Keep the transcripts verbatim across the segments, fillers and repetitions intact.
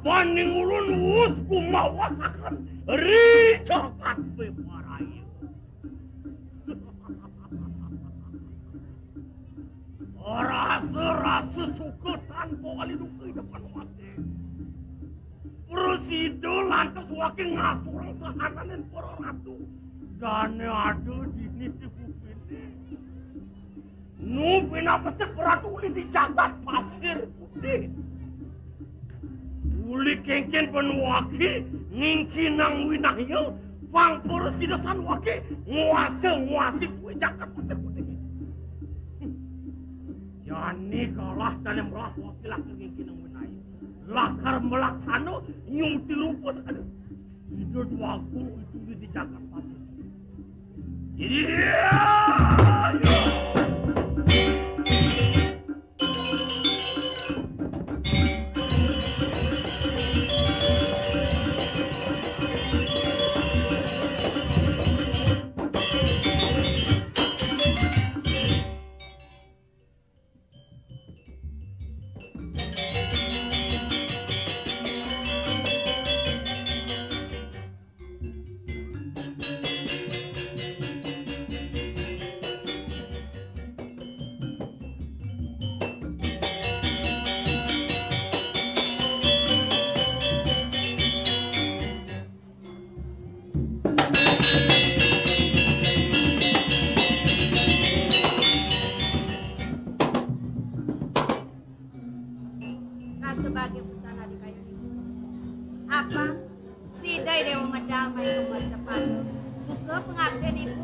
Paning ulun wus kumawasaken ri jagat Beparaya. Rasa-rasa suka tanpa kali duka ida Panuwaki. Prasida lantas waki ngasurang sahananing para ratu. Dane ada dini di bumi ini. Nu pinapesik ratu uli di jagat Pasir Putih. Uli kengken Panuwaki ngingkinang winaya pang prasida Panuwaki nguasa nguasi kuwi jagat Pasir Putih. Jani kalah dane melah waki lakar ngingkinang winaya. Lakar melaksana nyuti rupa sekali. Ida Dwagung itu di jagat Pasir. Iya. Rasa bahagia pisan adi kayun ibu. Apa? Sida Dewa medal main nomor cepat. Buka pengabdian ibu.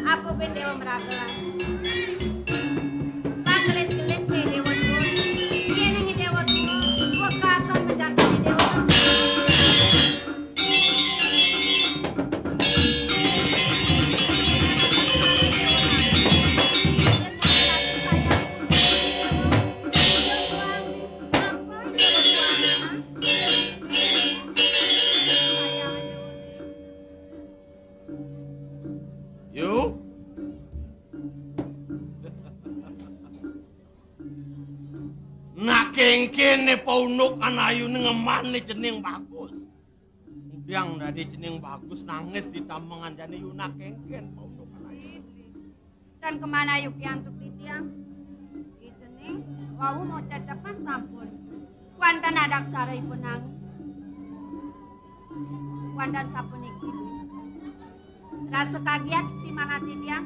Apa ben Dewa meraga? Panggelis-gelis deh Dewa tua. Iya nih Dewa tua. Gua kasar menjatuhi Dewa. Yu. Nah, kengkene paunduk anayune ngemane cening bagus. Ngudiang dadi cening bagus nangis di tamengan jane yuna kengken paunduk anayu. Dan kemana ayu kiantuk titiang? Di cening wau mau cacapan sampun. Kuantan adak sara ipun nangis. Kuantan sapuniki. Rasa kaget di mana titiang.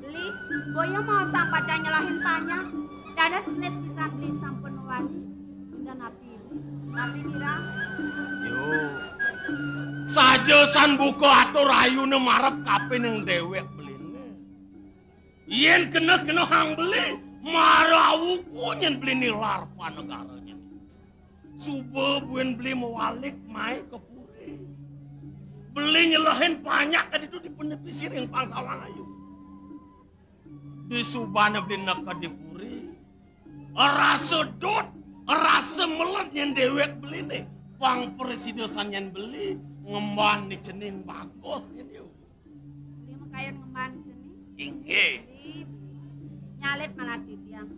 Beli, boya mau sang pacang nyelahin panya. Dadas genis pisan beli sampun wani. Indah napi. Napi dira. Yo. Saja san buka atur ayune marep kapining dewek beline. Yen kena-kena hang beli, mara awuku nyen beli nilar panegaranya. Suba buin beli mewalik mai ke puri. Beli nyelehin banyak tadi itu di pisiring pangkawan ayu. Di subane beli neked di puri. Rasa dot, rasa melet nyen dewek beline. Pang presidosan nyen beli ngemban di cening bagus nyen yo. Beli makayon ngemban cening. Inggih. Beli nyalit malah titiang.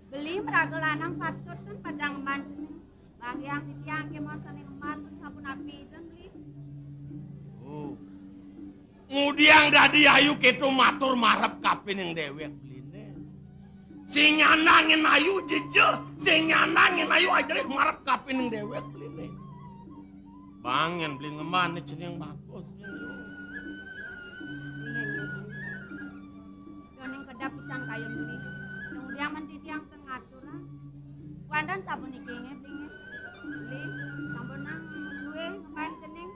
Beli meraga lanang patut kan pacang ngemban cening. Bagian titiang kemon sane ngemban pun sampun api dan beli. Oh. Ngudiang dadi ayu keto matur marep kapining dewek beline. Sing nyanangin ayu jeje, sing nyanangin ayu ajerih marep kapining dewek beline. Bang, yen beli ngemane jeneng bagus. Doning kedap pisan kayun beli. Nang udiang men titiang ten ngatur, ah. Kuandan sampun iki nge, beli nge. Beli, sampun nang suwe ngemban jeneng.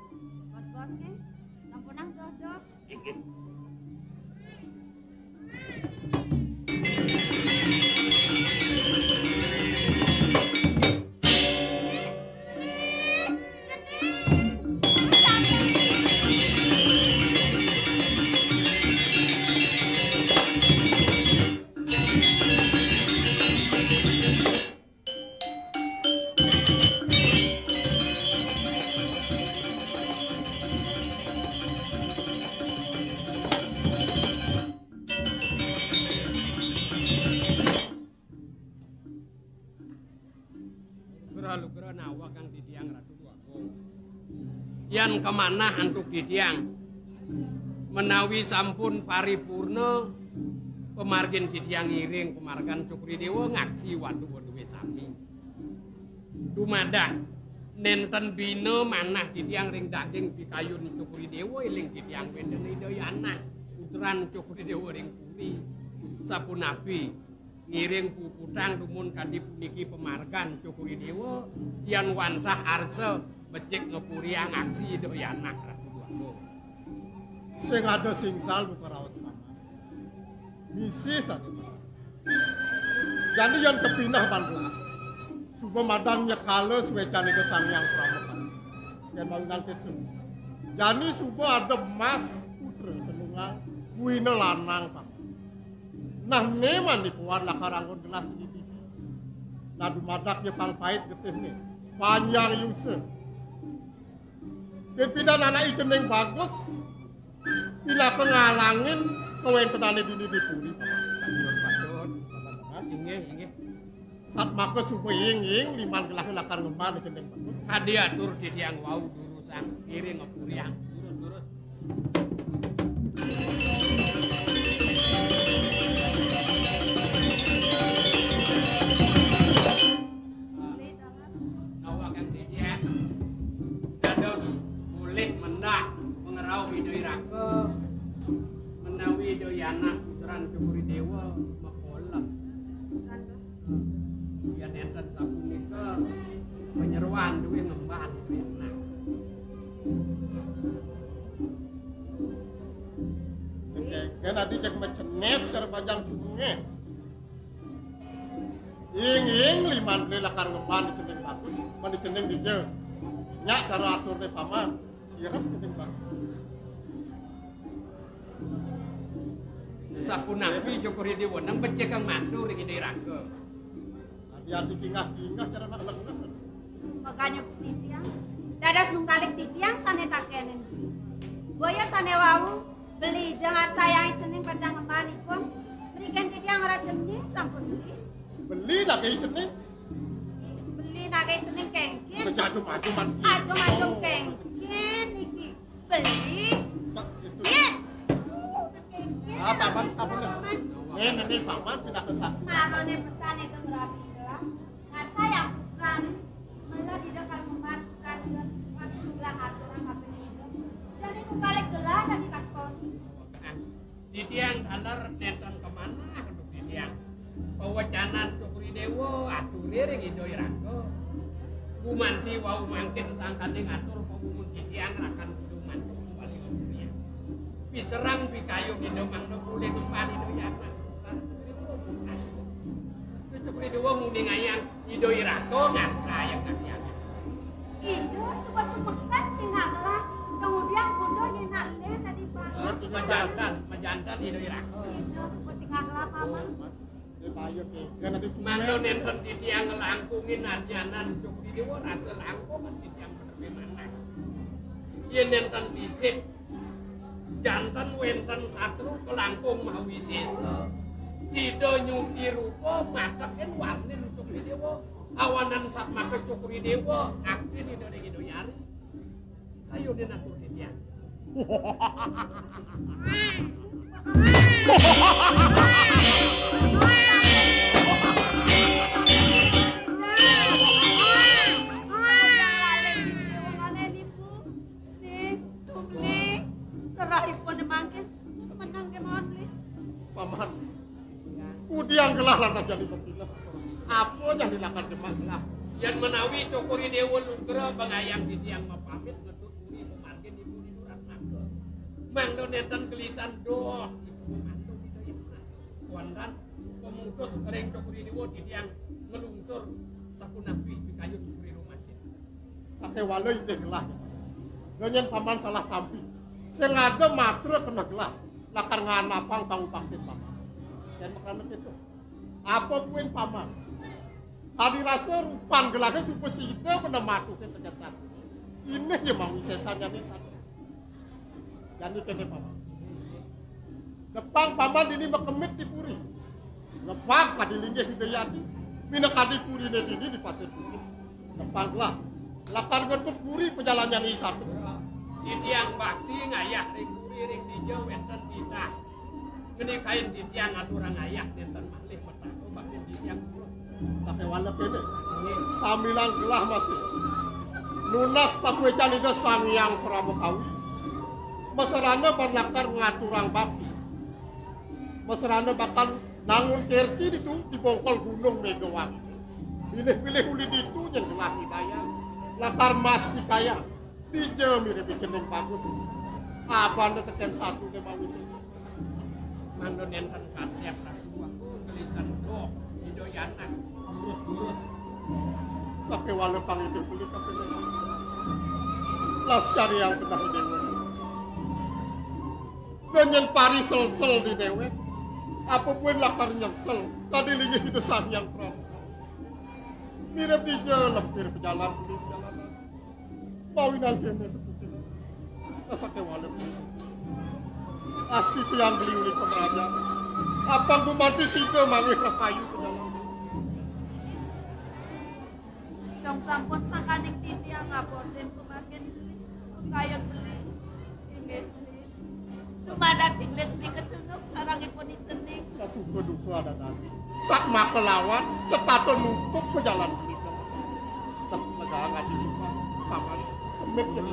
Bos-bos nge. Sampun nang doh-doh. Iki. Yan kamanah antuk titiang. Menawi sampun paripurna pamargin titiang ngiring pamargan Cokor I Dewa ngaksi waduh-waduhe sami. Dumadak nenten bina manah titiang ring daging pikayun Cokor I Dewa, eling titiang wenten Ida Yana, putran Cokor I Dewa ring puri. Sapunapi ngiring puputang dumun kadi puniki pamargan Cokor I Dewa, yan wantah arsa becik ngapuriang aksi Ida Yana Ratu Dwagung. Sing ada singsal buka raos paman. Misi saja. Jani yan kepineh bandungan. Suba madang nyekala suecan Ida Sang Hyang Pramukam. Yen mawinan ketu. Jani suba ada emas putra senungal, buina lanang paman. Nah, ne mani puan lakar anggon gelah sigi titi. Nah, dumadak ya pang pait getihne. Panjang yusa. Pimpinan anak I Cening Bagus, pinaka ngalangin kawentenane dini di puri, paman. Patut, patut, paman. Inggih, inggih. Sat maka suba ing-ing liman gelah lakar ngemban I Cening Bagus. Kadi atur titiang wau durusang, ngiring ngapuriang. Durus, durus. Nawa kang titiang. Dados mulih mendak pangrauh Ida Iraka menawi Ida Yana putran Cokor I Dewa makolem. Yen enten sapunika, panyeroan duwe ngemban duwe anak. Kan adi cek macenes cara bajang cunge. Ing-ing liman beli lakar ngemban I Cening Bagus, man I Cening dija. Nyak cara aturne paman, sirep I Cening Bagus. Sapunapi Cokor I Dewa nang becik kang matur ring Ida Iraka. Adi-adi kingah-kingah cara nak lengah. Makanya titiang, dados nungkalik titiang sane takenen. Boya sane wau, beli ja ngarsayang I Cening pacang ngemban ipun. Mriken titiang ora cening sampun beli. Beli nake I Cening. Beli nake I Cening kengken. Kejajum-ajuman. Ajum-ajum kengken iki. Beli. Cak, itu. Nggih. Aduh, kengken. Ah, paman, paman. Paman. Eh, nene paman pindah ke sana. Marone pesan itu rabi gelas. Ngarsayang putran. Mula dida kal ngemban putran dia. Masuk bulan aturan kabeh itu. Jadi ku balik gelas tadi takon. Titiang taler nenten kamanah, aduh, titiang. Pawecanan Cokor I Dewa ature ring Ida Iraka. Gumanti wau mangkin sangkane ngatur pamungun titiang rakan kudu mantuk wali ngapuriang. Piserang pikayun Ida mangda polih ngemban Ida Yana. Cokor I Dewa nguningayang Ida Iraka ngarsayang titiang. Ida suba sumekat sing ngaglah, kemudian bunda nyenak leh tadi banget. Majanten, majanten Ida Iraka. Ida suba sing ngaglah, paman. Mangda nenten titiang ngelangkungin anyanan Cokor I Dewa, rasa langkung titiang bener manah. Yen nenten sisip, janten wenten satru kalangkung mawisesa. Sida nyuti rupa matekin warnin Cokor I Dewa. Awanan satmaka Cokor I Dewa, aksin Ida Dewi Doyari. Ayo, den atur titiang. Nih, tuh beli. Terah ipun mangkin. Terus menang kemawon beli. Paman. Pudiang gelah lantas jani pepineh. Apa jani lakar jemak gelah? Yen menawi Cokor I Dewa nugra bengayang titiang mapamit ngetut puri pamargin ibu di Duratmaka. Mangda nenten gelisan doh ibu mantuk Ida Imah. Wonten pemutus ring Cokor I Dewa titiang ngelungsur sapunapi pikayun puri rumah. Sakéwala inggih gelah. Lah nyén paman salah tampi. Sing ada matra kena gelah. Lakar nganapang pangupaktin paman. Yén makrana kéto. Apa buin paman? Adi rasa rupan gelahé suba sida kena matukin tegep satu. Inih ya mawisésan jani satu. Jani kéné paman. Nepang paman dini makemit di puri. Nepang kadi linggih Widayati. Minakadi puriné dini di Pasir Putih. Nepang gelah. Lakar ngetut puri pajalan jani satu. Titiang bakti ngayah ring puri ring dija wénten titah. Ngenikain titiang aturang ayah nénten malih mataku bakti titiang. Sakéwala kéné. Nggih. Sambilang gelah masih. Nunas pasuécan Ida Sang Hyang Prabu Kawi. Masarana ban lakar ngaturang bakti. Masarana bakal nangun kerti ditu di bongkol Gunung Megawangi. Pilih-pilih uli ditu nyén gelah nyidayang. Lakar mastikayang. Dija mirib cening bagus. Abana tekén satuné mawi sesek. Mangda nénten kasép Ratu, aku gelisan doh, Ida Yanak, jurus-jurus. Sakéwala pangidih beli kapilih. Las cariang kenah déwa. Nyén pari selsel di déwék. Apa buin lakar nyesel. Tadi linggih Ida Sang Hyang Prabu. Mirib dija lempir pejalan beli pejalanan. Mawinan kéné tepukin. Sasakéwala. Asti tiang beli uli pemerajan. Apang gumanti sida mangih rahayu pejalan. Dong sampun sangkaning titiang ngabotin pemangkin beli. Kayun beli. Inggih beli. Dumadak Inggris beli kecunduk sarang ipun icening. Kasuka duka ada dadi. Sak maka lawan, setata nupuk pejalan beli. Tek negara ngadi paman. Temit yang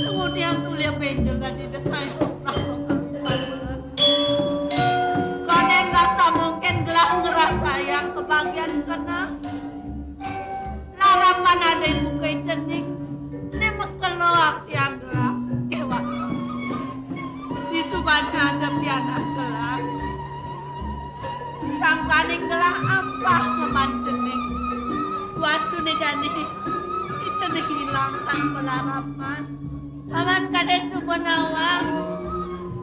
Kemudian tulia penjel dan tidak saya. Konen rasa mungkin gelah ngerasa yang kebagian kena. Larapan ada bukai cening. Ini mekelo apian gelah. Dewa. Di subana ada pianak gelah. Sangkaning gelah ampah ngeman cening. Wastune jani. Cening hilang tanpa larapan. Paman kadén suba nawang.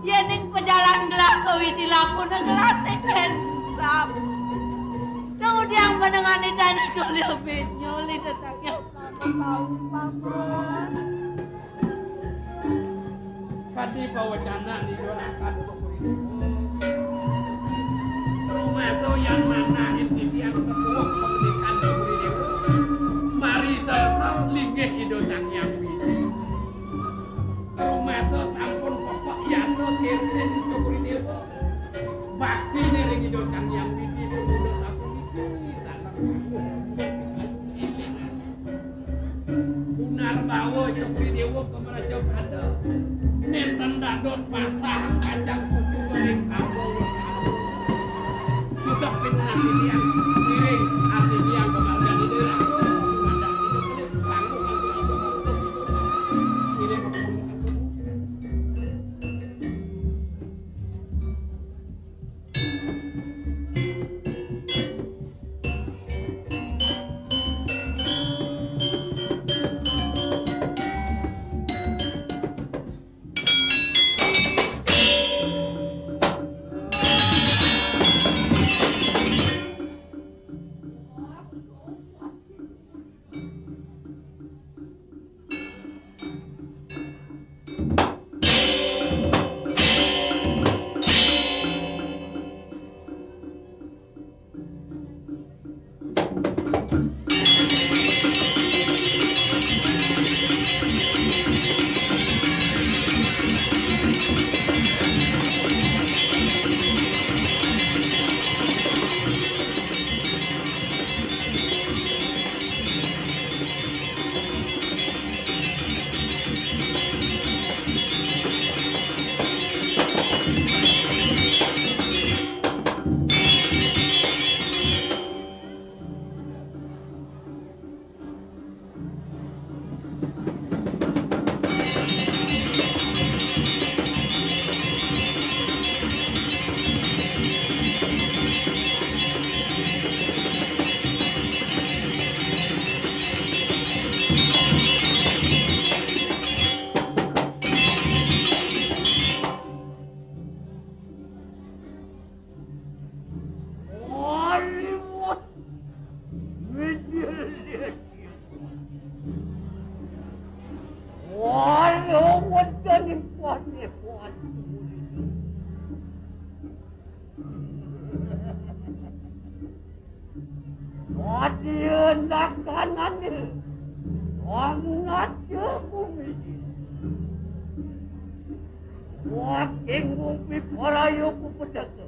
Yéning pejalan gelah kawidi lakuna gelah sing kén sap. Kemudian menengane jani tulya benyol ida sang yang sama tahu paman. Kadi pawecana di dorakan. Rumasa yang mana inti tiang ketuak pendidikan Puri Dewa. Mari sasal linggih Ida Sang Hyang Widi. Rumasa sampun pepek yasa kirtin Cokor Dewa. Bakti ring Ida Sang Hyang Widi pemuda sapuniki, sangat eling. Punar bawa Cokor Dewa ke meraja pada. Nenten dados pasang kacang kuku ring kampung. Sudah pindah pilihan diri, hati dia kemarga di dalam. Pendakanané, wong naja bumi. Waking ngumpi paraya kupedheka.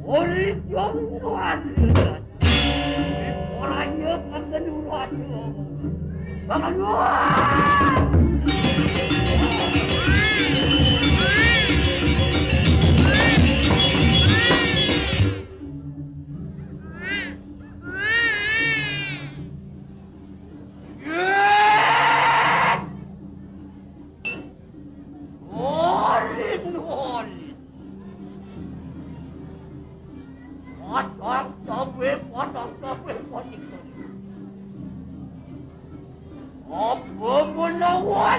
Ori jong nuan. Paraya kanggen uraja. Bakal nuan. Olin, olin. Potong tobe, potong tobe, potong tobe. Apa menawa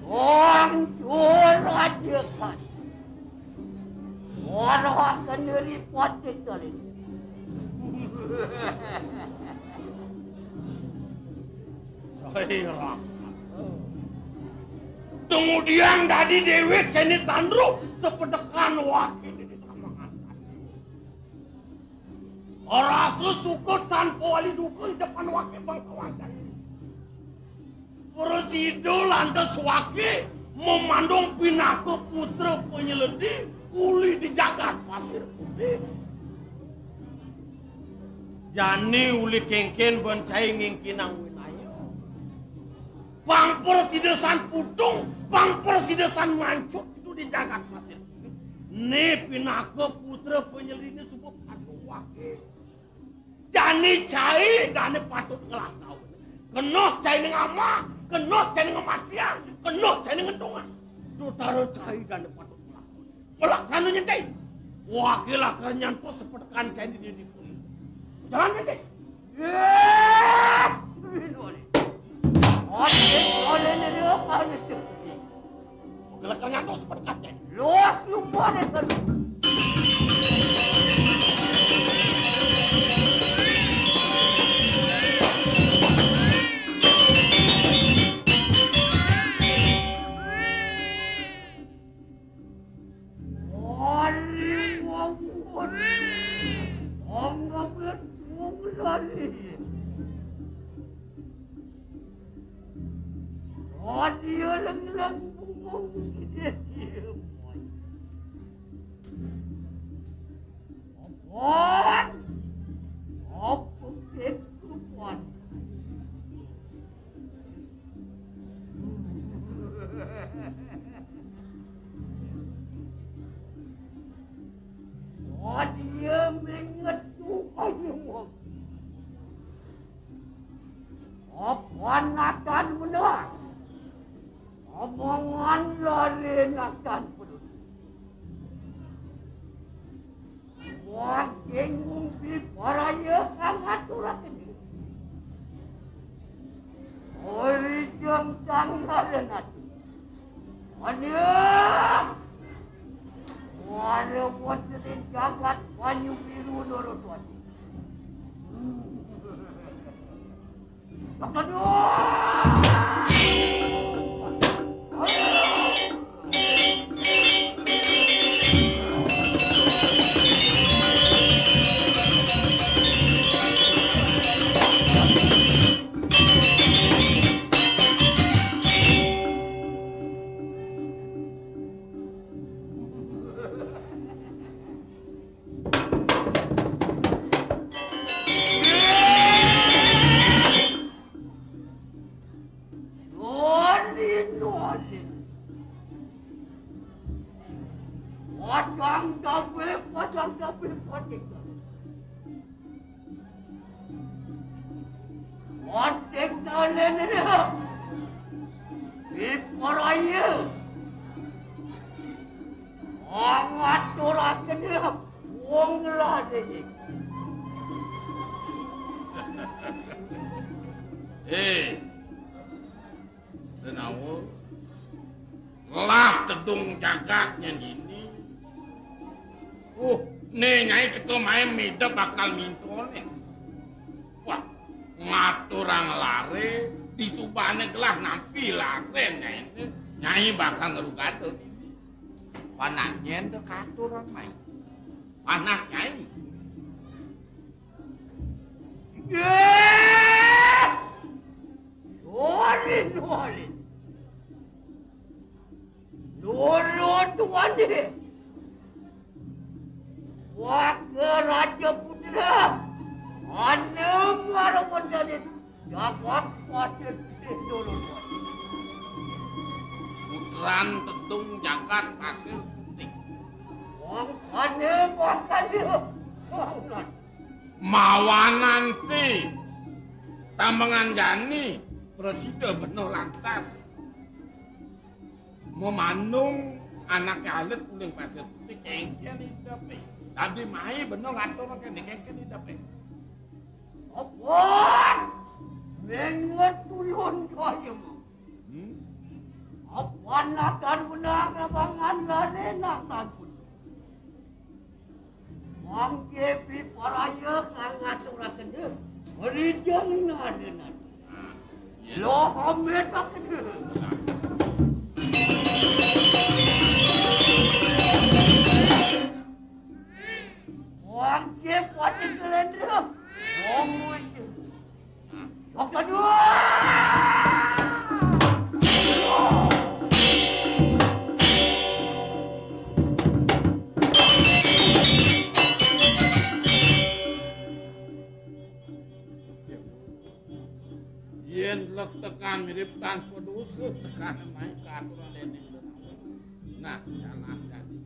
wong curah jekan? Ora kena ripot kecuali. Saya raksasa. Kemudian dadi dewek seni tandru sepedekan waki di depan mangan. Rasa suka tanpa wali duka di depan waki bangsawan. Prasida lantas waki memandung pinaka putra penyeledi uli di jagat Pasir Putih. Jani uli kengken bencai ngingkinang winaya. Pang prasida san putung, pang prasida san mancut itu di jagat Pasir Putih. Né pinaka putra penyeledi suba patut waki. Jani cai dané patut ngelah taun. Kena cai ning amah, kena cai ning kematian, kena cai ning ngentungan. Tutara cai dané patut ngelah taun. Pelaksana nyenti. Waki lakar nyantos sepedekan cai di diri pun. Jalan nyenti. Yah! Oke, oleh ni dia kan itu. Gelek ngantos berkatnya. Los lupa deh tadi. Ari wawon. Anggap wong lali. Adi leng-leng bungong gede. Apaan? Apa ketupan? Adi mengetu ayo. Apa natan benar? Omongan lari natan peduli. Waging ngumpi paraya kang aturaken. Ori jeng tanggalan ati. Aduh! Wala wonten ing jagat banyu biru loro tuati. Nolin, nolin. Padang tabe, padang tabe, padang tabe. Padang tabe, di paraya. Angaturaken wong lare. Eh, tenawa. Lah tedung jagat nyandini. Uh, né Nyai teka main mida bakal mintone. Wah, ngaturang lare, disubane gelah nampi lare Nyai. Nyai bakal ngerugada dini. Panah nyén to katur, Mai. Panah Nyai. Eh! Nuarin, nuarin. Nurut tuan ni. Waka Raja Putra. Anem mara menjadi jagat Pasir Putih dulu, tuan. Putran Tedung jagat Pasir Putih. Wang kane, wang kane. Wang kane. Mawanan ti tambangan jani prasida bena lantas mamandung anake alit uling Pasir Putih kengken idepe. Dadi mai bena ngaturake kengken idepe. Apa? Menget tulun kaya mau. Hmm? Apa natan benang abangan lare natan pun. Mangke piparaya kang ngaturakena, merijengnanenana. Loh, ametakena. Mangke pati kelendra. Ngomong. Yen lek tekan mirip tanpa dosa, tekan main katuran dening. Nah, jalan dadi.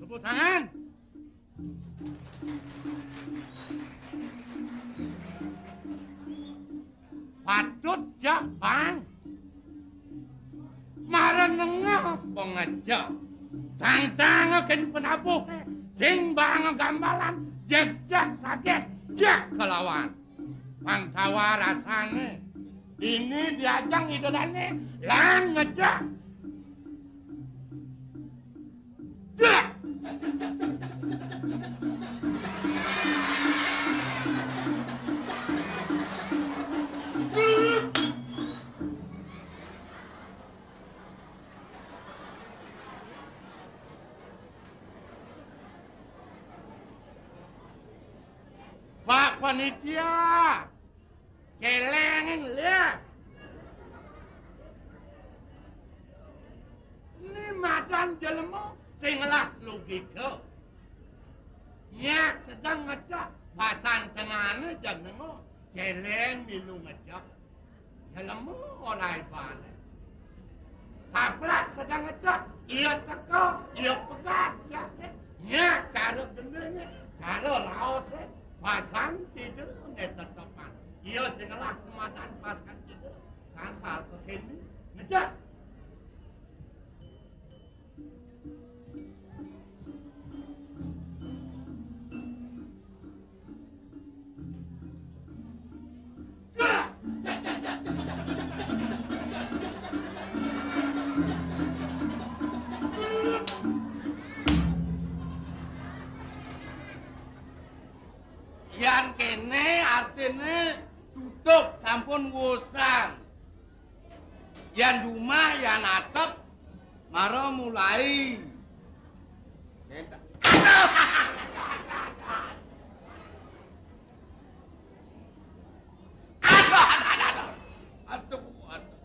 Tepuk tangan. Patut jak, Bang. Mara nengah pengejek. Tang-tang ken penabuh, sing bang gambalan, jejak saget, jak kelawan. Pang tawa rasane. Ini diajang idolane, lan ngejek. Pak Panitia, celengin liat. Ni madan jelema sing ngelah logika. Nyak sedeng ngecek, pasan tengahne jeg nengok, celeng milu ngecek. Jelema ora ibane. Kaplak sedeng ngecek, iya teka, iya pegat, jake. Nyak cara gendene, cara laose, pasan tidurne tetepan. Iya sing ngelah kemadan pasan tidur, sangkal kekene, ngecek. Yan kene artine tutup, sampun wusan. Yan jumah, yan atep, mara mulai. Bentar. Aduh, aduh, aduh, aduh. Aduh, aduh.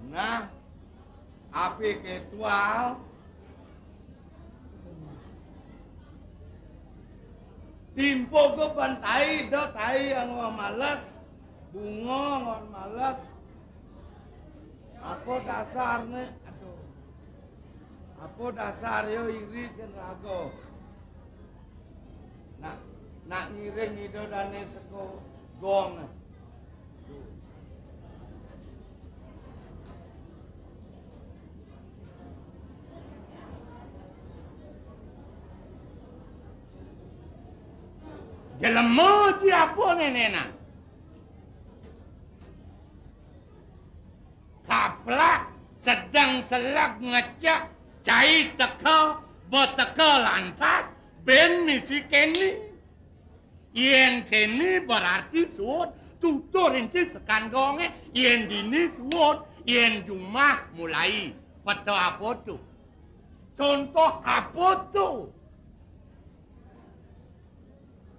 Nah, api ketua timpo go bantai do tai anggo males, bungo ngon males. Apa dasarné? Aduh. Apa dasar ya iri kén raga? Nak, nak ngiring Ida Dané seka gong. Jelema ci apa nénénan? Kaplak sedeng seleg ngecek, cai teka, beteka lantas, ben misi keni. Yen keni berarti suud, tutur inci sekan gonge, yen dini suud, yen jumah mulai. Peta apa tu? Contoh apa tu?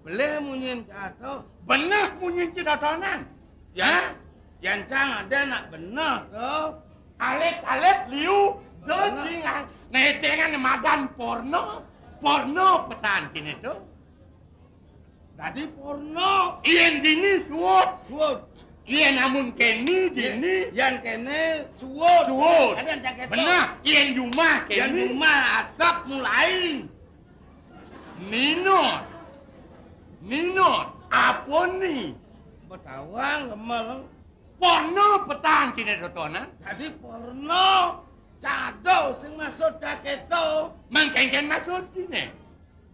Belih munyin cato. Beneh munyin ci dodonan. Yan, yan cang ada nak beneh tu. Alit-alit liu, becingan. Netengan madan porno. Porno petan kini tu. Dadi porno. Yen dini suud. Suud. Yen amun keni dini. Yan kene suud. Suud. Ada yang cang keto. Beneh. Yen jumah keni. Yan jumah atap mulai. Ninot. Ninot. Apa ni? Betawang lemel. Porno petang kini dodonan. Dadi porno. Cado sing maksud caketo. Mengkengken maksud kini.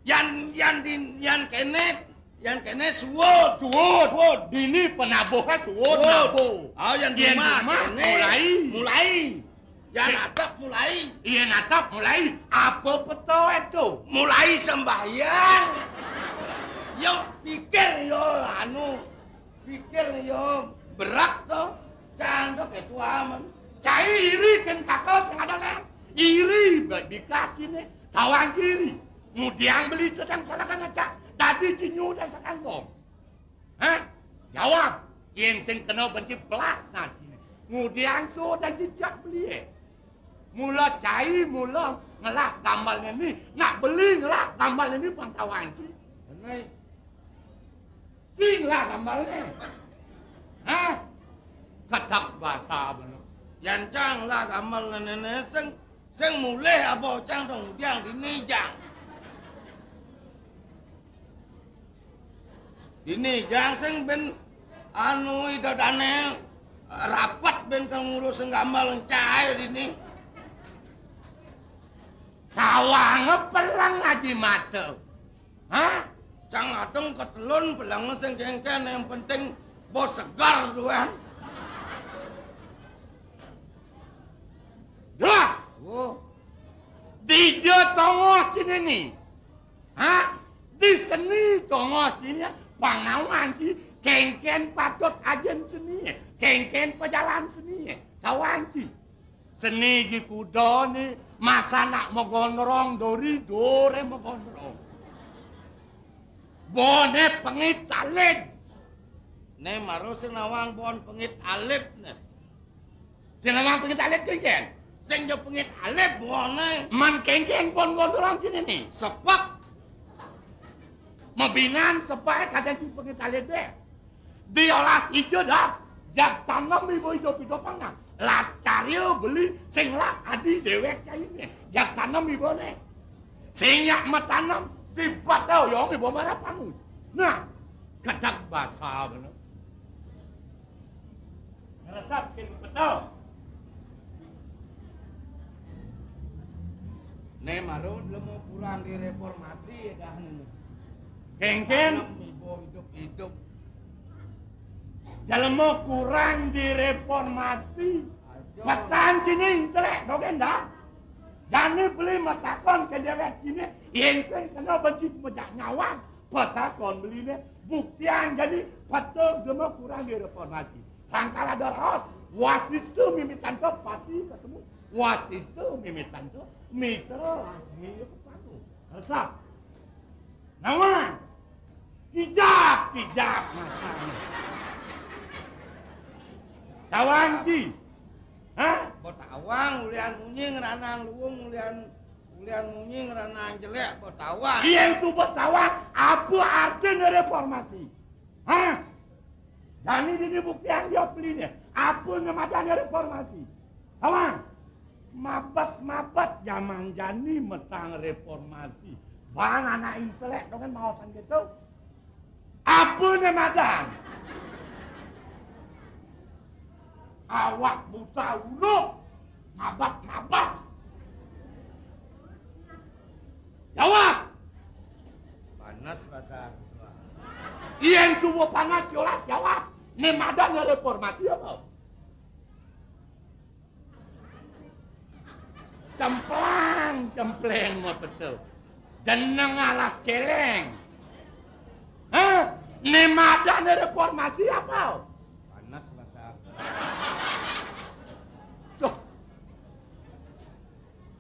Yan, yan di, yan kene, yan kene suud. Suud. Suud. Dini penabuh suud. Suud. Nabuh. Oh, yan jumah kene. Mulai. Mulai. Yan atap mulai. Yan atap mulai. Apa peta itu? Mulai sembahyang. Yo pikir yo anu. Pikir yo berat to. Cang to ketua men. Cai iri kén kaka sing ada lén. Iri bikah kini. Tawang ci iri. Mudiang beli sedeng salah ngecak. Dadi cinyu dan sekan gong. Hah? Jawab. Yen sing kena benci pelah nasi. Ngudian so dan cicak beli. Mula cai, mula ngelah gambar ni. Nak beli ngelah gambar ni pang tawang ci. Benai. Ci ngelah gambar ni. Hah? Ketak basa bener. Yan cang lah gambar ni sing Sing mulih apa cang dong ngudiang dini jang. Dini jang sing ben anu ida dane rapat ben kang ngurus sing gambar cai dini. Tawang peleng aji mata. Hah? Cang adeng ketelun peleng sing kengken yang penting bos segar duan. Dah. Oh. Dija tongos cine ni. Hah? Di seni tongos cine pangawan ci kengken patut ajen seni, kengken pejalan seni. Kawan ci. Seni ji kuda ni masa nak megonrong dori dore megonrong. Bone pengit alit. Ne maru sing nawang bon pengit alit ne. Sing nawang pengit alit kengken. Sing jo pengit alit bone. Man kengken bon gondrong kini ni. Sepak. Mabinan sepak kadang si pengit alit deh. Diolas ijo dah. Jag tanem ibu ijo pito pangan. Las cario beli sing lah adi dewek caine. Jag tanem ibu ne. Sing yak matanem di batau yong ibu marah pangus. Nah, kadang basa bener. Ngeresap kin betul. Ne marut lemu kurang di reformasi ya dah ni. Kengken. Tanem ibu hidup-hidup. Jalema kurang direformasi. Aduh. Petan sini intelek dogen dah. Jani beli matakon ke dewek sini, yen sing kena benci mejak nyawang. Petakon beli ne, buktian jadi petul jalema kurang direformasi. Sangkal ada raos, wasita mimitan ke pati ketemu. Wasita mimitan ke mitra lagi ketemu. Resap. Nawang. Kijap, kijap matane. Tawang ci. Hah? Betawang ulian munyi ngeranang luung, ulian, ulian munyi ngeranang jelek, betawang. Yen tu betawang, apa artine reformasi? Hah? Jani dini buktian dia peline. Apa ngemadane reformasi? Awang, mabet-mabet jaman jani metang reformasi. Bang anak intelek dongén maosan kéto. Apa né madan? Awak buta uluk, mabet-mabet. Jawab. Panas basa. Yén suba panas, jelas jawab. Né madan reformasi apa? Cemplang, cempleng mah betul. Jeneng alah céléng. Hah? Né madan reformasi apa? Panas basa. Tuh.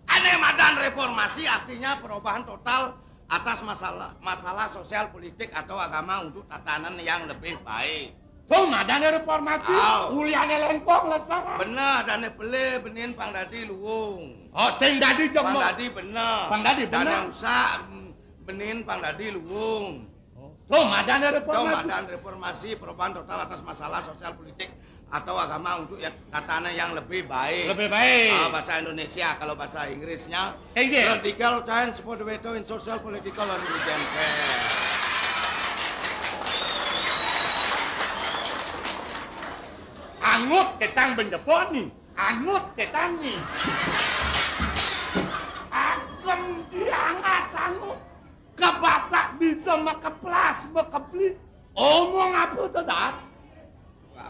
Ané madan reformasi artinya perubahan total atas masalah, masalah sosial, politik, atau agama untuk tatanan yang lebih baik. Tuh, madan reformasi, au, uliané léngkong, lésar. Bener, dané belih, beniin pang dadi luung. Oh, sing dadi jeng. Pang dadi bener. Pang dadi bener. Dané usak, beniin pang dadi luung. Oh. Tuh, madan reformasi. Tuh, madan reformasi, perubahan total atas masalah sosial, politik, atau agama untuk yang katanya yang lebih baik. Lebih baik. Ah, bahasa Indonesia, kalau bahasa Inggrisnya, inggih, radical change for the better in social, political, and religion. Angut ketang benjeponi, angut ketang ni. Agem jiangat angut. Kebatak bisa makeplas, makeplis. Omong apa to, Dat?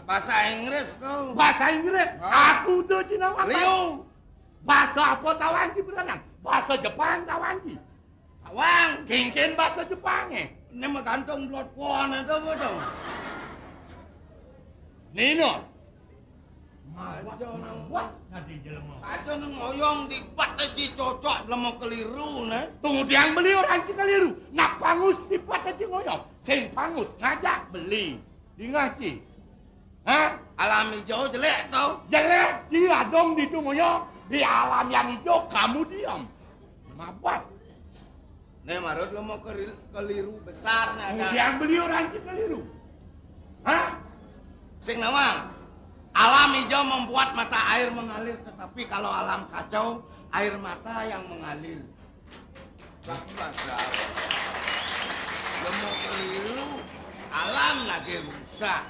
Bahasa Inggris to. Bahasa Inggris? Hah? Aku to Cina Watan. Liu. Bahasa apa tawang ci berenang? Bahasa Jepang tawang ci. Tawang. Kéngkén bahasa Jepang é. Né magantung blot kuan to apa to? Nino. Aja nang buat dadi jelema. Aja nang ngoyong dibat aja cocok jelema keliru né. Tunggu tiang beli orang ci keliru. Nak pangus dibat aja ngoyong. Sing pangus ngajak beli. Dingeh ci. Hah? Alam ijo jelék to? Jelék, ci adong ditu ngoyong. Di alam yang hijau kamu diam. Mabat. Né marut lo mau keri-, keliru besar né. Kemudian beli orang ci keliru. Hah? Sing nawang. Alam hijau membuat mata air mengalir, tetapi kalau alam kacau, air mata yang mengalir. Lah, bahasa apa? Lo mau keliru, alam lagi rusak.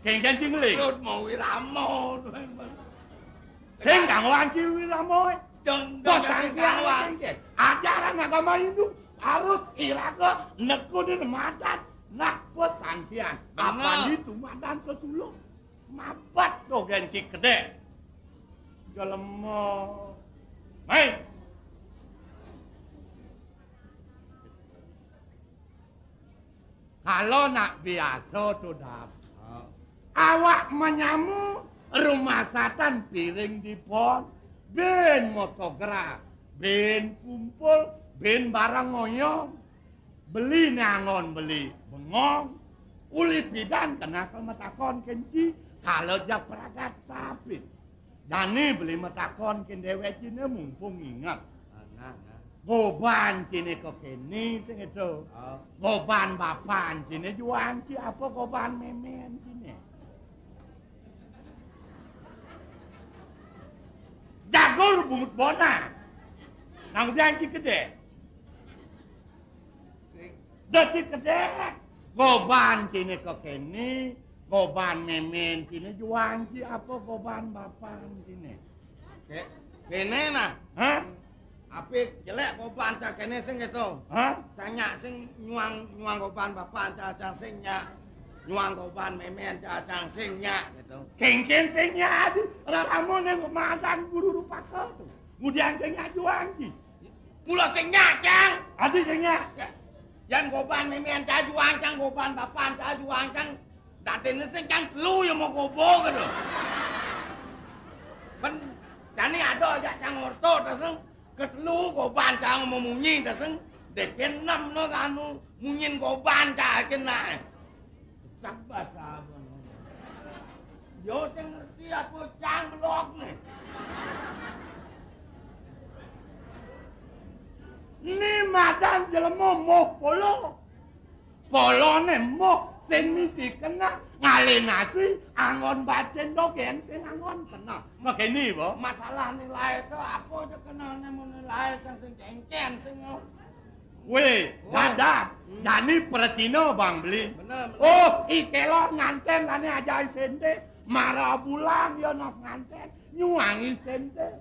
Kéngkén ci ngeling. Terus mau wiramo. Sing kang wanci wiramo é. Dong, dong, sing kang wanci. Ajaran agama Hindu harus iraga nekunin madan. Nah, pesantren. Bener. Apa itu madan sesulung? Mabat dogén ci kedék. Jelema. Mai. Kalo nak biasa to, Dap. Ah. Awak manyamu rumasatan piring dipon, bin motograf, bin kumpul, bin bareng ngoyong. Beli nangon beli bengong, uli pidan kena kal matakon kén ci, kalo jak pragat sapit. Jani beli matakon kén déwék ciné mumpung inget. Ah, nah, nah. Goban ciné kékéné sing édo. Oh. Goban bapan ciné juang ci apa goban mémén ciné? Jagur bungut bona. Nang udah ci gedé. Sing. Dadi gedé. Goban ciné kékéné, goban mémén ciné juang ci apa goban bapan ciné? Ké-, kéné nah. Hah? Apik jelék goban cang kéné sing kéto. Hah? Cang nyak sing nyuang, nyuang goban bapan cang, cang sing nyak. Nyuang goban mémén cang, cang sing nyak kéto. Kéngkén sing nyak adi, raramoné madan guru rupaka to. Kemudian sing nyak juang ci. Mula sing nyak, cang. Adi sing nyak. Ya. Yan goban mémén cang juang cang, goban bapan cang juang cang. Dadiné sing cang telu ya mau gobo kéto. Ben, jani ada jak cang orto ta sing. Ketelu goban cang mau munyi ta sing. Dépé enem no kanu munyin goban cang kéné. Cang basa apa no? Yo sing ngerti aku cang blok né. Né madan jelema moh polo. Poloné moh Sing misi kena ngalih nasi, anggon bacén dogéng sing anggon kena. Kéné, Bo. Masalah nilai to apa aja kenehné, mun nilai cang sing kéngkén sing. Wéh, dadap. Hmm. Jani pracina, Bang Bli. Bener, bener. Oh, I Kélo ngantén ané ajak I Sénté. Mara bulan ya nok ngantén, nyuang I Sénté.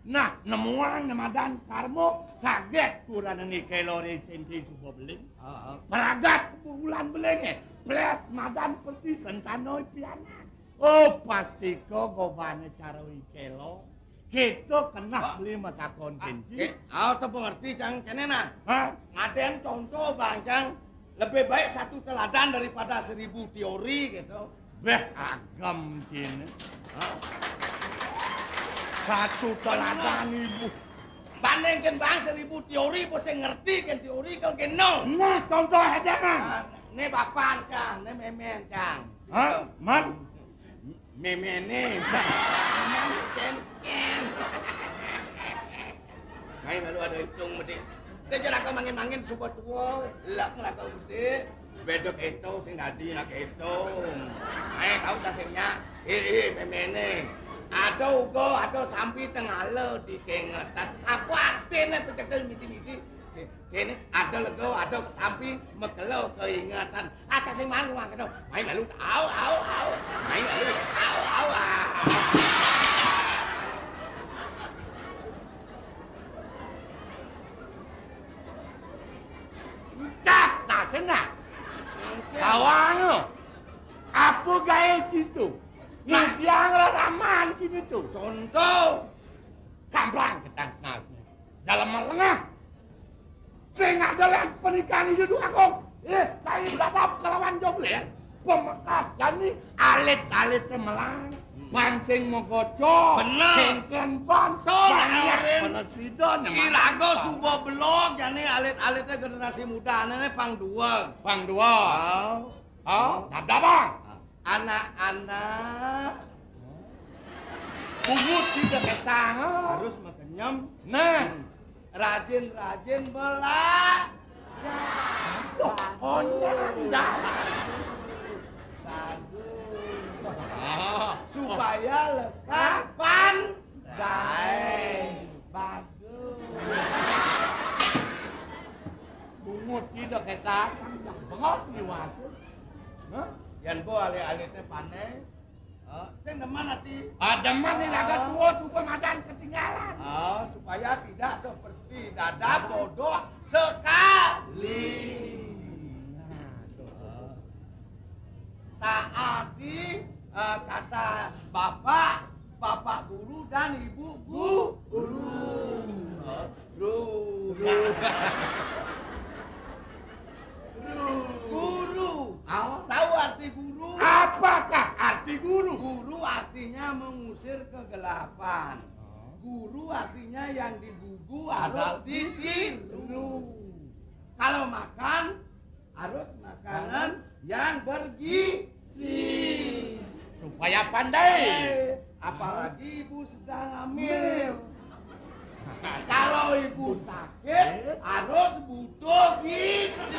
Nah, nemuang né madan karma, saget kurenan I Kélo ring I Sénté suba beling. Heeh. Pragat bulan belingé, plét madan peti sentana pianak. Oh, pastika gobané cara I Kélo. Kéto keneh beli matakon kénci. Ké-, ah, to pengerti, Cang, kéné nah. Hah? Ngadén contoh, Bang, Cang. Lebih baik satu teladan daripada seribu teori gitu. Béh, agem kéné. Hah? Satu teladan ibu. Bandingkan, Bang, seribu teori, bos yang ngerti kan teori kalau keno. Nah, contoh aja, Bang. Ah, né bapan, Cang, né mémén, Cang. Hah? Man? Méméné. Mémén kénkén. Mai malu ada itung mesti. Té jero raka mangin-mangin suba tua, lak ngraka gedé. Béda kéto sing dadi nak kéto. Mai kau ta sing nyak. Ih, ih, méméné. Ada uga, ada sampi tengala dikéngetan. Apa artiné pecekel misi-misi? Sing Kéné, ada lega, ada ketampi, makelo kaingetan. Aja sing mangan wong kena. Mai malu, au, au, au. Mai malu, au, au, au. Encak, tak senang. Kawangan. Apa gaé situ? Nah, dia ngraraman kini tu. Contoh. Kamplang ketang kenal. Dalam melengah. Sing ada lan pernikahan itu dua kong. Eh, saya berapa kelawan jogler. Pemekas jani alit-alit melang. Hmm. Pancing megoco. Bener. Kénkén pan. Tuh, banyak. Nah, penesida, iraga suba belog, jani alit-alité generasi muda, ané pang dua. Pang dua. Oh. Oh, dada, Bang. Anak-anak. Pungut tidak ketang. Harus makenyem. Nah. Hmm. Rajin-rajin belajar. Loh, onyang dah. Bagus. Ah. Supaya lekas pandai. Bagus. Bungut tidak ketang, bengok ni waktu. Hah? Yan bo alit-alité pandai. Eh, sing demen ati. Ah, demen ni raga tua suka madan ketinggalan. Ah, supaya tidak seperti dada bodoh sekali. Nah, tuh. Taati, eh, kata bapak, bapak guru dan ibu gu-, guru. Eh, Guru. Guru. Guru. Apa? Tahu arti guru? Apakah arti guru? Guru artinya mengusir kegelapan. Oh. Guru artinya yang digugu harus ditiru. Kalau makan, harus makanan yang bergizi. Supaya pandai. Eh, apalagi ibu sedang hamil. Kalau ibu sakit, harus butuh gizi.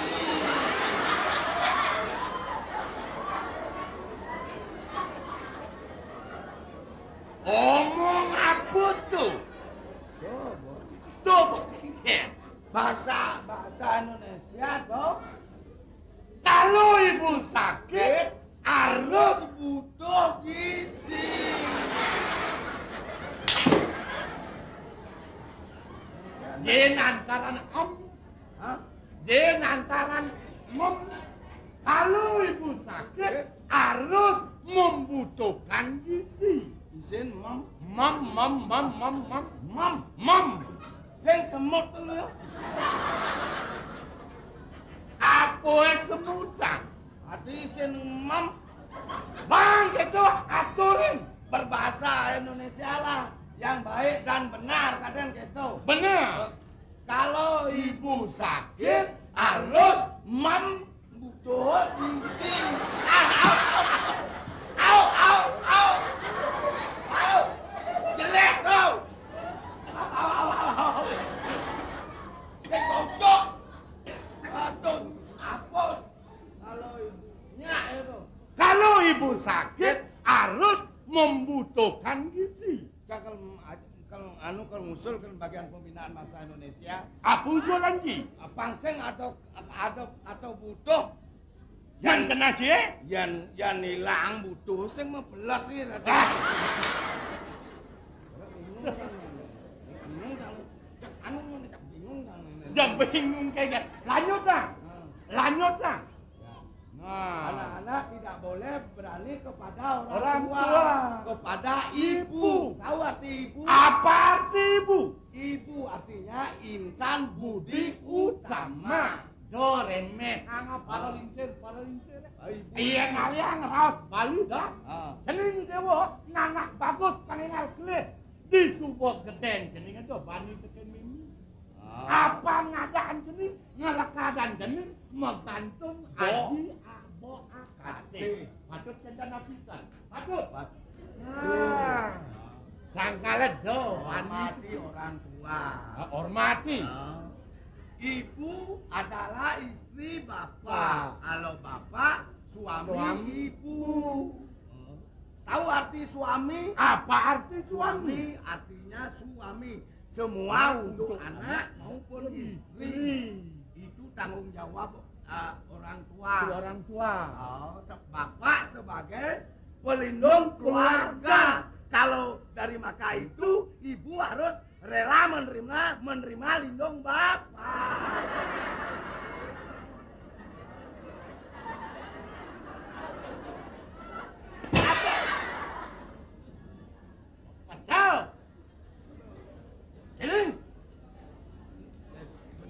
Omong apa tu? Tuh, tuh. Bahasa, bahasa Indonesia, toh. Kalau ibu sakit, harus butuh gizi. Dia nantaran em. Hah? Dia nantaran mem. Kalau ibu sakit, harus membutuhkan gizi. Isin mem. Mem, mem, mem, mem, mem. Mem. Mem. Sing semut to lho. Apa semutan? Ati sing mem. Bang, gitu, aturin. Berbahasa Indonesia lah, yang baik dan benar, kadang gitu. Benar. Eh, kalau ibu sakit, harus mem. Butuh gizi. Au, au, au, au. Au. Jelek kau. Au, au, au, au. Sing bocok. Aduh, apa? Kalau ibunya sakit harus membutuhkan gizi. Cang kalau, kalau anu, kalau ngusul ke Bagian Pembinaan Masa Indonesia. Apa usulan ji? Apa sing atau, atau, atau butuh? Yang kena ji? Yang, yang hilang butuh sing mepeles ni. Ah. Bingung kan? Bingung kan? Cak anu, cak bingung kan? Yang bingung kayaknya. Lanjutlah. Hmm. Lanjutlah. Ya. Nah, anak-anak tidak boleh berani kepada orang, orang tua, tua, kepada ibu. Tahu arti ibu? Apa arti ibu? Ibu artinya insan budi utama. Do remeh. Anggap para lingsir, para lingsir. Ah, ibu. Iya, kalian raos Bali dah. Ah. Seni ni dewa, nanak bagus, kaningal kelih. Di suba geden, seni kan tu, bani teken mimi. Ah. Apa ngadaan seni, ngelekadan seni, megantung aji abo akate. Patut kita napikan. Patut. Patut. Nah. Sangkala do, hormati orang tua. Ah, hormati. Ah. Ibu adalah istri bapak. Kalau bapak, suami ibu. Tahu arti suami? Apa arti suami? Suami artinya suami. Semua untuk anak maupun istri. Itu tanggung jawab, eh, orang tua. Orang tua. Oh, se-, bapak sebagai pelindung keluarga. Kalau dari maka itu, ibu harus rela menerima, menerima lindung bapak. Betul. Ini.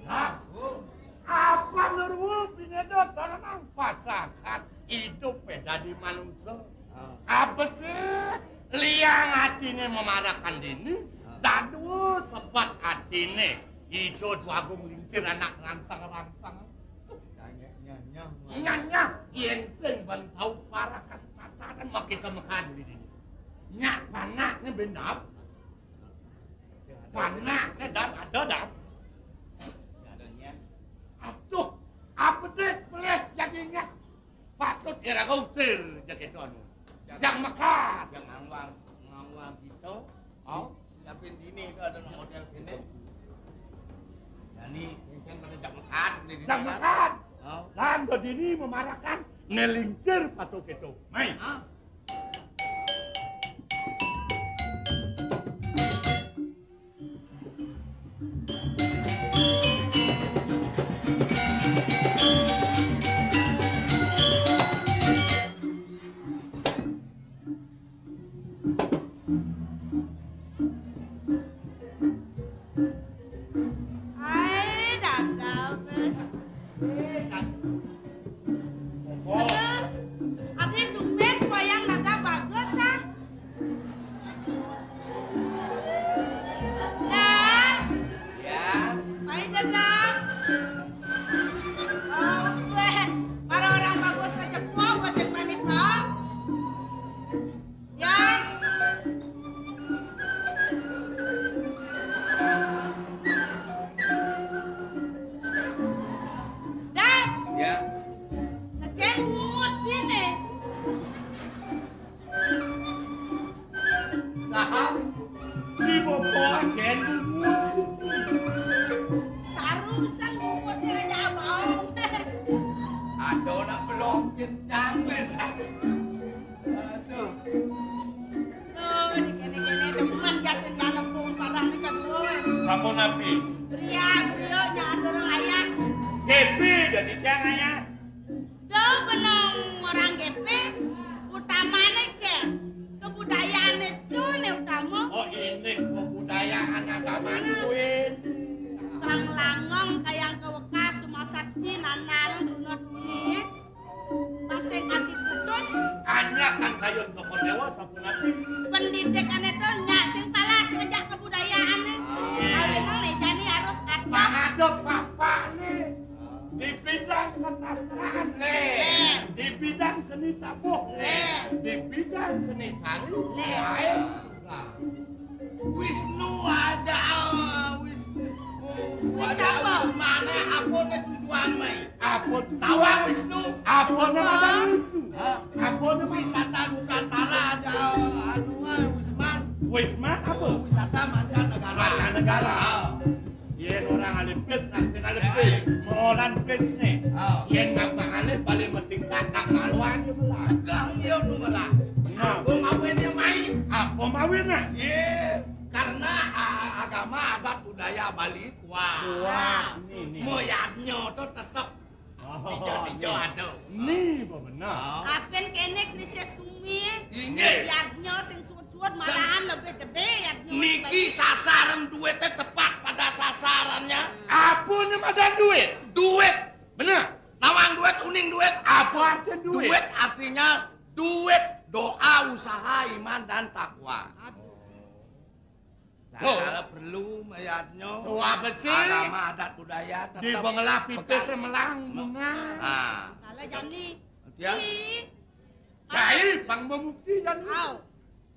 Nah, apa nurul pineda tanaman pasakan hidup dadi manusa? Ah. Apa sih liang atine memarakan dini? Ah. Dadua sebat atine ida Dwagung Lingsir anak rangsang-rangsang. Nyah, nyah, nyah. Nyah, nyah, yen sing ben tau parakan tatanan makita mekadi dini. Nyak panakne bendap. Panakne dap ada dap. Aduh, apa deh pelih jadinya? Patut iraga usir jagito anu. Jang mekat. Jang ngawang, ngawang kita. Oh. Siapin dini itu ada model kene. Jani, kan pada jang mekat, beli dini. Jang mekat. Oh. Lan do dini memarakan ne Lingsir patut kita. Mai. Ah. Ai, dadam. Aduh, adi tumben wayang dadam bagus, ah. Dam. Ya. Mai, Dam. Oh, weh. Para orang bagus aja, po, bos yang manik, Bang. Ya. Dam. Ya. Neken bungut sini. Nah, di boboan ken bungut. Saru pisan bungutnya aja abang. Ada nak belum kencang, Ben. Aduh. Tuh, di kene-kene demen jatuh di anak kumparan ni kedua. Sampun napi? Bria, brio, jangan dorong ayah. Kepi jadi tiang ayah. Tuh, benong orang gepe, utamane ke, kebudayaan itu ne utama. Oh, ini kebudayaan agama ini. Bang Langong kayang ke wekas, sumasat cin, anak-anak, dunia dunia. Bang sing anti putus. Hanya kan kayun toko dewa, sampun napi? Pendidikane tuh nyak sing palas ngejak kebudayaane. Ah. Kawin ne jani harus ada. Mana ada bapak ni? Di bidang kesastraan, le. Le. Di bidang seni tabuh, le. Le. Di bidang seni tari, le. Lain juga. Wisnu aja, ah, Wisnu. Wisata. Wismane apane tujuan mai? Apa tujuan? Tawang Wisnu. Apane madan Wisnu? Hah? Apane madan? Wisata Nusantara aja, anu, eh, Wisman. Wisman apa? Wisata mancanegara. Mancanegara. Ah. Yen orang alih bis, nak sing alih bis. Molan bis ne. Ah. Yen ngapa alih balik meting kakak maluan je belah. Enggak, iya, nu belah. Nah. Apa mawinnya mai? Apa mawinnya? Ye, karena, ah, agama, adat, budaya Bali kuat. Kuat, ni, ni. Mo yadnya tu tetep Oh, ijo-ijo ni. Ada. Ni, apa benar? Oh. Apen kene krisis kumi? Inggih. Yadnya sing suwud-suwud malahan lebih gede yadnya. Niki sasaran duitnya tepat pada sasarannya. Hmm. Apa ni madan duit? Duit. Benar. Nawang duit, uning duit. Apa arti duit? Duit artinya duit doa, usaha, iman, dan takwa. Aduh. Loh. Sagala perlu mayadnya. Tua besi. Agama, adat, budaya tetap di Bengela pipis pegang. Semelang bunga. Ah. Salah jani. Dia? Ih. Cai pang bebukti jani. Au.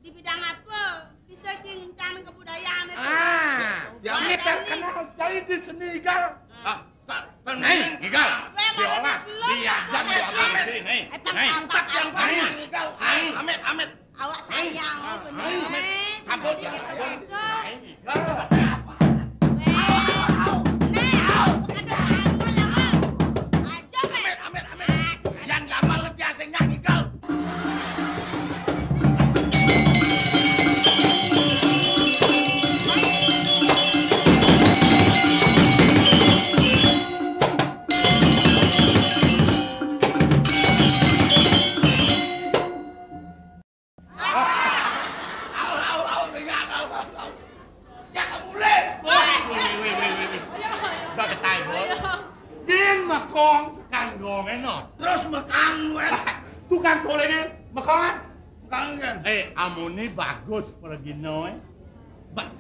Di bidang apa? Bisa cing encan kebudayaan itu. Ah. Dia? Ini terkenal cai di seni igal. Ah. Nai, igal. Diolah, diajar, diolah. Nai, nai. Nai. Amit, amit. Awak sayang, bener. Nai. Sampun, sampun. Nai, igal. Amit, amit, amit. Yang gamal ngerti asingnya igal. Au, au, au, dengar, au, au, au. Ya, kamu le. Woi, woi, woi. Udah ketai, Bos. Din mekong sekanggonge no. Terus mekang, wes. Tukang sole ne, mekongan. Mekangan. Eh, amuni bagus pergino, eh. Ba-,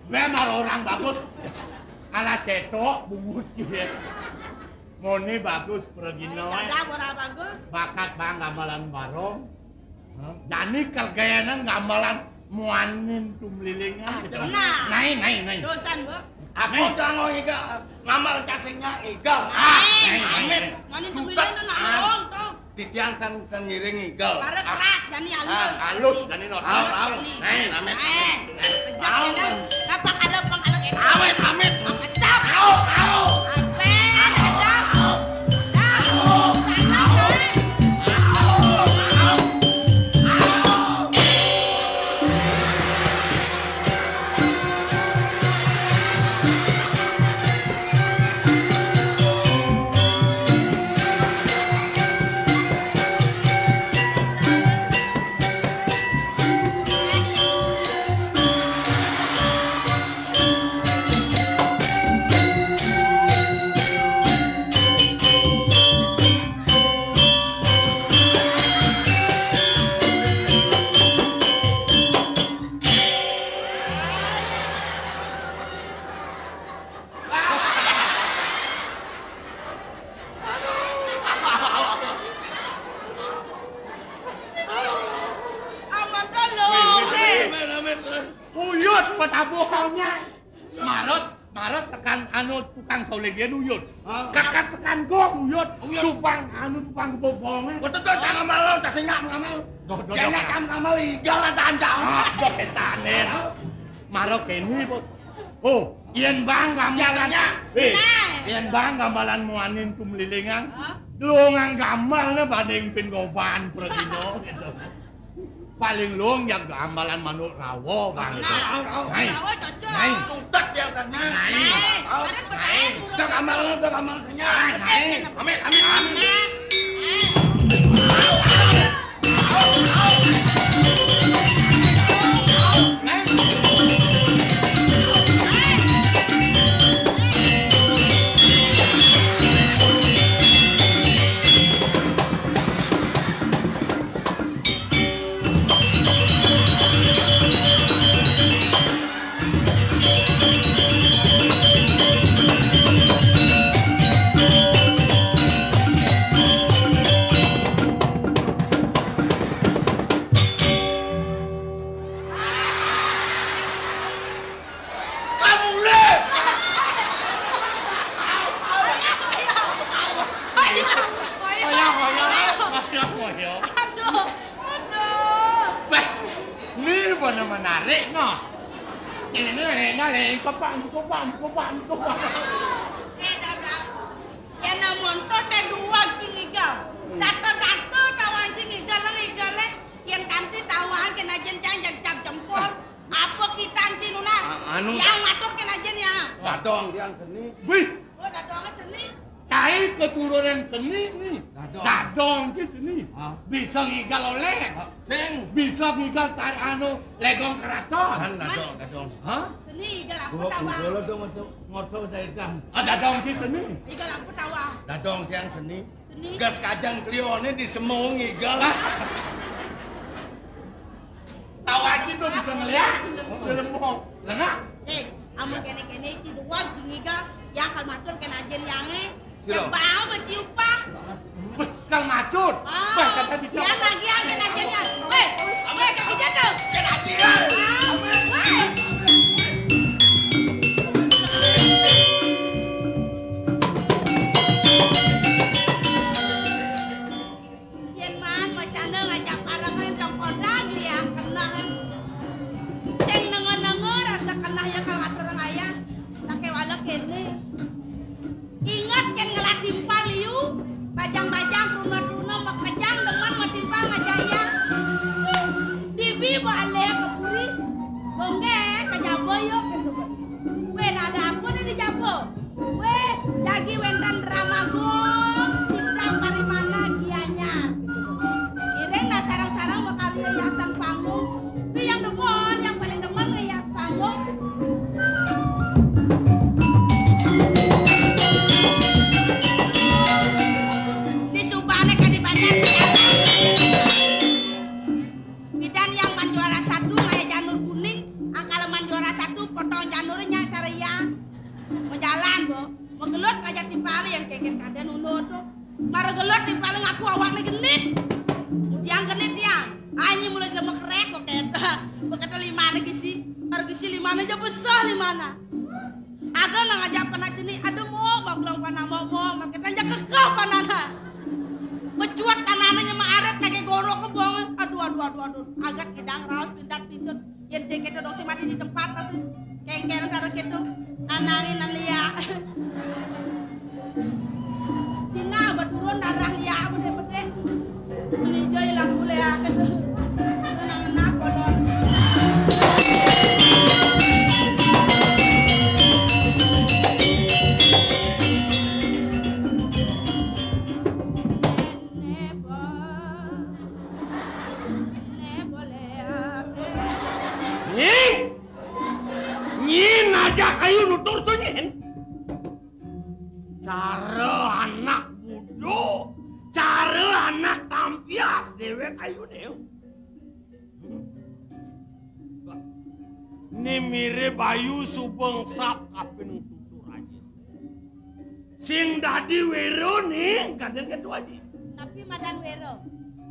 memang orang bagus. Ala cetok, bungut gitu. Muni bagus pergino, eh. Ada orang bagus. Bakat bang gamelan barong. Hah? Jani kergenan gamelan muanin tumlilingan. Ah, gitu. Tenang. Nai, nai, nai. Dosan, Bu. Aku nai. Jangan iga ngamal casingnya iga. Ah, nai, nai, nai. Muanin tumlilingan nak nai. Ngiring, toh. Titiang kan, kan ngiring iga. Para keras, jani halus. Ah, halus, jani normal. Halus, jani. Nai, amit. Nai. Kejap, ya, kan? Nah, pangkala, pangkala, gitu. Amit, amit. Kesap. Au, au. Ape? Au, au. Dah. Au, au. Aman to, Lung. Wih, wih, wih, wih, wih. Uyut, petabuhannya. Marot, marot tekan anu tukang solegian uyut. Ah. Kakat tekan gong uyut. Uyut. Tupang anu tukang bobonge. Betul tuh, jangan malu, tak sengak ngamal. Doh, doh, jangan doh. Kamu ngamal, igal ada anjang. Ah, doh, ketanen. Marot kene, Bos. Oh, yen bang gamelan. Jatuhnya. Eh, nah. Yen bang gamelan muanin tumlilingan. Hah? Lu ngang gamal ne banding pin goban pergino gitu. Paling luang ya gamelan manuk rawa, Bang. Nah, au, au. Nai. Rawa cocok. Nai. Cutet ya, kan, Nai. Nai. Au. Ada pertanyaan. Nai. Udah gamal, udah gamal senya. Nai. Amit, amit, amit. Nah. Au, au. Au, au. Au, au. Nai. Ya. Aduh, aduh. Bah, ini mana menarik, no. Ini enak, le, kopak, kopak, kopak, kopak. Eh, dadah. Yen montor te duwag cing igal. Dato-dato tawang cing igal, ngigal, eh. Yen kanti tawang kena jen jang jag cap jempol. Apa kitan ci nunas? A-, anu. Yang matur kena jen ya. Dadong yang seni. Wih. Oh, dadong seni. Cai keturunan seni nih. Dadong. Dadong ci seni. Ah. Bisa ngigal oleh. Ah, sing. Bisa ngigal tar anu legong keraton. Kan dadong, dadong. Hah? Seni igal apa tawang? Dong, dong, ngoto daedan. Ah, dadong ci seni. Igal apa tawang? Dadong yang seni. Seni. Gas kajang klione di semong igal. Tahu aja tuh bisa ngeliat. Di lembong. Lengah. Eh, amun kene-kene ci dua jingiga yang kal matur kena ajen yange. Sira. Yang bau beciupa. Weh, kal matur. Ah, weh, kata dia. Yang lagi yang kena ajen yang. Weh, weh, kaki jatuh. Kena ajen. Ah, weh. Yen man macana ngajak pareng ring kodang liang keneh. Sing nenga-nenga rasa keneh ya kal ngatur ayah. Sake wala kene. Inget ken ngelah timpal liu, bajang-bajang, truna-truna, makejang, demen matimpal ngajak iya. Dibi bale ke puri, dongge ke jaba yo. Weh, ada apa ni di jaba? Weh, jagi wenten drama gong, Cipta Parimana Gianyar. Iring dah sarang-sarang bakal hiasan panggung. Tapi yang demen, yang paling demen ngehias panggung. Di subane kadi banjar. Bidan yang man juara satu, kayak janur kuning, angkal man juara satu, potong janurnya cara iya. Mau jalan, Bo. Mau gelut aja timpali yang keket kada nunduk tuh. Mara gelut timpali ngaku awaknya genit. Kemudian genit ya. Anyi mulai lemek rek kok kata. Beketel lima lagi sih. Harga si lima aja besar lima. Ada nang ajak panak jenih, ada mau, mau bilang panak mau, mau, mau kita aja kekeh panana. Mecuat tanahnya mah aret lagi gorok ke buang. Aduh, aduh, aduh, aduh. Agat kidang raos pintat pintut. Yen sing keto dong sing mati di tempat pas kengkeng karo keto. Nanangin nan lia. Sina beturun darah lia bedeh-bedeh. Menijo ilang bule aket. Ngenah-ngenah kolon. Nying! Nyin aja kayu nutur tu nyin. Cara anak bodoh, cara anak tampias dewek ayu ne. Ni mirip ayu subeng sap kapin tutur aja. Sing dadi wero ning kadang ketua aji. Tapi madan wero.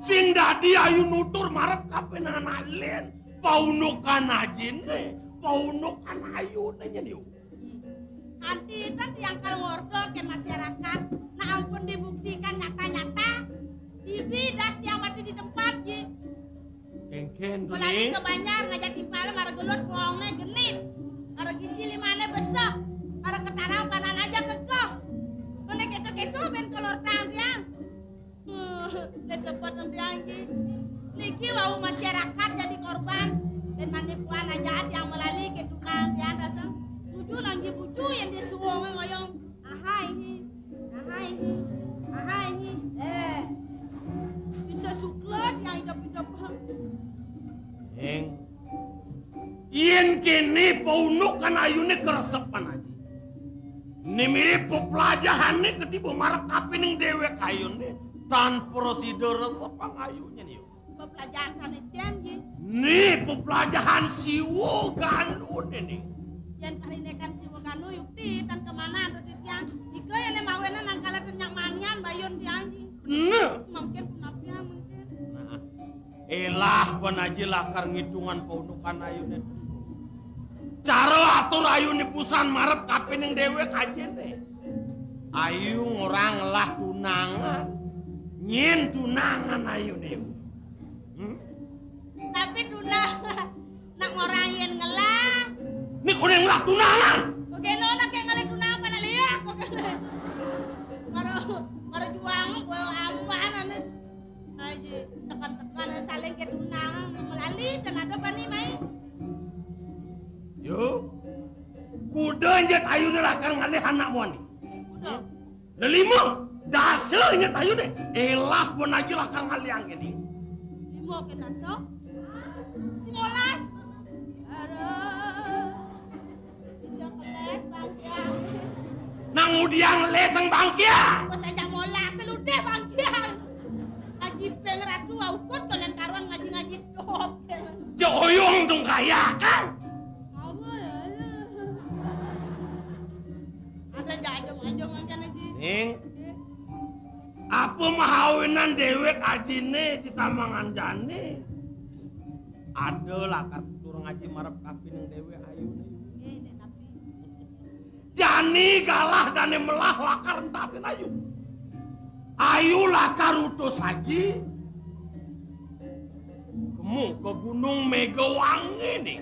Sing dadi ayu nutur marep kapin anak len. Paunukan ajine, paunukan ayune nyen yo. Kanti ten tiang kal ngorta ken masyarakat, nah ampun dibuktikan nyata-nyata. Ibi das tiang mati di tempat ji. Kengken. Melali ke banjar ngajak timpal mara gelut wongne genit. Mara gisi limane besok. Mara ketarang panan aja kekeh. Nune keto-keto ben kelor tang tiang. Nek sepot nang tiang ki. Niki wau masyarakat jadi korban. Ben manipuan aja tiang melali ke tunang tiang dasar. Tuju nang ji bucu yang disuwung ngoyong. Ahai hi. Ahai hi. Ahai hi. Eh. Bisa suklet yang hidup-hidup. Eng. Yen kene paunukan ayune keresepan aji. Ni mirip peplajahane ketiba marep kapining dewek ayune tan prasida resepang ayune ni. Peplajahan sane cen ji. Ni peplajahan siwa gandune ni. Yen parinekan siwa ganu yukti tan kemana tuh titiang. Ika yen mawena nang kala tenyak manian bayun tiang ji. Bener. Mungkin punapian mungkin. Nah. Elah, pan aji lakar ngitungan paunukan ayune. Cara atur ayune pusan marep kapining dewek ajine. Ayu ngorang ngelah tunangan. Nyén tunangan ayuné. Hmm? Tapi tunangan. Nak orang yén ngelah. Né koné ngelah tunangan. Kok kéné nak kayak ngelah tunangan pada liya kok kéné. Mara, mara juang gue aman ané. Aji, tekan-tekan saling ke tunangan melali dan ada bani mai. Yo. Kuda nyét ayuné lakar ngalih anak muani. Kuda. Lelima, dasa nyét ayuné. Elah pun aja lakar ngalih angin ini. Lima ke dasa? Simolas. Aduh. Bisa keles bangkiang. Nang udiang les sang bangkiang. Bos aja molas seludeh bangkiang. Aji peng ratu aukut konen karuan ngaji-ngaji top. Joyong tung kaya kan? Apa ya? Ada aja ajong-ajong kan, Aji. Ning. Apa mahawinan déwék ajiné di tamangan jani? Ada lakar tutur ngaji marep kapining déwék ayuné. Nggih, Dek Napi. Jani galah dané melah lakar entasin ayu. Ayu lakar utus aji. Kemu ke Gunung Megawangi nih.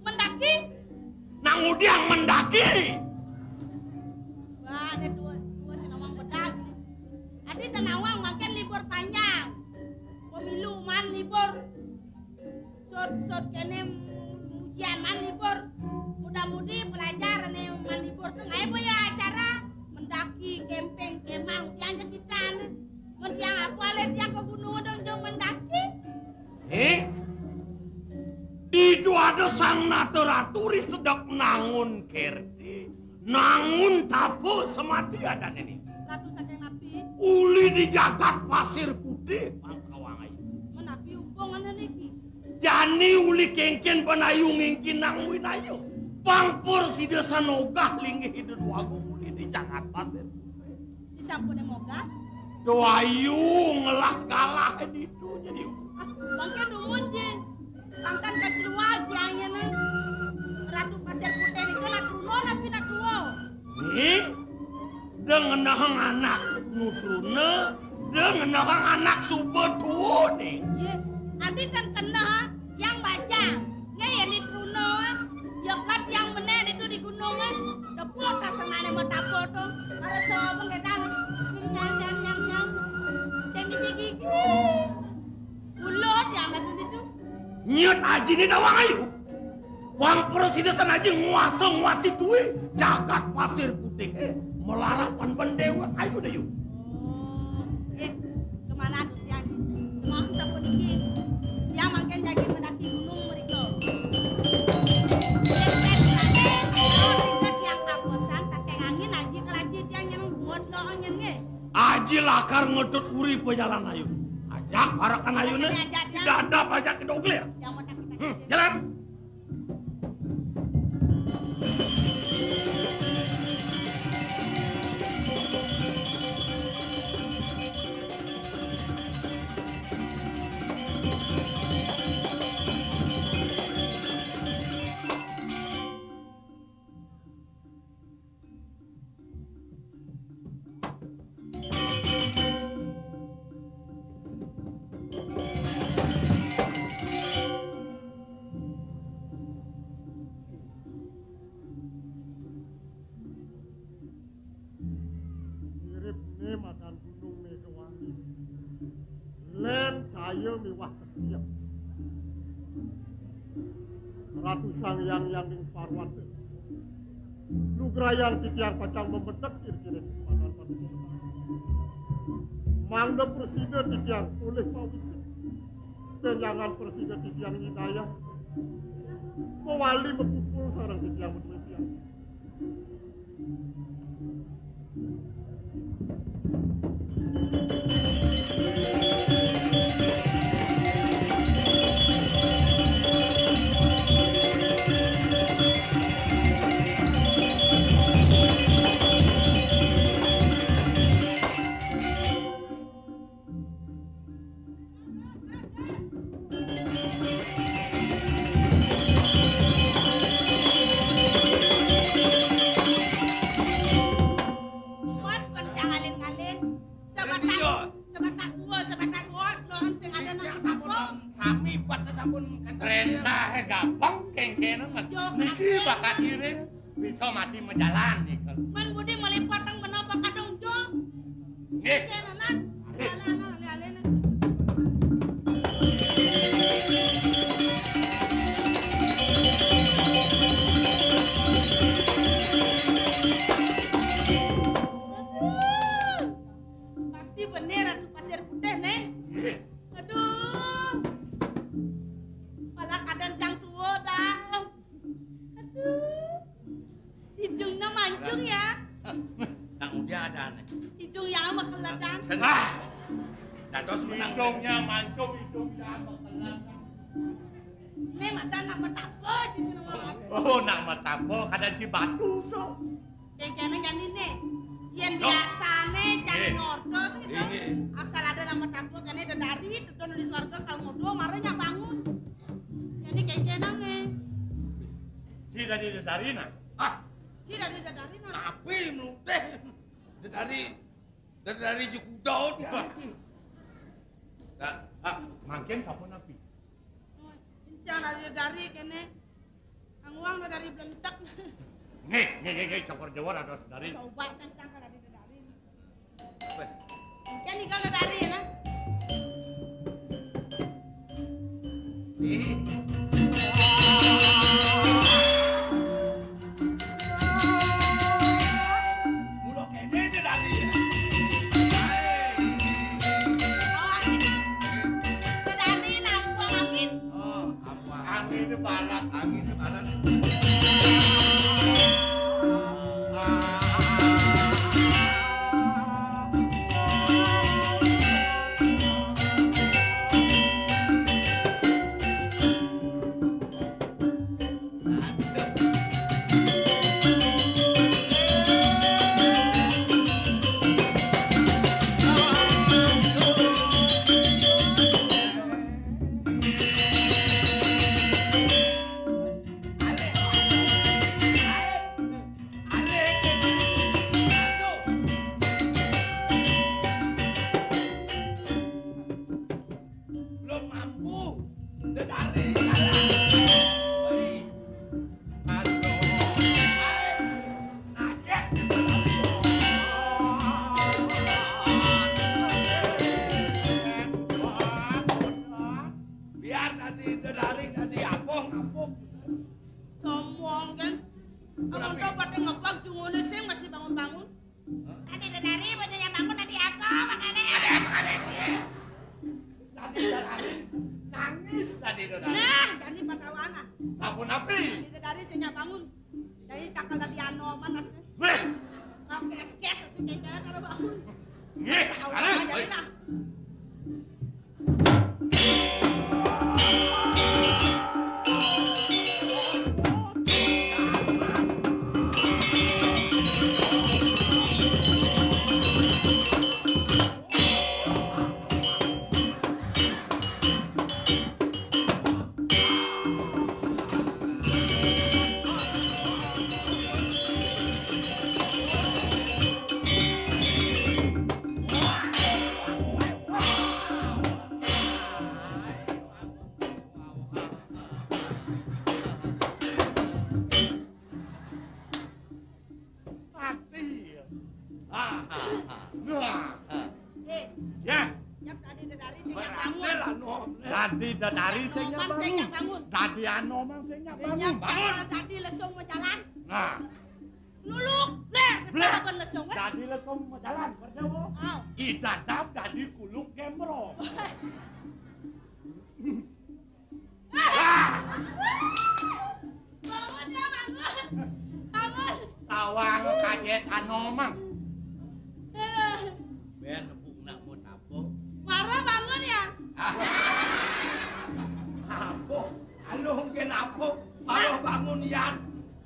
Mendaki? Nang udiang mendaki. Wah, ada dua, dua si nawang bedag. Adi dan nawang makin libur panjang. Pemilu man libur. Sot, sot kene mu-, ujian man libur. Muda-mudi pelajar ne man libur. Tuh ngai boya acara mendaki, camping, kemah, udian jetitan. Mun tiang apa le tiang ke gunung dong jong mendaki. Eh? Ditu ada sang nata ratu ri sedek nangun kerti, nangun tapa semati adan ini. Ratu saking napi? Uli di jagat Pasir Putih, Pangkawang ayu. Menapi umpung ana niki? Jani uli kengken panayu ngingkin nang winaya. Pang pur sida sanogah linggih Ida Dwagung uli di jagat Pasir Putih. Disampune mogah? Doayu ngelah galah ditu jadi. Ah, mangke dumun, Jin. Tangkan kaclual tiangnya nih. Ratu Pasir Putih niku nak truna napi nak tuwa? Nih, dengenahang anak nutruna, dengenahang anak suba tuwa nih. Iya, adi dan kenah yang bajang. Nggih, yen di truna, ya kat yang meneh ditu di gunung, eh. Tepuk tak senane mau tapo to. Mara sapa ngedan. Nyam, nyam, nyam, nyam. Sing bisi gigi. Ulut yang ada sini tu. Nyet aji ni tawang ayu. Wang presidesan aji nguasa nguasi duwe jagat Pasir Putih, eh. Melarapan ben dewek ayu deh, yu. Oh, eh, kemana tuh tiang? Kemana tak puniki? Tiang makin jadi mendaki gunung mereka. Tiang makin mendaki gunung mereka tiang kaposan, saking angin aji kelaji tiang yang buat lo angin nge. Aji lakar ngedut uri pejalan ayu. Ajak parakan ayu ne. Ajak, ajak, tiang. Dadap ajak kedoglir. Tiang mau tak kita. Hmm, jalan. Mirip ne madan Gunung Megawangi. Len caya miwah kesiep. Ratu Sang Hyang Hyang Ning Parwata. Nugrayang titiang pacang memedek irgine padan paduka. Mangda prasida titiang olih pawisik. Benjangan prasida titiang nyidayah. Mawali mapupul sareng titiang madue tiang. Sebatang gua, sebatang gua, lo sing ada nang sampun, sami buat sampun kantor. Perintah gampang, kengkenan mah. Niki bakat iring, bisa mati majalan nih. Men budi melipatang menapa kadung jo. Nggih. Kengkenan, nah. Nggih. Nah, nah, nah, nah, nah, nah. Pasti bener Ratu Pasir Putih, Neng. Nggih. Aduh. Malah kadang jang tua dah. Aduh. Hidungnya mancung ya. Nang udah ada nih. Hidung yang makelan. Ah. Dados menang. Hidungnya mancung, hidung yang makelan. Ini ada nak metapa di sini. Oh, nak metapa, kadang si batu, so. Kengkenan jani né. Yén biasané jani ngordos gitu. Asal ada nama tampuk kéné dedari, dedon di swarga kalau ngobrol marah nyak bangun. Jani kengkenan né. Ci dadi dedari nah. Ah, ci dadi dedari nah. Tapi mlutih. Dedari, dedari jekuda dia. Nah, ah, mangkin sapa napi? Encang dadi dedari kéné. Anguang dedari blentek. Nih, nih, nih, nih, cokor jawar ada sedari. Coba kencang kan dadi dedari. Apa? Kan tinggal dedari ya, nah. Nih. Mula kéné dedari ya. Ae. Dedari nang buang angin. Oh, apa? Angin barat, angin barat. Belum mampu. Dedari. Woi. Aduh. Aduh. Biar dadi dedari dadi apung, apung. Sombong kan. Amun to pada ngebak jungune sing masih bangun-bangun. Hah? Tadi dedari bocahnya bangun tadi apa makane? Ada apa ada? Tadi dedari nangis tadi dedari. Nah, jadi patawana. Sapunapi? Tadi dedari sing nyak bangun. Jadi cakal tadi anoman asli. Weh. Kes-kes asli kaya karo bangun. Nggih, Tahu alah. Aja nah. Mati. Ah, ah, ah. Wah. Eh, ya. Nyap tadi dedari sing nyak bangun. Berhasil anu. Tadi dedari sing nyak bangun. Tadi anoman sing nyak bangun. Bangun. Tadi lesung majalan. Nah. Luluk, bler, bler. Apa lesung, eh? Tadi lesung majalan, kerja, Bu. Oh. Idadap tadi kuluk gembrong. Bangun ya, bangun. Bangun. Tawang kaget anoman. Aduh. Ben, Bu, nak mau tapo? Mara bangun ya? Apa? Alo, mungkin apa? Mara bangun, Yan.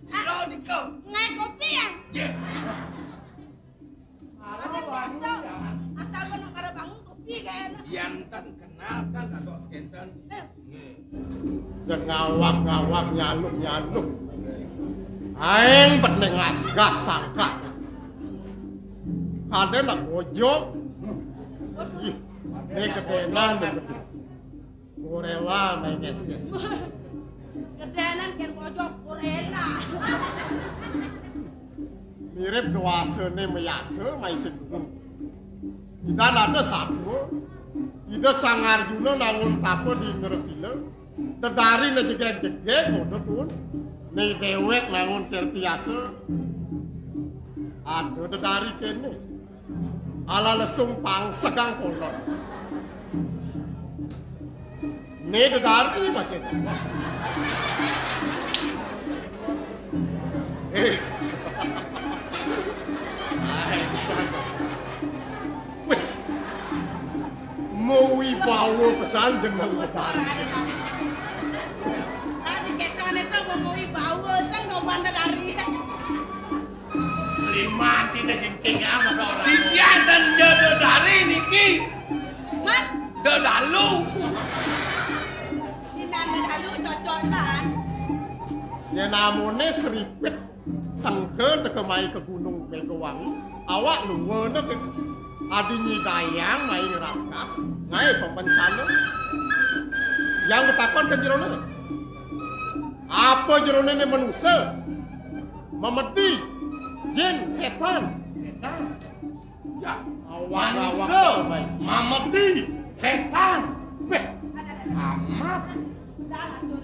Sira nika. Ngae kopi ya? Nggih. Mara bangun, Yan. Asal kono karo bangun kopi kan. Yan ten kenal ten dados kenten. Eh. Nggih. Jeng ngawak-ngawak nyaluk-nyaluk. Aeng bening asgas takah. Kade nak bojo. Ih, né gedénan gedé. Gorila main ges-ges. Gedénan kén pojok gorila. Mirip dwasané mayasa main sing gunung. Ida ada satua, Ida Sang Arjuna nangun tapa di Indrakila, dedari né jegég-jegég, ngoda tuun. Né déwék nangun kerti asa, ada dedari kéné. Ala lesung pangsegang kolot. Né dedari masih. Eh. Ai, pesan. Wih. Mawibawa pesan jeneng dedari. Tadi kéto né to mawibawa, sing kau bandar dari. Lima kita jengking amat orang. Titian dan jodoh dari niki. Mat. Dodalu. Dinana dalu cocok san. Yén amoné sripit sengka teka mai ka Gunung Mégawangi, awak luwana ké. Adi nyidayang mai ngraskas, ngaé pambencana. Yang ketakon ka jeroné. Apa jeroné né manusa? Mamedi, jin, sétan. Sétan. Ya, awak, manusa, awak, mamedi, sétan. Béh, amat.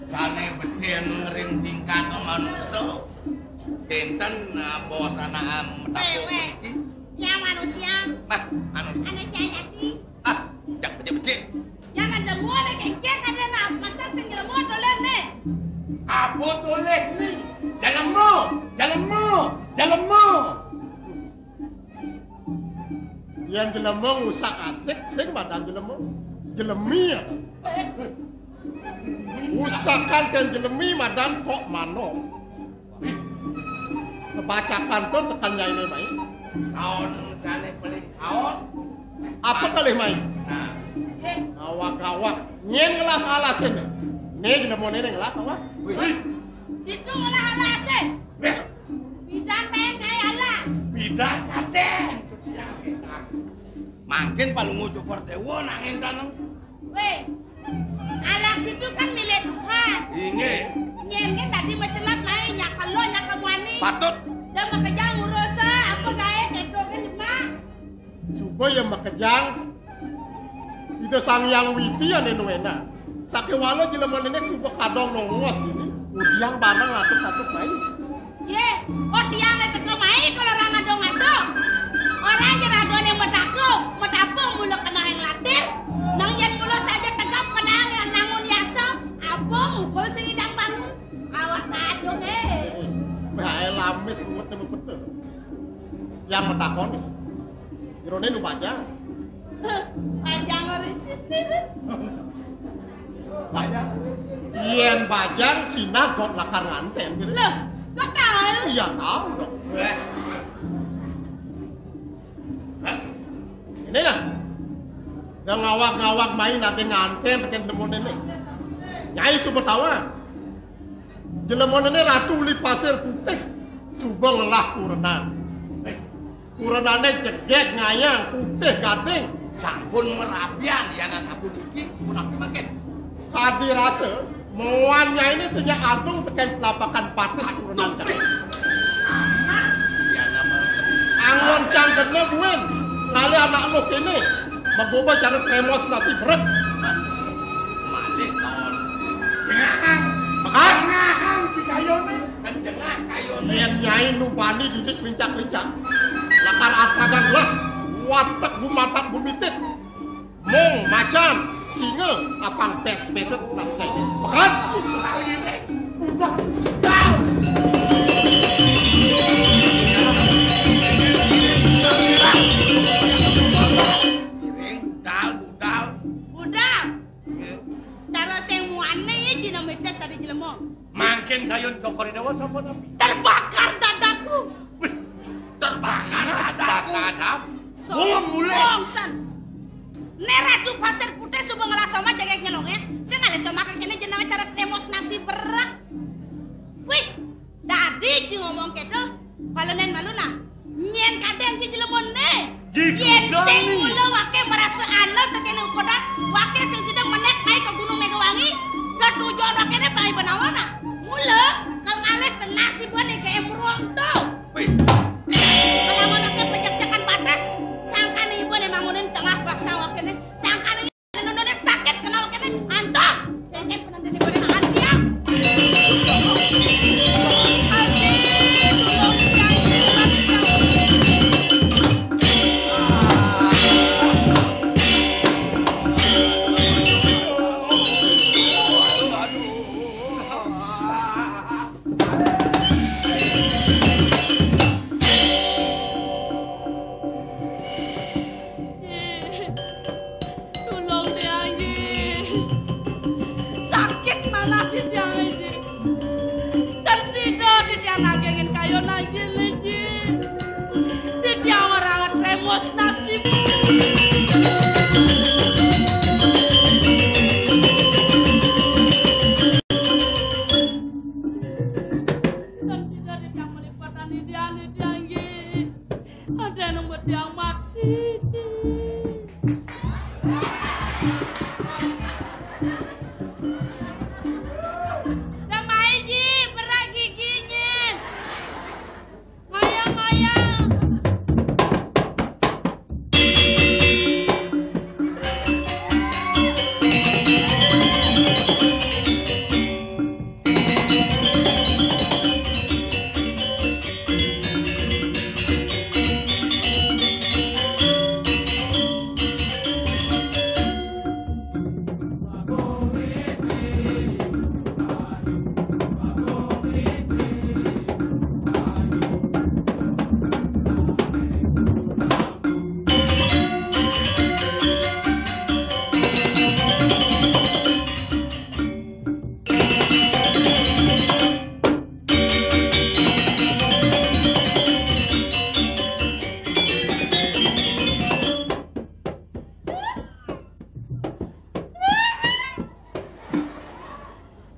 Sané betin ngering tingkat manusa. Kénten, ah, bos anak, ah, metapo. Wéh, wéh. Mriki. Ya manusia. Nah, manusia. Manusia jati. Ah, jak becik-becik. Ya kan demo ada kéngkén ada nak masa sing jelema tulen né. Apa tulen né? Jelema, jelema, jelema. Yén jelema ngusak asik, sing madan jelema. Jelemi ya. Usakan kén jelemi madan kok manok. Sebacakan to tekan nyainé mai. Kaon sané paling kaon. Apa kalih mai? Nah. Awak-awak. Nyén ngelas alasé né. Né jelemané né ngelas awak. Wih. Ditu ngelah alasé. Wih. Bidan téh kayak alas. Bidan kadén. Mangkin Palungguh Cokor Déwa nak ngénten. Wéh, alas itu kan milik Tuhan. Inggih. Nyén kan tadi macelap lain, nyak kelo, nyak kamuani. Patut. Dan makejang ngurus, apa gaé, kéto kan cuma. Suba ya makejang. Ida Sang Hyang Widi ané nuéna. Sakéwala jelema né suba kadong nongos dini. Udiang bareng atuk-atuk mai. Yé, oh tiang né teka mai kalau orang adong-adong. Orang jeragané medako, medapung mula kena yang latir. Nang yén mula saja tegap kena yang nangun yasa, apa mukul sing idang bangun. Awak kadung, eh. Baé lamis ruwet né mepet. Tiang matakon. Jeroné nu bajang. Bajang ora sini. Bajang. Yén bajang sinah dot lakar ngantén, gitu. Loh, kok tahu? Iya, tahu dong. Eh. Mas, ini nah. Dah ngawak-ngawak main nanti ngantén tekén demoné né. Nyai suba tawa. Jelemané né ratu uli pasir putih, suba ngelah kurenan. Kurenané jegég ngayang, putih gading. Sampun merabian, yana sampun iki, sampun api makin. Kadi rasa, moan nyainé sing nyak adung tekén telapakan patis kurenan. Aduh, cang. Yana mah. Angon cang kena buin, ngalih anak luh kéné. Magoba cara tremos nasi berek. Malih kaon. Ngahang. Makan. Ngahang di kayuné. Kan jengah kayuné. Yén nyai nu bani didik lincak-lincak. Lakar atagang lah. Watek gumatak gumitit. Mung macan singa apang pés-péset nas nyai. Makan. Udah. Udah. Giring, budal, budal. Budal. Iya. Cara sing muané ya Cina Midas tadi jelema. Mangkin kayun Cokor I Déwa sapa napi? Terbakar dadaku. Wih, terbakar dadaku. Sadap. Bung mulih. Bongsan. Né Ratu Pasir Putih suba ngelah somat jegég nyelongés. Sing ngalih somat kéné jeneng cara tremos nasi berek. Wih, dadi ci ngomong kéto, palenen malu nah. Nyén kadén ci jelemané. Yén sing mula waké marasa aneh tekéné ukodan, waké sing sida menék mai ka Gunung Megawangi, tetujon wakéné mai benawana. Mula, kal ngalih tenas ibané ka Emrong to. Wih. Kalawan waké pejek-jekan bates, sangkan ibané mangunin tengah basang wakéné, sangkan nunune sakit kenal kene antos. Kengken penandene boleh makan dia. Tulung tiang, Ji. Sakit manah di tiang, Ji. Dan sida di tiang nagingin kayun, Ji, Ji. Di tiang orang ngetremus nasib. Dan sida di tiang melipatan di tiang, di tiang, Ji. Ada yang buat tiang mati. Dah mai, Ji, berak giginya. Ngoyang-ngoyang.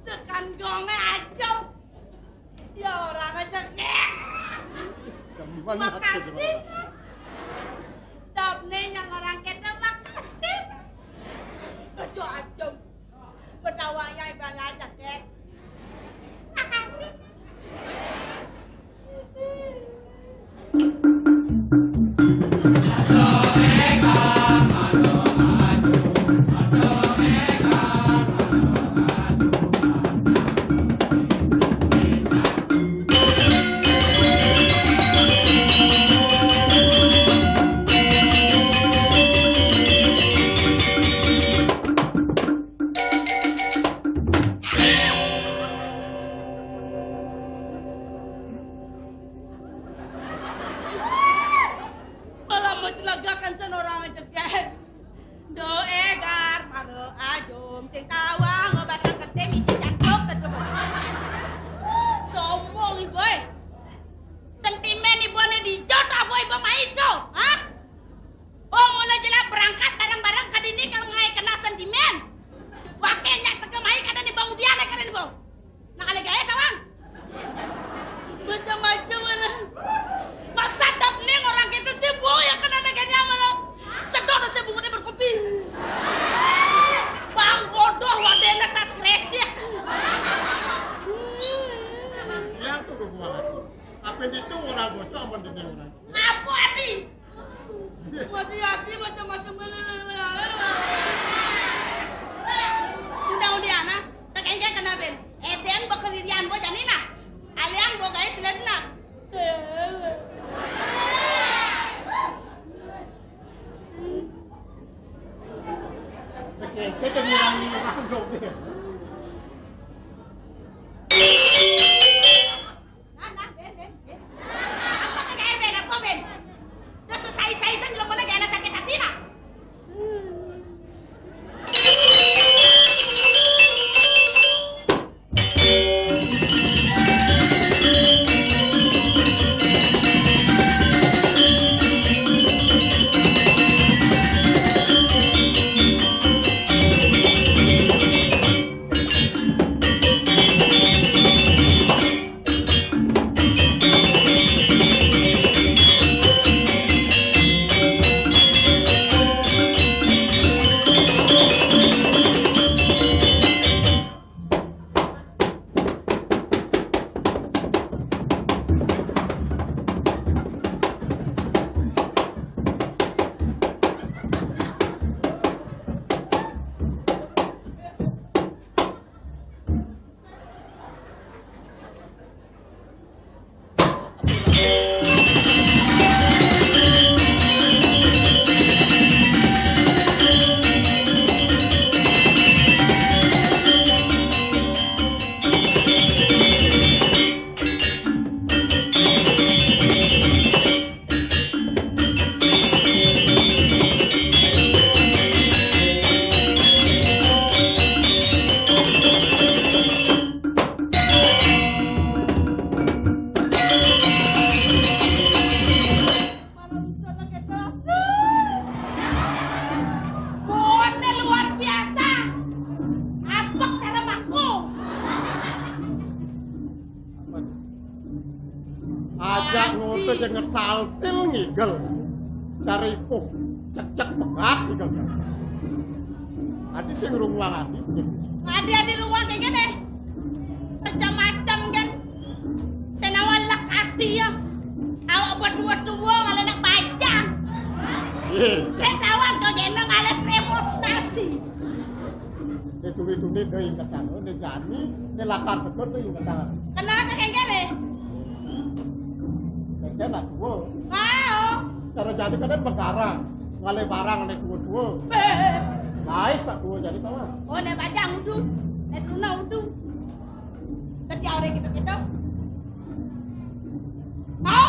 Tekan gonge aja. Ya orang aja kek. Makasih. Dapne yang orang kena makasih. Aja aja. Bedawang yang ibarat aja kek. Makasih. Malah mencelegakan senorang aja, Gen. Doe gar mara ajum sing tawang basang gedé misi jantung gedé. Sombong ibu, eh. Sentimen ibu ne dijot apa ibu mai to, ha? Oh, mula jelas berangkat bareng-bareng ka dini kalau ngai kena sentimen. Wake nyak teke mai kada ni bang udian kada ni bang. Nak lagi aja tawang. Macam-macam mana. Masa dap ni orang gitu sih bu ya kena ada ganya mana. Sedot sih bu dia berkopi. Bang bodoh wadah tas kresek. Yang tuh buang. Apa itu orang bocor apa ini orang? Apa ati? Mati ati macam-macam. Undang-undiana, tak engke kena ben. Eden bekeririan bo janina. Alian bo guys ledna. Oke, kita ngirangi orang dok deh. Nah, nah, ben, ben, ben. Apa kagak ben, apa ben? Udah selesai-selesai sen, belum mana gak ada sakit hati, nah. Sing ngetaltil ngigel. Cari puh cek-cek pegat ngigel. Adi sing runguang adi. Adi-adi runguang kayak gini. Macam-macam kan. Senawan lak adi ya. Awak berdua-dua kalau nak bajang. Iya. Saya tahu aku gini ngalet emosi. Né duwé-duwé dhewe ingetan, né jani, né lakar bener dhewe ingetan. Kenapa kayak gini? Kaya nak tuwa. Wow. Cara jani kan megarang, ngalih barang né tuwa-tuwa. Guys, tak tuwa jani kawan. Oh, né bajang udu. Né tuna udu. Kerja orang gitu-gitu. Tau?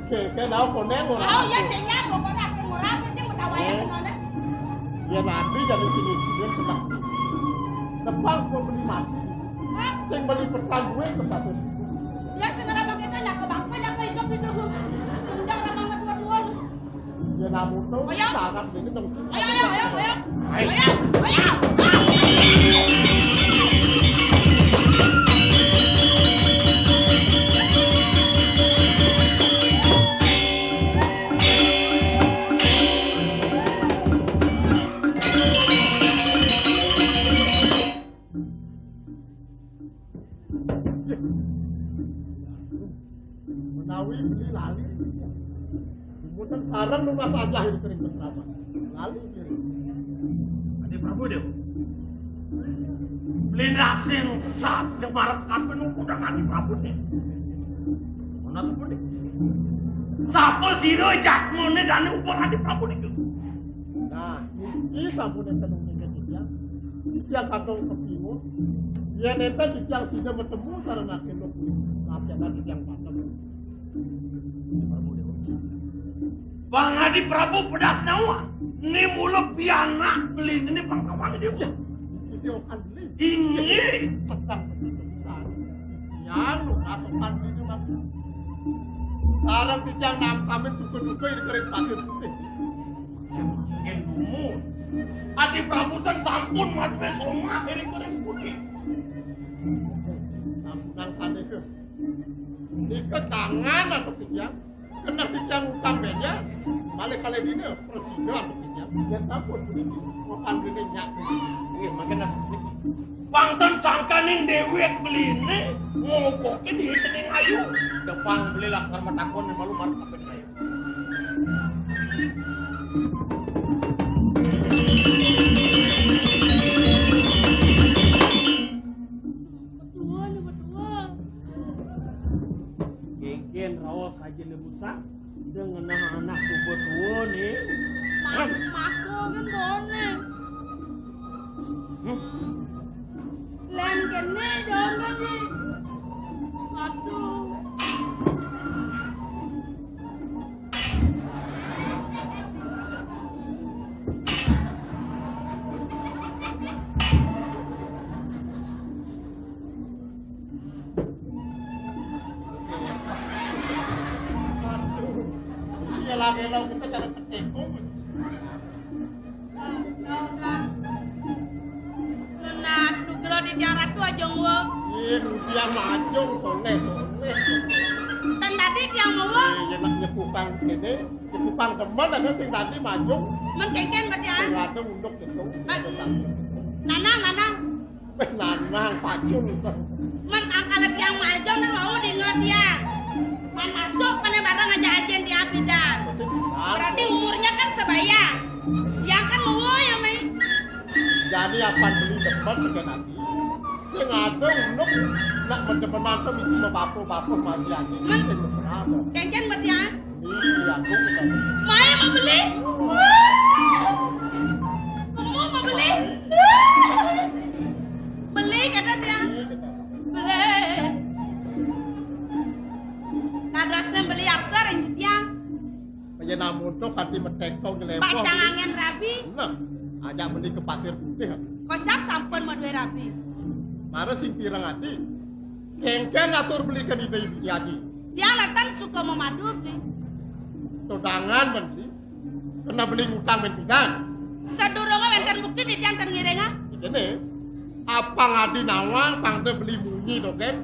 Oke, oke, tau koné ora. Tau ya sing ya pokoknya aku ora apa sing udah wayah ngono. Ya nanti jadi sini dia senang. Depan gua beli mati. Hah? Sing beli pertang gue ke satu. Ya sing ora pakai kan aku bangku aku hidup itu. Udah ora banget buat gua. Ya namun tuh sangat ini dong sih. Ayo, ayo, ayo, ayo. Ayo, ayo. Menawi beli lali. Mboten sareng nunas ajah ing kering ketraman. Lali kiri. Adi Prabu Dewa. Beli sing sat sing marep kapen udah Adi Prabu ne. Ana sepundi? Sapa sira jatmane dane upar Adi Prabu niku? Nah, iki sampun enten ning titiang. Titiang kakung kepingun. Yen enten titiang sida metemu sareng akhir lho kuwi. Nasihat titiang pakem. Prabu Dewa. Bang Adi Prabu pedas nyawa. Ini mula pianak beli ini pangkawan dia. Ini okan beli. Ini sedang begitu besar. Yang lukas okan beli itu, Bang. Sekarang titiang namtamin suka duka di kering pasir putih. Yang dumun. Adi Prabu ten sampun madwe somah iri kering putih. Sampunang sane ke. Nika kangan aku titiang. Kena titiang utang beja. Balik kali dini persiga aku titiang. Yen sampun puniki. Okan dini nyak. Nggih, mangke nak. Pangten sangkaning dewek beline ngopoke di cening ayu. Depang belilah karma takon malu marep ape ayu. Betul, betul. Kengken raos aja lebusan. Dengan anak suku tua nih. Mas, mas, kan boleh. Hmm? Len kene dong kan nih. Aduh. Aduh, siya lagi lo kita cara ketekong. Nunas nugra di tiang ratu aja ngwa. Iya, nudia majung, soleh, soleh. Ten tadi tiang ngwa. Iya, nak nyepukang kene, nyepukang demen ada sing tadi majung. Men kengken berarti ah. Sing ada unduk gitu. Nanang, nanang. Wis lanang pacul. Men angkal tiang majeng ning wau dinget ya. Man masuk kene bareng aja ajen di apidan. Berarti umurnya kan sebaya. Yang kan mau ya, Mai. Jadi apan beli depan dengan nanti. Sing ada unduk nak mendemenan tuh itu bapak-bapak mati aja. Men. Sing mesra ada. Kengken berarti ah. Mai mau beli? Kamu mau beli? Beli kata dia. Beli. Kadosnya beli arsa ring dia. Kaya namun tuh kati metek to gelembong. Pacang angin rabi. Nah, ajak beli ke pasir putih. Kocap sampun madue rabi. Mara sing pireng ati. Kengken atur beli ke didai beli aji. Dia natan suka memadu beli. Todangan men beli. Kena beli ngutang men pidan. Sadurunge wenten bukti titiang ten ngiringa. Kene, apang adi nawang pangde beli munyi dogen.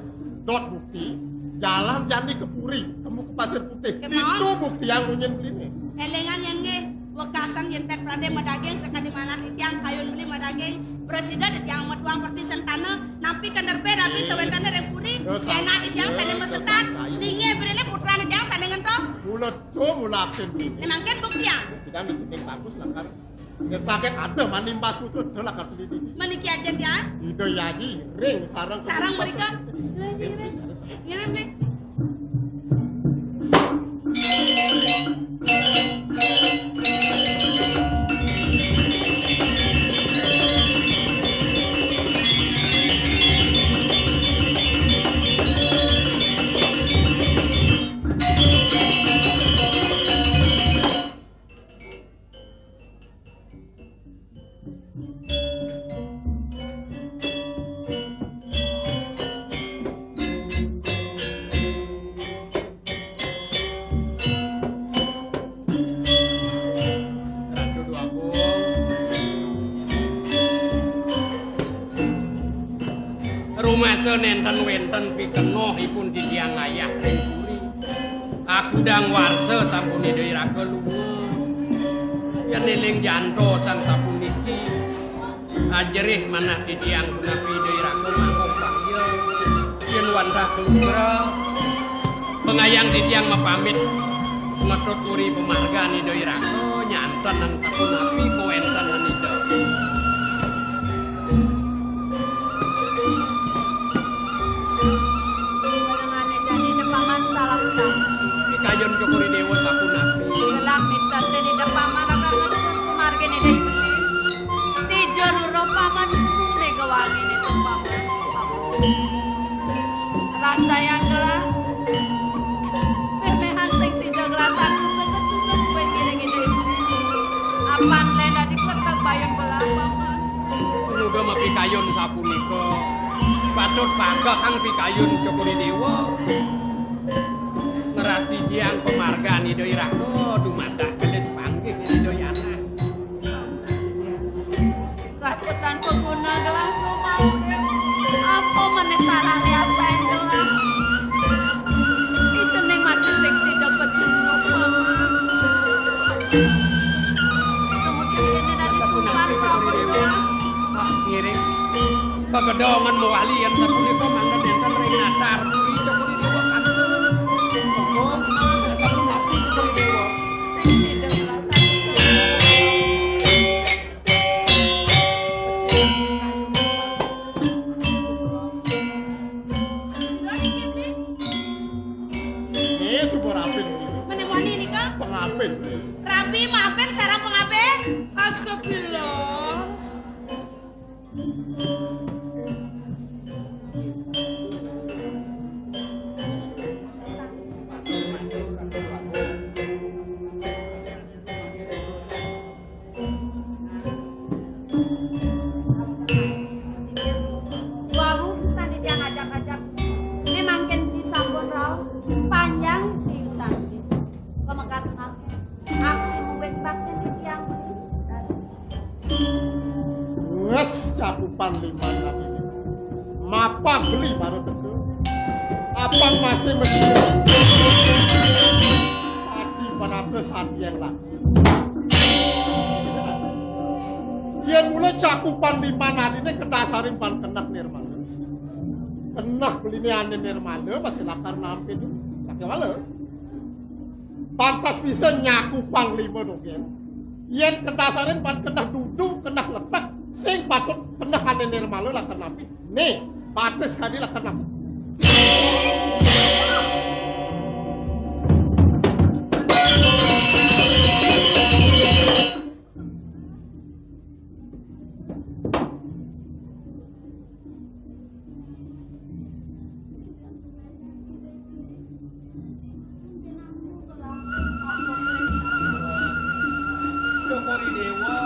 Dot bukti, jalan jani ke puri, temu ke Pasir Putih. Kemawon. Itu bukti yang munyin beliné. Élingan yén nggih, wekasan yén pét pradé madaging sakadi manah titiang kayun beli madaging, prasida titiang metuang perti sentana, nampi kenderbé rabi sawéntené ring puri, ya, yén titiang sané masetan, linggih beliné putran titiang sané ngentos. Mula to mula akin. Ngenangkin buktian. Buktian di cening bagus lakar. Yén saget ada manimbas putra, ada lakar selidiki. Meniki ajén, Yan. Ida Yayi, ring sareng. Sareng mrika. Ngiring, ngiring. Ngiring, ngiring. Ratu Dwagung. Rumasa nénten wénten pikenohipun titiang ayah ring puri. Akudang warsa sampun Ida Iraga lunga. Yén éling jantos sapuniki, ajerih manah titiang punapi Ida Iraga mangkuh bahya. Yén wantah kalugra, pangayang titiang mapamit ngetut puri pamargan Ida Iraga, nyanten sapunapi kawéntenan Ida. Panjenengané jani Ida Paman salah utang. Pikayun Cokor I Déwa sapunapi. Gelah miten Ida Paman lakar ngetur pamargin Ida Ibu. Tija ruruh Paman sumune kewangi Ida Paman. Rasayang gelah. Méméhan sing sida gelah sanusa kecunduk kowe ngiring Ida Ibu. Apan lén dadi kletek bayun gelah Paman. Muga mapikayun sapunika. Patut pagehang pikayun Cokor I Déwa. Ngrastitiang pamargan Ida Iraga dumadak gelis panggih Ida Yana. Kasih tanpa guna gelah rumah urip. Apa meneh salahné asain gelah. Ijening mati sing sida kecunduk, Paman. Kemudian ini dari sumpah, Paman. Ah, ngiring. Kagedongan mawali yén sapunika mangda nénten ring natar puri Cokor I Déwa kantun. Monggo, sapunapi Cokor I Déwa. Sing sida gelah. Ini suba rapin. Menemoni nika? Pengapin. Rapi mampir sareng pengapin. Astagfirullah. Wau sane tiang ajak-ajak. Ne mangkin beli sampun rauh, panjang tiusan. Pamekas mangkin, aksi mungguing bakten tiang. Wes cakupan liman nami. Mapag beli baru teka. Apang masih mesti. Ati panata sati yang laki. Yen mula cakupan liman adine kedasarin pan keneh nirmala. Keneh beline ane nirmala masih lakar nampi tu. Laki wala. Pantas bisa nyaku panglima dogen. Yen kedasarin pan keneh dudu, keneh leteh, sing patut keneh ane nirmala lakar nampi. Ne, pantas kadi lakar nampi. Cokor I Dewa,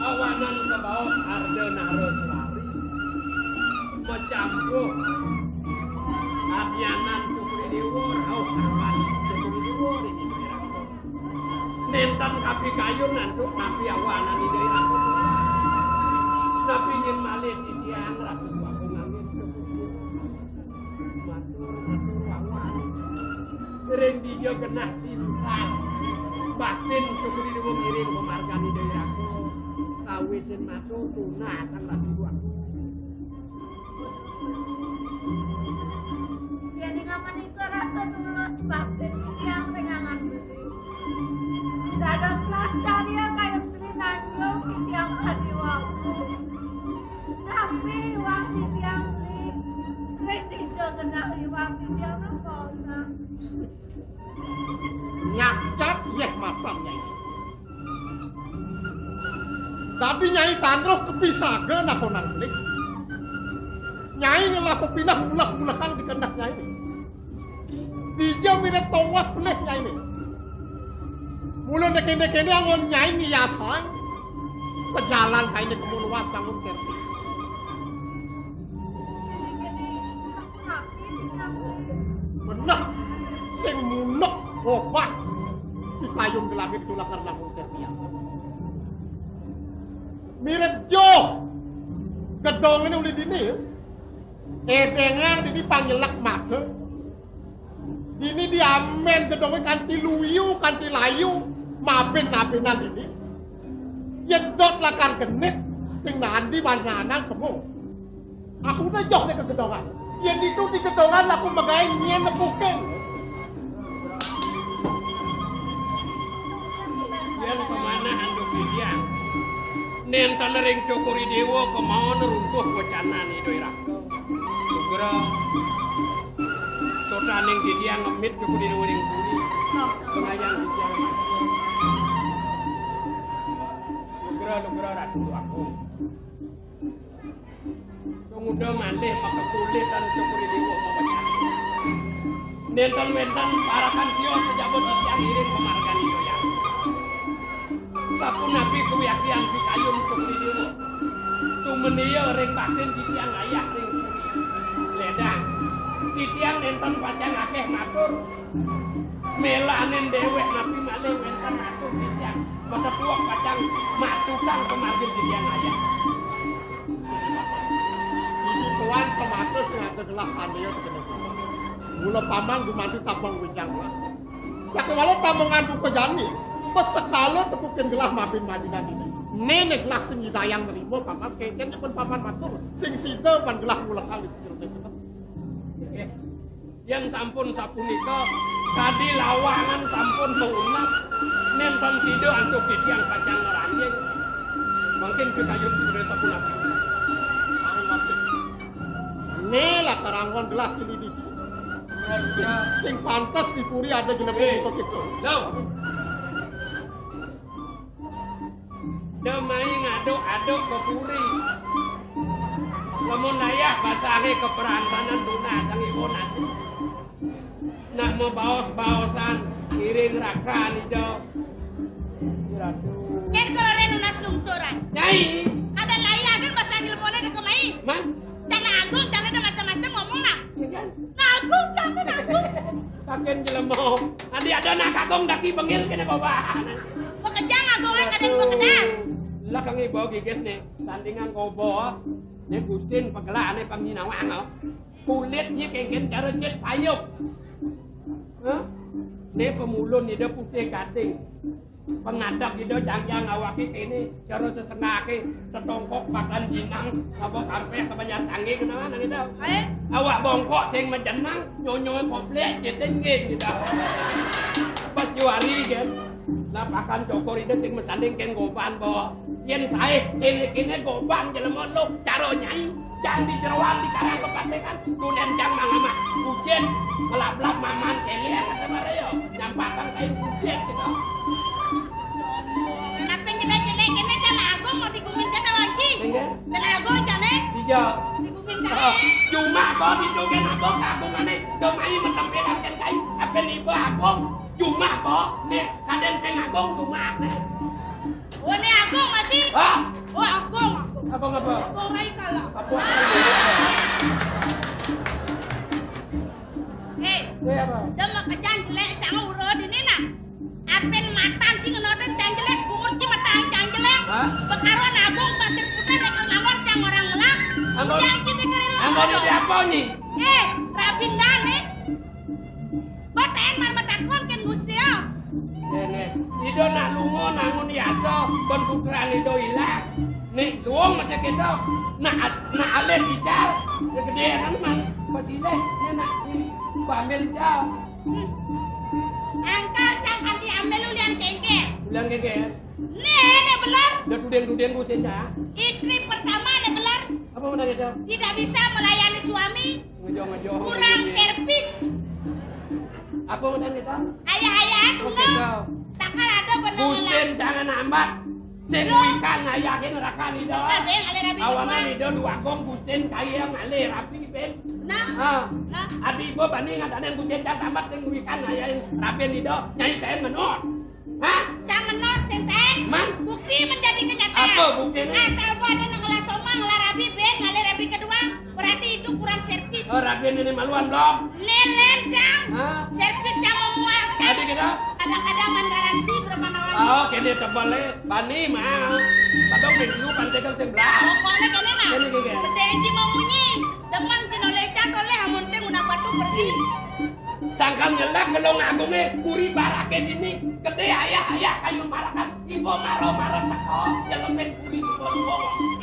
awanan kabaos Arda Nara Srari, macampuh abnyanan Cokor I Dewa, rauh karepan Cokor I Dewa, niki. Nenten kapikayun antuk napi awanan Ida Hyang Widhi. Napi nyen malih titiang Ratu Agung Angin kemudian matur, matur wawan. Ya genah singsal. Baktin syukuri dewa ngiring pemargani Dewi Ratu. Kawitin matur tunasang rabi buang. Yen ing amenika rasa tulus baktin titiang ring angan beli. Dadoslah carya kayun Sri Tanjung titiang kadi wau. Napi iwang titiang beli? Ring dija genah iwang titiang napa usah? Nyacat yeh matan Nyai. Dadi Nyai Tandruh kepisaga nakonang pelih. Nyai ngelah pepineh ngulah-ngulahang di keneh Nyai. Dija mirib towas pelih Nyai ni. Mula nekene-kene anggon Nyai ngiasang pejalan kaine kemu luas bangun kerti. Beneh sing munuk obah di payung gelangit kula kerna mungkir tiang. Mirip jo gedongene uli dini, edengang dini panyelek mata. Dini diamen gedonge kanti luyu, kanti layu, mabin-mabinan dini. Yedot lakar genit, sing nandi ban nanang kemu. Aku udah joh deh ke gedongan. Yen ditu di gedongan aku megai nyien nepukin. Yen pemanah anduk titiang. Nentel ring Cokor I Dewa kemawon runtuh wecanane Ida Ira. Sugra. Sotaning titiang ngemit Cokor I Dewa ring puri. Pengayang titiang. Sugra, sugra Ratu Agung. Sumuda malih makekulitan Cokor I Dewa mawecan. Nenten wenten parakan sios sajaba titiang iring pamargane doyan. Sapunapi kawiaktian pikayun Cokor I Dewa. Sumenia ring batin titiang ayah ring puri. Ledang, titiang nenten pacang akeh matur. Melanin dewek napi malih wenten atur titiang. Matepuak pacang matutang pamargin titiang ayah. Iki tuan semata sing ada gelah sandeya tekene paman. Mula paman gumanti tabang wijang lah. Sakewala tamongan buka jani, besekala tepukin gelah mabin-mabinan ini. Nene gelah sing nyidayang nerima paman, keken pun paman matur, sing sida pan gelah ngulekang di jerone. Yen sampun sapunika, kadi lawangan sampun maunat, nenten sida antuk titiang pacang ngranjing. Mangkin pikayun sira sapunapi. Mari masuk. Né lah karangon gelas ini di. Sing, sing pantes di puri ada jeneng Eh. Kita-kita. Lho. Demai ngaduk-aduk ke puri. Lamun dayah basangé keperantanan tunas sang ibu nasi. Nak mabaos-baosan iring rakan ida. Ratu. Yén karo rén nunas lungsuran. Nyai. Ada lai agen basang ilmuné dek kemai. Man? Cana Agung, cana ada macam-macam ngomong nah. Iya kan? Nah, Agung, cana Agung. Kakén jelema. Adi ada nak Agung daki bengil kéné babahan. Makejang Agung kadén makedas. Lah kang ibu gigis né, tandingan kobo. Né Gustin pegelahane panginawange. Kulitnya kéngkén cara jit payuk. Hah? Né pemulun ida putih gading. Pengadeg ida jangjang awake kéné, cara sesengake tetongkok pakan jinang, apa kampeh ke Banjar Sanggi kenawan gitu. Eh? Awak bongkok sing majenang, nyonyoe koplek jit sing nggih gitu. Pas juari kan. Lah pakan cokor ida sing mesanding kén goban bawa. Yén saé kéné-kéné goban jelema lu cara nyai. Jang di jeroan di karang kepatengan. Dunen jang mangamak. Ujen. Ngelap-lap maman kéné kata Mario. Nyampatang kain ujen gitu. Kenapa jelek-jelek kéné Cana Agung mau digumin Cana Wanci? Enggak. Cana Agung Cana? Iya. Digumin Cana. Cuma kok di Dunen Agung Agung aneh. Domai metempe dan kai. Apa nih Agung? Cuma kok nih kadén sing Agung cuma nih. Oh, né Agung masih? Ah. Oh, Agung, Agung. Agung apa? Agung Rai kalah. Agung Rai. Hé. Hé, apa? Dem makejang jelek cang ura dini nah. Apin matan sing ngenoten cang jelek, bungut ci matan cang jelek. Hah? Bekaruan Agung pasir putih nek ngangon cang orang ngelak. Ampun. Yang ci dengerin lo. Ampun, ini apa, Nyi? Eh, rabindane. Beten mar matakon kén Ida nak lunga nangun yasa, ban putrane ida ilang. Nek luung masih kita, nak, nak alih ical, gedhe nang man, pasilih, nek nak, pamil ical. Hmm. Angkal cang ati ambil ulian kengke. Ulian kengke. Nek, nek beler. Dah tuding-tuding ku cinta. Istri pertama nek beler. Apa menang itu? Tidak bisa melayani suami. Ngejo-ngejo. Kurang servis. Apa menang itu? Ayah-ayah, oke, tunggu. Kau. Takkan ada benar. Gusin jangan ambat. Sing wikan ngayahin rakan ida. Ada yang alih rapi. Awangan kedua. Ida dua gong gusin kaya yang alih rapi, Ben. Nah. Ah. Nah. Adi ibu bani ngadanen gusin cang tamat sing wikan ngayahin rapi ida. Nyai kain menor. Hah? Cang menor, Tenteng. Man? Bukti menjadi kenyataan. Apa buktinya? Asal gua ada nang ngelah somang, ngelah rabi, Ben, ngalih rabi kedua. Berarti itu kurang servis. Oh, rabi ini maluan belum? Lelen, Cang. Hah? Servis yang memuaskan. Tadi kita? Kadang-kadang menggaransi berapa nawang. Oh, kene tebal, eh. Bani, mah. Padahal di dulu kan tegal sebelah. Oh, boleh kene, nah. Kene, kene. Berdaya ji memunyi. Demen si nolecan oleh amun sing udah patuh pergi. Sangkal nyelak gelong agunge, puri barake dini, gede ayah-ayah kayu marakan, ibu maro-maro teko, jelemin puri ibu-ibu.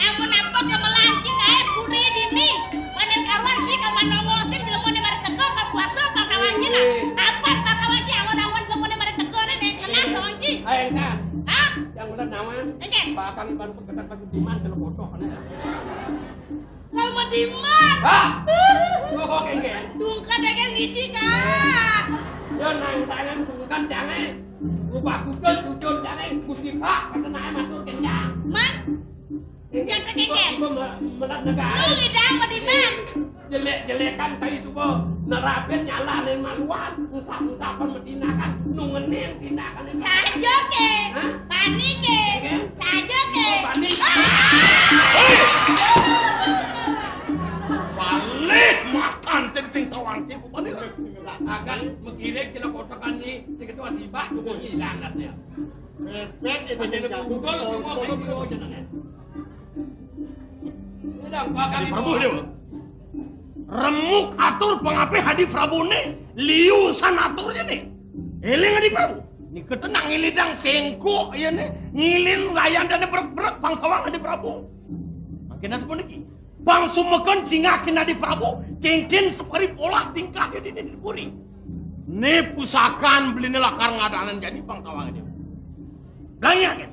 Amun apa kemelancing ae puri dini, panen karuan sih kalau mau ngolosin jelemone mari teko, kalau puasa pang tawanci nah. Apan pang tawanci awan-awan jelemone mari teko ne, ne, kenah tawanci. Ayo, Kang. Hah? Yang udah nawan. Enggak. Bakal iban peketak pas diman kalau kotok, aneh. Lalu mah diman. Hah? Duh, kok kengken? Dungkad aja ngisi, Kak. Yo, nang tangan dungkad jangan. Ubah kudus, sujud jangan. Gusti Pak, kata nae matur kencang. Man? Yang kengken. Ibu me-, melat negara. Lu ngidang mah diman. Jelek-jelekan tai suba. Nerapin nyalahin maluan. Usap-usapan medinakan. Nungenin tindakan. Saja ke. Hah? Bani ke. Oke. Saja ke. Oh, bani. Ah! Balik makan cek sing tawang cek balik. Akan mengkiring kilo kotakan ni seketua sibak tu ilang katanya. Bebek itu. Ada jadi bungkul, sol, semua sol, bungkul sol. Aja nanya. Ini dah, bakal Adi Prabu ibu. Dia. Remuk atur pangapih Adi Prabu ni, liu san atur je ni. Eling Adi Prabu. Ni ketenang ngilidang sengkok ya ni, ngilin layan dane berek-berek pang sawang Adi Prabu. Makin sepun lagi. Pang sumekan cingakin Adi Prabu, kengken separi pola tingkah ya di, di, di puri. Ni pusakan beli ni lakar ngadanan jadi pang sawang dia. Belanja kan?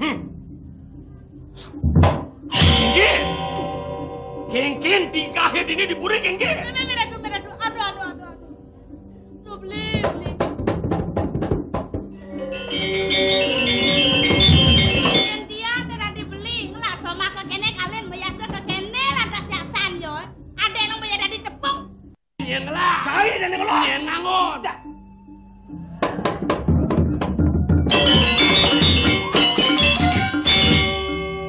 Hmm. Kengken. Kengken tingkahnya dini di puri kengken. Meh, meh, meh, aduh, meh, aduh. Aduh, aduh, aduh, aduh. Aduh, beli, beli. Yen dia tera dibeli, ngelak sama ke kene kalian meyasa ke kene lantas yasan yo. Ada yang bayar dari tepung. Nyeng lah. Cai dan nyeng lah. Nyeng ngangon. Cak.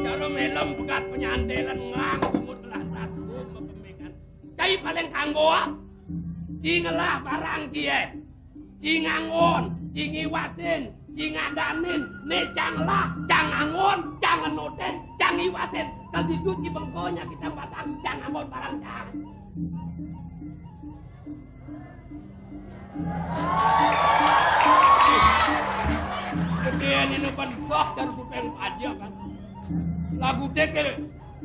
Cara melem pegat penyantelan ngang kumut kelas satu mepemikan. Cai paling kanggo ah. Ci ngelah barang ci eh. Ci ngangon, ci ngiwasin, ci ngadanin, ne cang lah, cang ngangon, cang ngenutin, cang ngiwasin. Kal ditu ci bengko nya kita pasang, cang ngangon barang cang. Gedene bansa dan kuping aja kan. Lagu teke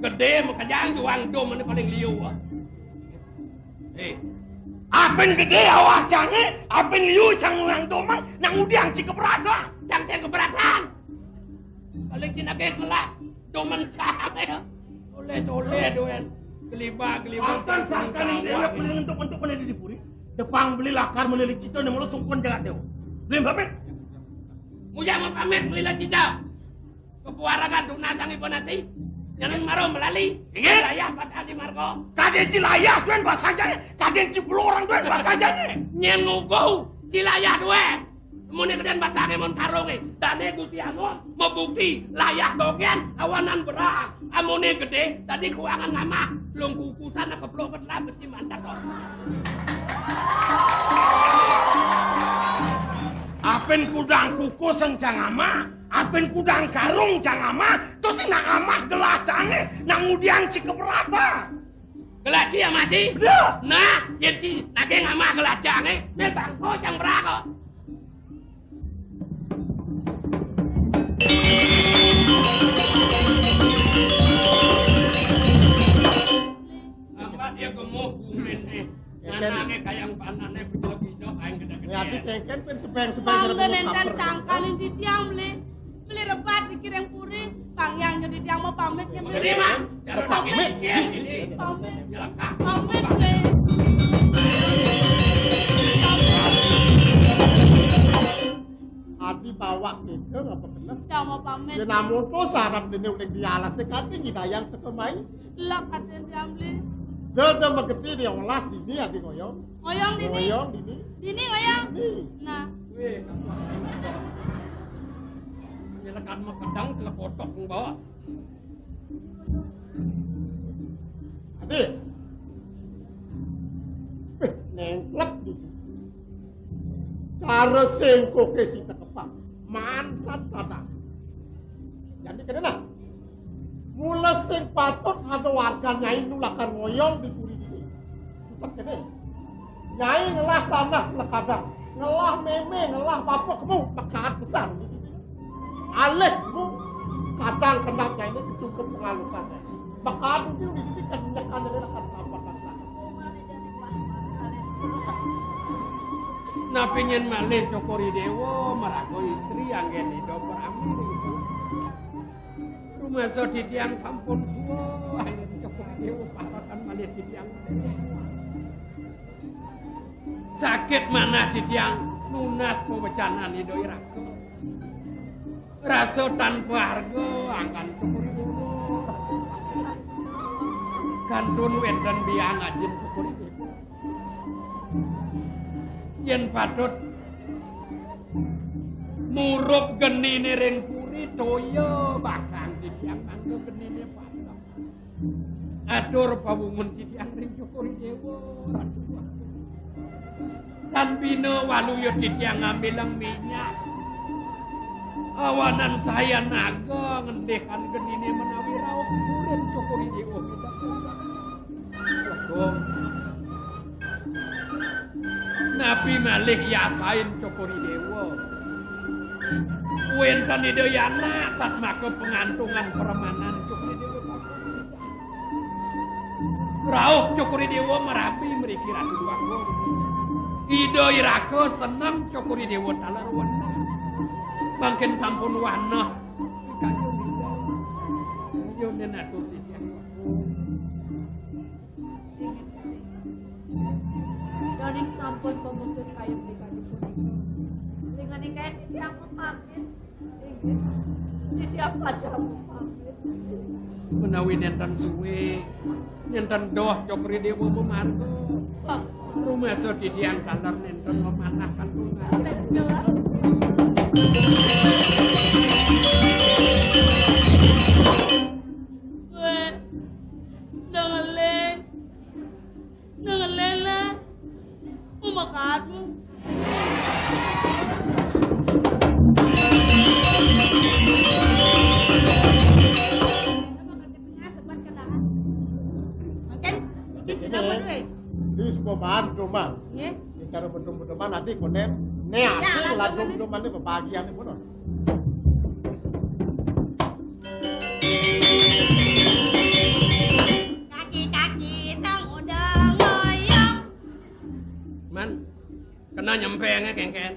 gede makanya juang dom ini paling liu. Ah. Eh, apen gede awak cange, apen liu cang nang domang, nang udiang ci keberatan. Cang cang keberatan. Paling cina ke kelak, domen cang ya. Soleh, soleh, duen. Geliba, geliba. Sangkan, sangkan, ini dia paling untuk, untuk mana di Dipuri. Depang beli lakar, beli licito, nih, mulu sungkun jagat dewa. Beli pamit. Mujang mau pamit, beli licito. Kepuarangan tuh nasang ibu nasi. Jangan maro melali. Ingat. Layah pas Adi Marco. Kaden cilayah, duen pas aja. Kaden cipulorang, duen pas aja. Nyen nguku, cilayah, duen. Mune keden basange mon karunge, dane Gusti Anom mebukti layah dogen awanan berang. Amune gede, tadi kuangan ngamah, lung kukusan keplok ketelah beci mantek kok. Apen kudang kukus cang amah, apen kudang karung cang amah, terus nak amah gelah cange, nang udiang ci keberatan. Gelah ci amah ci? Bener. Nah, yen ci naging amah gelah cange, mel bangko cang berang kok. Apa dia gemuk kulit nih? Ngene. Anake kayang panane beda-beda, aing gedhe-gedhe. Ya, ati kengken pin sebeng-sebeng. Pamit nenten sangkaning titiang, Beli. Beli rebat dikiring puri, Bang Yang nyuruh titiang mau pamit, ya, Beli. Beli, Mang. Cara pamit, ya, ini. Pamit. Pamit, Beli. Ati bawak kita ngapa kena? Titiang mau pamit. Ya, namun to sarap dene udah di alas, ya, kati ngidayang teka mai. Lak ati diam, Beli. Dada mageti di olas dini, ati ngoyong. Ngoyong dini. Ngoyong dini. Dini ngoyong. Dini. Nah. Weh, apa? Nyelekan mah kedang, telekotok, bawa. Adi. Eh, nengklek di. Cara sing koke si tekepang. Mansan tata. Jadi kena nah. Mula sing patut ada warga nyai nulakan ngoyong di puri dini. Bukan kene. Nyai ngelah tanah lekadang, ngelah meme, ngelah bapa kemu, mekaat besar. Alih kemu kadang kendang nyai ini cukup pengalukan. Mekaat itu di sini kenyakan dari lekat apa kata. Napi nyen malih Cokor I Dewa maraga istri anggen Ida Pramili. Rumasa titiang sampun tuwa, Cokor I Dewa parekan malih titiang. Sakit manah titiang nunas pawecanan Ida Iraka. Rasa tanpa harga angkan Cokor I Dewa. Kantun wénten biang ajin Cokor I Dewa. Yén patut murub genine ring puri, toya bakal titiang mangga genine patut. Atur pawungun titiang ring Cokor I Dewa, Ratu. Tan bina waluya titiang ngambilang minyak. Awanan saya naga ngendikan genine menawi rauh murid Cokor I Dewa. Agung. Napi malih yasain Cokor I Dewa? Wénten Ida Yana satmaka pangantungan permanan Cokor I Dewa sampun. Rauh Cokor I Dewa marabi mriki Ratu Agung. Ida Iraka seneng Cokor I Dewa taler wenang. Mangkin sampun wanah. Kayun Ida. Kayun yen atur titiang. Inggih, Gusti. Daning sampun pemutus kayun tikanipun. Ringening kaya titiang pamit. Inggih. Titiang pacang pamit. Menawi nénten suwé, nénten doh Cokor I Dewa mamarga. Pak. Rumasa titiang taler nénten mamanah kantungan. Betul. Wéh, dengelé. Dengelé lah. Umakaat mu. Mangkin, iki sira apa duwe? Wis pedoman. Nggih. Iki karo pedoman-pedoman nanti konen. Nek ya, aku lah pedoman-pedoman ini bebagian ini kono. Kaki-kaki tang udah ngoyong. Man, kena nyempenge kengken.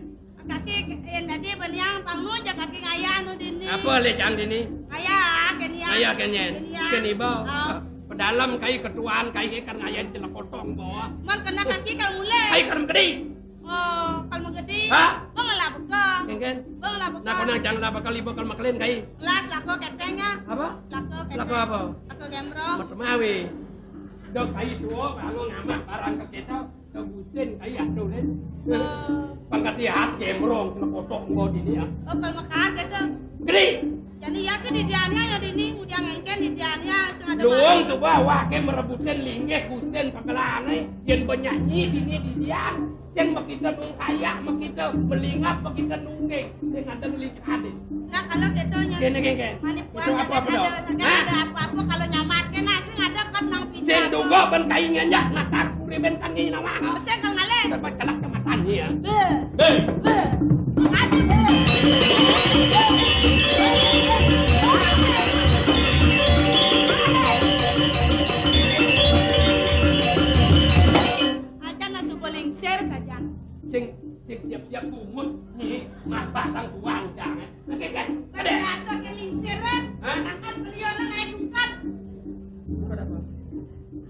Kaki yang tadi beniang pangnu aja kaki ngayah nu dini. Apa le cang dini? Ngayah keniang. Ngayah kenyen. Keniang. Keniba. Oh. Pedalem kai ketuaan kai kan ngayah celekotong bawa. Man kena kaki kang mulai. Kai kan gede. Oh, kalau menggedi. Hah? Bang lah beka. Kengken. Bang lah beka. Nah, kau nang jangan lah beka, ibu kalau makelin kai. Las lako ketengnya. Apa? Lako keteng. Lako apa? Lako gembrong. Macam awe. Dok kai tuo, kalau ngamah barang ke kita, dok gusin kai atuh, Len. Oh. Pangkat ya khas gembrong, kena kotok engko dini ya. Oh, kalau makan gitu. Gede. Jadi ya sih di dianya ya dini, udah ngengken di dianya, sing ada. Luwung maling. Coba awake merebutin linggih gusin pakelane, yen benyanyi dini di dian. Sing makita nungkayak, makita melingap, makita nungging. Sing ada ngelikane. Nah, kalau gitu, Nyak. Kene, kene, kene. Mani puan, itu apa, jangan apa, ada, dong? Jangan ada apa-apa kalau nyamat, kena sing ada kan nang pijak. Sing apa? Dunggo ben kai ngenjak, natar kuriben kan ngi nawang. Sing kal ngalih. Kita bacelak ke matanya, ya. Be. Be. Be. Makasih, Be. Batang buang jangan. Oke, kan? Ada. Rasa ke lingkiran, hah? Tangan beliau naik tungkat.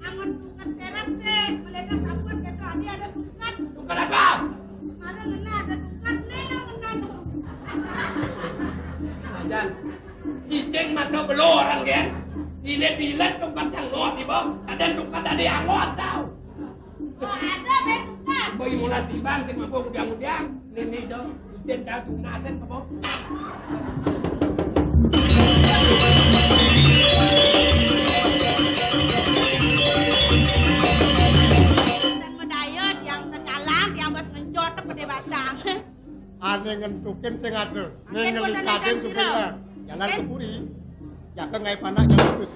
Amat tungkat serak sih, mereka takut kata ada tungkat. Tungkat apa? Kemarin kena ada tungkat, nih yang kena tuh. Ajan. Cicing mata belo orang, kan? Dilet-dilet tungkat sang lot, ibu. Ada tungkat ada yang lot, tau. Wah, ada be tukang. Boy mula sibang sing mampu ngudiang-ngudiang. Nini dong. Dia jatuh nasen kebo. Yang medayet, yang tegalang, yang bas ngencot, pede basang. Ane ngentukin sing ada. Ning ngelikatin supaya jalan ke puri. Jaga ngai panak yang bagus.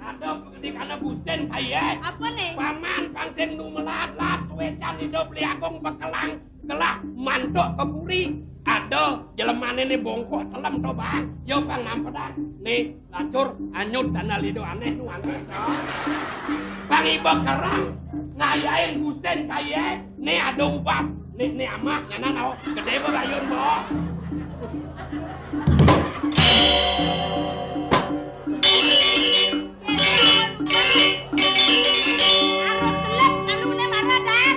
Ada pengedik anak bucin, aye. Apa nih? Paman pang sing nu melat-lat suwecan hidup liakong bekelang gelah mantuk ke puri. Ada jelemane ne bongkok selem to, Bang. Yo pang nampedang. Nih, lacur, anyut, sandal ido aneh nu aneh. Bang iba kerang ngayain busen kaye, ne ada ubab. Ne, ne amah, ngana nau gede berayun bo. Harus selek, lalu ne marah dah.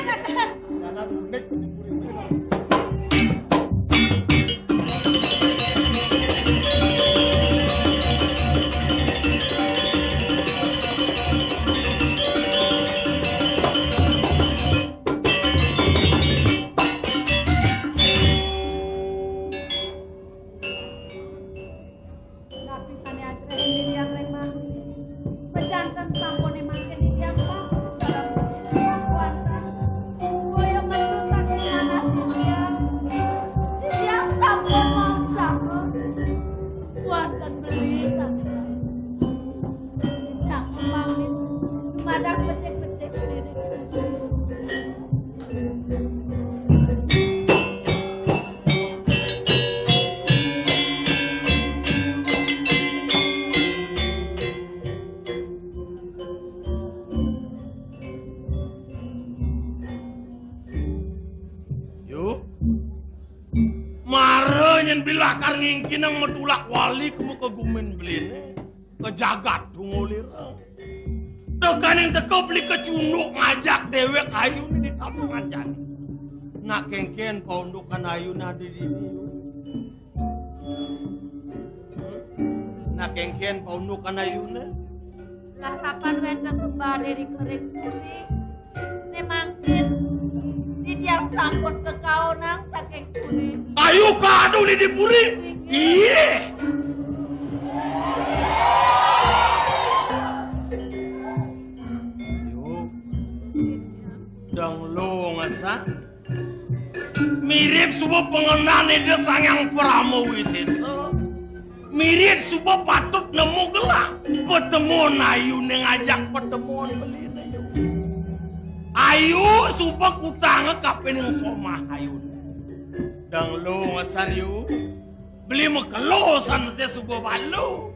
Napi sane ajreh titiang ring mangkin? Pejanten sampune mangkin titiang pas dalam kuanten. Boya metu saking manah titiang. Titiang sampun mangsama. Kuanten beli saking titiang mangkin. Dumadak becik-becik lirik. Yu. Mara nyen bilakar ngingkinang matulak wali ka muka gumin beline, ka jagat Tungulireng. Tekaning teka beli kecunduk ngajak dewek ayune di tapangan jani. Nak kengken paundukan ayune ada di dini. Nak kengken paundukan ayune. Lah kapan wenten kembari ring kering puri? Ne mangkin titiang sampun kakaonang saking puri. Ayu kadu di puri. Iye. Yo. Dang lo ngesak. Mirip suba pangendan Ida Sang Hyang Parama Wisesa. Mirip suba patut nemu gelah. Patemon ayune ngajak patemon beline. Ayu suba kutanga kapining somah ayune. Dang lo ngesan yu. Beli makelo san mesti suba balu.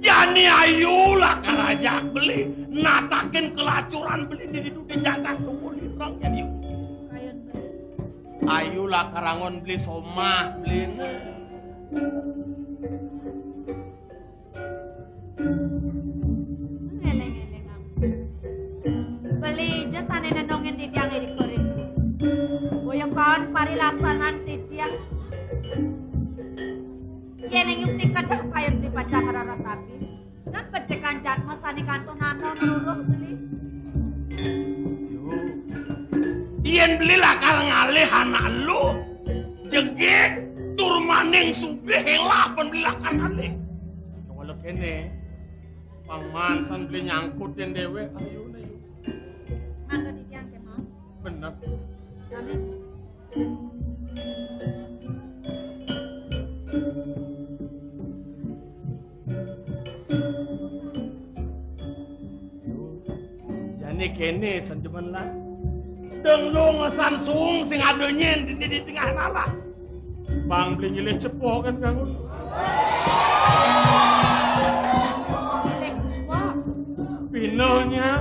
Jani ayu lakar ajak beli natakin kelacuran beli di ditu di jagat Tungulireng jani. Ayu lakar angon beli somah beli ne. Ngeleng-ngeleng aku. Beli ija sane nenongin titiang iri kuring. Boya kaon parilasanan titiang. Yen ing yukti kedah kayun beli pacang raratapi. Dan pecekan jatma sane kantun nana meruruh beli. Yen beli lakar ngalih anak lu, jegeg, tur maning sugih elah pen beli lakar ngalih. Kewala kene, pangman san beli nyangkutin dewek, ayu ne yu. Mangga titiang kemawon. Bener. Kami. Jani kene sanjemen lah. Deng lu ngesan suung sing ada nyen di, di tengah nalah. Bang beli nyilih cepo kan kangun. Pinanya.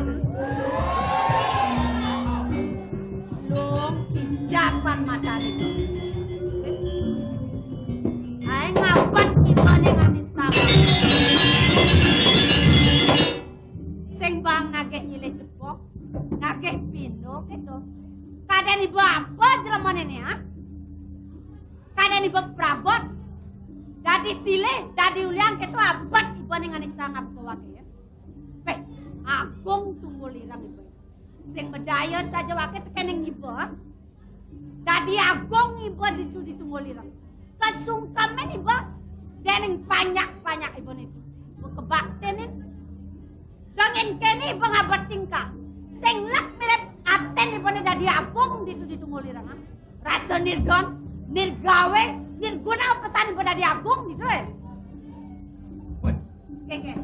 Ya. Kadén iba prabot. Dadi silih, dadi ulian kéto abet iba ning anis tangap kawake ya. Wéh, agung Tunggul Ireng iba. Sing madaya saja wake tekening iba. Dadi agung iba ditu di Tunggul Ireng. Kasungkemin iba dening panyak-panyak iba nitu. Iba kabaktenin. Dongin kene iba ngabet tingkah. Sing lek mirip aten iba ne dadi agung ditu di Tunggul Ireng. Rasa nirdon, nirgawe, nirguna pesan iba dadi agung ditu, eh. Wéh. Kéké.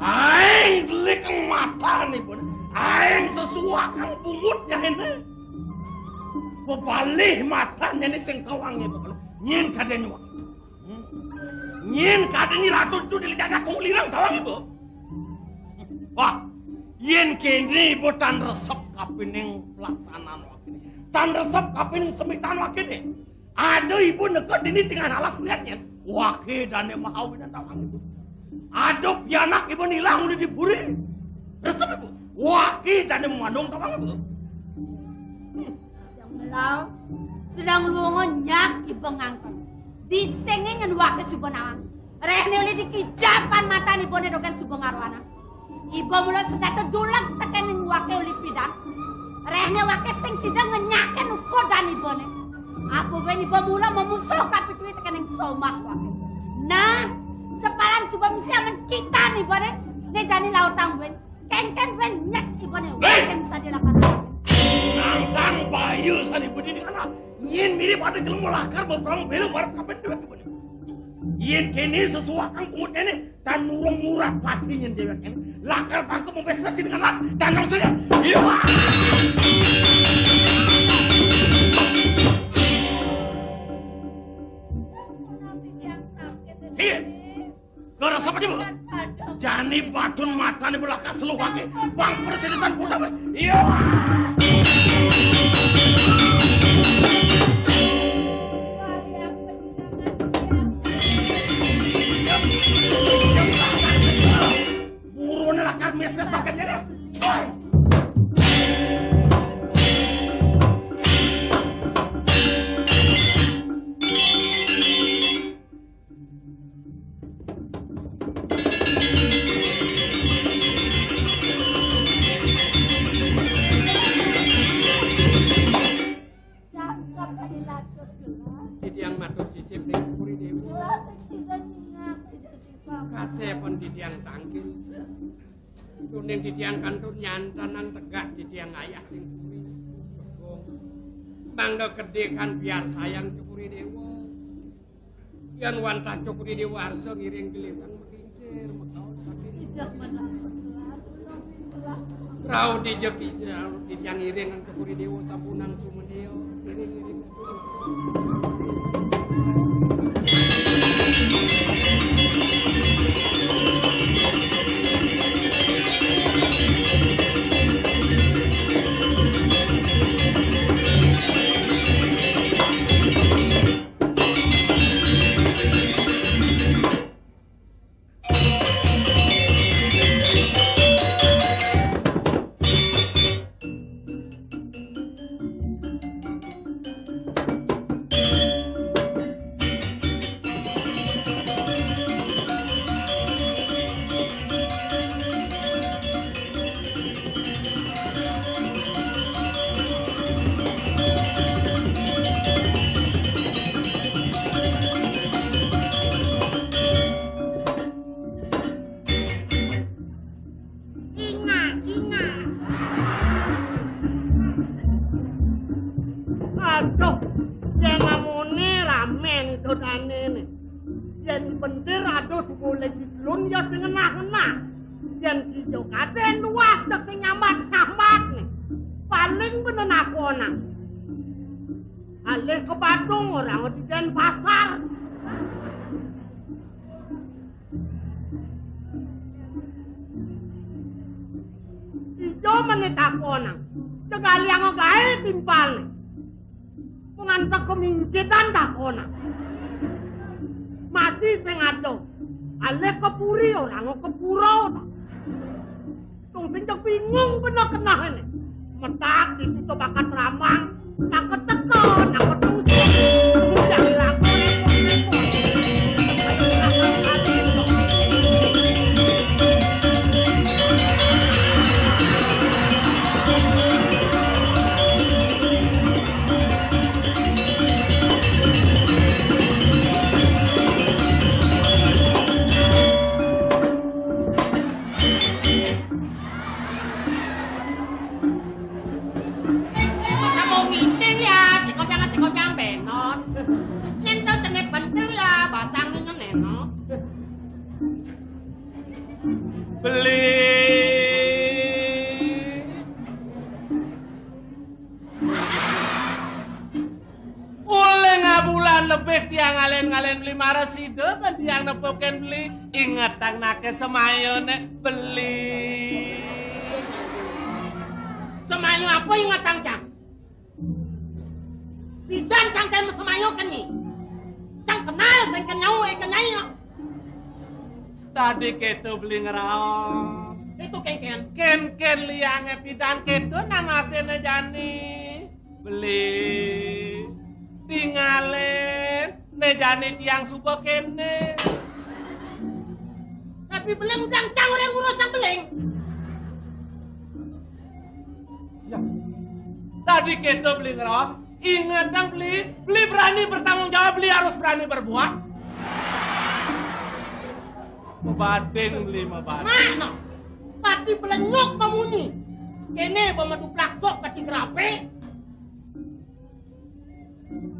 Aing delik matane, Bon. Aing sesuakang bungutnya ini. Bebalih matane ini sing tawang iba. Nyin kadén nyuak. Hmm. Nyin kadén ni ratu itu di jagat Tunggul Ireng tawang iba. Wah, yén kene iba tan resep kapining pelaksanaan wakene. Tan resep kapining semitan wakene. Ada ibu neked ini dengan alas liatnya. Wake dane mahawinan tawang ibu. Ada pianak ibu nilang udah diburi. Resep ibu. Wake dane mandong tawang ibu. Sedang melau, sedang luongo nyak ibu ngangkon. Disenge nyen wake suba nawang. Rehne uli dikijapan matan ibune dogen suba ngaroana. Iba mula sedata duleg tekening wake uli pidan. Rehne wake sing sida ngenyaken ukodan ibune. Apa ben iba mula memusuh kapitui tekening somah wake. Nah, sepalan suba misi amen kitan ibune, ne jani lautang ben. Kengken ben nyek ibune. Hei! Wake misa dilakan. Nantang bayu san ibune ini kana. Nyin mirip ada jelema lakar beberapa bela marep kapen dewek ibune. Yén kene sesuakang pungut kene, tan nurung murah pati nyen dewek kene. Lakar bangku mempes-pes dengan las, tan nang saja. Iya. Iya. Kerasa apa dia? Jani batun matane belaka seluh wake. Bang persilisan putar. Iya. Burune lakar mes-mes paketnya deh. Titiang matur sisip ring Puri Dewa. Kasepon titiang tangkil. Tuning titiang kantun nyantanan tegak titiang ayah ring puri. Mangda kedé kan biar sayang Cokor I Déwa. Yan wantah Cokor I Déwa arsa ngiring gelisang makingsir, makaos saking. Rauh dijek ija, titiang ngiring Cokor I Déwa sapunang sumedya. Ngiring, ngiring. Ingat, ingat. Aduh, yén namune ramé nih dodane nih. Yén bendir aduh boleh ditelun ya sing ngenah-ngenah. Yén kija kaden luas tek sing nyambat-nyambat nih. Paling bener nakonang. Alih ke Badung orang di Denpasar. Ijo menit takonang. Cegaliang gaé timpalné. Pengantek kemincitan takonang. Masih sing ada. Alih ke puri, orang ke pura. Tung sing cek bingung bener kenah ini. Metak itu tuh bakat ramang. Aku teko, aku tunggu. Tunggu yang laku repot-repot. Ayo, laku kali. Namo ngiting ya, dikopyang, dikopyang benot. Nyentel cengit bentel ya, basang nyenenot. Beli. Oleh ngabulan lebih tiang ngalen-ngalen beli marah sida, kan tiang nepukin beli. Ingetang nake semayone beli. Semayu apa ingetang, Cang? Pidan Cang ten semayu keni. Cang kenal sing kenyau e kenyai. Tadi keto beli ngeraos. Itu kengken. Kengken liange pidan keto nang asene jani. Beli. Tingale. Ne jani tiang suba kene. Tapi beling udah Cang orang ngurus yang beling. Ya. Tadi keto beli ngeraos, inget dong beli, beli berani bertanggung jawab, beli harus berani berbuat. Mabading beli mabading. Mana? Pati belenyuk pamunyi. Kene ba madu plakso pati gerape.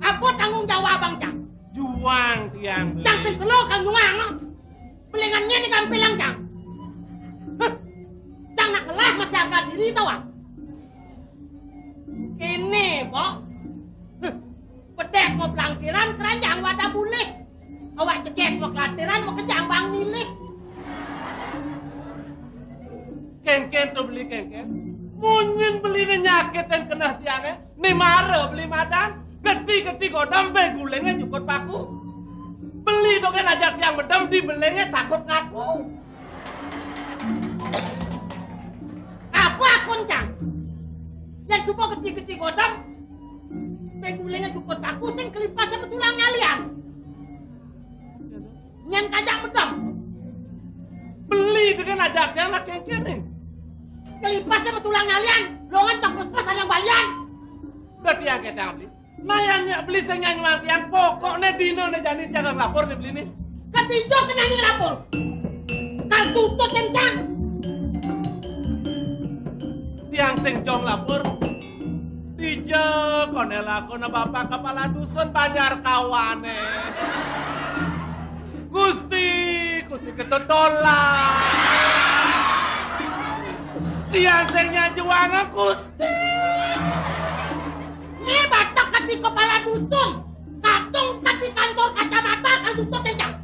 Apa tanggung jawab abang, Cang? Juang tiang beli. Cang sing selo kang juang. Belingan nyeni kampilang, Cang. Heh. Cang nak ngelah masih harga diri tau, ah. Kene, Bok. Heh. Bedek mau pelangkiran, keranjang wadah bulih. Awak cegek mau kelatiran, mau kejang bang milih. Kengken tu beli kengken. Munyin beli ne nyakit dan kena tiang, eh. Ni mara beli madan. Geti-geti godam be gulinge nyukut paku. Beli dogen ajak tiang bedem di belinge takut ngaku. Apa akun, Cang? Yang suba geti-geti godam. Be gulinge nyukut paku sing kelipas sama tulang ngalian. Nyen kajak medem. Beli dengan ajak yang nak kengken ni. Kelipas sama tulang ngalian, longan tak pas yang balian. Udah tiang ketang beli. Nah, yang nyak beli sing nyanyi tiang, pokoknya dino ne jani tiang lapor ne beli ni. Kan dino kena nyanyi lapor. Kal tutut kencang. Tiang sing jong lapor. Dija kone lakone bapak kepala dusun Banjar Kawane. Gusti, Gusti ketutolan. Tiang sing nyajuang Gusti. Ini batak kati kepala dusun, katung kati kantor kacamata, kan tutut kencang.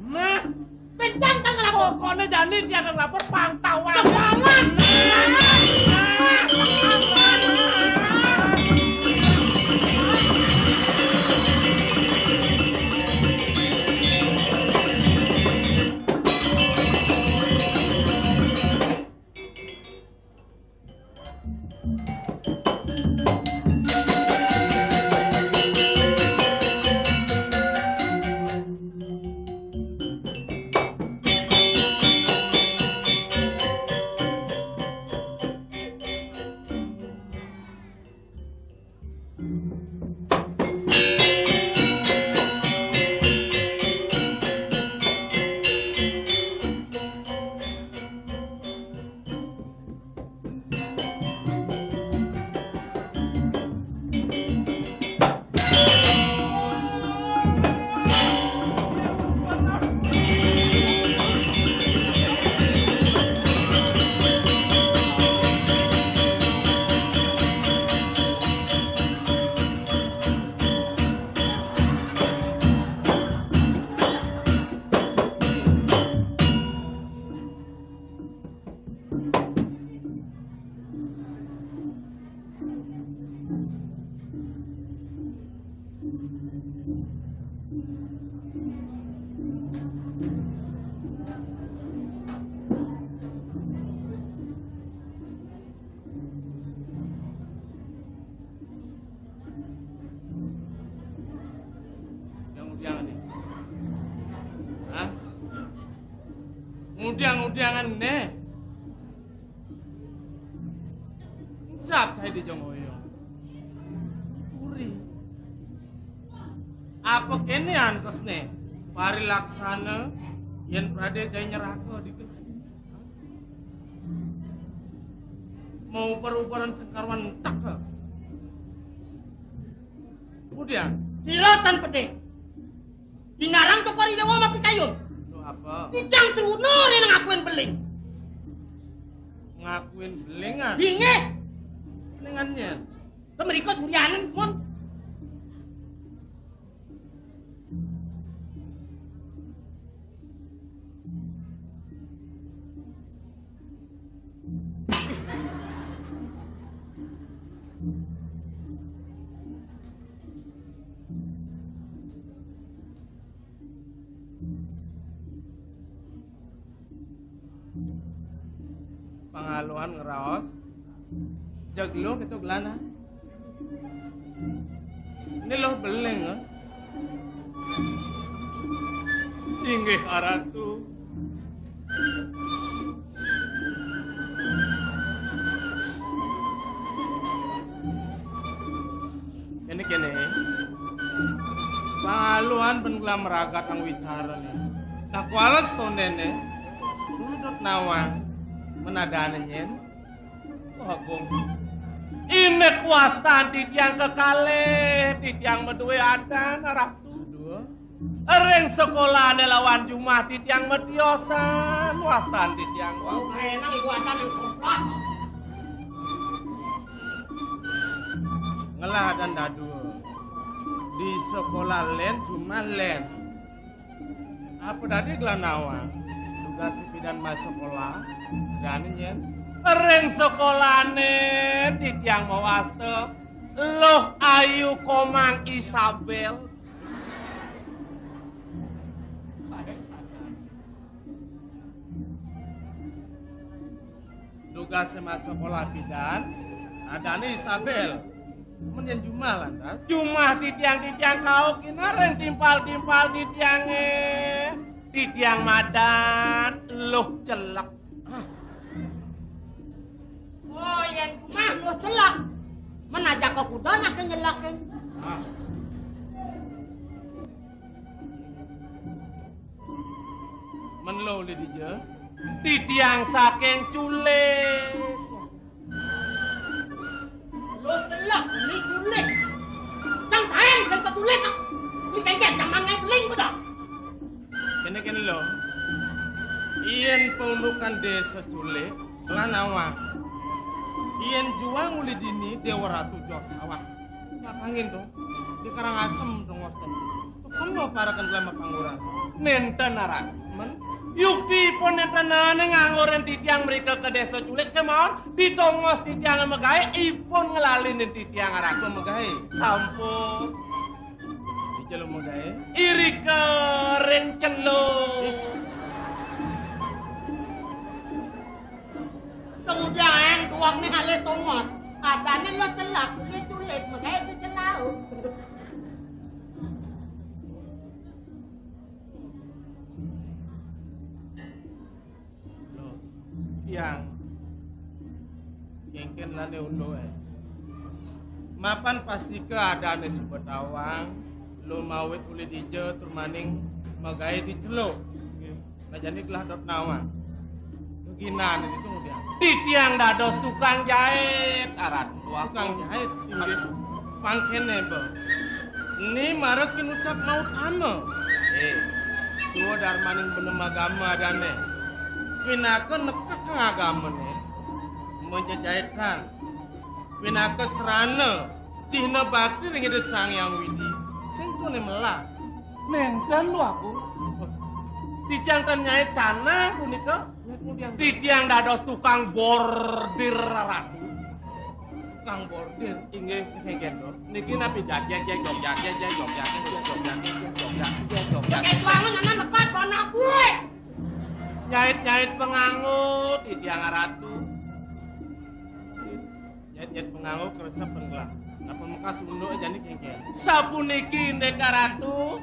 Nah, Bentang kang lapor. Pokoknya jani tiang kang lapor pantauan. Semangat. Udiang-udiangan né. Sap saé di jong oyong. Puri. Apa kéné antosné? Parilaksana yén pradé jaé nyeraka di, mau uber-uberan sengkarwan entek. Kemudian, sira tan pedih. Dinarang to pari dewa mapikayun. Lo apa? Titiang truna rena ngakuin beling. Ngakuin belingan? Inggih. Belingan nyén? Kemrika suryanen, mon. Pangaluan ngraos. Jeg luh kéto gelah. Né luh beling, eh. Inggih, Aratu. Kéné-kéné. Pangaluan ben gelah maragat ang wicara né. Tak kuales tondéné. Nudut nawang. Menadané nyén. Agung. Indik wastan titiang kekalih, titiang madué adan, Ratu. Dua. Ring sekolahané lawan jumah titiang matiosan, wastan titiang wau. Enang ibu adan yang keplak. Ngelah adan dadua. Di sekolah lén, jumah lén. Apa dadi gelah nawang? Tugas pidan masekolah, dadi nyén? Ring sekolahané titiang mawasta Luh Ayu Komang Isabel. Tugas masekolah pidan, adané Isabel. Men yén jumah lantas? Jumah titiang, titiang kaukin ring timpal-timpal titiangé. Titiang madan Luh Celek. Oh, yén jumah Luh Celek. Men ajaka kuda nak nyelekin. Ah. Men lo uli dija? Titiang saking Culik. Luh Celek, uli Culik. Cang taén sing ka Culik. Uli kéngkén cang mangai beling pada. Kéné-kéné lo. Yén paundukan désa Culik, lan awak. Yén juang uli dini Déwa Ratu joh sawah. Kakangin to, di Karangasem tongos to. Tukem lo pareken gelah mapangguran. Nénten aran. Men? Yukti ipun nénten ané nganggo ring titiang mrika ka désa Culik kémaon, di tongos titiang magaé, ipun nglalinin titiang aran. Ipun magaé? Sampun. Di Celo magaé? Irika ring Celo. Is. Kemudian duwagné alih tongos. Adané Luh Celek, uli Culik, magaé di Celo. Loh, tiang. Kéngkén lané utuh, eh. Mapan pastika adané suba tawang, lo mawit uli dija tur maning magaé di Celo. Nah, jani gelah dot nawang. Geginan ditu ngudiang. Titiang dados tukang jahit, aran. Tukang jahit, inggih. Mangkéné, Mbok. Né mara kinucap mautama. Eh, suwa darmaning benem agama adané. Pinaka nekek agamané. Menjejahitan. Pinaka srana cihna bakti ring Ida Sang Hyang Widi. Sing tuné melah. Nénten, Luh Agung. Titiang tan nyait canang punika. Nyait ngudiang. Titiang dados tukang bordir, Ratu. Tukang bordir? Inggih, kéngkén, Dor. Niki napi jajé, jé, jog, jajé, jé, jog, jajé, jé, jog, jajé, jé, jog, jajé, jé, jog, jajé. Pakai tuangan anak lekat, anak kué. Nyait-nyait panganggo, titiang Ratu. Nyait-nyait panganggo kresep penggelah. Napa mekas unduk jani kéngkén. Sapuniki indik Ratu.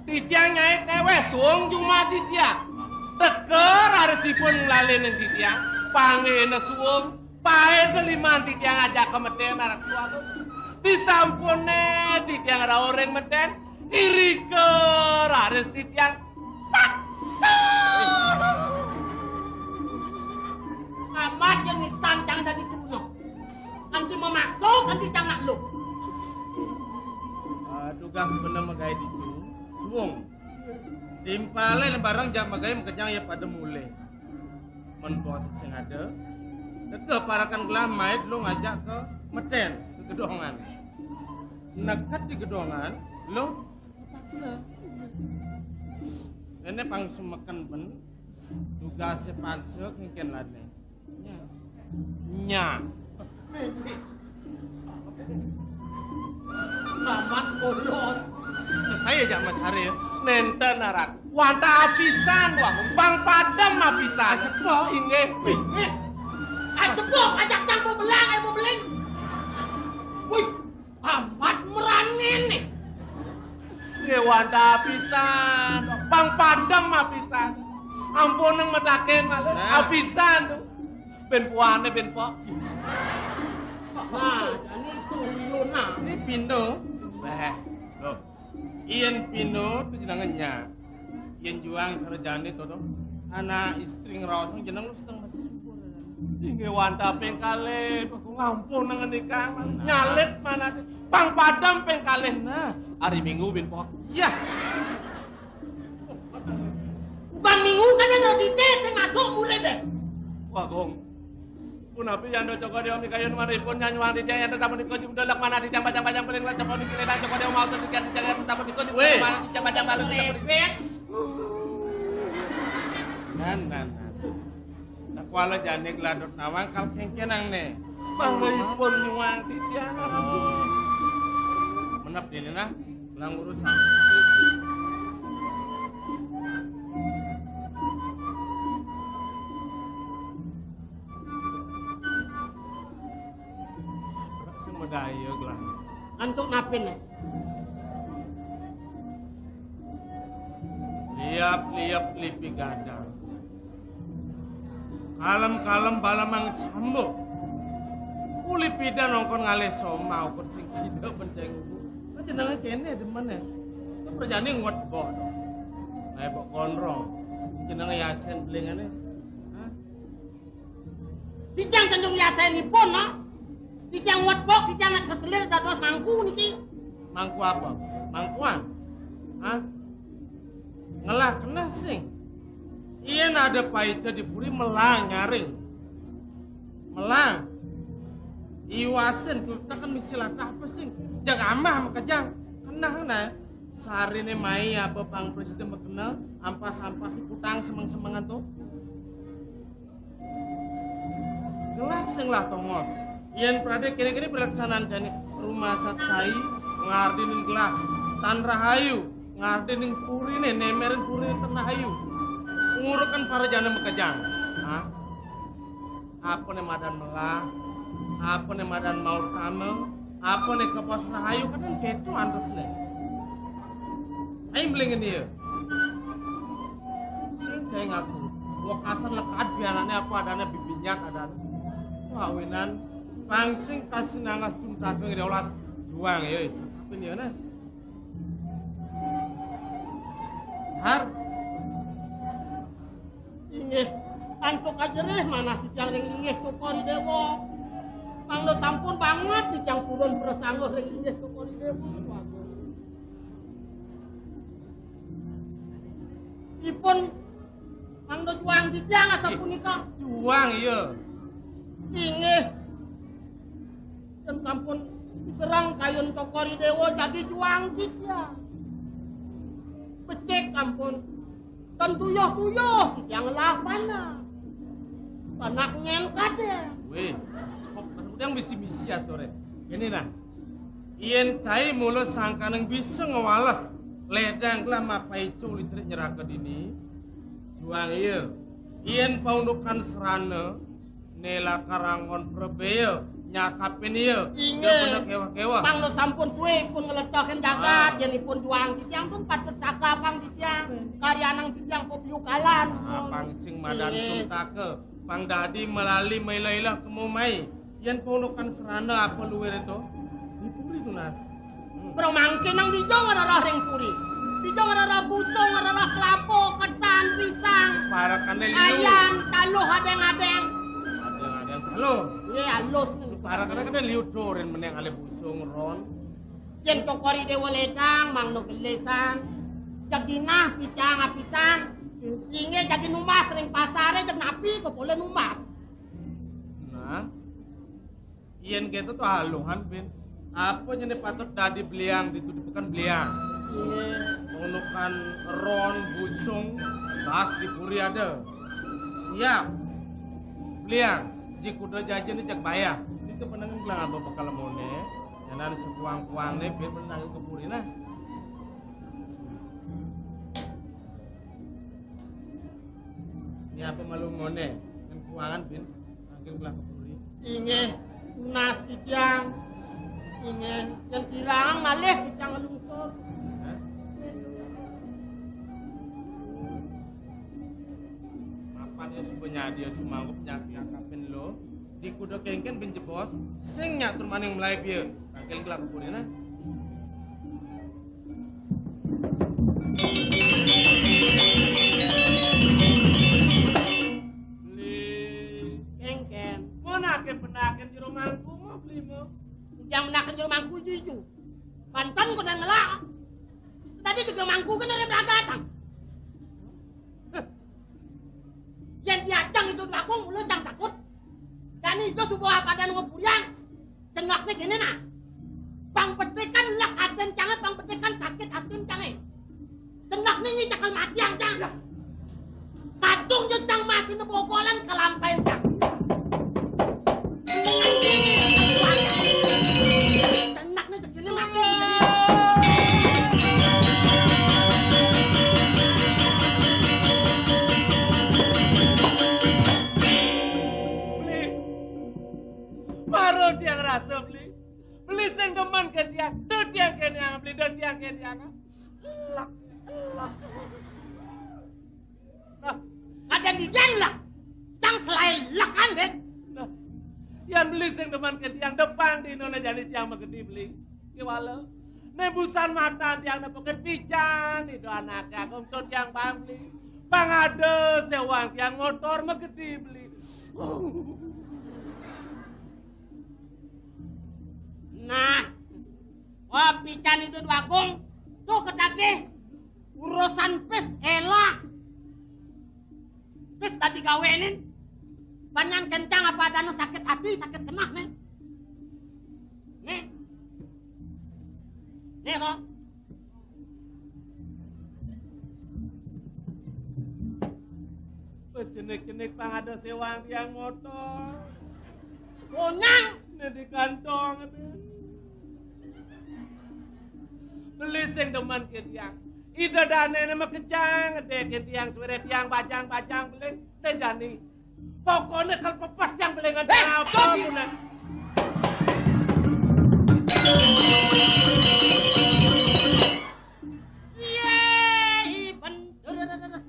Titiang nyait néwés wong jumah titiang. Teka rarisipun nglalinin titiang, panggena suung, paeda liman titiang ajaka meten arak tuaku. Disampune titiang rauh ring meten, irika raris titiang paksa. Amat yen nistan cang dadi truna. Kanti mamaksa, kanti cang nak lu. Ah, tugas bener magaé ditu. Suung. Timpalin bareng jak magaé makejang ya pada mulih. Men kuasa sing ada, teka parekan gelah mait lu ngajak ke meten, ke gedongan. Neked di gedongan, lu paksa. Ini pang sumeken ben, tugasé paksa kéngkén lane. Nya. Nya. Amat bolos. Sesai aja Mas Hari ya. Nenten aran. Wantah apisan, wah, pang padem apisan. Acepok. Inggih. Wih, eh. Acepok, ajak campur belang, eh, beling. Wih, amat merani nih. Nggih wantah apisan, pang padem apisan. Ampun nang metaken malah. Nah. Apisan tuh. Ben puane, ben pok. Nah, jani itu liuna. Ini pindo. Wah, loh. Yen pindo tuh jenenge nya. Yen juang sarejane to, to. Anak istri ngraosang jeneng lu sedeng masih subur. Inggih wantah ping kalih, ngampun nang ngenikang. Nah. Nyalit mana pang padem ping kalih. Nah, hari Minggu bin pok. Iya. Bukan Minggu kan yang rodite sing masuk mulai deh. Wah, Gong. Punapi yanda Cokor Dewa mikayun manipun nyanyuan titiang yanda sapunika jumdelek manah titiang pacang-pacang paling lan sapunika lenan Cokor Dewa maos titiang titiang yanda sapunika jumdelek manah titiang pacang-pacang paling lan sapunika. Nan, nan, nan. Nah, kuala jane geladot nawang kal kengkenang ne. Mangga ipun nyuang titiang. Menep dene nah, lang urusan. Sing medaya gelah. Antuk napin ne? Liap-liap lipi gadang. Kalem-kalem balamang sambo. Uli pidan nongkon ngalih soma ukut sing sida benceng ubu. Kan jenenge kene demen ya. Itu perjani nguat bok. Ngai bok konrong. Jenenge Yasin belingane. Hah? Titiang tanjung yasenipun, no. Titiang nguat bok, titiang nak keselir dados mangku niki. Mangku apa? Mangkuan? Hah? Ngelah keneh sing. Yen ada paica di puri melang nyaring. Melang. Iwasin tuteken misi latah apa sing. Jag amah makejang. Keneh nah. Sarine mai apa pang presiden makena ampas-ampas diputang semeng-semengan to. Gelah sing lah tongos. Yen prade kene-kene pelaksanaan jani rumah saksai ngardenin gelah tan rahayu, ngardenin purine, nemerin purine tan rahayu. Ngurukan para jana makejang. Hah? Apa ne madan melah? Apa ne madan mautama? Apa ne kepos rahayu? Kadang keto antesne. Saya beli ngene ya. Sing saya ngaku. Wekasan lekad bianane apa adane bibinyak adane. Wah, winan pang sing kasih nangah jum tadung ida olas juang ya. Sakapin ya nah. Har. Inggih, antuk ajerih manah titiang ring linggih Cokor I Dewa. Mangda sampun banget titiang purun prasangguh ring linggih Cokor I Dewa. Ipun mangda juang titiang asapunika. Juang, iya. Inggih. Yen sampun diserang kayun Cokor I Dewa jagi juang titiang. Becik ampun. Ten tuyuh-tuyuh, titiang ngelah panak. Panak nyen kadén. Wéh, cok, udang misi-misi aturé. Kéné nah. Yén cai mula sangkaning bisa ngwales, lédang gelah mapaica uli cerik nyeraka dini. Juang iya. Yén paundukan serana, né lakar anggon prabéa, Nyakapin iya. Inggih. Dah bener keweh-keweh. Pang lo sampun suwe pun ngletohin jagat, ah, yen ipun juang titiang pun patut saka pang titiang. Karyanang titiang pebiukalan. Ah, pang sing madan, inggih, suntaka. Pang dadi melali mailah-ilah kemo mai. Yen ponokan serana apa luwir itu? Di puri tunas. Hmm. Bro mangke nang dija ngrereh ring puri. Dija ngrereh busung, ngrereh kelapa, ketan, pisang. Parekane liu. Ayam, taluh adeng-adeng. Adeng-adeng taluh. Iya, alus nih. Parekane kene liu doren meneng ale busung ron. Yen tokori dewa ledang, mangno gelesan. Jagi nah, pisang apisan. Inggih jagi numbas ring pasare, jeg napi kok boleh numbas. Nah, yen keto to aluhan, Bin. Apa jane patut dadi beliang, dituduhkan beliang? Iya. Ponokan ron, busung, bas di puri ada. Siap. Beliang, ji kuda jajan ni jak bayah. Ini kepenangan gelang apa bakal mone? Nyanan sekuang-kuang ne, Bin, pernah ke puri nah. Ini apa malu mone? Kan kuangan, Bin. Mangkin gelang ke puri. Inggih, tunas titiang. Inggih, yen kirang malih titiang nglungsur. Hah? Mapan ya suba nyadi ya sumanggup nyakapin lo. Di kuda kengken ben jebos, sing nyatur maning mlaib ya. Mangkin gelang ke puri nah. Beli. Kengken. Mau nake penaken jero mangku mo, beli mo? Yang menaken jero mangku ijo-ijo. Banten kok nang ngelak. Tadi jero mangku kan ada beragatan. Heh. Yen diajang itu dua kong, mula jang takut. Jani itu subuh apa dan ngepurian. Cengakne kene nah. Pang petikan lek aten cange, pang petikan sakit aten cange. Cengakne nyi cakal mati yang cang. Kadung je cang masih nebogolan kalampain cang. Cengakne kene mati. Beli. Mara tiang rasa, beli. Beli sing demen ke tiang, tu tiang kene ang, beli, tu tiang kene ang. Lak, lak. Nah, kadang dijan lah. Cang selain lekan, deh. Nah, yang beli sing demen ke tiang, depan di nona jani tiang magedi, beli. Kiwala. Nebusan mata tiang nepuke pican, itu anake aku untuk tiang bang, beli. Pang ada sewang tiang motor magedi, beli. Nah, wah, pican itu dua kong, tuh ketagih urusan pis elah. Pis tadi gawenin, panjang kencang apa adanya sakit hati, sakit kenah, nih. Nih. Nih, kok. Wis jenik-jenik pang ada sewang tiang motor. Konyang. Ini di kantong, Ben. Beli sing demen ke tiang. Ida dane ne makejang, ngedeke tiang suwere tiang bajang-bajang beling, tejani. Pokoknya kalau pepes tiang belingan. Eh, apa Sogi. Guna? Iya, iya, bener.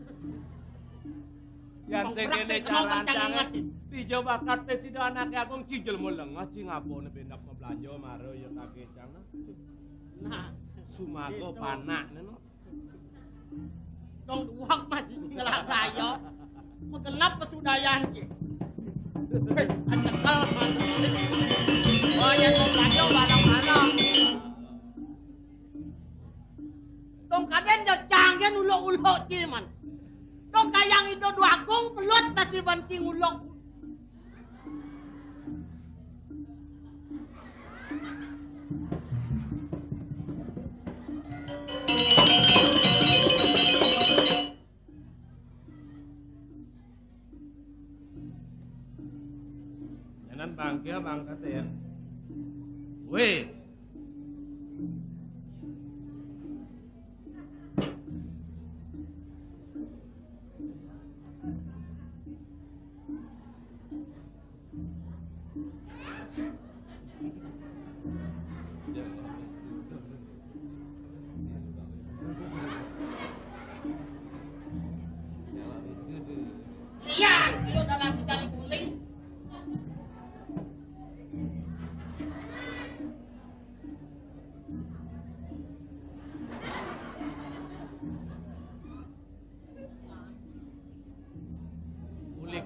Yan sing kene cara rancane. Dija bakat pe sida anake agung, ci jelma lengah, ci ngapone bendak belanja mara ya kagecang. Nah, sumaga itu. Panakne no. Dong duwek masih ngelak raya. Megenap pesudayan ki. Weh, acekel, Mas. Oh, ya, mau belanja barang-barang. Dong kaden ya canggih uluk-uluk ci, man. Dong kayang itu dua kong pelut masih banting uluk. Yanan bangke bangkate ya. Weh.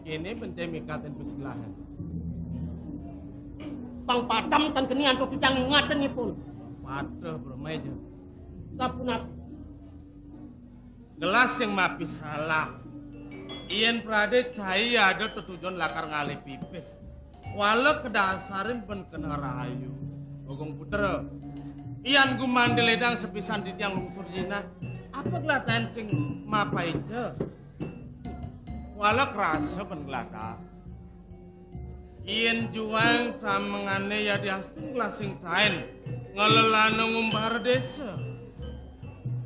Kéné bencé mikaten wis gelahan. Pang padam ten geni antuk titiang ingatenipun. Waduh, bermain. Sapunapi? Gelah sing mapi salah. Yén pradé cai ada tetujon lakar ngalih pipis. Wala kedasarin ben kena rayu. Bagong Putra. Yan gumanti ledang sepisan titiang lungsur jinah. Apa gelah taén sing mapaica? Wala kerasa ben gelah ta. Yén juang tamengané yadiastun gelah sing taén ngelelana ngumbara désa.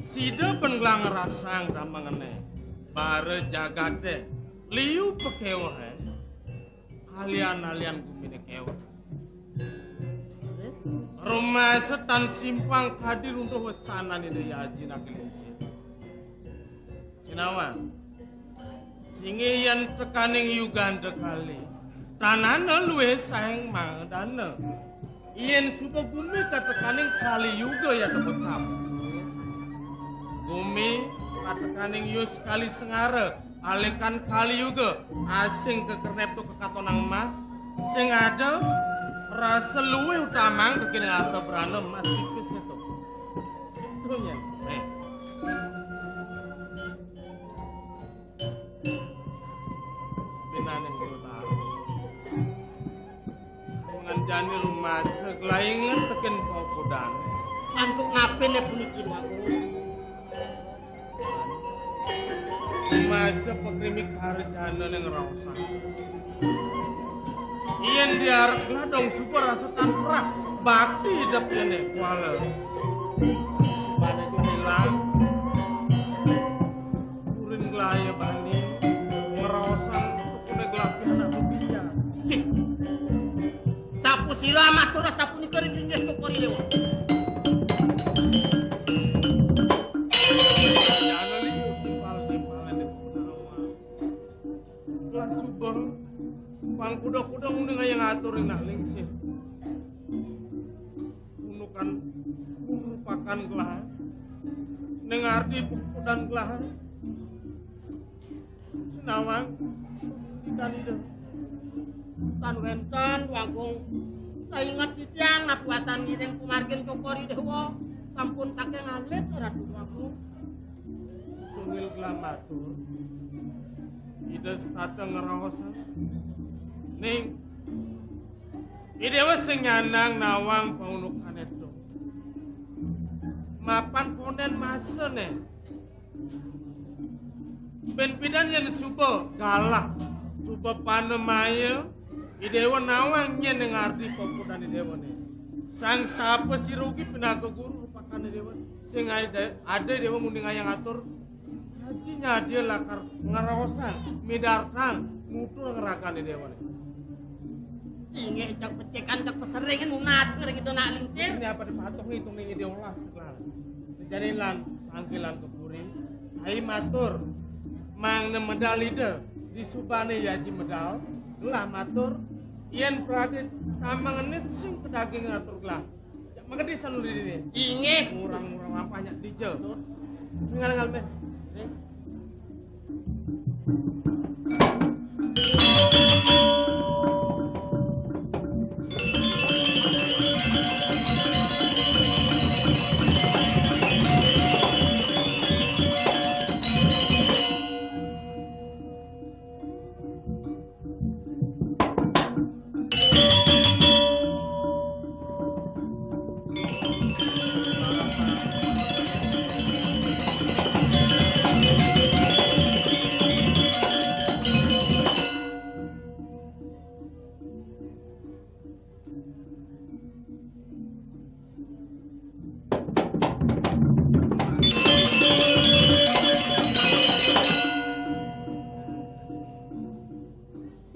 Sida ben gelah ngrasang tamengané. Bara jagaté liu pakéwehé. Alian-alian guminé kéweh. Rumasa tan simpang kadi runtuh wecanané Daya Aji Nagelingsir. Sinawang. Singih yén tekaning Yuganda Kali. Tanana luwih saeng mangadana. Yén suba gumi katekaning Kali Yuga ya tepecap. Gumi katekaning Yus Kali Sengara, alekan Kali Yuga, asing kekernep tu kekatonang emas, sing ada rasa luwih utamang tekening harta brana emas tipis itu. Itu nya. Nih. Pinaning kula tahu. Dengan jani rumasa gelaingan tekin paukudan. Antuk napiné puniki, Déwagung? Rumasa pakrimi karjana ning raosan. Yén diarep gladong suba rasa tan perah bakti idep kéné kuala. Subane ilang. Kurin glaya bani ngraosan tukune gelapihan aku biar. Nggih. Sapu sira matur sapunika ring linggih Cokor I Dewa. Jana liu timpal-timpalane Punawa. Lah suba pang kuda-kuda nguningayang atur ring nak lingsir. Unukan urupakan gelahan. Ning ardi pupudan gelahan. Sinawang, ikan ida. Tan wenten, Déwagung. Sainget titiang napi wastani ring pamargin Cokor I Dewa sampun saking alit, Ratu Déwagung. Tunggal gelah matur. Ida setata ngraos. Ning, I Dewa sing nyandang nawang paunukane to. Mapan konden masane. Ben pidan yen suba galah, suba panemaya, I Dewa nawang nyen ning ardi pepudan I Dewane. Sang sapa sirugi pinaka guru rupakane Dewa. Sing ade, ade Dewa nguningayang atur. Haji nyadya lakar ngraosang, midartang, nutur ngragane Dewane. Inggih, cak pecekan, cak pesering, nunas, ngriki to nak lingsir. Ini apa dipatuh ngitung ning ide olas, Kang? Jane lan panggilan ke puri, sai matur, mangda medal ida, disubane yaji medal, gelah matur, yen pradit tamangane sing kedaging atur gelah. Cak mangkedi sanuri dini. Inggih. Kurang-kurang apa nyak dija. Tut. Ngal-ngal meh. Eh.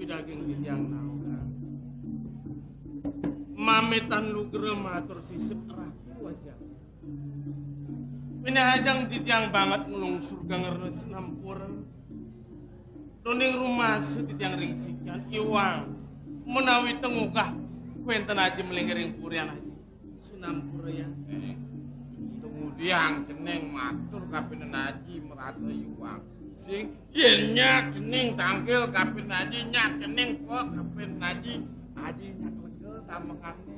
Pidaging titiang naungan. Mametan lugra matur sisip ratu aja. Pinahajang titiang banget ngulung surga ngerna sinampura. Doning rumasa titiang ring sikian iwang menawi tengugah kuenten aji melingkir ring purian aji. Sinampura ya. Eh, tumudiang cening matur kapinenaji merata yuwang. Yén nyak cening tangkil kapin aji, nyak cening pok kapin aji, aji nyak lega tamengane.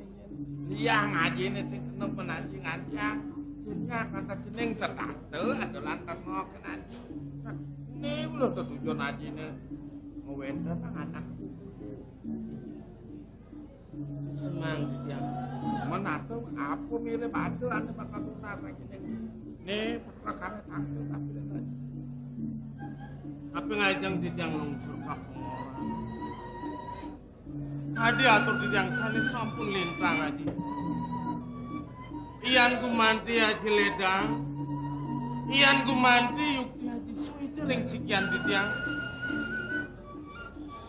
Yén liang ajiné sing kena penaji ngantiang, yén nyak kata cening setata adolan tengokin aji. Nah, ini lho tetujon ajiné ngewénten anakku. Semang, Ditiang. Menato apa mirip ada ane bakal tuntas lagi ning. Nih, perkara tangkil tapi lagi. Tapi ngajeng Ditiang lungsur ka pengorang. Tadi atur Ditiang sane sampun lintang aji. Iyan gumanti aji ledang. Iyan gumanti yukti aji suwi jering sikian Ditiang.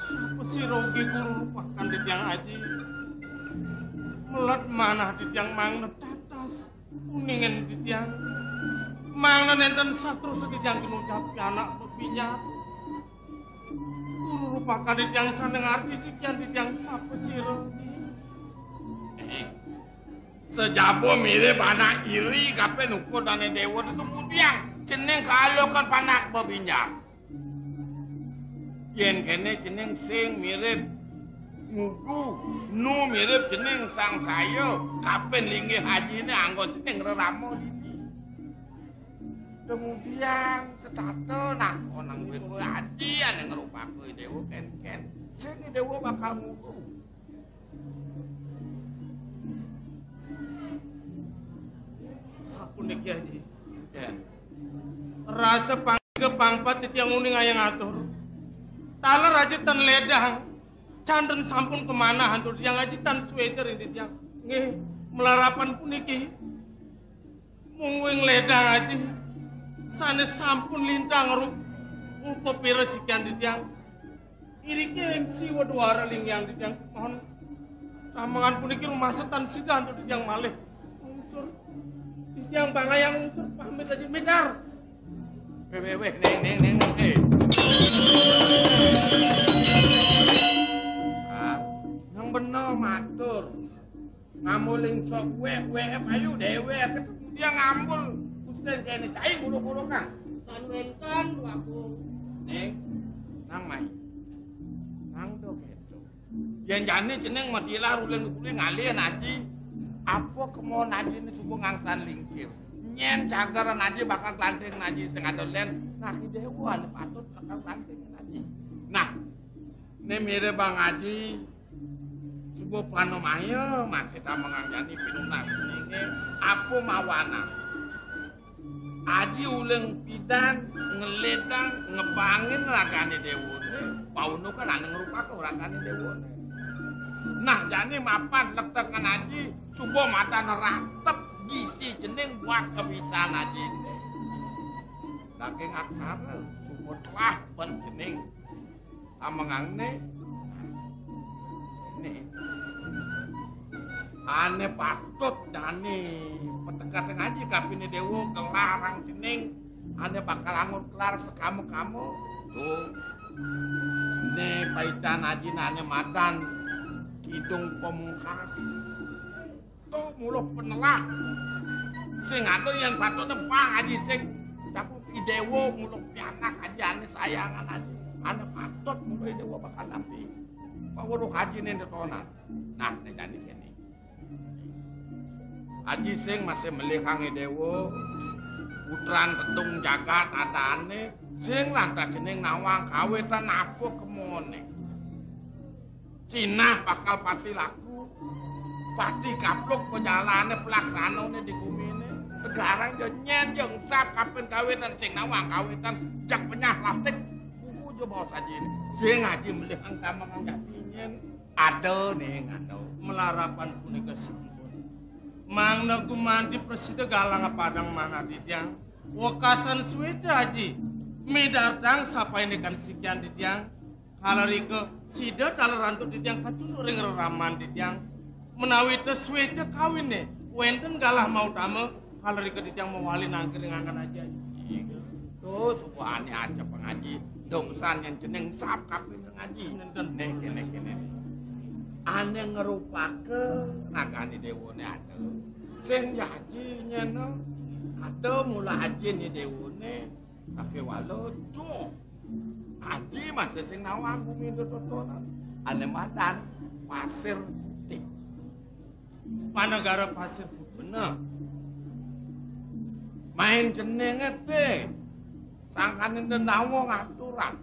Sapa sira ugi guru rupakan Ditiang aji. Melet manah Ditiang mangna tatas. Kuningen Ditiang. Mangna nenten saterus Ditiang kinucap anak bebinjar. Guru rupakan Ditiang sane ngarti sikian Ditiang sapa sira ugi. Eh, sejaba mirip anak iri kape nukur dane dewa tetu mudiang. Cening kalokan panak bebinjar. Yén kene cening sing mirip ngugu, nu mirip cening sang saya, kapin linggih ajine anggon cening rerama dini. Kemudian setata nang konang duit kowe aji ane ngrupake dewa ken-ken. Sing dewa bakal ngugu. Sapuniki aji. Ya. Rasa pangga pangpat titiang uning ayang atur. Taler aji tan ledang. Canten sampun kemanah antuk tiang aji tan suecer ing titiang. Nggih, melarapan puniki. Mungguing ledang aji. Sane sampun lintang rup. Upepira sikian titiang. Iriki ing siwa duara lingiang titiang mohon. Ramengan puniki rumasa tan sida antuk titiang malih. Unsur. Titiang bangayang unsur pamit aji. Mitar. Weh, weh, weh, ning, ning, ning, ning. Eh. Ah, nang bener matur. Ngamuling sok weh, weh, ayu dhewe ketemu dia ngambul. Kusten kene cai guru-guru kan. Tan wenten aku. Ning, nang mai. Nang do keto. Yen jane jeneng madilah ruling kuwi ngalih aji. Apa kemon ajine suku ngangsan lingsir. Nyen cagaran aji bakal klanting aji sing ada len. Nah, ki dewa ane patut bakal klanting aji. Nah, ne mire Bang Aji suku panomaya masih tamengang jani pinunas ninge apa mawana. Aji uling pidan ngeledang ngebangin ragane dewane, pauno kan ane ngrupaka ragane dewane. Nah, jane mapan lektengan aji suba matan ratep gisi jening buat kebisan ajine. Daging aksara suba telah pen jening. Amengangne ne ane patut dane petegat ngaji kapine dewa gelarang jening ane bakal angut kelar sekama-kama. Tuh, ne paican ajine ane madan Kidung Pamungkas. To mula penelah. Sing ada yen patut nempang aji sing cakup idewa mula pianak aji ane sayangan aji. Ane patut mula idewa bakal nampi. Paweruh ajine netonan. Nah, ne jani kene. Aji sing masih melihang idewa, putran tetung jagat adane, sing lantas jening nawang kawetan apa kemone. Cinah bakal pati laku, pati kapluk penyalane pelaksanane di gumine. Tegarang yo nyen yo engsap kapen kawetan sing nawang kawetan jak penyah latik. Kuku jo bawa sajine. Sing aji melihang tamang jati nyen ada ning ada. Melarapan punika sampun. Mangda gumanti presida galang padang manah titiang. Wekasan sueca aji. Midartang sapaindikan sikian titiang. Kalarika sida taler antuk titiang kacunduk ring reraman titiang. Menawi ta sueca kawine, wenten galah mautama, kalarika titiang mawali nangkil ring angkan aji-aji. To subuhane aja pengaji, dongsan yang jeneng sap kapin ngaji. Nenten. Nek kene kene. Ane ngrupaka ragane dewane ada. Sing jaji nyeno, ada mula ajine dewane. Sakéwala, duh. Aji masih sing nawang bumi totonan. Ané madan Pasir Putih. Panegara Pasir Putih. Bener. Main jenengé té. Sangkané denawa ngaturang.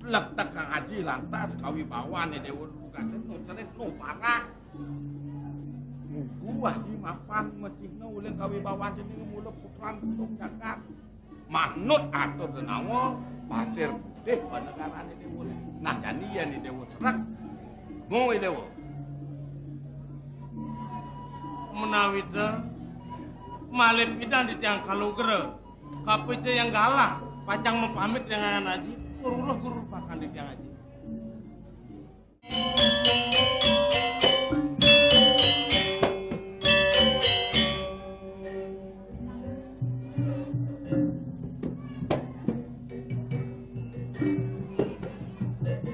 Lektek Kang Aji lantas kawibawané Déwa Lugasé nucerit nuparak. Mugu Aji mapan mecihna uling kawibawan jenengé mula putran Gunung Jagat. Manut atur denawa Pasir Putih panegarané Déwa. Nah, jani yén Déwa srek. Mu Déwa. Menawita malih pidan di tiang kalugra. Kapica yang galah, pacang mapamit dengan Aji, kururuh guru pakan di tiang Aji.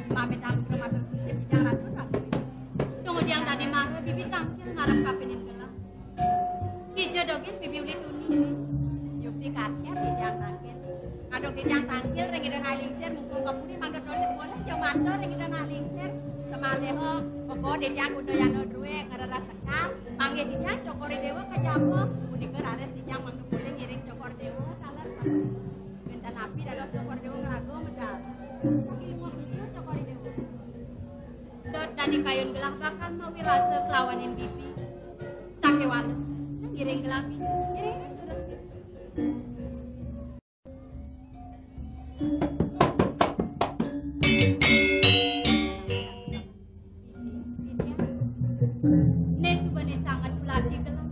Pamit alugra matur sisip titiang Ratu Prabu. Tunggu tiang tadi mara bibit tangkil ngarep kapinin gelah. Kija dogén bibi uli tuni. Yukti kasihan titiang tangkil. Ngadog titiang tangkil ring Ida Nai Lingsir mumpung kapuri mangda tolih boleh ja matur ring Ida Nai Lingsir. Samaliha bebo titiang kuda yana drué ngreres sekar. Panggih titiang Cokor I Déwa ka jaba. Punika raris titiang mangda polih ngiring Cokor I Déwa. Salah sampun. Wénten napi dados Cokor I Déwa ngraga medal. Kaki lunga kija Cokor I Déwa. Dot dadi kayun gelah bakal mawirasa kelawanin bibi. Sakéwala, nang ngiring gelah bibi. Ngiring, ngiring, terus. Né suba né sanget kulati gelah.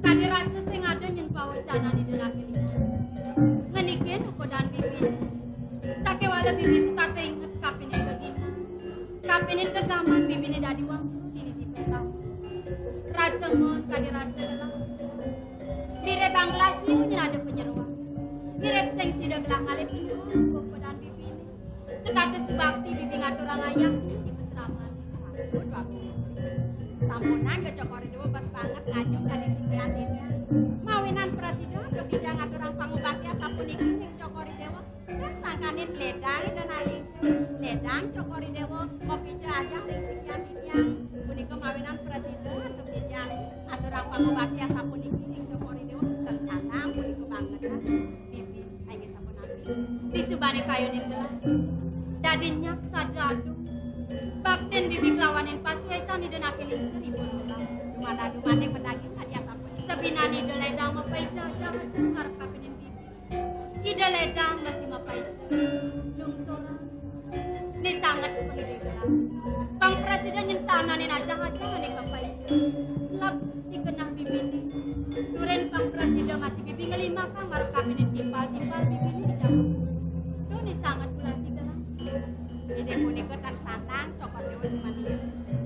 Kadi rasa sing ada nyén pawacanan Ida Nai Lingsir. Ngenikin ukudan bibi. Sakéwala bibi setata inget kapining gegina. Kapining gegaman bibiné dadi wangsul dini di pesta. Rasa mon kadi rasa gelah. Mirib banglas nyén ada panyeroan. Mirib sing sida gelah ngalih panyeroan ukudan bibiné. Setata subakti bibi ngaturang ayah di pasraman. Ampun, Bagus Istri. Sampunang ya Cokor I Déwa bes banget ngajum dadi titiang titiang. Mawinan prasida antuk titiang ngaturang pangubakti asapuniki ring Cokor I Déwa. Tan sangkaning ledang Ida Nai Lingsir, ledang Cokor I Déwa, kapica ajah ring sikian titiang. Punika mawinan prasida antuk titiang ngaturang pangubakti asapuniki ring Cokor I Déwa. Tan sandang punika banget. Bibi, inggih sapunapi? Disubané kayunin gelah. Dadi nyak saja aduh. Baktin bibi kelawanin pasuécan Ida Nai Lingsir ibun gelah. Dumadak-dumadik padaging kadi asapunika. Sabinan Ida ledang mapaija-ija ngarep kapining bibi. Ida ledang masih mapaica. Lungsuran. Né sanget pangidih gelah. Pang prasida nyén sananin ajah-ajah ané kapaica. Lap dikenah bibiné. Turin pang prasida masih bibi ngelimakang marep kapining timpal-timpal bibiné di jaman. Tuh né sanget kulati gelah. Inggih punika tan sandang, Cokor Déwa sumaniya.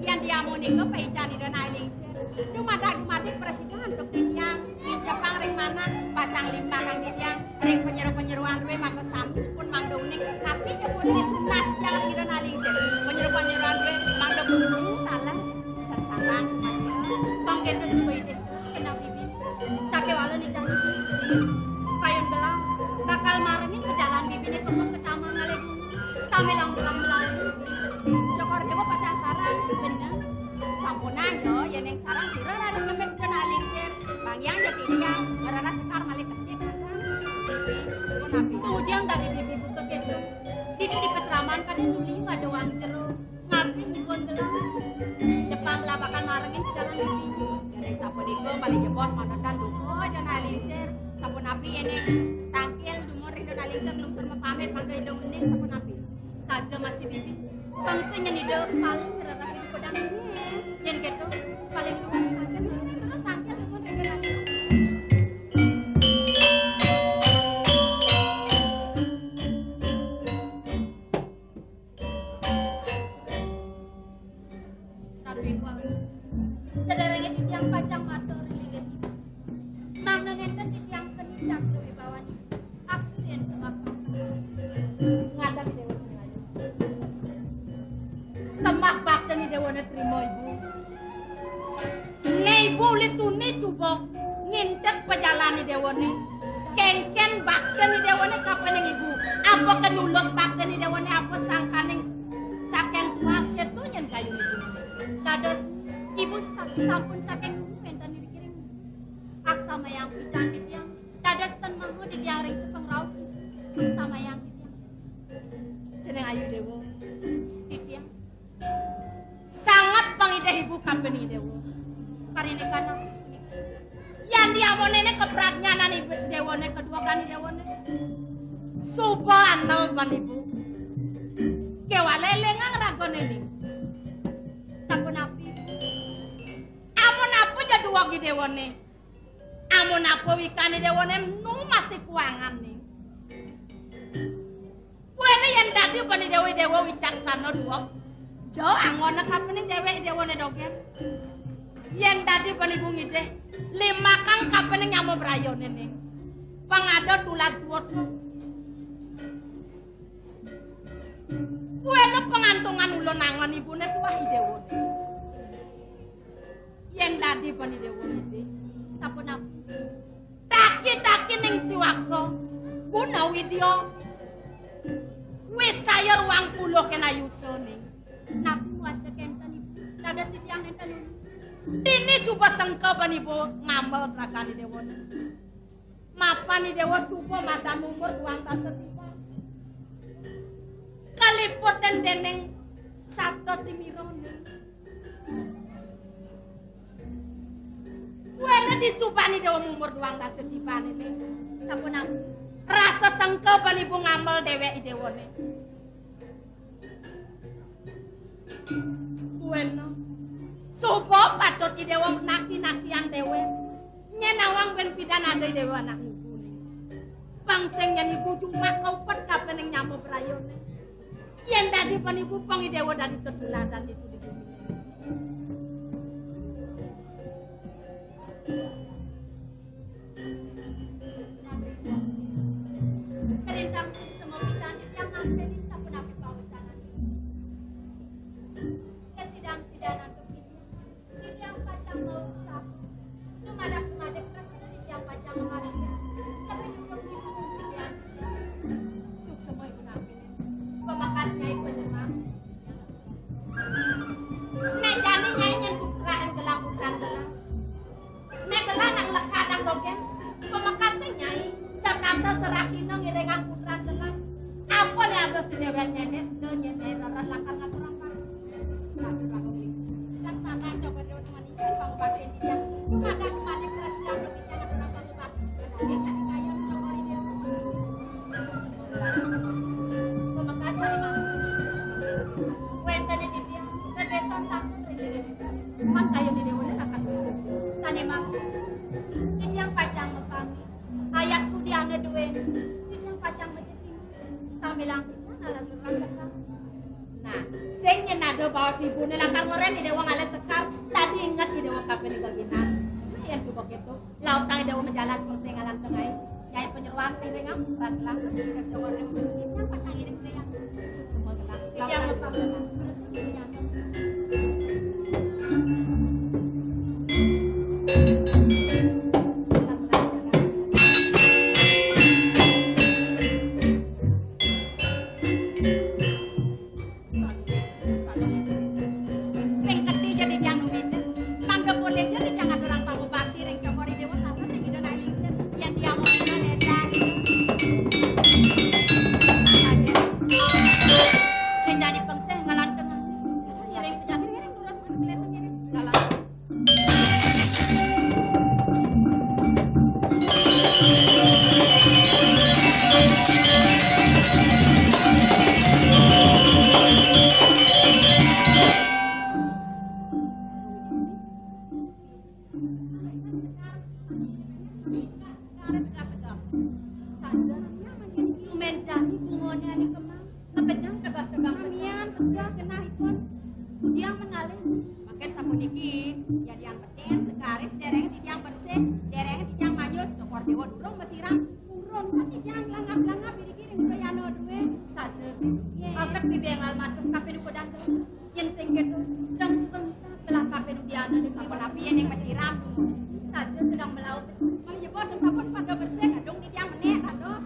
Yén diamunika paican Ida Nai Lingsir, dumadak-dumadik prasida antuk titiang, ngincapang ring manah, pacang limbakang titiang, ring panyeru-panyeruan drué mangda sami pun mangda uning, napi ja pun tunas jalan Ida Nai Lingsir. Panyeru-panyeruan drué mangda uning taler, tan sandang sumaniya. Pang kéto suba idih. Kenang bibi. Sakéwala nitah kayun gelah bakal marengin ka jalan bibiné kema ka taman ngalih bunga. Sambilang gelah melayu. Cokor Déwa pacang sareng. Bener. Sampunang ya, yén ing sareng sira raris ngemit Ida Nai Lingsir. Banggiang ja titiang, ngreres sekar malih kedik nandang. Bibi. Pun napi? Kemudian dadi bibi buka kéto. Dini di pasraman kadén uli ada wang jero. Ngapit dipun gelah. Jepang gelah bakal marengin ka jalan bibi. Yén sapunika malih jebos manut duka Ida Nai Lingsir. Sapunapi yén tangkil dumun ring Ida Nai Lingsir lungsur mapamit mangda Ida uning sapunapi? Saja masih bibi. Pang sing nyén Ida paling ngreres ring kudang. Yén kéto paling luas saja terus tangkil dumun ring Ida Nai Lingsir. Ratu Ibu Agung, sadéréngé titiang pacang matur linggih titiang. Nah, nénénten titiang keni cakra wibawané. Aksir yén sembah bakti. Ngadeg Déwa Singayuh. Sembah bakti Déwa trima, Ibu. Né Ibu uli tuni Kénkén baktin i déwané kapining ibu. Apa ké nulus baktin i déwané, apa sangkaning saking tuas kéto yén kayun ibu. Dados ibu sa-, sampun saking dulu wénten ring kiring. Aksamayang pisan titiang. Dados ten maha titiang ring sepengrauh. Aksamayang titiang. Jeneng ayu déwa. Titiang. Sanget pangidih ibu kapining déwa. Parindikan. Yan diamoné né kapradnyanan ibu déwané, kedua kali déwané. Suba andel ban ibu. Kéwala élingang ragané né. Sapunapi? Amun apa ja duweg i déwané? Amun apa wikané déwané nu masih kuangan né. Kuéné yén dadi bani déwa, déwa wicaksana duweg. Jo anggona kapining déwék déwané dogén. Yén dadi bani ibu ngidih, limakan kapining nyama brayané ning. Pang ada tulad duwet. Kuéné pangantungan ulun angon ibuné tuah i déwané. Yén dadi bani déwa ngidih, sapunapi? Taki-taki ning ciwaka guna widya. Wisaya ruang puluh kén ayusané. Napi muasta kénten, Ibu? Dados titiang nénten ulun. Dini suba sengka bani ibu ngambel ragané déwané. Mapan i déwa suba madan umur duang dasa tiban. Kaliputan déning sabda timirané. Kuéné disubané déwa umur duang dasa tiban ini. Sapunapi? Rasa sengka bani ibu ngambel déwék i déwané. Kuéné. Suba patut i déwa naki-nakiang déwék. Nyén nawang bén pidan ada i déwa anak ibuné. Pang sing nyén ibu cuma kaupet kapining nyama brayané. Yén dadi bani ibu pang i déwa dadi tetuladan ditu di guminé. Kalintang suksma pisan titiang ngampenin sapunapi pawecananipun. Kasidan-sidan antuk titiang, titiang pacang maucap. Dumadak-dumadak resik titiang pacang mawargi. Tapi duduk di gunung titiang. Suksma ibu ngampenin. Pamekasnya ibu lemah. Méh jani Nyai nyén suksrain gelang putran gelang. Méh gelang nang lekadang dogén. Pamekasné Nyai, sakata serakina ngiringang putran gelang. Apa né ada sedéwék Nyai, né, do Nyai, Nyai rereh lakar ngaturang pangubakti. Kan sana coba terus maning, pangubakti dia. Dumadak-dumadak terus Sambilang titiang alas sekar. Nah, sing nyén ada baos ibuné lakar ngorén i déwa ngalih sekar, dadi inget i déwa kapining geginan. Nah, yén suba kéto, lautang i déwa majalan seperti ngalang tengah. Nyai panyeroan iring am, ran gelang, iring jawar, iring pacang iring gelang. Semua gelang. Lautang i déwa. Ring keti ja titiang numitis, mangda polih ja titiang ngaturang pangubakti ring cokor i déwa tata ring Ida Hyang Lingsir, yén tiang mau Ida ledang. Ring dadi pengsih ngalanteng. Ngiring pejabat, ngiring lurus, ngiring, ngiring. Lalang. Tumbén jani bungané ané kemang. Makejang tegap-tegap. Samian tegap genahipun. Tiang mengalih. Mangkin sapuniki, yadian beten, sekaris, dereng titiang bersih, dereng titiang manyus, cokor déwa durung masiram, purun pun titiang langap-langap, iriki ring bayana dué. Saja, Bi. Yé. Paket Bi bengal matuk, tapi nukudan. Yén sing kéto, dong sungsat gelah kapining diana di sampun api yén yang masiram. Saja sedang melaut. Mani jebos sampun pada bersih, kadung di tiang menit, dados.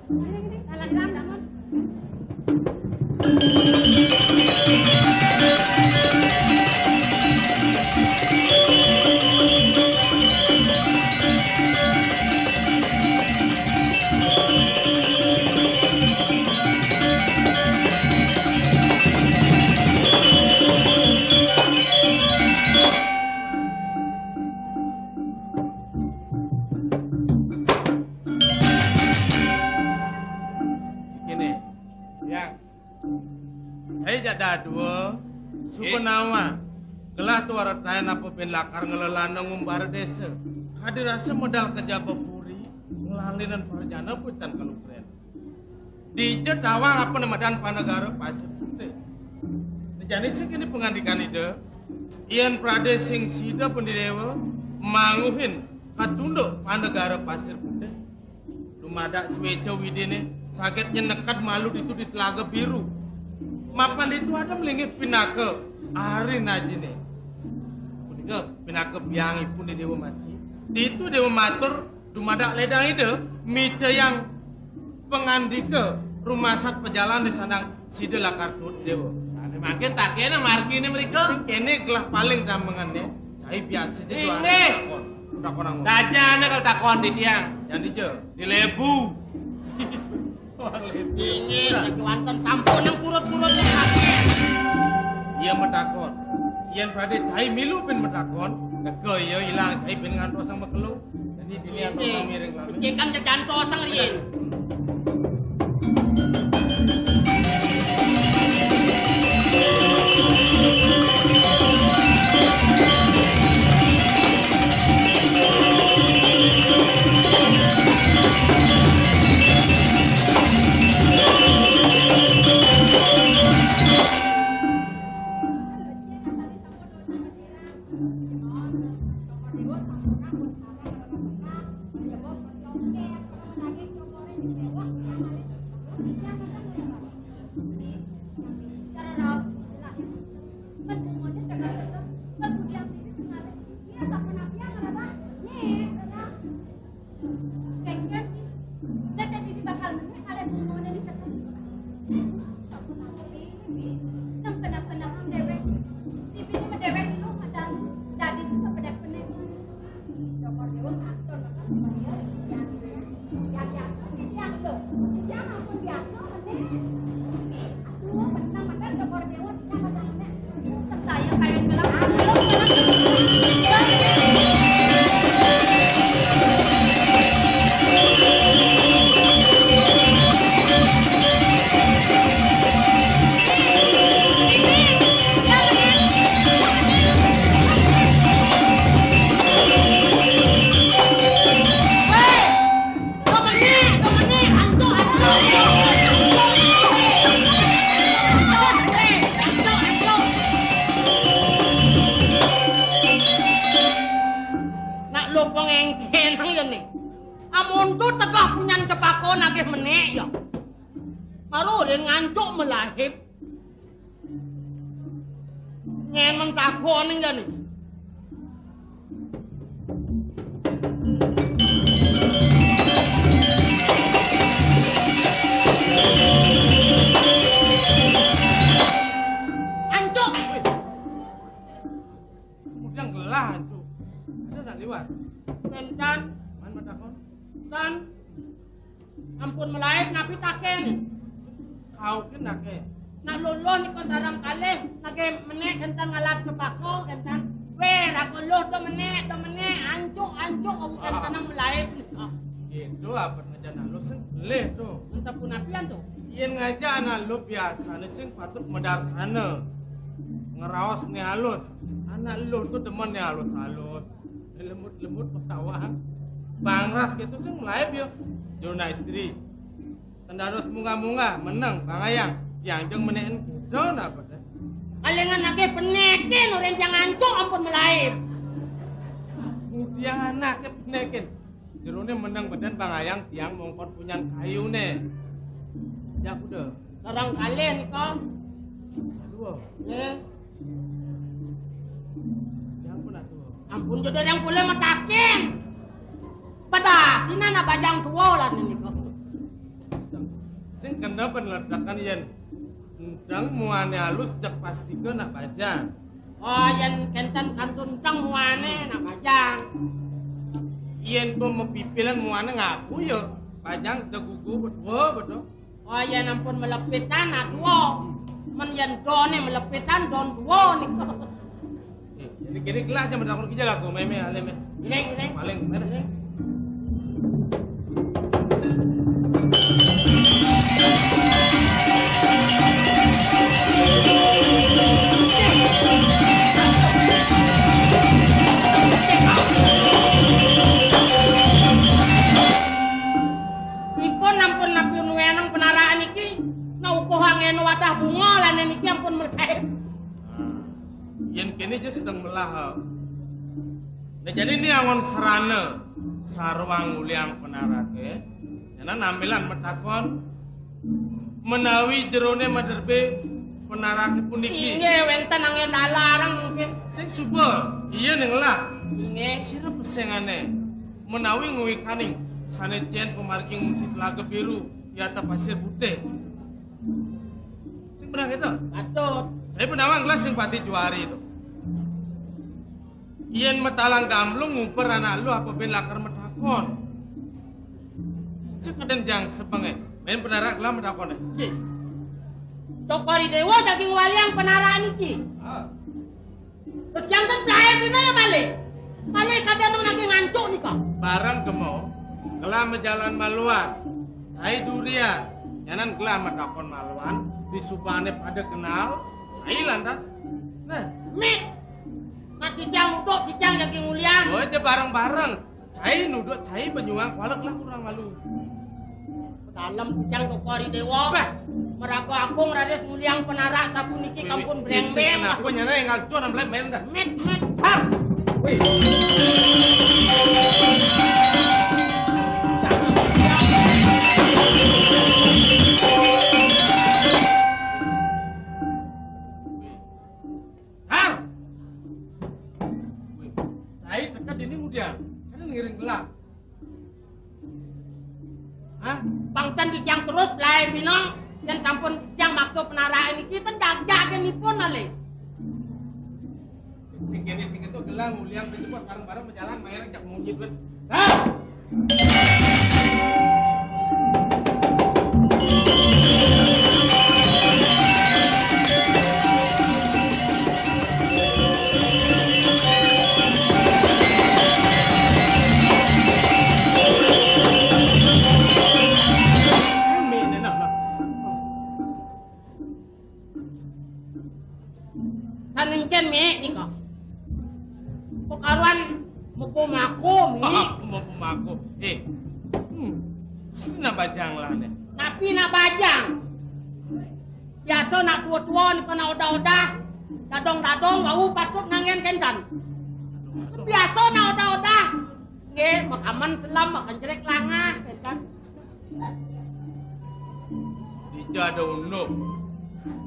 Ini, ini, dalam, dalam, dalam. Kene, Yang. Saya jak dadua, suba nawa. Gelah tuara taen apa ben lakar ngelelana ngumbara desa. Kadi rasa medal kejaba puri, ngelalinan parajana pucan kalupren. Dija tawang apa ne madan Panegara Pasir Putih. Jani sing kene pangandikan Ida, yen prade sing sida Pandita Dewa manguhin kacunduk Panegara Pasir Putih. Dumadak sueca Widine saget nyenekad malu ditu di Telaga Biru. Mapan ditu ada melinggih pinaka ari najine. Punika pinaka biang ipun di Dewa Masi. Ditu Dewa matur dumadak ledang Ida micayang pangandika rumasat pajalan di sandang sida lakar tuut Dewa. Sane mangkin takene margine mrika. Sing kene gelah paling tamengane. Cai biasa aja tuh. Inggih. Takon. Udah kurang ngomong. Dajane kalau takon di tiang. Yang dija. Di lebu. Inggih, sing kewanten sampun nang surut-surut. Iya matakon. Yen prade cai milu ben matakon, tega iya ilang cai ben ngantos sang makelo. Jadi dini aku miring lami. Cekan jejantosang riyen. Kengken, dadi dini bakal meneh kalian bungone ni ketemu. Sampun aku pilih, Bi. Nang kenah-kenahang dewek. Bibine medewek ilu medal. Dadi suka pedek-penek. Jokor Dewa ngatur, kan, supaya yang, yang, yang, yang, lo. Yang ampun biasa, meneh. Aduh, menang, menang, Jokor Dewa. Nak lupung engkenang ya nih. Amun tu tegah punyan cepaka nagih menek ya. Maru rin ngancuk melahip. Ngen mentakoning ya nih. Ancuk. Kemudian gelah, Cuk. Ada nak liwat? Entan. Man matakon? Tan. Ampun melaib napi taken? Kau ke nake. Nak luluh nika sareng kalih, nage menek entan ngalap cepaka, entan. Weh, raga luh do menek, do menek, ancuk, ancuk, awu entan nang melaib nika. Gitu, apa aja nak luh sing leh tu. Entah pun apian tu. Yen ngajak anak luh biasane sing patut medarsana. Ngeraos ne halus. Anak luh tu demen ne halus-halus. Lembut-lembut petawaan. Bangras gitu sing melaib ya. Jona istri. Tendados munggah-munggah, meneng, bangayang. Tiang jeng meneken gitu, napa teh? Kalingan nagih penekin, orang tiang ancuk ampun melaib. Tiang anake penekin. Jerone meneng beden bangayang, tiang mongkon punyan kayune. Ya kuda. Sarang kalih nika. Aduh. Nggih. Tiang pun aduh. Pun jodé yang boleh matakin. Pada sinan nak bajang tua lah nika. Sing kena peneletakan yén enteng muané alus cek pastika nak bajang. Oh, yén kénten kantun enteng muané nak bajang. Yén pun mapipilan muané ngaku ya bajang tegugu betua betul. Oh, yén ampun melepitan nak tua. Men yén doné melepitan don tua nih. Eh, jadi kini gelah aja menakon kija lah, kok mémé alé mé. Giling, giling. Paling mana? Giling. Ipun ampun napi nuénang penarakan iki. Nah, ukuhang éno wadah bunga lané niki ampun meléh. Nah, yén kéné ja sedeng melah. Nah, jadi ni angon serana sarwang nguliang penaraké. Yana nambilan matakon menawi jeroné maderbé penaraké puniki. Inggih wénten anggén dalarang mungkin. Sing suba, iya ning lah. Inggih. Sira pesengané menawi ngwikaning sané cén pamargi ngungsi Telaga Biru, yata Pasir Putih. Sing bener itu? Patut. Saya penawang gelas sing pati juari itu. Yén matalang gamblung ngumpul anak lu apa ben lakar matakon. Cek kadén jang sepengé. Main penarak lah matakon. Yé. Cokori Déwa daging waliang penarak niki. Ah. Terus yang ten plaé dina ya malih. Malih kadén nang daging ancuk nika. Barang kemo, gelah majalan maluan. Cai durian. Yanan gelah matakon maluan, di subane pada kenal, cai lantas. Nah, mit. Nak cicang uduk, cicang daging ulian. Oh, aja bareng-bareng. Cai nuduk, cai penyuang, kualek lah kurang malu. Dalem cicang Cokori Déwa. Bah. Meraga Agung raris nguliang penarak sapuniki kampun bréngméng. Kenapa nyana yang ngaco nang main dah? Mit, mit. Har. Wih. Har. Wih. Saya dekat ini udah. Kan ngiring gelang. Hah? Pang ten titiang terus belai bina, yén sampun titiang maksa penaraké niki ten jagjag nipun malih. Sing kéné sing kéto gelang nguliang pintu pos bareng-bareng majalan main jak munyi duit. Hah? Sanengken, Mik, nika. Pekaruan mepu maku, Mik. Mepu maku. Eh. Hmm. Pasti nak bajang lah, nih. Tapi nak bajang. Biasa nak tua-tua nika nak odah-odah. Dadong-dadong wau patut nanggen kénten. Biasa nak odah-odah. Nggih, makamen selem, makan jerik langah, kénten. Dija ada unduk.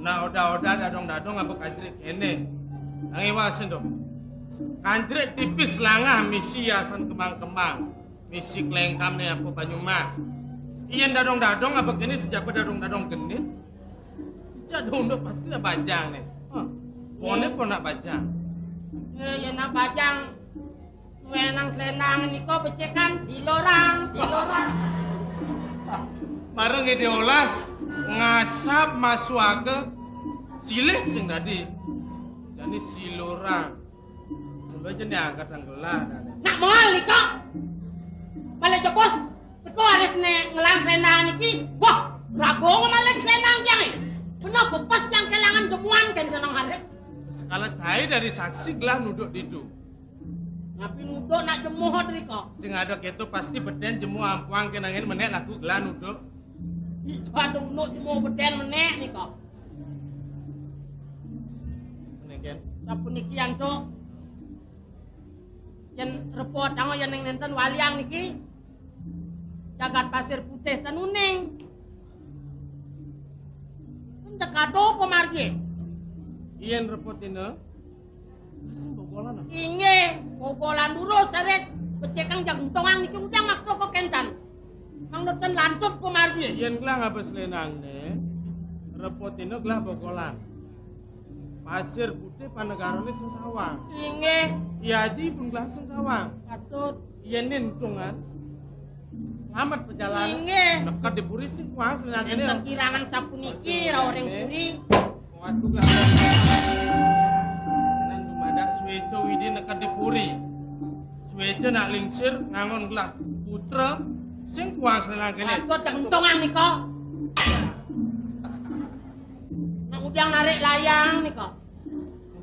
Nak odah-odah dadong-dadong apa kancrik kéné. Nang iwasin dong. Kancrik tipis langah misi hiasan kembang-kembang. Misi klengkam nih apa Banyumas. Iyén dadong-dadong apa kéné sejaba dadong-dadong genit. Dija ada unduk pasti nak bajang nih. Hah. Pone pon nak bajang. Eh, ya nak bajang. Wenang selendang niko becik kan silorang, silorang. Bareng ide olas ngasap masuaga silih sing dadi. Jani silorang. Coba aja nih angkat anggelan. Nak moal niko. Balik jebos. Teko alis ne ngelang selendang niki. Wah, ragung maling selendang tiang, eh. Bener bebas tiang kelangan jemuan kan seneng hari. Sekala cai dari saksi gelah nuduk ditu. Napi nuduk nak jemuh drika? Sing ada keto pasti beden jemuh ampuang kenangin menek lagu gelah nuduk. Ijo ada unuk jemuh beden menek nika. Menek, Ken. Sapuniki antuk. Yen repot ango yen ning nenten waliang niki. Jagat Pasir Putih ten uning. Ten tekado pamargi. Yen repot dina. Sing bobolan apa? Inggih, bobolan durus, sanes becikang jagentongan niki, ujang maksa kok kénten. Mangda ten lantut pamargi. Yén gelah ngabas lénangné, repotina gelah bobolan. Pasir Putih panegarané sing tawang. Inggih. I Aji pun gelah sing tawang. Patut. Yén entungan, slamet perjalanan. Inggih. Neked di puri sing kuang selendang kéné. Enten kirangan sapuniki, rauh ring puri. Kuat juga. Nang dumadak suéca Widi neked di puri. Suéca nak lingsir ngangon gelah putra sing kuang selendang kéné. Patut jagentongan nika. Nak ngudiang narik layang nika.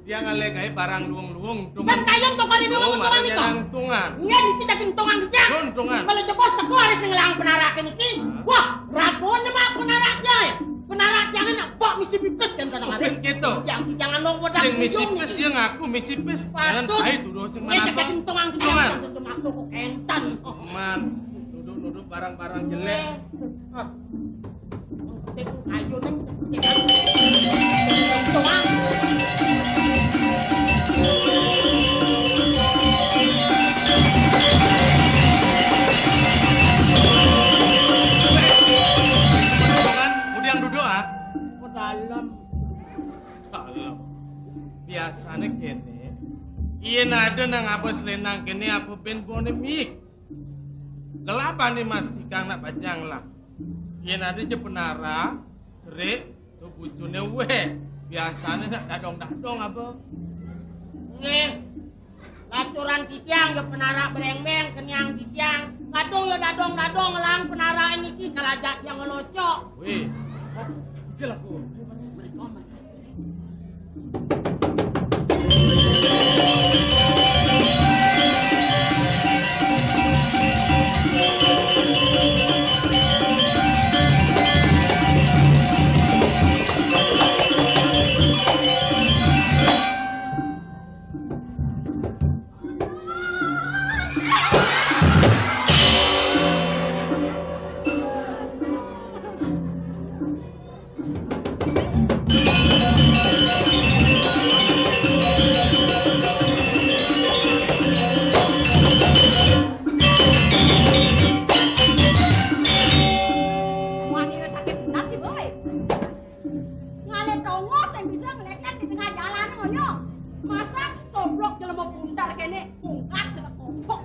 Ngudiang ngalih gaé barang luung-luung, untungan. Kan kayun toko rene. Oh, untungan marang nika. Untungan. Nggih, niki dadi untungan nika. Untungan. Malah jebos teko aris ning lawang penarake niki. Hah? Wah, ragane mak penarake. Penarake nak mbok misi pipis kan kadang aris. Bukan gitu. Yang jangan nang wadah. Sing misi pipis ya ngaku misi pipis. Jangan. Patut. Saya dulu sing. Nggih, mana dadi untungan. Untungan. Tentu makhluk kok enten. Man, nuduh-nuduh barang-barang jelek. Nggih. Ah. Ayo, Neng. Ngudiang duduk, ah. Ke dalam. Dalem. Biasane kene, yen ada nang abas lenang kene apa ben bone mik. Gelapane Mas Tikang nak bajang lah. Yen ada je penara, cerik, tu bucune weh. Biasane nak dadong-dadong apa? Nggih. Lacuran titiang ya penara brengmeng, keniang titiang. Kadung ya dadong-dadong, ngelang penara niki kalajak yang ngelocok. Weh. Jelaku. Wani sakit bener nih, Boy. Ngalih tongos sing bisa ngleket di tengah jalan ngoyo. Masa coblok jelema buntar kene, bungkat jelek kopok.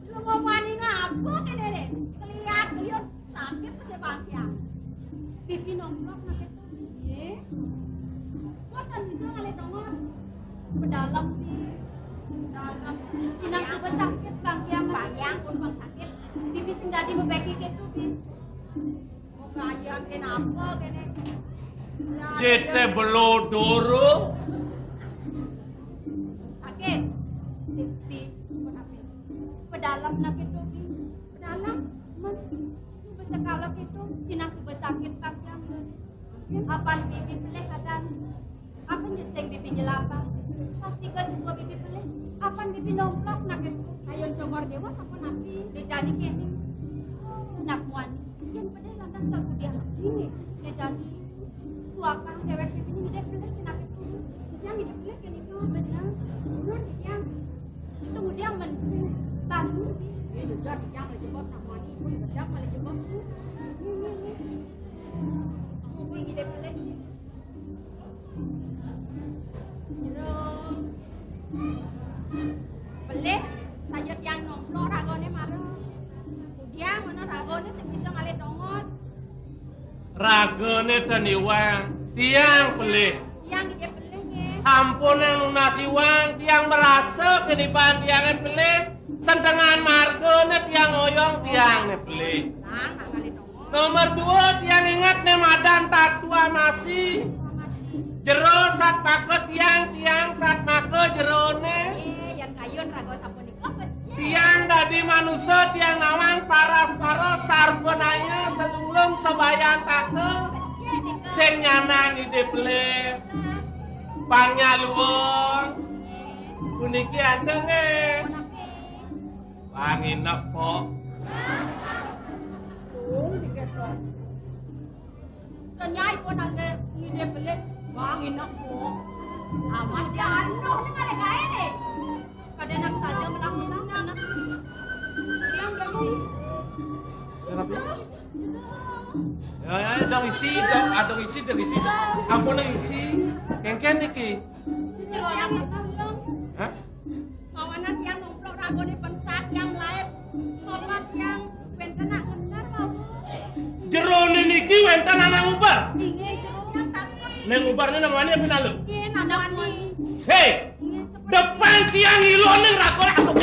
Jelema wani ngapa kene ne? Keliat-keliat sakit ke sebagian. Pipi nomplok sakit tuh. Iya. Kok kan bisa ngalih tongos? Pedalem, Pi. Pedalem. Sinang suba sakit, Bang Kiang. Bang Kiang pun bang sakit. Pipi sing dadi mebeki gitu, Pi. Kok ngajian kenapa kene? Jete belodoro. Sakit. Pipi, pun apa? Pedalem nak gitu, Pi. Pedalem, men. Suba sekala gitu, sinang suba sakit, Bang Kiang. Apan pipi pelih kadang. Apan je sing pipi jelapang. Pasti ke semua pipi pelih. Apan pipi nomplok nak. Ayo cokor dewa sapa napi? Dia jadi kene. Nak muan. Yang pedih lantas tak kudiah. Ini. Dia jadi. Suakang dewek pipi ini dia pelih kena pipi. Yang hidup pelih kene itu benar. Menurut yang. Itu dia men. Tadi. Ini juga dia lagi bos nak muan. Ini juga lagi bos. Ini, ini, ini. Kuwi ngidih pelih. Jero. Pelih, saja tiang nomplok ragane marang. Kudiang ana ragane sing bisa ngalih tongos. Ragane ten iwang, tiang pelih. Tiang ngidih pelih nggih. Ampun nang nunas iwang, tiang merasa keniban tiange pelih. Sentengan margane tiang oyong, tiange pelih. Nah, nak ngalih tongos. Nomor dua, tiang inget ne madan tatua masi. Jero satmaka tiang, tiang satmaka jerone. Eh, yan kayun raga sapunika becik. Tiang dadi manusa, tiang nawang paras-paras sarpanaya salunglung sabayantaka. Becik nika. Sing nyanang idip le. Pangnya luwung. Puniki anteng nggih. Punapi? Wangi nepok. Kenyai pun age ngide belik wangi nepok. Amat ya anu, ini ngalih gaé nih. Kadén nak saja melah-melah anak. Tiang jadi istri. Kenapa? Ya, ya, dong isi, dong, ah, dong isi, dong isi. Ampun, dong isi. Kéngkén niki. Jero anak, Bang. Hah? Mawanan tiang nomplok ragoné pensat, tiang laib. Sobat tiang wénten nak ngendar, Bapak. Jeroné niki wénten anak ngubar. Inggih, jero. Tiang takut. Ning ngubarné namanya pinalem. Inggih, namanya. Hei, depan tiang ngilonin ragoné aku.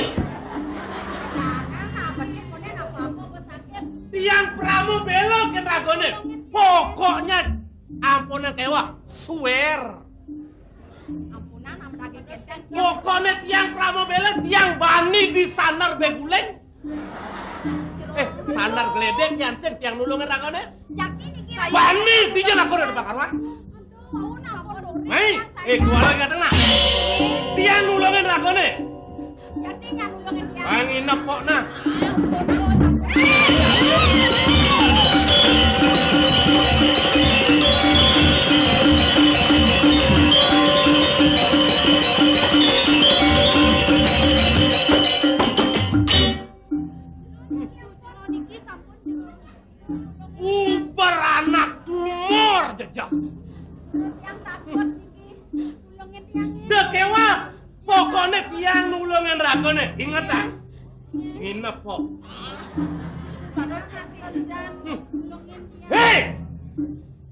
Jangan, apa sih, koné apa-apa, apa sakit? Tiang pramo béla kén ragoné. Pokoknya ampunan kéweh, suwer. Ampunan, ampunan, kéngkén. Pokoknya tiang pramo béla, tiang bani di sandar béguling. Eh, sandar gledek, yan sing tiang nulungin ragoné. Yakin iki? Bani, dija lakon ada bakaruan. Aduh, mau nampun duri. Mai, eh, gua lagi tengah. Tiang nulungin ragoné. Yakin yang nulungin tiang? Ah, nginep kok, nah. Niki sampun. Uber anak tumor jejak. Yang takut niki. Tulungin tiang ini. Dek ewa. Pokoknya tiang nulungin ragoné. Ingetan. Nginep kok. Panas hati dan tulungin tiang. Hei!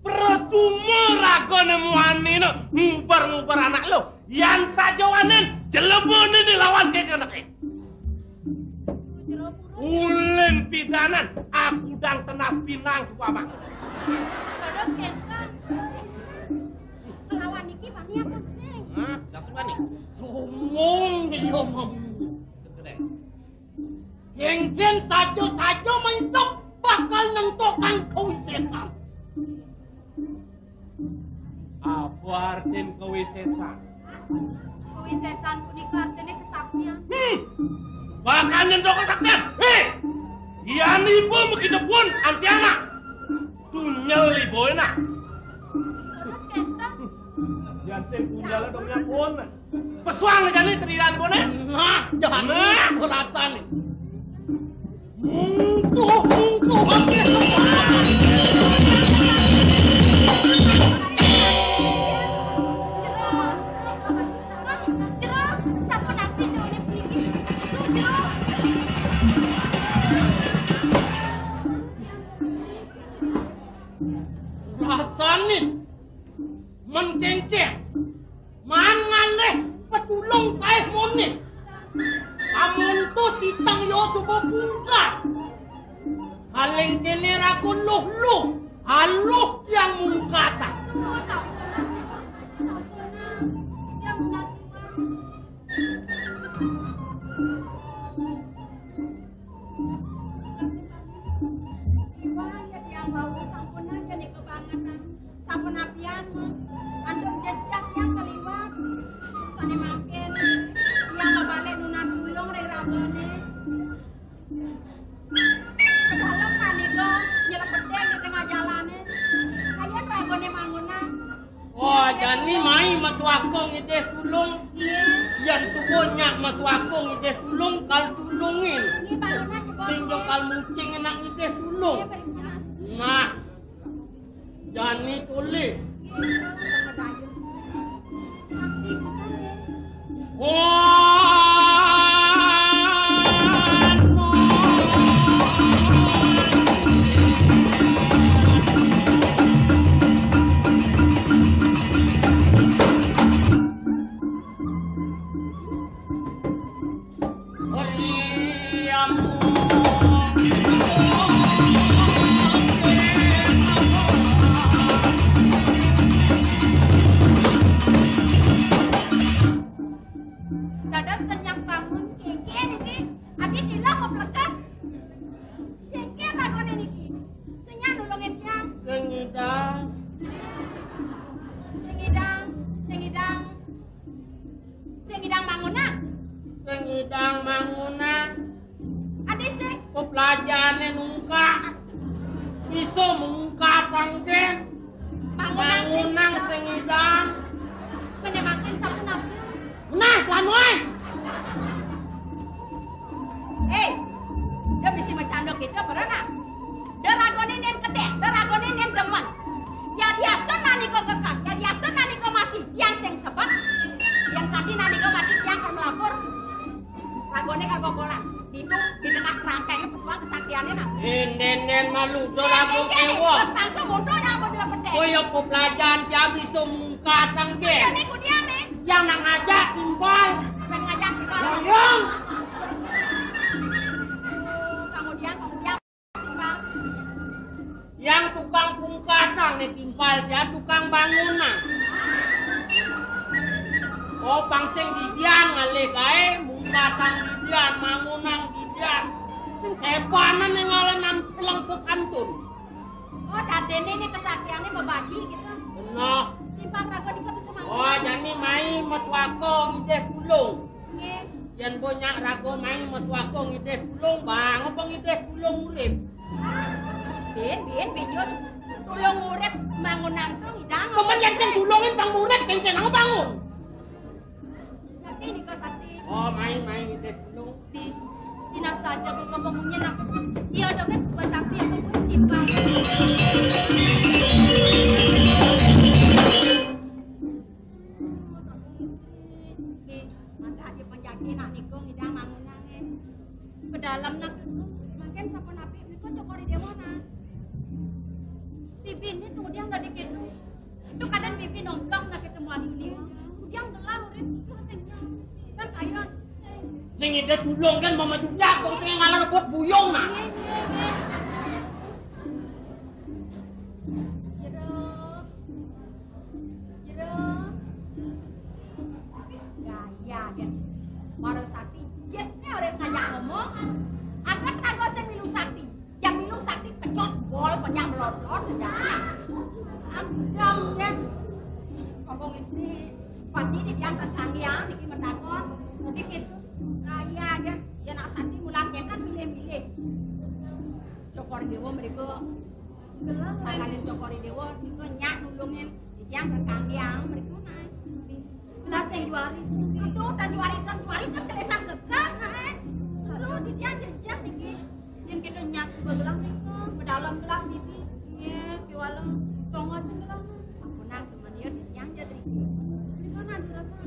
Percuma ragoné muanina ngubar-ngubar anak lo. Yan sajawanan jelebone dilawan ke anak. Ulin pidanan, aku dang tenas pinang suku abang. Terus kéngkén. Kelawan niki bani apa sing? Hah? Langsung bani. Sumung dia mau. Kéngkén saja-saja maidep bakal nentokang kawisésan. Apa artin kawisésan? Kawisésan punika artiné kesaktian. Hmm. Bakal nyentok kesaktian. Hei! Yan ibu begitu pun antiana. Tunyel ibu enak. Terus kéngkén. Yan sing tunyel dong ya pun. Pesuang jani kediran ibu né. Nah, jangan. Nah. Rasane. Mungkuh, mungkuh, mungkuh. Rasane men kéngkén. Maan ngalih petulung saé muni. Amun to siteng ya suba pungkat. Kaling kéné raga luh-luh, aluh tiang mungkatan. Iwang ya tiang wau sampun aja nih kebangetan. Sapunapian, antuk jejak yang kaliwat. Sané mangkin, yang mabalik nunas tulung ring ragané. Dalem manika nyelepedeng di tengah jalané. Ayan ragané mangunang. Wah, jani mai masuaka ngidih tulung. Iya. Yan suba nyak masuaka ngidih tulung, kal tulungin. Iya, bangunan jebos. Sing ja kal mucing enak ngidih tulung. Iya, bener. Nah, Jani tolih. Sakti pisan, Dé. Wah, no. Dados kenyang bangun, kéngkén niki. Adi tilang maplekas. Kéngkén ragané niki. Sing nyang nulungin tiang. Sing ngidang. Sing ngidang, sing ngidang. Sing ngidang mangunan. Sing ngidang mangunan. Adi sing. Peplajahané nungkak. Iso mungkak pangkén. Mangunan sing ngidang. Menyemangkin Lan wae. Eh, dia mesti macandok gitu apa, Rana? Dia ragone nen kedek, dia ragone nen demen. Ya diastun nani kok kekeh, ya diastun nani kok mati. Yang sing sebet, yang tadi nani kok mati, yang kan melapor. Ragone kan bobolan. Itu di tengah kerangkanya pesuang kesaktiannya, nah. Nen, nen, nen, malu, dia rago kewok. Terus langsung mundur ya, apa dia pedek? Koyo pelajaran dia bisa mungkatang, Gen. Dia nih, dia nih. Yang nang ngajak timpal. Yang ngajak timpal. Yang, yang. Kemudian, kemudian timpal. Yang tukang pungkatang nih timpal, ya tukang bangunan. Oh, pang sing didian ngalih kae, pungkatang didian, bangunan didian. Sing sepanan yang ngalih nampileng sesantun. Oh, dadene ini kesaktiannya membagi gitu. Benar. Timpal rago di kebis. Oh, jani mai metu aku ngidih tulung. Nggih. Yen mbok nyak rago mai metu aku ngidih tulung, Bang, apa ngidih tulung urip? Bin, bin, bin, Jun. Tulung urip bangunan tuh ngidang. Pemen yen sing tulungin bang urip, kenceng aku bangun. Sakti nika sakti. Oh, mai, mai ngidih tulung. Di Cina saja buka pemunyi nak. Iya, udah kan buat sakti apa pun timbang. Mangga aja penjaki nak niku ngidang mangunange. Pedalam nak mungkin sapunapi niku cokori dewa nah. Bibi ini tunggu dia nggak dikit. Itu kadang bibi nongkrong nak ketemu aku nih. Dia gelah urip lu sing kan ayo. Ning ide tulung kan mama juga kok sing ngalar buat buyung nah. Iya, iya, iya. Jero. Jero. Gaya, kan. Maro sakti, jetnya orang ngajak ngomong. Angkat rago sing milu sakti. Yang milu sakti kejot, bol, banyak melontor, ngajak. Agam, kan. Ngomong istri, pasti di dia tentang dia, niki menakon. Dikit. Gaya, kan. Ya nak sakti mulang kan milih-milih. Cokor dewa mereka. Sangkaning cokori dewa, niku nyak nulungin tiyang kekang tiyang mriku nae. Lah sing juari. Aduh, tan juari, tan juari, tan kelesang gegah nae. Aduh, tiyang jejeh niki. Yen kita nyak sebelah niku, pedalam gelah niki. Iya, kiwala tongos gelah. Sampunang semeniur tiyang jadri. Niku nanti rasa.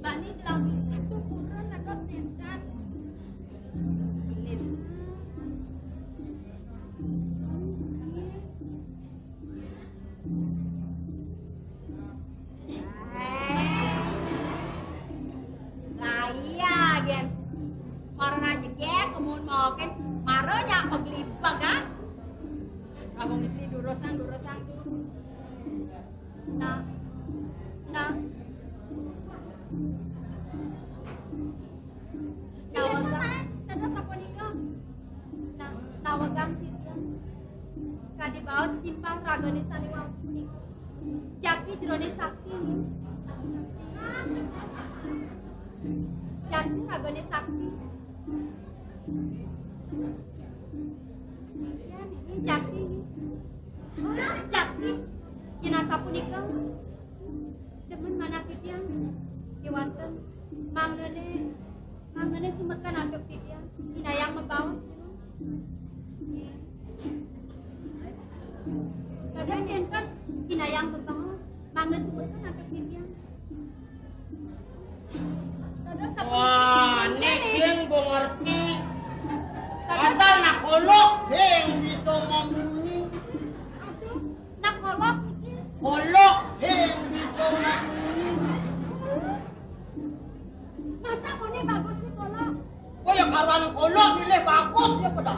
Bani gelah niki, aduh, purun, aduh, sentan. Manis. Lah iya, Gen. Mara rajek ya, kemun mau kan. Mara nyak peglibag, kan? Abang istri durusan, durusan tuh. Nah. Nah. Nawagang. Dados sapunika. Na-, nawagang titiang. Kadi baos timpal ragane sane wau punika. Jati jerone sakti. Jati ragane sakti. Jati. Jati. Yen asapunika, demen manah titiang kewanten. Mangdane, mangdane sumekan antuk titiang, kinayang mabaos, you know. Nggih. Dados enten kinayang mabaos, mangda sumekan antuk titiang. Dados sampun. Wah, nek sing mbok ngerti. Dados asal nak kolok sing bisa mamunyi. Aduh, nak kolok iki. Kolok sing bisa mamunyi. Masa mone bagus nih kolok? Kowe ya karuan kolok milih bagus ya padha.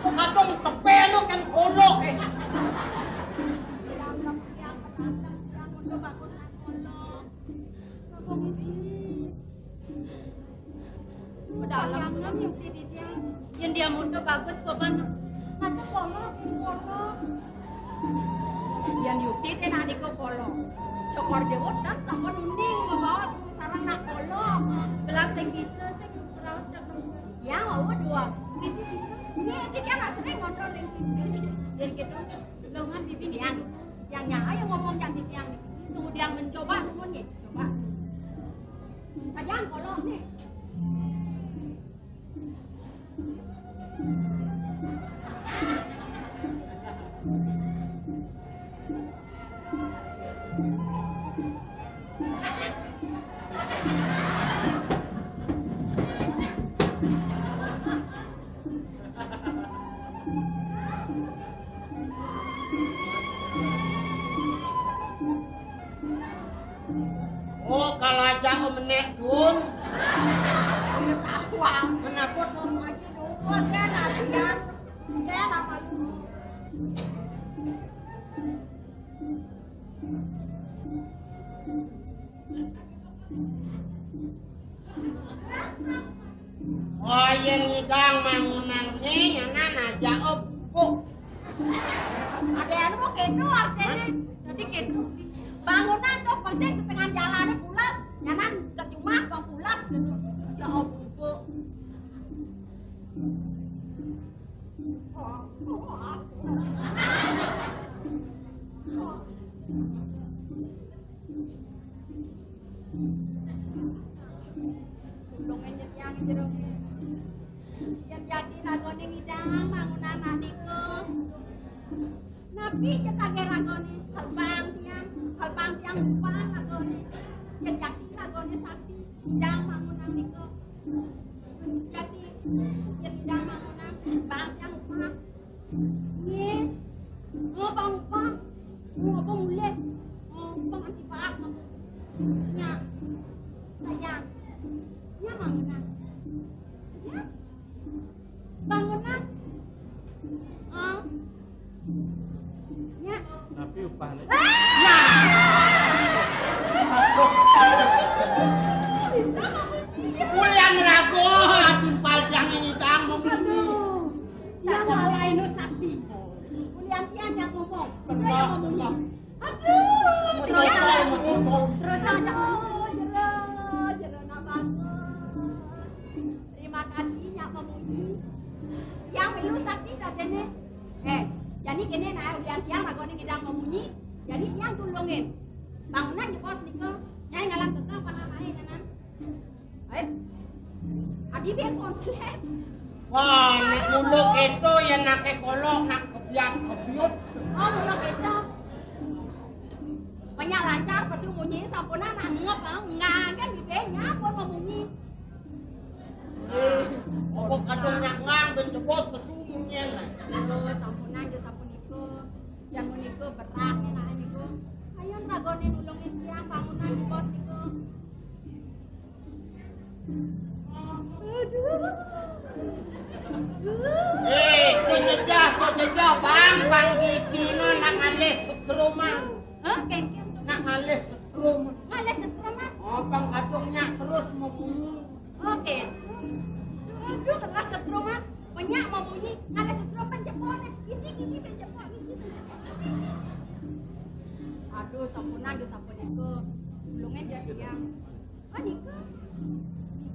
Kok kadung tepe lu kan kolok, eh. Yang, yang, yang, yang untuk bagus nang kolok. Apa mesti? Pedalaman yang di dia. Yang dia muda bagus kok, Ban. Masa kolok, kolok. Yan yukti teh nak niku polo. Cokor dewa tan sampun uning mabaos sareng nak polo. Belas sing bisa sing raos cakep. Ya, mau dua. Ini bisa. Ini, ini dia nak sering ngontrol ring. Jadi gitu. Longan bibi yang, yang nyai yang ngomong jangan yang. Tunggu dia mencoba, tunggu nih, coba. Ajan kolok nih. Oh, kalau aja menek dun. Pengetahuan. Kenapa dun? Haji dukun kan latihan. Dia apa dulu? Oh, yang ngidang bangunan nih, nyanan aja, oh, bubuk. Ada anu mau kendo artinya. Jadi kendo. Bangunan tuh pasti setengah jalannya pulas, nyanan ke rumah bang pulas gitu. Ya, oh, bubuk. Tulung nyediang jero. Yén dadi ragoné ngidang bangunan anak nika. Napi cetagé ragoné kalbang tiang, kalbang tiang upah ragoné. Yén dadi ragoné sakti ngidang bangunan nika. Dadi yén ngidang bangunan kalbang tiang upah. Nggih. Ngapa upah? Ngapa mulih? Ngapa nganti paak ngapa? Nya. Sayang. Nya bangunan. Ya. Bangunan. Ah. Nya. Tapi upahnya. Ah! Kulian rago, timpal tiang ini tang. Aduh. Tiang lalai nu sakti. Kulian tiang yang ngomong. Betul, betul. Aduh, terus aja. Oh, jero, jero, nah bagus. Terima kasih, Nyak Mamunyi. Yang milu sakti dadéné. Eh, jani kéné nah, ulian tiang ragoné ngidang Mamunyi. Jani tiang tulungin. Bangunan jebos nika. Nyai ngalang kekeh pananahe nyanan. Eh, adi ben konslet. Wah, nak mulu kéto ya nak kolok, nak kebiat kebiut. Oh, mulu kéto. Banyak lancar pesu munyi sampunan anggap ah, ngangen di benya pun memunyi. Eh, apa kadung nyak ngang ben jebos pesu munyin. Aduh, sampunan yo sapunika. Yang menika beratnya nak niku. Ayo ragoné nulungin tiang bangunan jebos niku. Eh, kok jejah, kok jejah, bang, bang di sini nak ngalih setrum. Hah? Kengkeng. Nak ngalih setrum. Ngalih setrum, ah? Oh, bang kadungnya terus mau bunyi. Oke. Aduh, keras setrum, ah. Banyak mau bunyi. Ngalih setrum, penjepone. Isi, isi, penjepone, isi, penjepone. Aduh, sampunan, aduh, sampunika. Tulungin ya, tiang. Oh, nika.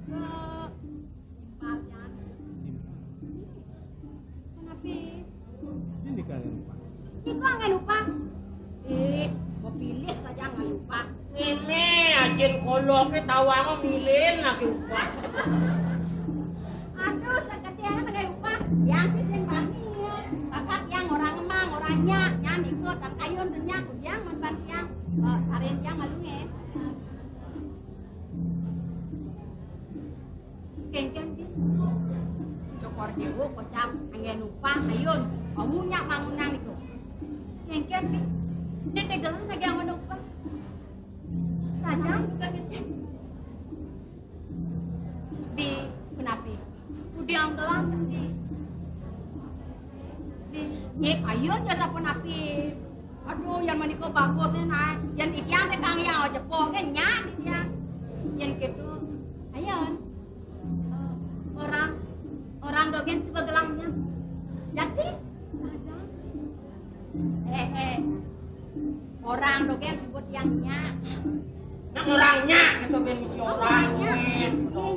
Nika. Timpal, Jan. Kenapi? Ini kan lupa. Nika anggen upah. Eh, mau pilih saja anggen upah. Ini ajin koloke tawang milih lagi upah. Aduh, saketian anggen upah. Yang sih sing bani. Bakat yang orang emang, orang nyak, nyan ikut, dan kayun, dan nyak, yang man ban yang. Eh, tarin yang malu nge. Kengken, Bi. Cokor dewa kocap anggen upah, ayun. Kamu nyak bangunan itu. Kengken, Bi. Dia tegelan lagi anggen upah. Sadar bukan gitu. Bi, kenapi? Udah anggelan, Bi. Bi. Nggih, ayun ya sapunapi. Aduh, yang menika bagusnya, nah. Yang ikian teh kang yang aja poke nyak ikian. Yang gitu. Ayun. Eh, orang, orang dogen sebab gelangnya. Jadi, saja. Eh, eh. Orang dogen sebut yang nyak. Nyak orangnya gitu ben misi orang. Iya,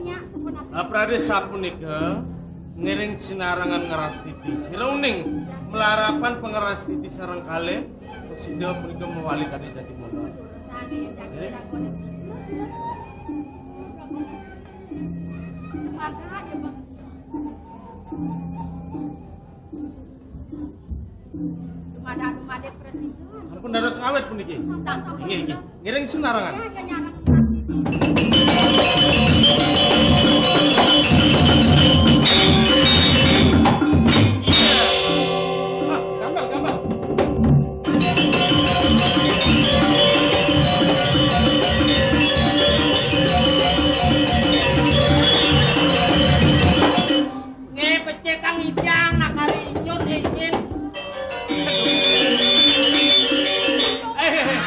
nyak, sebut apa? Lah, Pradé sapunika ngiring sinarengan ngerastiti. Sira uning melarapan pangerastiti sareng kalih, sida punika mawali kadé jati mula. Terus, terus. Dumadak-dumadik presiden. Sampun dados ngawit puniki. Sampun, sampun. Inggih, inggih. Ngiring senarangan. Ya, ya, nyarang. Ah, gampang, gampang. Nggih, becik kang isiang, nak kali inyut, ya, izin. Eh, eh, eh.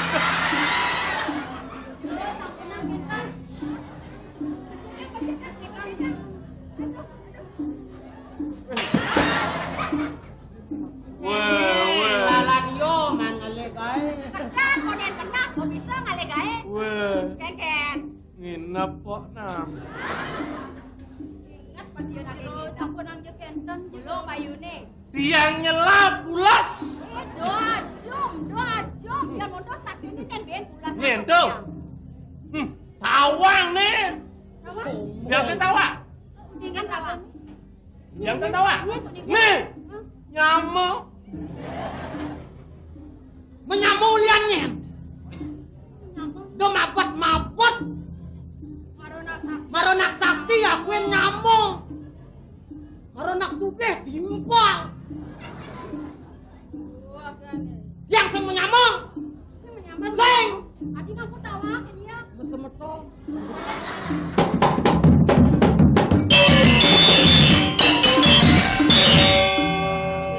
Weh, weh. Lalan yo, man, ngalih gaé. Kedan, konen kenah, kok bisa ngalih gaé? Weh. Kénkén. Nginep kok, nah. Inget pas yo nang ini. Sampun nang yo kénten, Jero. Belum, Pak Yuni. Tiang nyela pules. Eh, doa jum, doa jum. Biar mondo sakit ini kan ben pules. Nyentuh. Hmm, tawang nih. Tawang? Biasa tawang. Ingat tawang. Yang kan tawang. Nih, nyamuk. Menyamuk liannya. Nyamuk. Do mabet-mabet. Maronak sakti. Maronak sakti ya, kuwi nyamuk. Karo nak sugih dimpal. Wah, berani. Yang sing menyamung. Sing menyamung. Sing. Adi ngaku tawa ke dia. Mesemeton.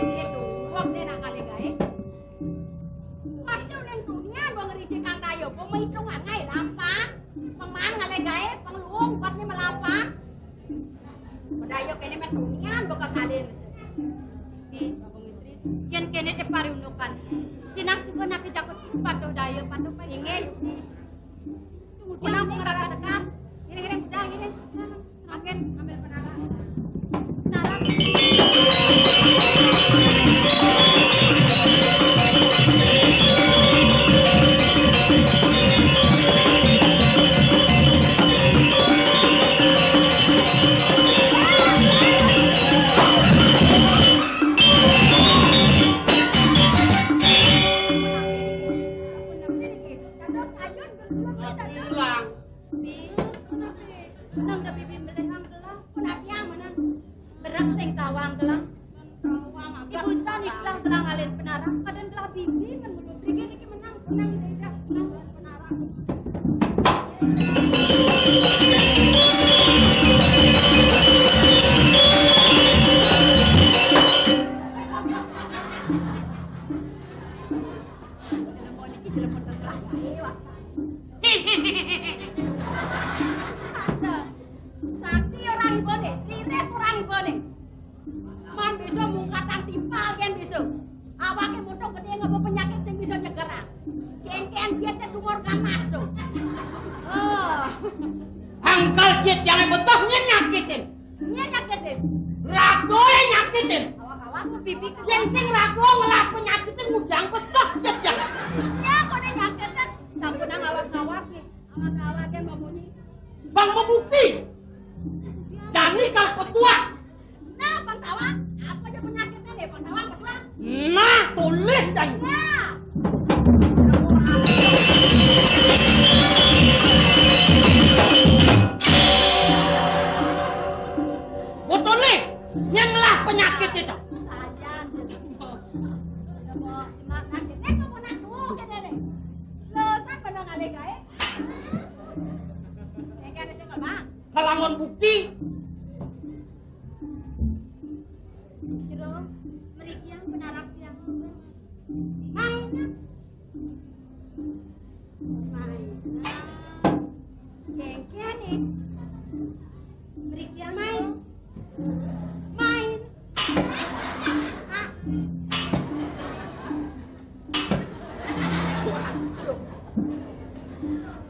Ini tuh, wong dia nak kali gaé. Pasti ulen dunia gua ngerici kang tayo, pemitungan ngai lampan. Peman ngalih gaé, pengelung buatnya melapan. Padahal kéné mah tunian bakal kalian. Di, Bagong Istri, yén kéné té pariundukan. Sinah suka nak jakut patuh daya, patuh pagi. Inggih. Kemudian aku ngerasa sekat. Ngiring-ngiring budal, ngiring. Makin ngambil penara. Penara. Pulang. Nang da bibi melih ang gelah. Berak sing tawang gelah. Ibu sani gelah gelah ngalin penara. Kadén gelah bibi kan mulu. Bikin iki menang, menang, menang, menang, penara. Telepon iki, telepon tengah. Ayo, wasta. Sakti ora ibone, ririh ora ibone. Man bisa mungkatan timpal yen bisa. Awake mutung gedhe ngapa penyakit sing bisa nyegeran. Kengkeng dia te tumor ganas to. Oh. Angkal jit jangan betuh nyen nyakitin. Nyen nyakitin. Ragoe nyakitin. Awak-awak pipi. Yen sing rago ngelah penyakitin ngundang betuh jit jangan. Iya, kok nyakitin. Sampunang awak-awak. Awak-awak yang mau bunyi. Bang mau bukti. Jani kalau pesuah. Nah, Bang Tawang, apa aja penyakitnya nih, Bang Tawang, pesuah? Nah, tulis jani. Nah. Mau tulis, nyen lah penyakit itu. Saja. Udah mau semangat. Ini kamu nak tuh, gini nih. Lo, saya pernah ngalih gawe. Kalamun bukti. Jero, mriki yang penarak tiang. Main. Main. Kengkene. Mriki yang main. Main. Ah.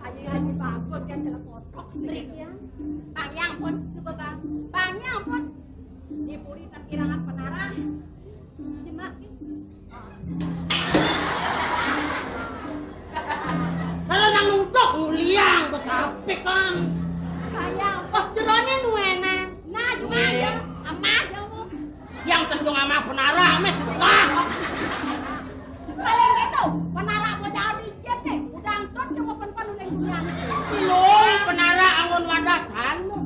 Aji-aji bagus kan, jalan kotok. Mriki ya. Bang, ya ampun. Coba, Bang. Bang, ya ampun. Ini puri tengkirangan penara. Demak. Kalau nang nuduk nguliang, bos apik kan. Bang, ya ampun. Oh, jerone nuenan. Tentu ama penara, mes. Wah. Paling gitu, penara mau jadi ijin nih. Udah angkut cuma pen-pen uling dunia. Belum, penara anggon wadah tanu.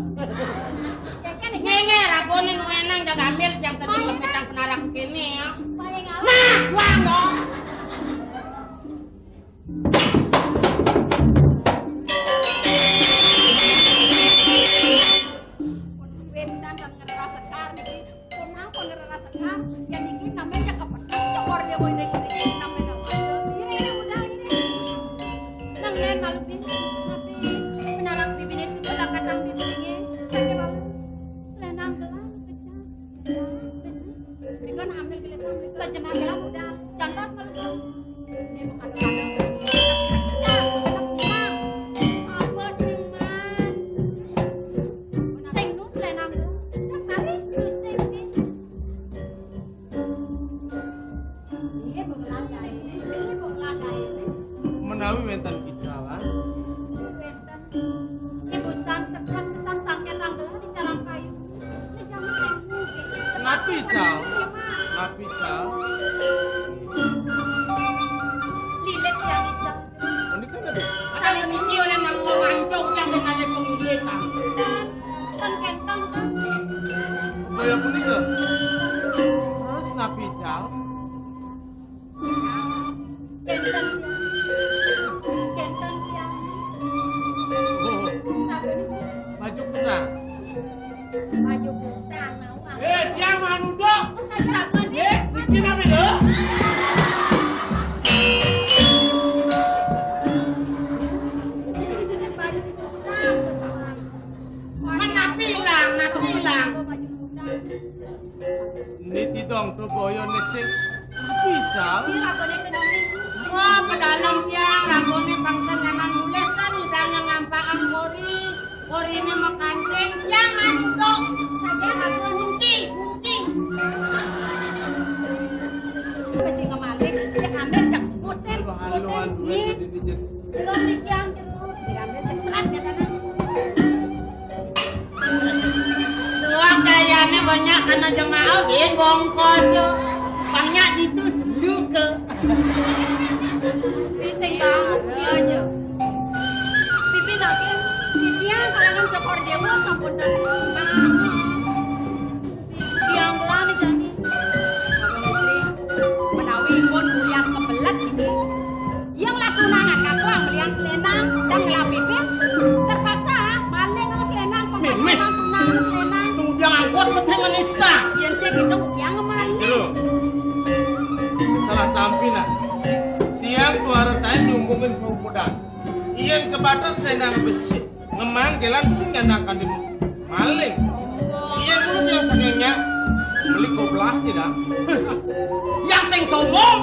Keke nih. Ngenge, ragone nu eneng jaga ambil tiang tadi. Oh, iya, kepetang penara kekini ya. Paling halus. Nah, wah dong. Pun suwe pisan kan ngerera sekar niki. Pun napa ngerera sekar? Ya niki namanya kepethuk cokor dia mau ini, ini namanya apa? Ini, ini udah ini. Nang lain malu pi. Tapi penara bibine suku tak katang bibine. Tapi malu. Selenang gelang kejang. Berikan ambil gelas ambil. Kejemah gelang udah. Jangan pas malu. Ini bukan kadang. Apa sih, Man? Sing nu selenang. Mari, terus sing pi. Ini bukan lagi, ini bukan lagi. Menawi wenten ijalan. Wenten. Ibusan ketuan pesan sangket anggelah di carang kayu. Ini jamu sing mungkin. Napi, Cal? Napi, Cal? Lilit ya, Cal. Ini kan ada. Ada niki oleh nang wong ancung yang dengan pengilit, Kang. Dan, dan kentong, Kang. Kaya punika. Terus napi, Cal? Kenten, Tiang. Kenten, Tiang. Oh. Baju kutang. Baju kutang, naon? Eh, Tiang manuduk. Eh, niki napi, lho? Baju kutang. Man napi ilang, napi ilang. Niti dong to boyo nesing. Napi, Cal? Iki ragone kena minggu. Wah, pedalem tiang, ragone bangsa nyanan mulih kan ngidang ngampakan kori. Korine mekancing, tiang anu tok. Saja ragone kunci, kunci. Wis sing kemalik, ya ambil cek. Mutin, mutin. Nih. Jeruk dikiang jeruk. Diambil cek selat ya, Tanang. Tuang kayane banyak kana jemaah, gin bongkos, yo. Banyak ditu seluke. Pising banget, iya, iya. Pipi nake. Pipian kalangan cokor dewa sampun dan. Tiang kelane jani. Menawi pun ulian kebelet iki. Yang lah tunangan kaku ang belian selendang dan ngelah pipis. Terpaksa maning ngau selendang, pemain tunangan selendang. Tunggu dia ngangkut, penting nista. Yang saya gitu, yang ngemani. Salah tampi, nah. Tiang tuara tae nyumbungin dua pedang. Yen kebatas selendang besi. Ngemang gelan sing nyandakan di maling. Iya dulu yang sengenya beli koblah tidak. Yang sing sombong,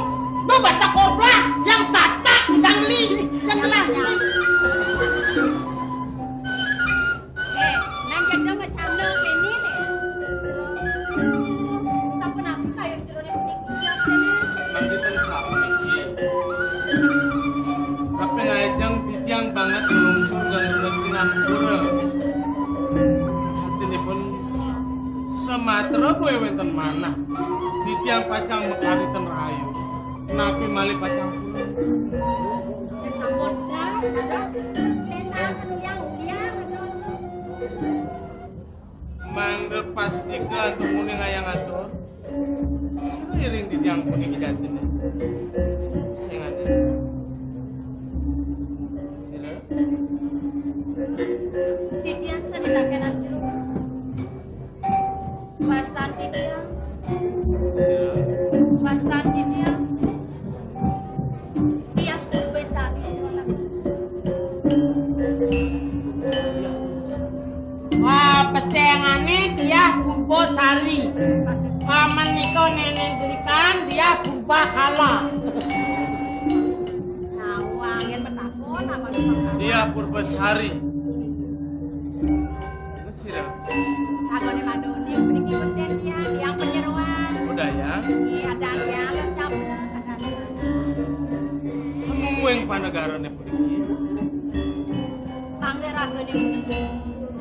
lu baca koblah, yang satak tidak beli, yang gelan. Eh, nang jaga macam ini nih. Tapi kenapa kayu Nanti ten sami iki. Tapi ngajeng titiang banget nglungsur geng resinan pura. Jatinipun sematra boya wenten manah. Titiang pacang mekari ten rahayu. Napi malih pacang pura. Sampun, dah, dah. Mangda pastika antuk muni ngayang atur. Sira iring titiang puniki jatine. Sing ade. Sira. Titiang sane takenan jero. Wastan titiang. Sira. Wastan titiang. Diah Purbasari. Wah, pesengane Diah Purbasari. Paman nika nenek delikan Diah Purbakala. Nawang yen petakon apa? Diah Purbasari. Sira. Kagone madone mriki Gusti Tiang, Tiang Panyeroan. Budaya. Nggih, adan ya, lo caplok, adan. Mumuing panegarane puniki. Pangde ragane puniki.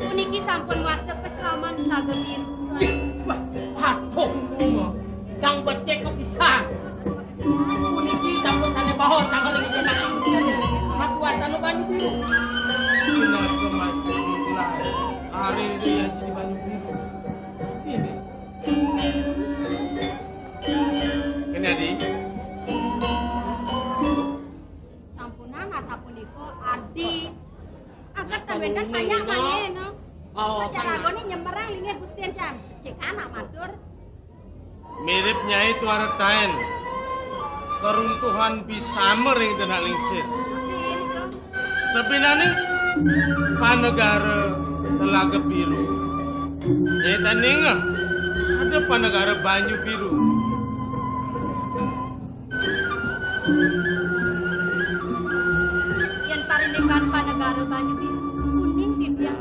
Puniki sampun wasta pesraman Tlaga Biru. Wah, aduh, bunga. Pinaka masih mulai. Hari ini yang jadi banyu biru. Ini. Ini, Adi. Sampunang, asapunika, Adi. Agar ten wénten tanya mangké, no. Oh, acara kan. Agone nyemerang linggih Gusti Encang. Cek anak matur. Mirip Nyai tuara taén. Keruntuhan bisama ring Denak Lingsir. Sabinané panegara Telaga Biru. Nyai tan ningeh, ada panegara Banyu Biru. Yén parindikan panegara Banyu Biru, uning titiang.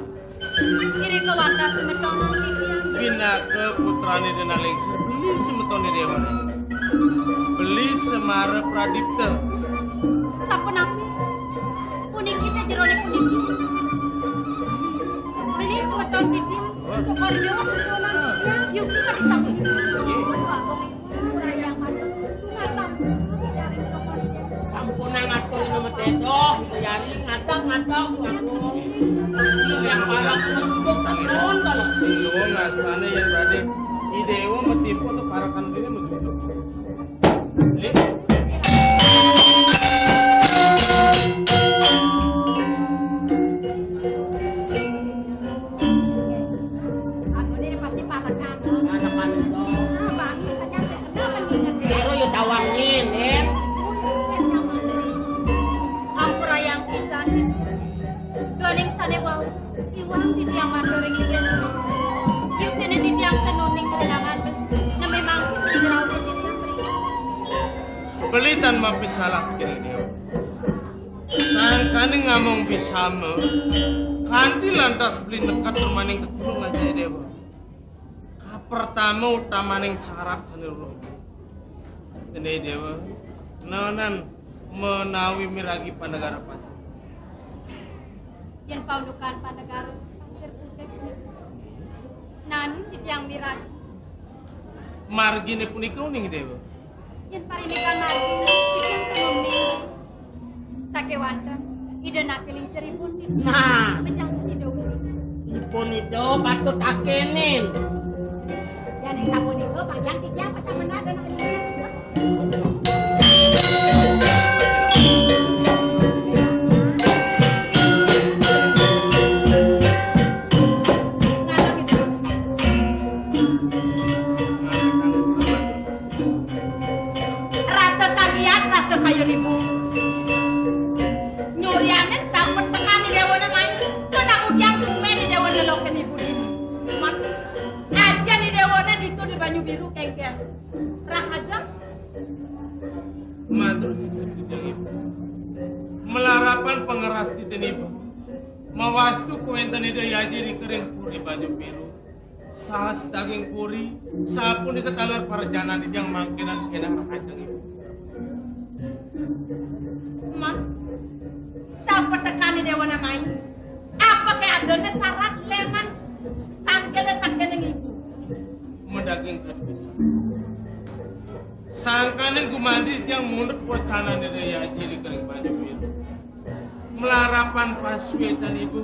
Irika wantah semeton titiang. Pinaka putrané Denak Lingsir, beli semeton déwa. Beli Semara Pradipta. Sapunapi? Puniki té jeroné puniki. Beli semeton titiang. Cokor yo sesunan titiang. Yuki kadi sapunika. Nggih. Aduh, Agung. Sampunang atur ina metedoh, kita yari ngadeg-ngadeg, Agung. Yang balak duduk, tak nonton. Luwung asane yen badhe I Dewa metimpa to parekan dene metuju. Lih. Agone pasti parekan. Parekan to. Ah, bang, saja sing kenal mendingan. Karo ya tawangin, eh. Ampurayang pisan, Déwa. Doning sane wau, iwang titiang matur ring inggih. Yukene titiang tenuning kelinangan. Neme mangku digerau titiang mriki. Beli tan mapi salah kene, Déwa. Sangkane ngamong bisama, kanthi lantas beli nekat rumaning tetulung aja, Déwa. Kapertama utamaning syarat sane ruruh. Dene Déwa, nanan menawi miragi panegara pasir. Yen paundukan panegara pasir putih, nanan titiang miragi. Margine punika uning, Déwa? Yen parindikan margi, titiang perlu mending. Sakewanten, Ida Naki Lingsir ipun titiang. Nah. Pejaten Ida Wiri. Ipun Ida patut akenin. Yen sapunika, panjang titiang pacang menah Ida Naki Lingsir. Rasa kagiat, rasa kayun ibu. Nyurianin sampun tekani dewane mai. Kena udiang sumen di dewane loken ibu dini. Man, aja ni dewane ditu di Banyu Biru kengken. Rahaja. Matur sisip titiang ibu. Melarapan pangeras titiang ibu. Mawastu kuwenten Ida Yaji ring kering puri Banyu Biru. Saha sadaging puri, sapunika taler parjanan titiang mangkinan kenah rahajeng ibu. Man, sapetekane dewane mai. Apake adane sarat lenan tangkele tangkele ibu? Madaging kadusan. Sangkane gumandi titiang mundut wacanane Ida Yaji ring kering Banyu Biru. Melarapan pasuecan ibu.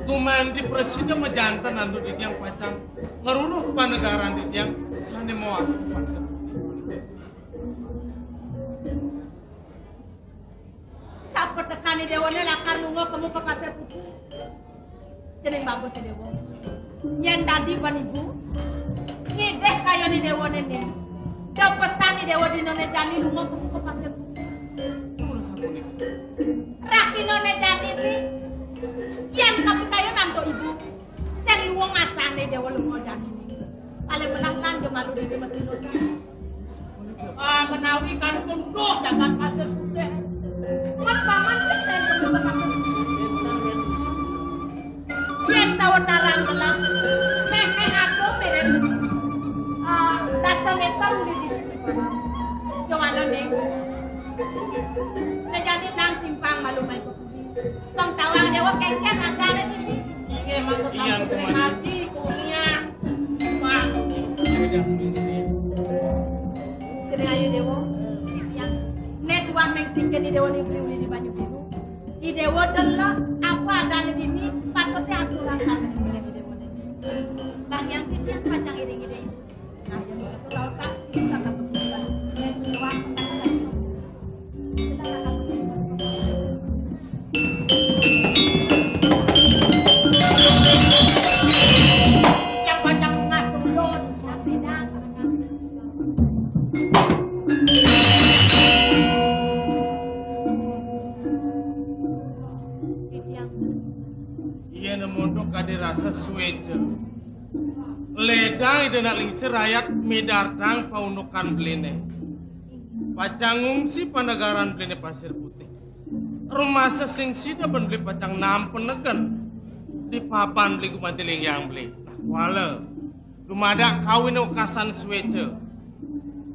Gumandi prasida majanten antuk titiang pacang ngruruh panegaran titiang sane mawastu pasir. Sapetekane dewane lakar lunga ka muka pasir putih. Jeneng bagus Dewa. Yen dadi panibu, ngidih kayane dewane ne. Depesane dewa dinane jani lunga ka muka pasir putih. Rakina ne jani ri. Yen kapikayun antuk ibu, sing luwung asane dewa lunga jani ne. Paling melah lan yo malu dhewe mesti nurut. Ah, menawi kan tunduh jagat pasir putih. Mas paman sing ten perlu pasir putih. Yen sawetara melah, meh-meh adoh mirip, ah, dasa meter uli di Jawala ning. Sejane lan simpang malu mai. Wong tawang dewa kengken adane dini. Inggih, mangke. Iya, sampun Tuan. Ring ati, kuniang. Wah. Jeneng ayu dewa. Nek tuah meng singkene dewa ni beli-beli di Banyu Biru. I Déwa delok, apa adané dini, patuté aturang kabéh déning déwané. Bang Hyang Titiang pacang iring-iring. Nah, yang itu laut kaki, bisa kata berubah. Doang, kata lagi. Yang pacang ngas turun. Nah, beda. Titiang. Yén mondok kadén rasa suéca. Lédang Ida Anak Lingsir rayat midartang paundukan beliné. Pacang ngungsi panegaran beliné Pasir Putih. Rumasa sing sida bén beli pacang nampenegen di papan beli gumanti linggihang beli. Nah, kuala. Dumadak kawin wekasan suéca.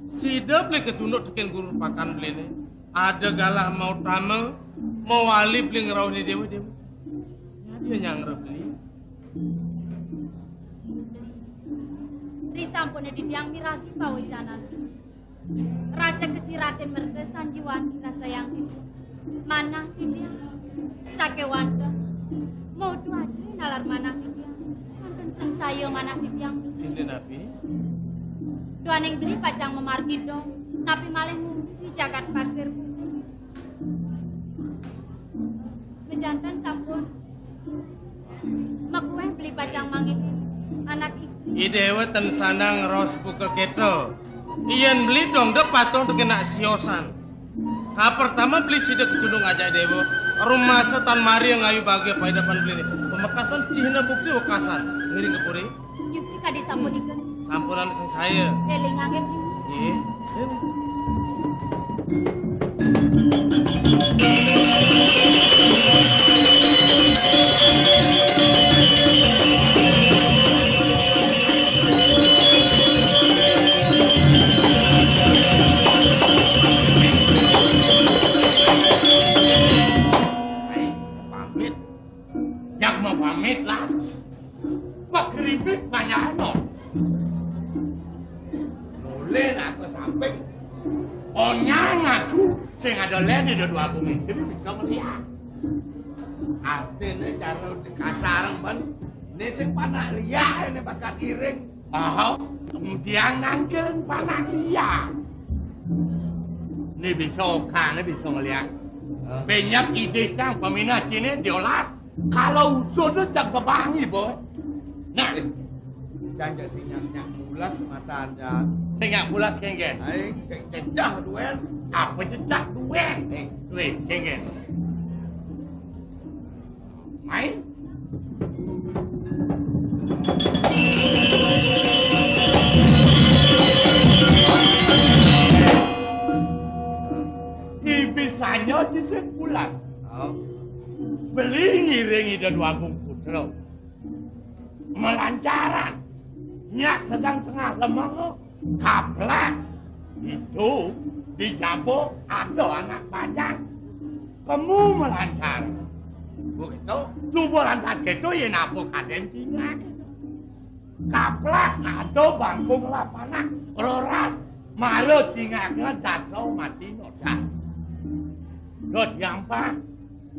Sida beli katunduk tekén guru pakan beliné. Ada galah mautama, mawali beli ngrauhin déwa-déwa. Nyadi nyanggra beli. Ri sampuné titiang miragi pawicanan. Rasa kasiratin merta sanjiwani rasa yang titiang. Manah titiang. Sakéwanten. Modo aja nalar manah titiang. Wonten sing saya manah titiang. Inggih napi? Duaning beli pacang mamargi dong. Napi malih ngungsi jagat Pasir Putih. Méjanten sampun makuéh beli pacang manggihin anak istri. I déwa ten sandang raos buka kéto. Yén beli dong da patuh tekén nak siosan. Kapertama beli sida katunduk ngajak déwa. Rumasa tan mari ngayu bagia paidapan beliné. Pamekasné cihna bukti wekasan. Ngiring ka puri. Yukti kadi sampun ika. Sampunang sing saya. Élingang, Bli. Nggih. Ayo, pamit. Yak mau pamit lah. Wah, keripik banyak no. Nulih nak ke samping. Onyang aku sing ada lén di dua aku mikir bisa ngeliat. Artinya cara dikasarang ban. Ini sing panak liak ini bakal iring. Aha, kemudian nangkil panak liak. Ini bisa kan, ini bisa ngeliat. Banyak ide kang peminat ini diolah. Kalau usul tu jak bebangi, boy. Nah. Eh, jangan sing nyak, nyak mulas matan, Jan. Sing nyak mulas, Kéngkén. Ai, cecah duén. Apa cecah duén? Eh. Wéh, Kéngkén. Main. Ibisanya di sebulan. Oh. Beli ngiring Ida Dwagung Putra. Melancaran. Nyak sedang tengah lemeng, kaplak. Itu di jabuk ada anak bajang. Kamu melancar. Begitu? Tubuh lantas gitu, ya napa kadén cingak. Kaplak ada bangkung lapanah, roras, mara cingaknya daso mati nodah. Dot yang pa,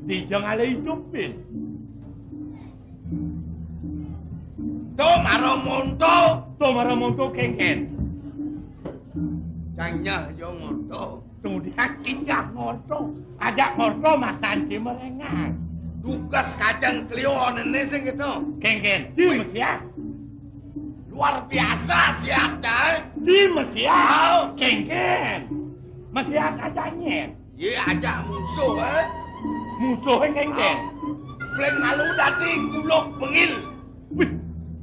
dijeng ale hidupin. To mara monto. To mara monto, Kéngkén. Canyah yo monto. Tudiak cinjak ngorto, ajak ngorto matan cimerengan. Dugas kajeng klio nene sing gitu. Kéngkén, di Wih. Mesiah. Luar biasa siatnya, eh. Di Mesiah. Au. Kéngkén. Mesiah aja nyet. Ye ajak musuh, eh. Musuhnya Kéngkén. Au. Pleng malu dadi guluk bengil. Wih,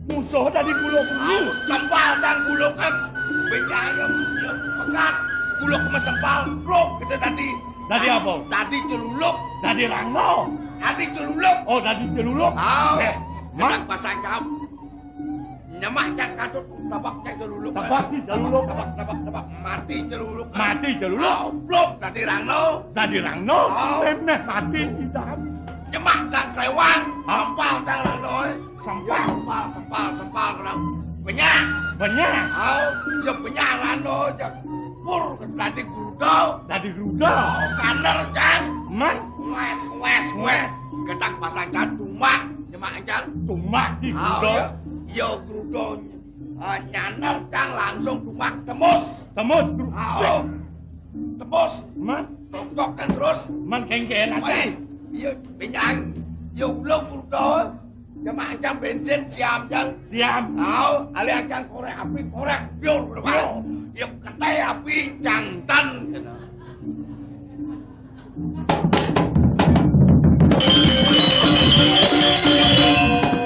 musuh tadi guluk ini. Au, sempal dan guluk, em. Benyayem, pegat. Guluk sama sempal, plok, kita tadi. Tadi apa? Tadi celuluk. Tadi rangno. Tadi celuluk. Oh, tadi celuluk. Au, Eh, enak Mak. Bahasa jam. Nyemak cak katut, tabak cak celuluk. Tabak di celuluk. Tabak, tabak, tabak. Mati celuluk. Mati celuluk. Au, plok, tadi rangno. Tadi rangno. Au. Emeh mati di dalam. Nyemak cak klewan, Hah? Sempal cak rangno, eh. Sempal. Sempal, sempal, sempal, kenapa? Banyak. Banyak. Au, ya banyak rano, ya pur, dadi grudo. Dadi grudo. Au, saner, Cang. Man? Wes, wes, wes. Gedang pasang kan tumak, nyemak cang. Tumak di grudo. Iya, iya, grudo. Ah, nyaner cang langsung tumak tembus. Tembus, grudo. Ah, oh. Tembus. Man? Tok-tok kan terus. Man kengken aja. Weh, iya, pinjang. Iya, ulo grudo. Nyemak cang bensin siam cang. Siam. Au, alih cang korek api, korek biur. Biur. Iya, kete api jantan.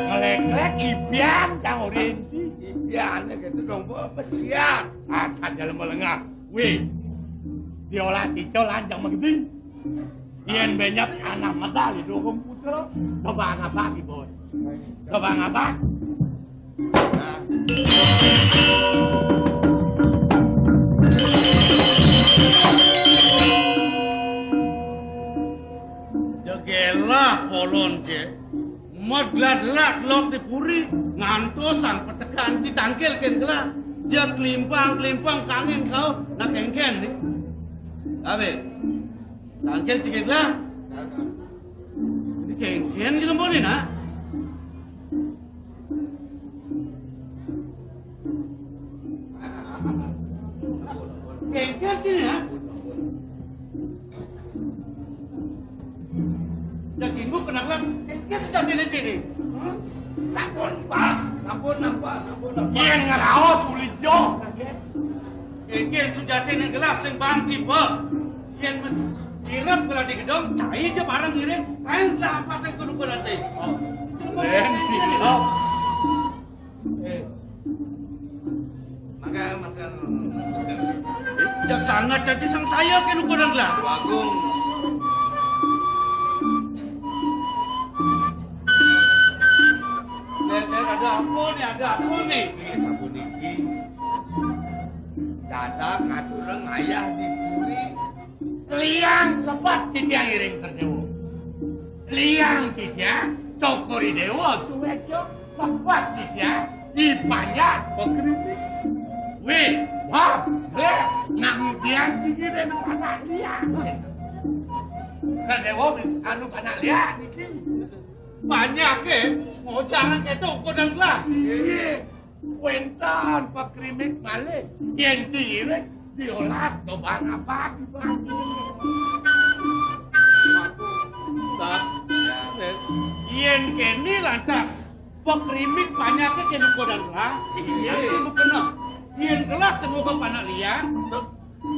Ngelek-lek ibian cang orin. Ibian gitu dong, Bu. Pesiar. Ah, candal melengah. Wih. Diolah cicol anjang magedi. Yen benyap anak medal di dukung putra, coba ngapa gitu? Coba ngapa? Jegelah kolon je. Medlat-lat lok di puri, ngantos sang petekan ci tangkil ken gelah. Je klimpang-klimpang kangen kau, nak kengken ni. Abe. Tangkil ci gelah. Ini kengken ci lembon ni, nak. Kengken ci ni, nak. Jagingku kena kelas, kengken sejatine ci ni. Sampun, Pak. Sampun, Pak. Sampun, Pak. Yen ngeraos uli jo. Kengken sejatine gelah sing bang cipek. Yen mes sirep gelah di gedong, cai je bareng ngiring, kain gelah apa teh kudu kudu cai. Oh. Yen sirep. Eh. Maka, maka, maka. Jak sangat caci sang saya ke nukudan lah. Agung. Dan, dan ada apa ni? Ada apa ni? Ini sabun ini. Dadak ngatur ayah di puri. Liang sepat titiang iring terjauh. Liang titiang cokori dewa suwejo sepat titiang dipanjak pekritik. Wih, wah, deh, ngamudian tinggi deh anak liang. Terjauh anu anak liang niki. Banyak eh, mau jarang itu kodang lah. Iya. Wénten pekrimik malih, yén diirit diolas dobang abang. Nah, yén kéné lantas pekrimik panyaké kéné kodan gelah, iya. Yén sing bekeneh, yén gelah sing ngobah panak liang,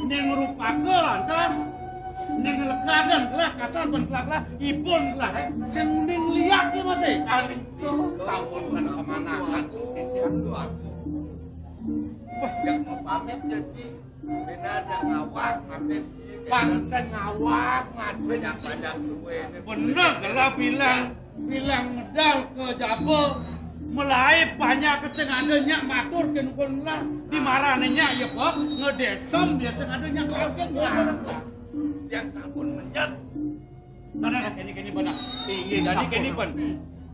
ning rupaka lantas, ning legadan gelah kasar ban gelah-gelah, ipun gelah, eh, sing uning liak ya masih. Kali itu, sampun kemana aku, aku. Wah, yang mau pamit jadi, beda ada ngawak, ngaten. Panten ngawak, ngaten. Banyak-banyak duit. Bener, gelah bilang. Bilang medal ke jaba, melaé banyak sing ada nyak matur ke nukun lah. Di marane nyak ya, Pak, ngedesem dia sing ada nyak kaos kan. Yang sampun menyet. Mana kene kene benar. Tinggi jadi kene pun.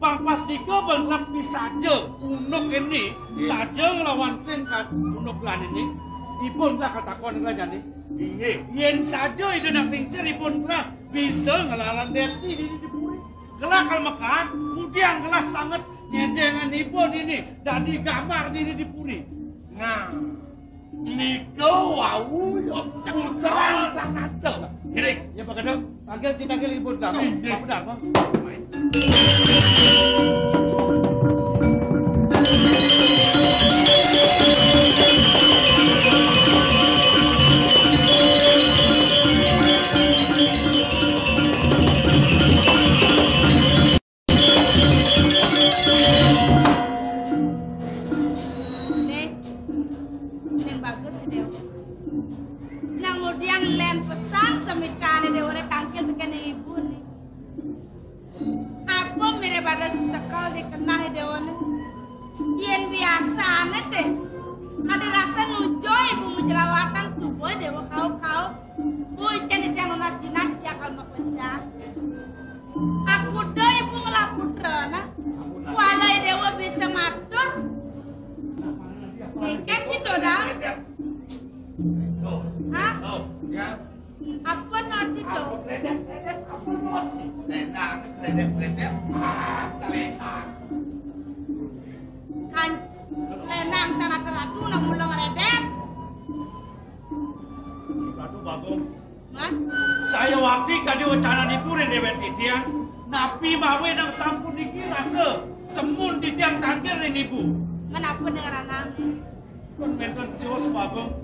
Bang pastika bang lep saja unuk ini saja ngelawan sing kan unuk lan ini. Ipun lah katakon lah jadi. Inggih. Yen saja ida nak lingsir ipun lah bisa ngelawan Desti di di puri. Gelah kal mekat, mudiang gelah sanget ngendengan ipun ini dadi gambar ini di puri. Nah, nika wau ya puteran sakata. Ngiring. Ya, Pak Kadek. Tangkil si tangkil ipun lah. Nggih. Pak Pedar, Pak. Ning, ning bagus si Dewa. Nang ngudiang len pesan semitane Dewa ne tangkil tekene ibu ne. Apa mire pada susekel dikenah Dewa ne? Yen biasane deh, ada rasa nujo ibu menjelawatan subuh Dewa kau-kau. Ujan itiang nunas jinak, itiang kal mapecah. Aku doi ibu ngelah putra, nah. Walai Dewa bisa matur. Ngikit gitu dah. Hah? Apa no cito? Agung. Mat? Saya wakti kadi wecanan ibu ring dewek titiang, napi mawinan sampun niki rasa semun titiang tangkil ring ibu. Menapa ning ranane? Pun wenten sios, Bagong.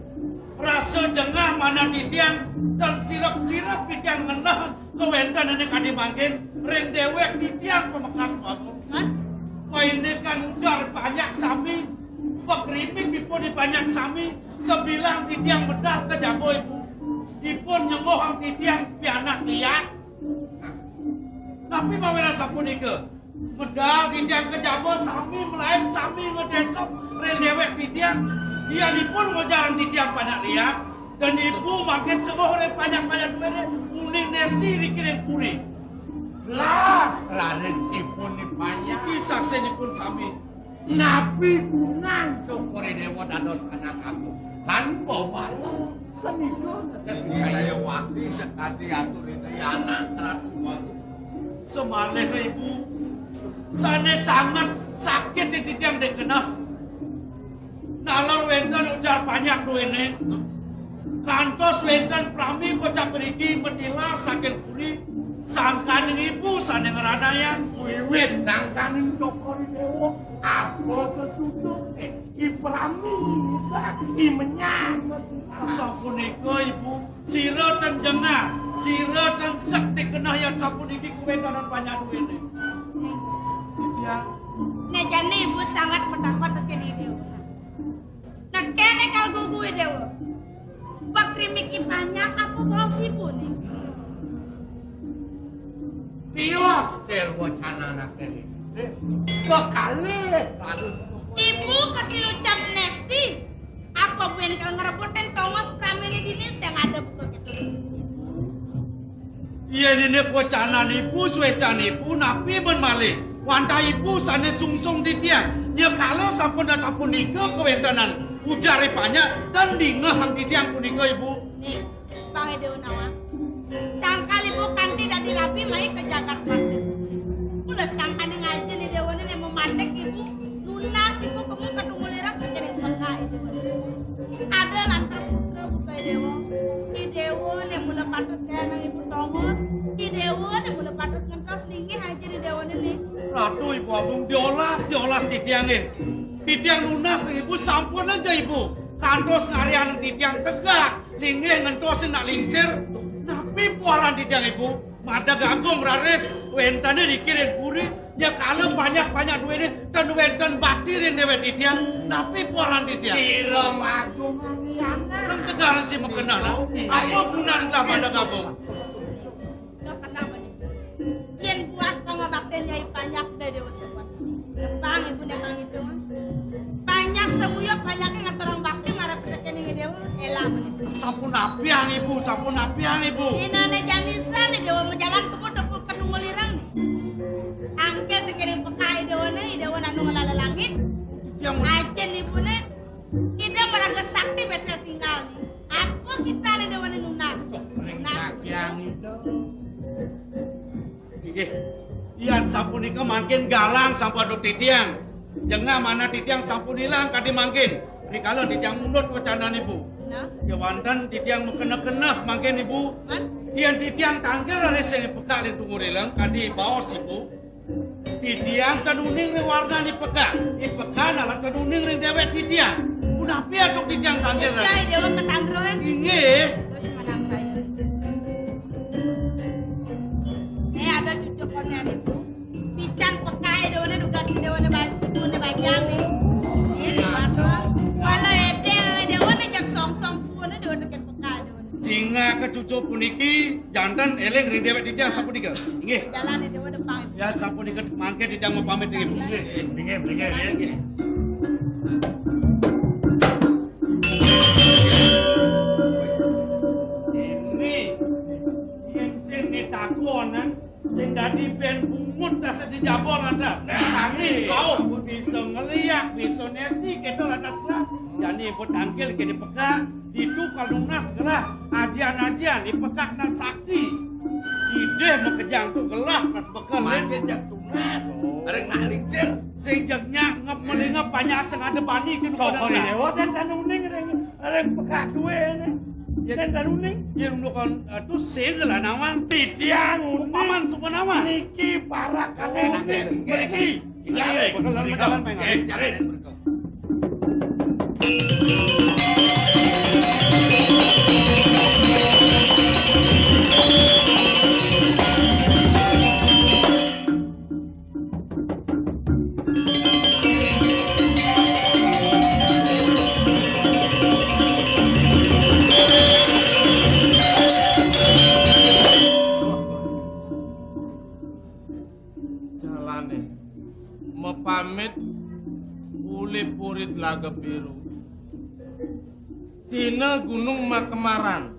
Rasa jengah manah titiang, tan sirep-sirep titiang ngenah kawentenan kadi mangkin ring dewek titiang pamekas, Bagong. Hah? Paindikan ujar panyak sami, pakrimik ipun di panyak sami, sabilang titiang medal ka jaba ibu. Ipun nyemohang titiang pianak liak. Napi mawinan sapunika? Medal titiang ka jaba sami malaib sami ngadesep ring dewek titiang. Yan ipun ngojarang titiang panyak liak, tan ibu mangkin sengguh ring panyak-panyak duene uning nesti riki ring puri. Jelas raris ipun di panyak. Pisaksinipun sami. Napi gunan Cokor I Dewa dados anak aku? Tanpa bala. Kan ida ngetes. Ini saya wakti sekadi atur ini anak Ratu Waru. Semalih ibu, sane sanget sakit di titiang dikeneh. Nalar wenten ujar panyak duene. Kantos wenten prami kocap mriki matilar saking puri, sangkaning ibu sane ngranayang. Wiwit sangkaning Cokor I Dewa, apa sesuduke, eh, i prami, i menyan. Sapunika ibu, sira tan jengah, sira tan sekti keneh yan sapuniki kawentenan panyak duene. Titiang. Nah, jani ibu sanget matakon tekén I Dewa. Nah, kéné kal gugu I Dewa. Pakrimik i panyak apa baos ibu né? Tios kel wacana anaké né. Kekalih. Ibu kesilucan nesti. Apa buin kal ngrebutin tongos praminé dini sing ada buka gitu. Yén dene kawecanan ibu, suécan ibu, napi men malih? Wantah ibu sané sungsung titiang. Ya kala sampun sapunika kawéntenan ujar i panyak, tan dingehang titiang punika, Ibu. Nih, Bang Ede Nawang. Sangkal ibu kanti dadi rabi mai ka jagat pasir. Udah sangkaning ajin I Dewa né mematik ibu. Nunas ibu kemu ka tunggul ireng tekén peka I Dewa. Ada lantas putra buka I Dewa. I Dewa né mula patut kaya nang ibu tongos. I Dewa né mula patut ngentos linggih ajin I Dewa né. Ratu Ibu Agung diolas, diolas titiang nggih. Titiang nunas ibu sampun aja ibu. Kantos ngarian titiang tegak, linggih ngentos nak lingsir. Napi puaran titiang ibu? Madeg agung raris, wéntené riki ring puri, nyekala banyak-banyak duéné, tan wénten bakti ring déwék titiang, napi poran titiang? Sira magung ngianang. Kan tegaran si makeneh, nah. Apa gunan lah madeg agung? Yén buat pangabaktin nyai panyak dadi usut. Pang ibu né pang itu. Banyak semuyup, banyak ngaturang bakti, marep rekening Dewa, elah. Sampun apiang, Ibu, sampun apiang, Ibu. Inané janisan, Dewa majalan kebut, aku kedungul ireng. Angkén rekening peka Dewa né, Dewa nanu ngelala langit. Dia mau ajin ibuné, ida maraga sakti betel tinggal né. Apa kita né Dewa né nunas? Nunas. Apiang itu. Inggih. Yan sapunika mangkin galang sampun antuk titiang. Jengah manah titiang sampun ilang kadi mangkin. Rikala titiang mundut wacanané, Bu. Nah. Kéwanten titiang makeneh-keneh mangkin, Ibu. Man? Yén titiang tangkil raris sing pekak ring tunggul ireng kadi baos, Ibu. Titiang tan uning ring warnané pekak. I pekak nalar tan uning ring déwék titiang. Punapi antuk titiang tangkil raris? Titiang Dewa ketandroan. Inggih. Terus menang saya. Né ada cucuk koné adikku. Pican peka Dewa né dugas Dewa né baju, Dewa né bajang né. Iya, si Marto. Kalau édé Dewa né jak songsong suwun Dewa tekén peka Dewa né. Singaka cucuk puniki janten éling ring déwék titiang sapunika. Inggih. Jalan Dewa depan. Ya sapunika mangké titiang mapamit inggih. Inggih, inggih, inggih. Ini yén sing ditakon, sing dadi bén bungut tas di jaba lantas. Angin laut bisa ngeliak, bisa nesti kéto lantas lah. Jani ibu tangkil ké di pekak, ditu kal nunas gelah, ajian-ajian di pekak nak sakti. Idih makejang tu gelah pas bekel. Mangkin jak tunas, ring nak lingsir. Sing jak nyak ngep melingep banyak sing ada bani ké. Cokor Dewa. Dan tan uning ring, ring pekak duéné. Yén kan uning, yén unduk kon, eh, tu ségel nawang. Titiang uning. Paman sapa nawang? Niki parakane. Uning, mriki. Iya, bakal jalan, jalan, main. Eh, jalan. Jalane mapamit uli puri Tlaga Biru. Sina Gunung Makemaran.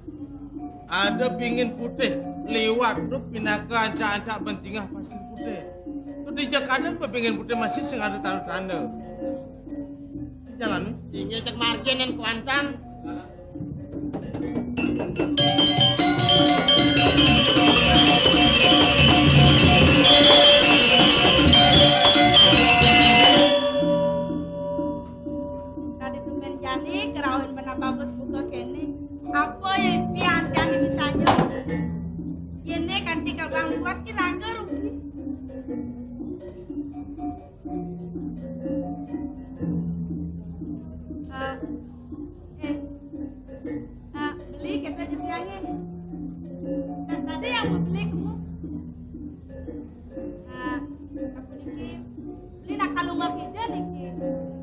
Ada bingin putih liwat tu pinaka ancak-ancak bentingah pasir putih. Tu dija kaden bebingin putih masih sing ada tanda-tanda. Jalan. Inggih cek margin yang kuancang. Tadi tumben jani kerauhin benar bagus buka kene. Apa ya impian jani misalnya? Ini kan tinggal bang liwat kira rugi. Eh, eh, eh, beli kita jadi angin. Dan tadi yang mau beli kamu. Eh, aku niki beli nak kalung kija niki.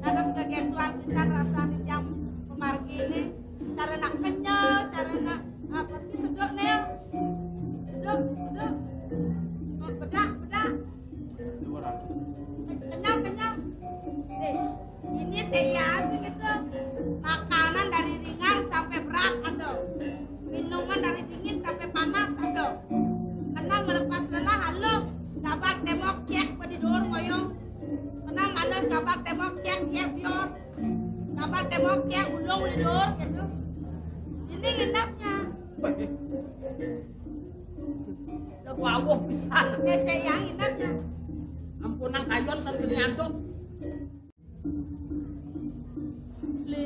Karena sudah gesuan pisan rasa yang pemargi ini. Cara nak kenyal, cara nak, ah, pasti sedok nih ya. Sedok, sedok. Oh, bedak, bedak. Kenyang, kenyang. Eh, ini saya aja gitu. Makanan dari ringan sampai berat ada. Minuman dari dingin sampai panas ada. Kena melepas lelah, halo. Gabar tembok cek pada dor ngoyong. Kena malas gabar tembok cek cek bior. Gabar tembok cek ulung pada dor gitu. Ini nginapnya. Jago awuh pisan. Hese yang indah dah. Ampunang kayon tapi nyantuk. Beli.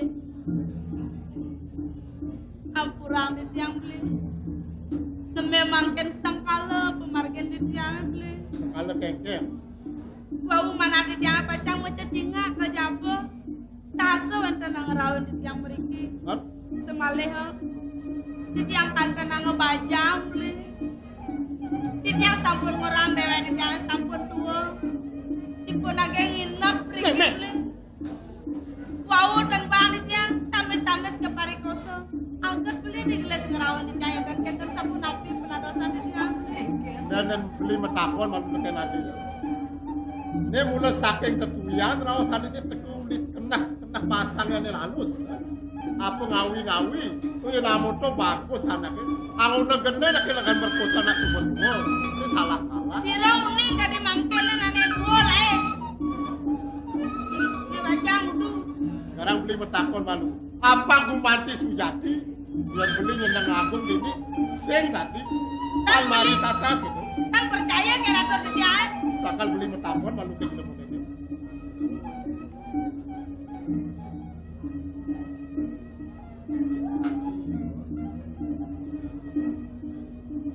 Ampurang di tiang beli. Seme mangkin sengkala pemargin di tiang beli. Sengkala kengkeng. Wau mana di tiang pacang maca cingak ke jaba. Sasa wénten nang ngerawin titiang mriki. Hah? Semalih, ha. Titiang kanten nang ngebajang, beli. Titiang sampun ngorang déwék, titiang sampun tua. Dipun agé nginep mriki, Nek, Nek. Beli. Wau ten bang titiang, tamis-tamis ke parikosa. Angkat beli digelis ngerawin titiang, ya kan, kénten sapunapi penadosan titiang, beli. Dan, dan beli metakon, malu neken ati. Ini mula saking tetuyan, raos tadi ini teka ulit kenah. Nah, pasangane halus. Apa ngawi-ngawi? Kuwi namun to bagus anake. Anguna gene lagi lagi merkosa anak cuma dua. Ini salah-salah. Sira uning kadi mangkene nane dua, Lais. Ini wajah udu. Sekarang beli metakon malu. Apa gumanti sujati? Yang beli nyeneng agung ini sing tadi. Tan mari tatas gitu. Tan percaya kira kerja. Sakal beli metakon malu kayak gitu.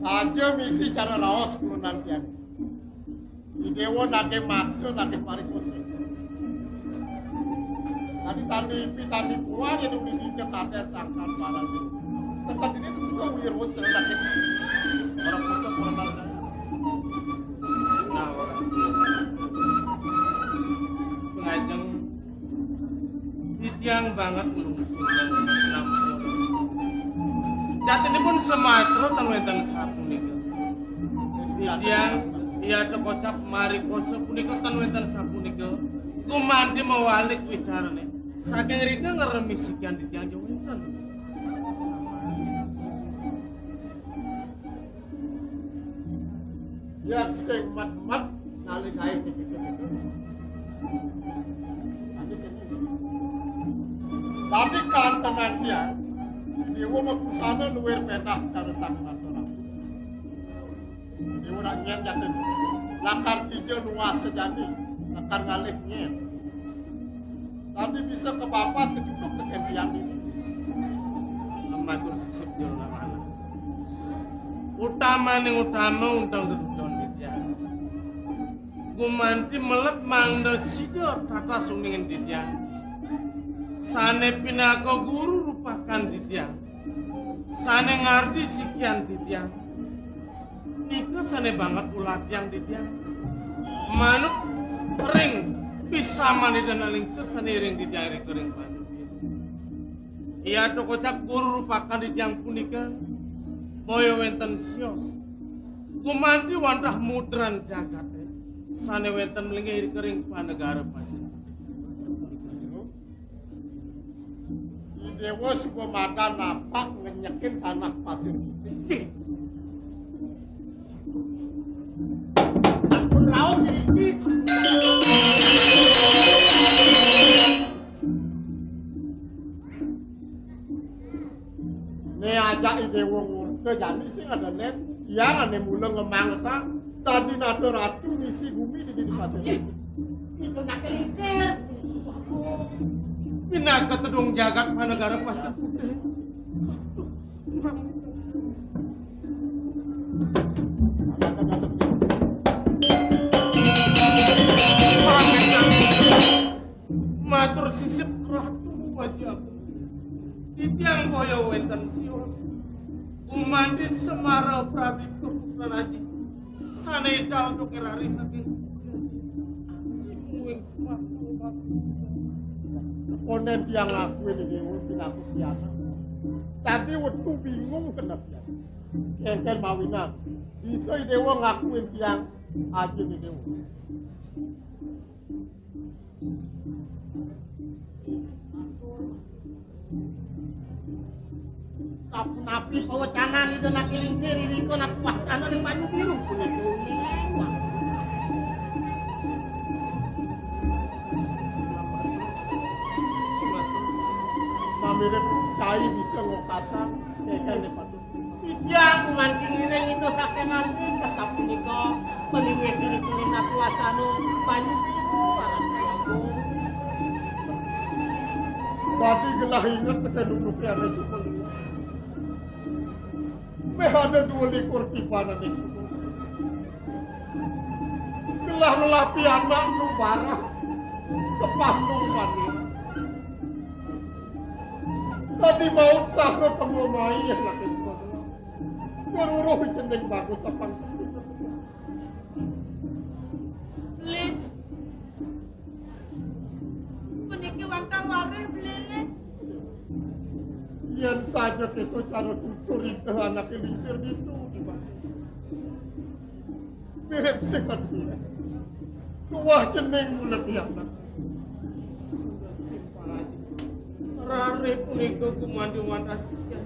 Saja misi cara raos kurenan tiang. Idewa nake maksa, nake parikosa. Tadi tandi ipi, tandi buah, ya, udah dikit taten sangkan barang. Tempat ini tuh juga wirosa, nake orang kosa, orang. Nah, orang. Pengajeng Titiang banget nglungsuh nampun. Jatinipun sematra ten wénten sapunika. Titiang iya kocap marikosa punika ten wénten sapunika. Gumanti mawalik wicarane. Saking rika ngremi sikian titiang ya wénten. Yang sing mat-mat nalikae begitu-begitu. Tapi kan tenang dia, dewa mabusana luwir penah cara sang natura. Dewa ora nyet yakin. Lakar kija luas sejati, lakar ngalih nyet. Tapi bisa kepapas kecucuk dengan tiang ini. Matur sisip Utamaning utama undang dedudon titiang. Gumanti melet mangda sida tatas uningin titiang. Sane pinaka guru rupakan titiang. Sane ngardi sikian titiang. Nika sane banget ulatiang titiang. Manut ring pisaman Ida Anak Lingsir sane iring titiang ring kering pandu. Iya to kocap guru rupakan titiang punika. Boya wenten sios. Gumanti wantah mudran jagate. Sane wenten mlinggih ring panegara pasir. Idewa suba madan napak ngenyekin tanah pasir putih. Ampun rauh jadi bis. Ne aja idewa ngurka jani sing ada nen, yang ane mula ngemangsa, tadi nata ratu misi bumi di dini pasir. Itu nak kelingkir. Pinaka tedung jagat panegara pasir putih. Matur sisip ratu wajah. Titiang boya wenten sios. Gumanti Semara Pradipta Putra Aji. Sane ical untuk erari saking simuing sepatu. Konen tiang ngakuin idewa pinaku siana. Tadi wetu bingung kenapa. Kengken mawinan. Bisa idewa ngakuin tiang aja idewa. Sapunapi pawecanan Ida Anak Lingsir irika nak wastana ring banyu biru punika uning. Mamirip cai bisa ngokasang, kekene patut. Titiang kumancing iring ida sakenan ring kasapunika, palinggih diri kuring nak wastana banyu biru aran Kayabo. Dadi gelah inget teken duduke ane sukul. Meh ada dua likur tiban ane sukul. Gelah ngelapi anak nu barah, kepah nu manis. Dadi maut saha temu mai ya laki sukul. Geruruh cening bagus apang. Beli. Puniki wantah warih, Beli, nggih. Yen saja kita cara tutur ringkeh anake lingsir ditu, di mana? Mirip sing aturan. Tuah cening mula pianak. Rare punika gumanti wantah sikian.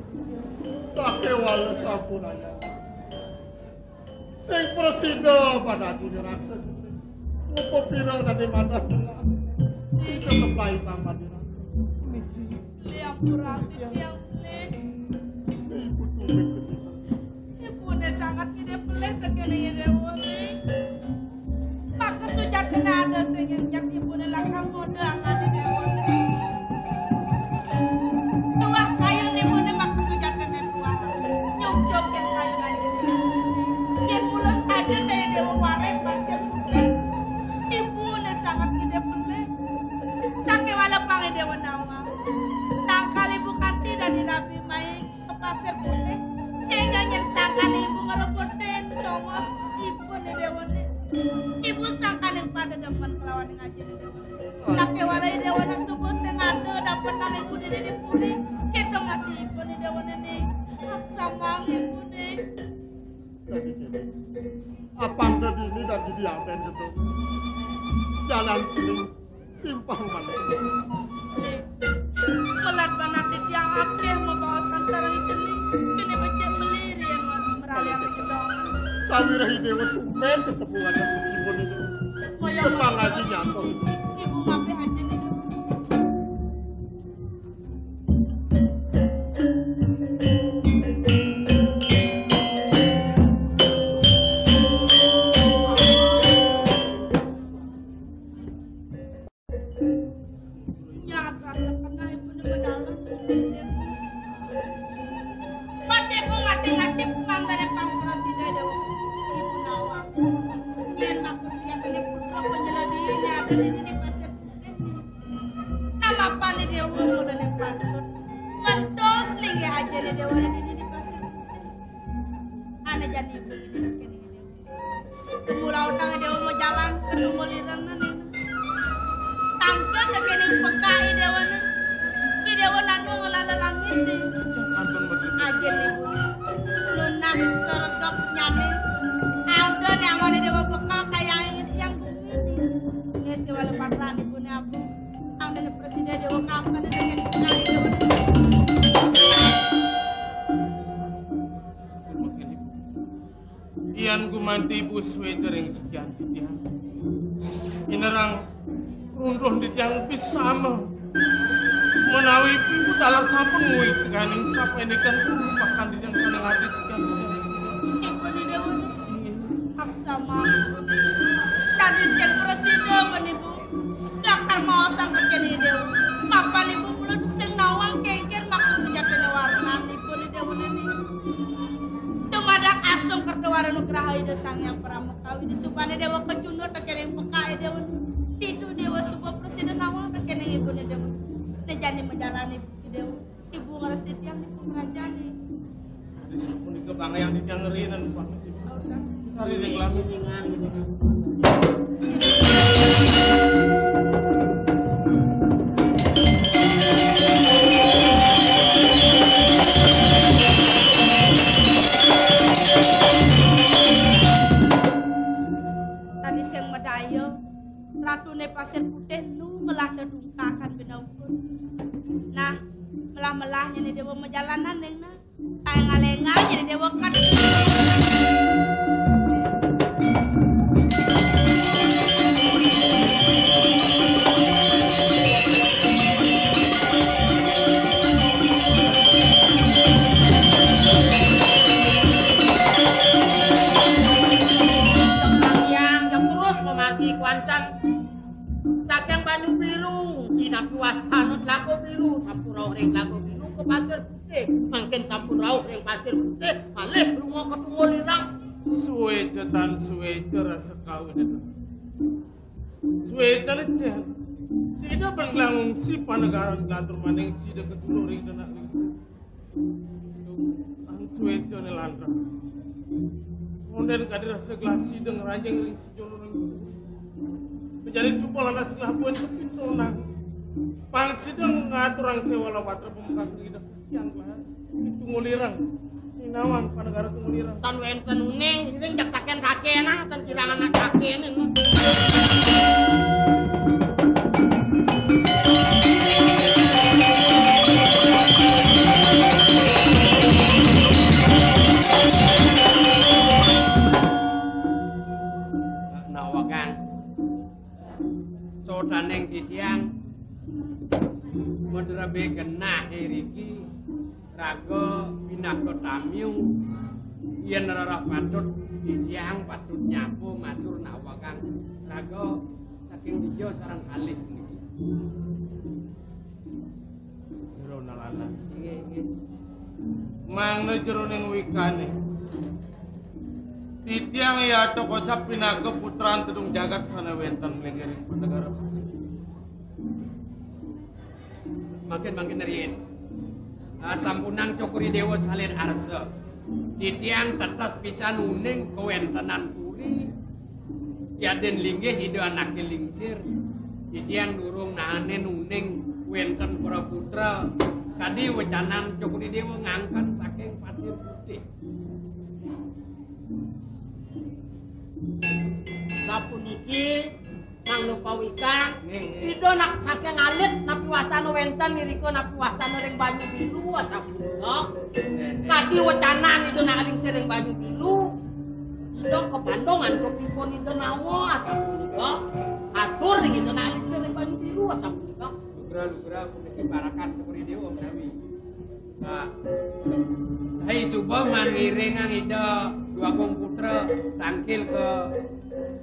Sakewala sampun ayat. Sing prasida padadi ngrasa. Upapira dadi manah. Sida keplai tambah dirasa. Beli ampura titiang, Beli. Ibu tuwek ketika. Ibune sanget ngidih pelih tekene Ida Dewa, Beli. Maka sujatine ada sing ngenjak ibune lakar ngoda angane Dewa. Tuah kayun ibune maka sujatine tuah. Nyungcung yen kayun aja Dewa. Yen mula saja daya Dewa warai pasir putih. Ibune sanget ngidih pelih. Sakewala pang Dewa nawang. Sangkal ibu kanti dadi rabi mai ke pasir putih. Sehingga yen sangkal ibu ngerebutin tongos ibune Dewane. Ibu sangkaning pada demen kelawan ngajine Dewane. Sakewala Dewane subuh sing ada dapetang ibu dini dipuri. Kita masih ibune Dewane nih. Aksamang ibune. Apang dini dan didi apen gitu. Jalan siling simpang balik. Pelat banget titiang akeh mabaosan sareng cening. Kene becik Beli riyen merayap gedong. Sawirah Dewa tumen ketemu ada meskipun ini. Kaya Kembang ngono. Aja nyantol. Ibu mampir aja nih. Nyata tengah ibu ni bedalem. Mat Déwa ngati-ngati panggané pangprasida Déwa. Ibu nawang. Yén makusuyat ini putra panjlediné ada di dini pasir putih. Namapané Déwa mulané patut. Ngentos linggih ajané Déwa di dini pasir putih. Ané jani ibu ini kéné Déwa. Mula utang Déwa majalan ka Tunggul Ireng né. Tangkil tekéning peka Déwané. Ki Déwa nanu ngelala langit. Ajin ibu. Lunas sregep nyané. Angga nyangoné Déwa bekal kayang ngisian bumi. Ngisi wala patran ibuné apa. Angga prasida Déwa kapan tekéning peka Déwa. Yan gumanti ibu suéca ring sikian titiang. Inerang runduh titiang pisama. Menawi ibu taler sampun nguikaning sapandikan pakan titiang sané ngardi sikian titiang. Ibu di Déwa. Inggih. Aksama. Tadi siang prasida menibu. Lakar maosang tekéné Déwa. Papan ibu mula tusing nawang kéngkén maka sujatiné warnan ibu di Déwa nini. Dumadak asung kerta wara nugraha Ida Sang Hyang Parama Kawi di subané Déwa kecunduk tekéning pekaé Déwa. Tidu Déwa suba prasida nawang tekéning ibuné Déwa. Né jani majalan ibu ki Déwa. Ibu ngresti tiang di pemerajané. Sapunika bangayang titiang ngerinan banget. Kari ring lami. Tadi sing medaya, ratuné Pasir Putih nu ngelah dedungkakan binaupun. Nah, melah-melah nyené Déwa majalanan ning nah. Kaé ngalengah jadi Déwa kan. Yang terus memargi kuancan saking Banyu Biru, inapi wastana Telaga Biru, sampun rauh ring Telaga Biru ke Pasir Putih, mangkin sampun rauh ring Pasir Putih, malih lunga ka Tunggul Ireng. Suéca tan suéca rasa kawin. Suéca lecet. Sida ben nglamun si panegaran katur maning sida kecunduk ring denak ring. Tan suécané lantas. Ondén kadi rasa gelah sida ngranjing ring sejolo ring. Menjadi sumpah lantas gelah buin kepintonan. Pang sida ngaturang séwala patra pamekas ring Ida Sang Hyang Widi Wasa. Tunggul Ireng. Nawang panegara Tunggul Ireng. Tan wénten uning, sing jak taken-takenan, tan kirang anak takenin. Nawegang. Sodaning titiang madrebé genah iriki raga pinaka tamiu, yén rereh patut titiang patut nyapa matur nawegang raga saking dija sareng kalih puniki. Jero nalana. Inggih, inggih. Mangda jeroning wikané. Titiang yata kocap pinaka putran Tedung Jagat sané wénten ring panegara Pasir. Mangkin, mangkin riin. Ah, sampunang Cokor I Déwa salin arsa. Titiang tetes pisan uning kawéntenan puri. Yadin linggih Ida Anaké Lingsir, titiang durung nahanin uning wénten para putra kadi wecanan Cokor I Déwa ngangkat saking Pasir Putih. Sapuniki mangda pawikang, nggih, nggih. Ida nak saking alit napi wastana wénten irika napi wastana ring Banyu Biru, sapunika. Nggih, nggih. Kadi wecanan Ida nak lingsir ring Banyu Biru. Ida kapandung antuk ipun Ida Nawa, asapunika. Atur ring Ida nak lingsir ring Banyu Biru, asapunika. Lugra-lugra puniki parakan Cokor I Déwa menawi. Nah, hai suba mangiringang Ida Dwagung Putra tangkil ke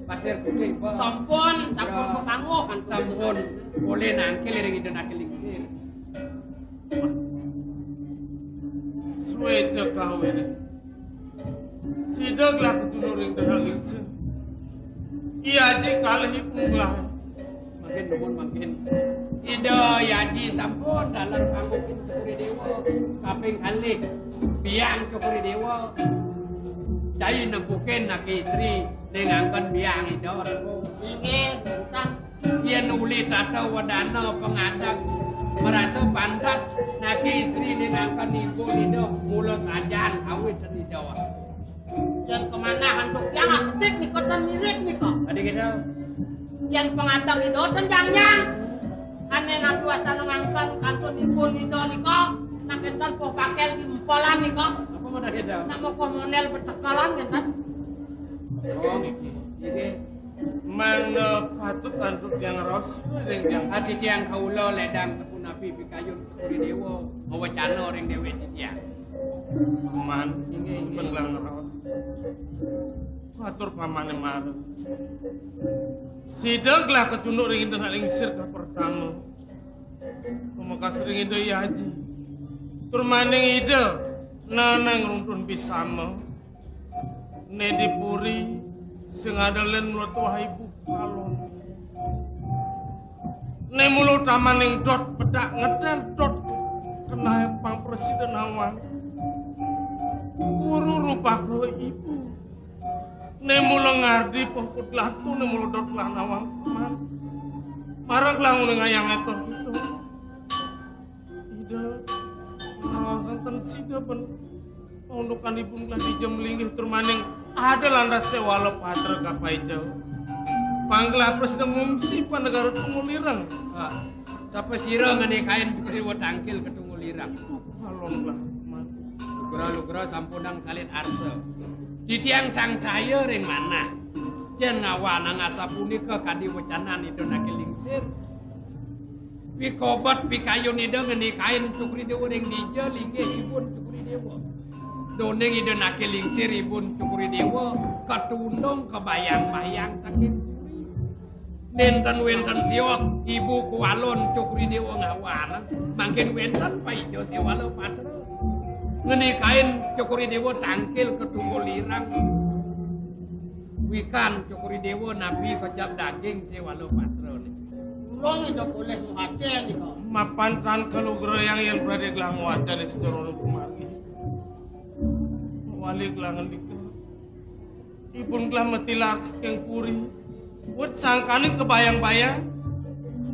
Pasir Putih, Pak. Sampun, sampun. Ya. Kepangguh, sampun. Boleh nangkil ring Ida nak lingsir. Wéja kawin. Sida gelah kacunduk ring Ida Lingsir. Iya Aji kalih ipun gelah. Mangkin nuwun, mangkin. Ida Aji sampun dalan panggukin Cokor I Déwa. Kaping kalih, biang Cokor I Déwa. Cai nempukin naki istri, ning angken biang Ida. Inggih, entah. Yén uli tata wedana pangadeg, marasa pantes naki istri ning angken ipun Ida mula sajan awit Ida. Yén kamanah antuk tiang akedik nika tan mirip nika. Adi kita. Yén pangadeg Ida tan jangnyang. Ané napi wastana ngangken kantun ipun Ida nika, nak kénten poh pakel di empelan nika. Apa modal kita? Nak mokoh model betekelan kénten. Oh, niki. Niki. Mangda patut antuk tiang raos ring tiang. Adi tiang kaula ledang sapunapi pikayun Cokor I Déwa, mawecana ring déwék titiang. Paman, inggih, inggih. Pun gelah ngraos. Atur pamané mara. Sida gelah kacunduk ring Ida Anak Lingsir kapertama. Pamekas ring Ida Hyang Aji. Tur maning Ida neneng runtun bisama. Né di puri sing ada lén mula tuah ibu kalon. Né mula tamaning dot pedak ngedal dot kenai pang presiden awang. Guru rupa ibu. Né mula ngardi pengkut latu né mula dot lah nawang paman. Marag langun ngayang etor gitu. Ida, raos ten sida pen. Paundukan ipun gelah dija malinggih tur maning ada lantas Séwala Patra kapaica. Panggelah prasida ngungsi panegara Tunggul Ireng. Ah, sapa sira ngenikain Cokor I Déwa tangkil ka Tunggul Ireng? Ibu kalon gelah mati. Lugra-lugra sampunang salit arsa. Titiang sangsaya ring manah. Yén ngawanang asapunika kadi wecanan Ida Anak Lingsir. Pikobet pikayun Ida ngenikain Cokor I Déwa ring dija linggih ipun Cokor I Déwa. Duaning Ida Anak Lingsir ipun Cokor I Déwa katundung kabayang-bayang saking puri. Nénten wénten sios ibu kwalon Cokor I Déwa ngawanang, mangkin wénten paica Séwala Patra. Ngenikain Cokor I Déwa tangkil ka Tunggul Ireng. Wikan Cokor I Déwa napi kocap daging Séwala Patra niki. Durung Ida polih ngwacén nika. Mapan tan kalugrayang yén pradé gelah ngwacén sedulur kumargi. Wali gelah ngendika. Ipun gelah matilar saking puri. Wit sangkaning kabayang-bayang.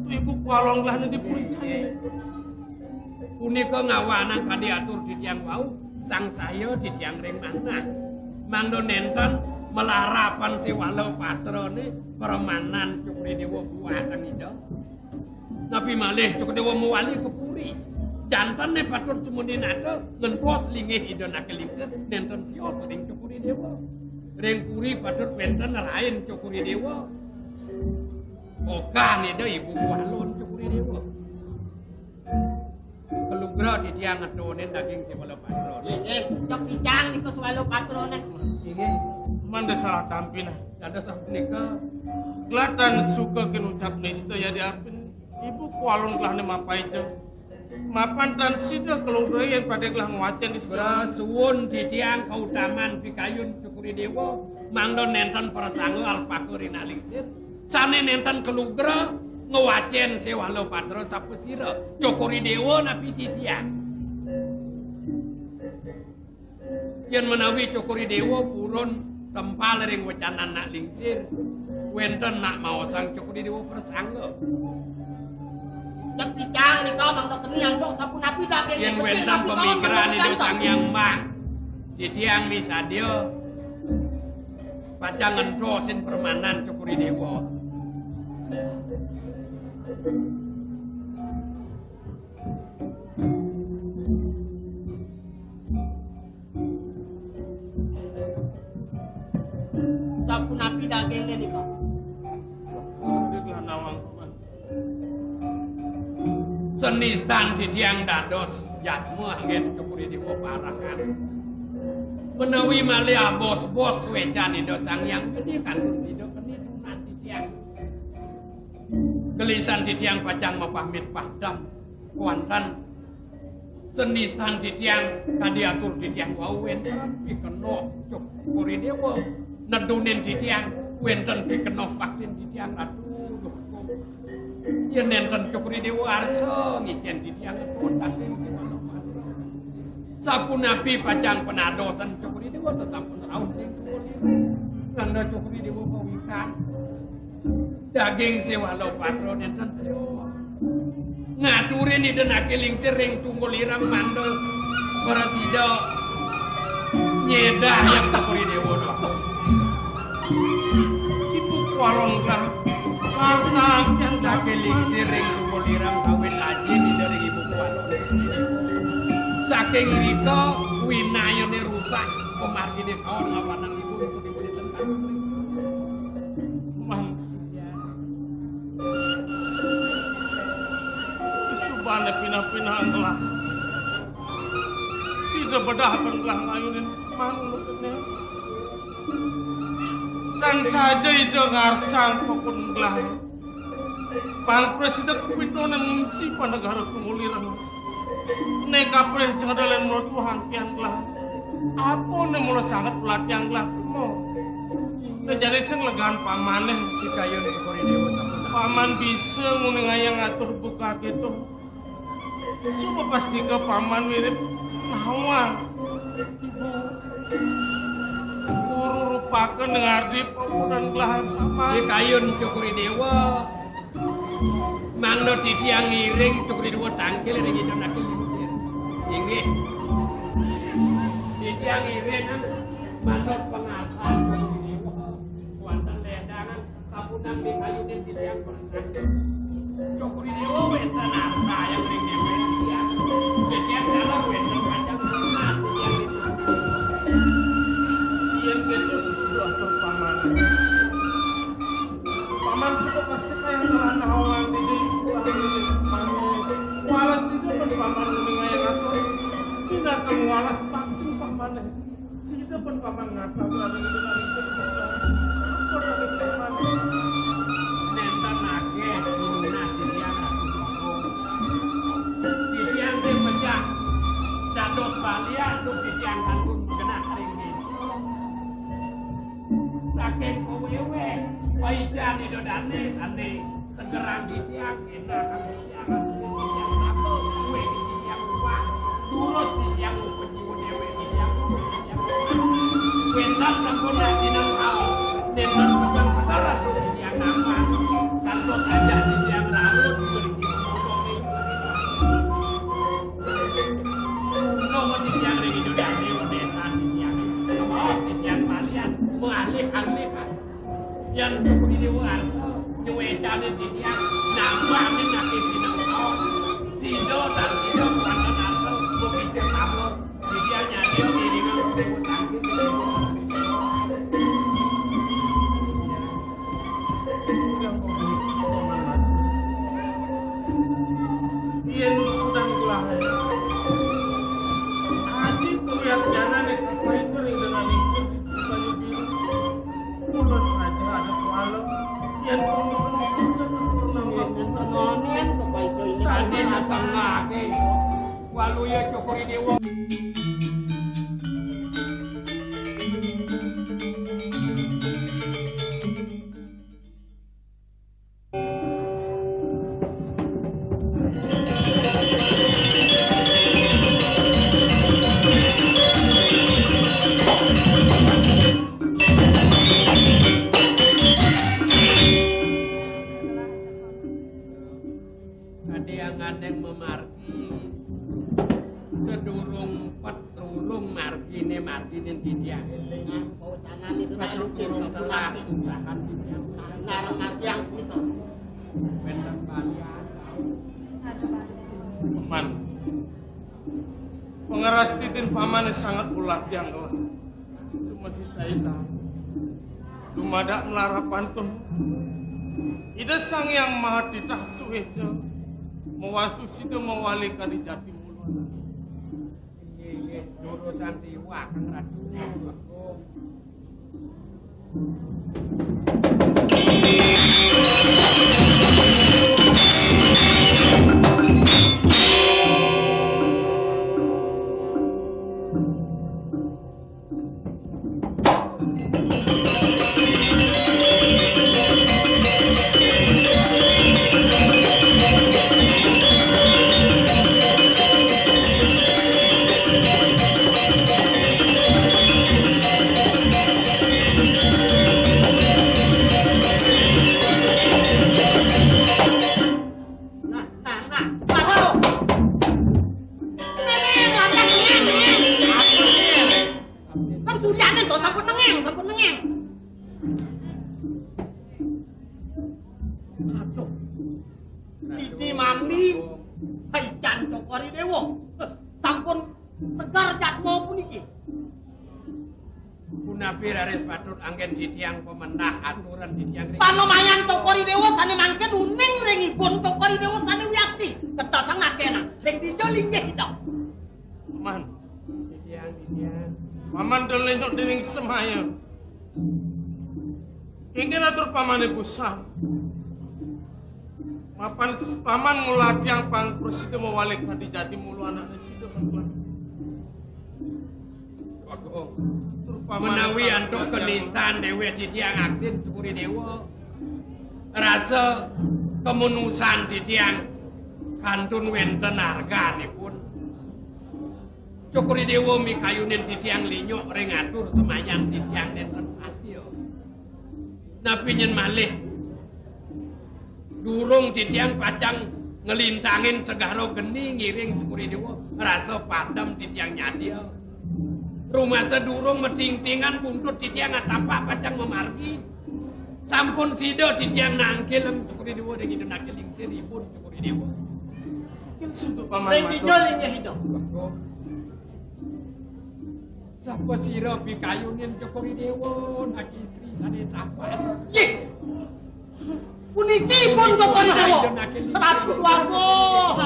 Untuk ibu kwalon gelah di puri jani. Punika ngawanang kadi atur titiang wau, sangsaya titiang ring manah. Mangda nénten malarapan Séwala Patrané, pramanan Cokor I Déwa buatan Ida. Napi malih Cokor I Déwa mawali ka puri. Janten né patut sumuni nata ngentos linggih Ida Anak Lingsir nénten sios ring Cokor I Déwa. Ring puri patut wénten rain Cokor I Déwa. Okan Ida ibu kwalon Cokor I Déwa. Kalugra titiang ngetunin daging Séwala Patra. Inggih, cok ijang nika Séwala Patrané. Inggih. Mangda salah tampi nah. Dados sapunika. Gelah tan suka kin ucap nista ya diapin. Ibu kwalon gelah né mapaica. Mapan tan sida kalugra yén pradé gelah ngwacén di sida. Suwun titiang kautaman pikayun Cokor I Déwa. Mangda nénten prasangga alpaka ring Anak Lingsir. Sané nénten kalugra ngwacén Séwala Patra sapasira. Cokor I Déwa napi titiang. Yén menawi Cokor I Déwa purun tempal ring wecanan Anak Lingsir, wénten nak maosang Cokor I Déwa prasangga. Cek picang nika mangda keni antuk sapunapi daging. Yén wénten pamikiran Ida Sang Hyang Embang, titiang misadia pacang ngentosin permanan Cokor I Déwa. Sapunapi dagingné nika? Udah lah nawang. Senistan titiang dados jadma anggén Cokor I Déwa parakan. Menawi malih abos-bos wécan Ida Sang Hyang Gedé kantun sida keni tunas titiang. Gelisan titiang pacang mapamit padem kuanten Senisan titiang kadi atur titiang wau wénten pikenoh Cokor I Déwa. Nedunin titiang wénten pikenoh baktin titiang, aduh, duh. Yén nénten Cokor I Déwa arsa ngicén titiang, aduh, baktin titiang. Sapunapi pacang panadosan Cokor I Déwa sasampun rauh ring Tunggul Ireng. Nanda Cokor I Déwa pawikan. Daging séwala patra nénten séwa. Ngaturin Ida Anaké Lingsir ring Tunggul Ireng mangda prasida nyédayang Cokor I Déwa nata. Ibu Kualon Glah, ngarsang Ida Anaké Lingsir ring Tunggul Ireng kawin ajin Ida ring Ibu Kualon. Saking rika winayané rusak, pamarginé kaon ngawanang ibu, ibu, ibu, ibu, ibu. Man. Subané pinah-pinah Glah. Sida bedah ben Glah ngayunin manuk kéné. Tan saja Ida ngarsang pokon Glah. Pang prasida kapintonan ngungsi panegara Tunggul Ireng. Né kaprih sing ada lén mula tuhan kian Glah. Apa né mula sanget pelatihan Glah kemo? Né jani sing legan pamané. Sikayun Cokor I Déwa sampun. Paman bisa nguningayang atur buka kéto. Suba pastika paman mirip nawang. Ibu. Guru rupaka nengardi pamudan Glah paman. Sikayun Cokor I Déwa. Mangda titiang ngiring Cokor I Déwa tangkil ring Ida Anaké Lingsir. Inggih. Titiang ngiring mangda pangarsan Cokor I Déwa. Wénten ledangan sapunapi kayunin titiang persang. Cokor I Déwa wénten arsayang ring déwék titiang. Titiang dalam wénten panjang hormat titiang ring Cokor I Déwa. Yén kéto sesudah paman. Paman suba pasti kaya telah nawang di diri. Walas sida pun paman nguningayang atur. Tindakan walas pantun paman. Sida pun paman ngata lagi dengan sida. Ampun lagi paman. Nénten akéh minuna titiang Ratu Bagong. Titiang té pecah. Dados balian duk titiang kantun genah ring desa. Saking kawéwéh, paican Ida Dané sané segerang titiang, énak titiang, titiang sapa, kuwi titiang ubah, turut titiang upajiwa déwék titiang, titiang ubah. Wénten sampun sinengkal, nénten pegang pedarat titiang nambah, kantos ajak titiang larut, beri titiang Untung titiang ring Ida Dané, désa titiang. Kabaos titiang malian, malih-alih. Yan Cokor I Déwa arsa, nyuécanin titiang, nambah ning naké sinengkal. Sida tan sida kuatan arsa, bepikir sama. Titiang nyadil ngiringang Déwa Tangkil. Yén udah gelah. Aji kulihat jana nek kuwi kering dengan itu banyu biru. Mula saja ada kuala. Yén pun sudah pernah melakukan nonian kebaikan ini. Saja datang lagi. Waluya Cokor I Déwa. Kadéangan yang memargi sedurung pet Tulung marginé, marginé titiang. Éling apa canané. Kacuk durung telas, tundakan titiang. Ngarep margiang punika. Wénten balian. Paman. Pangrastiti pamané sanget ulah tiang kelak. Cuma si caita. Dumadak malarapan tuh. Ida Sang Hyang Maha Titah suéca. Mawastu sida mawali kadi jati mula. Inggih, inggih. Durusang tiwak, Kang Ratu. Sampun nengeng, sampun nengeng. Aduh. Siti mani, hai, jan Cokor I Dewa. Sampun segar jadma puniki. Punapi raris patut anggen titiang pamendah aturan titiang ring Tan lumayan Cokor I Dewa sane mangkin uning ring ibun Cokor I Dewa sane wiakti. Ketosang akenang. Ring dija linggih ida. Paman. Titiang, titiang. Paman dolenyok dening semaya. Kengken atur pamane busan. Mapan paman nguladiang pang prasida mawalik kadi jati mula anakne sida, Paman. Bagong. Tur paman menawi antuk kenisan Dewi titiang aksin Cokor I Dewa. Rasa kemenusan titiang kantun wenten arganipun. Cokor I Dewa mikayunin titiang linyok ring atur semayan titiang nenten satya. Napi nyen malih durung titiang pacang nglintangin segara geni ngiring Cokor I Dewa, rasa padem titiang nyadia. Rumasa durung matingtingan buntut titiang atapak pacang mamargi. Sampun sida titiang nangkil Cokor I Dewa ring ida nangkil lingsir ibun Cokor I Dewa. Mungkin sunduk paman. Ring matur. Ida linggih ida. Sapa sira pikayunin Cokor I Dewa, naki Sri sane tapan. Nggih. Puniki pun Cokor I Dewa. Ratu Wagung.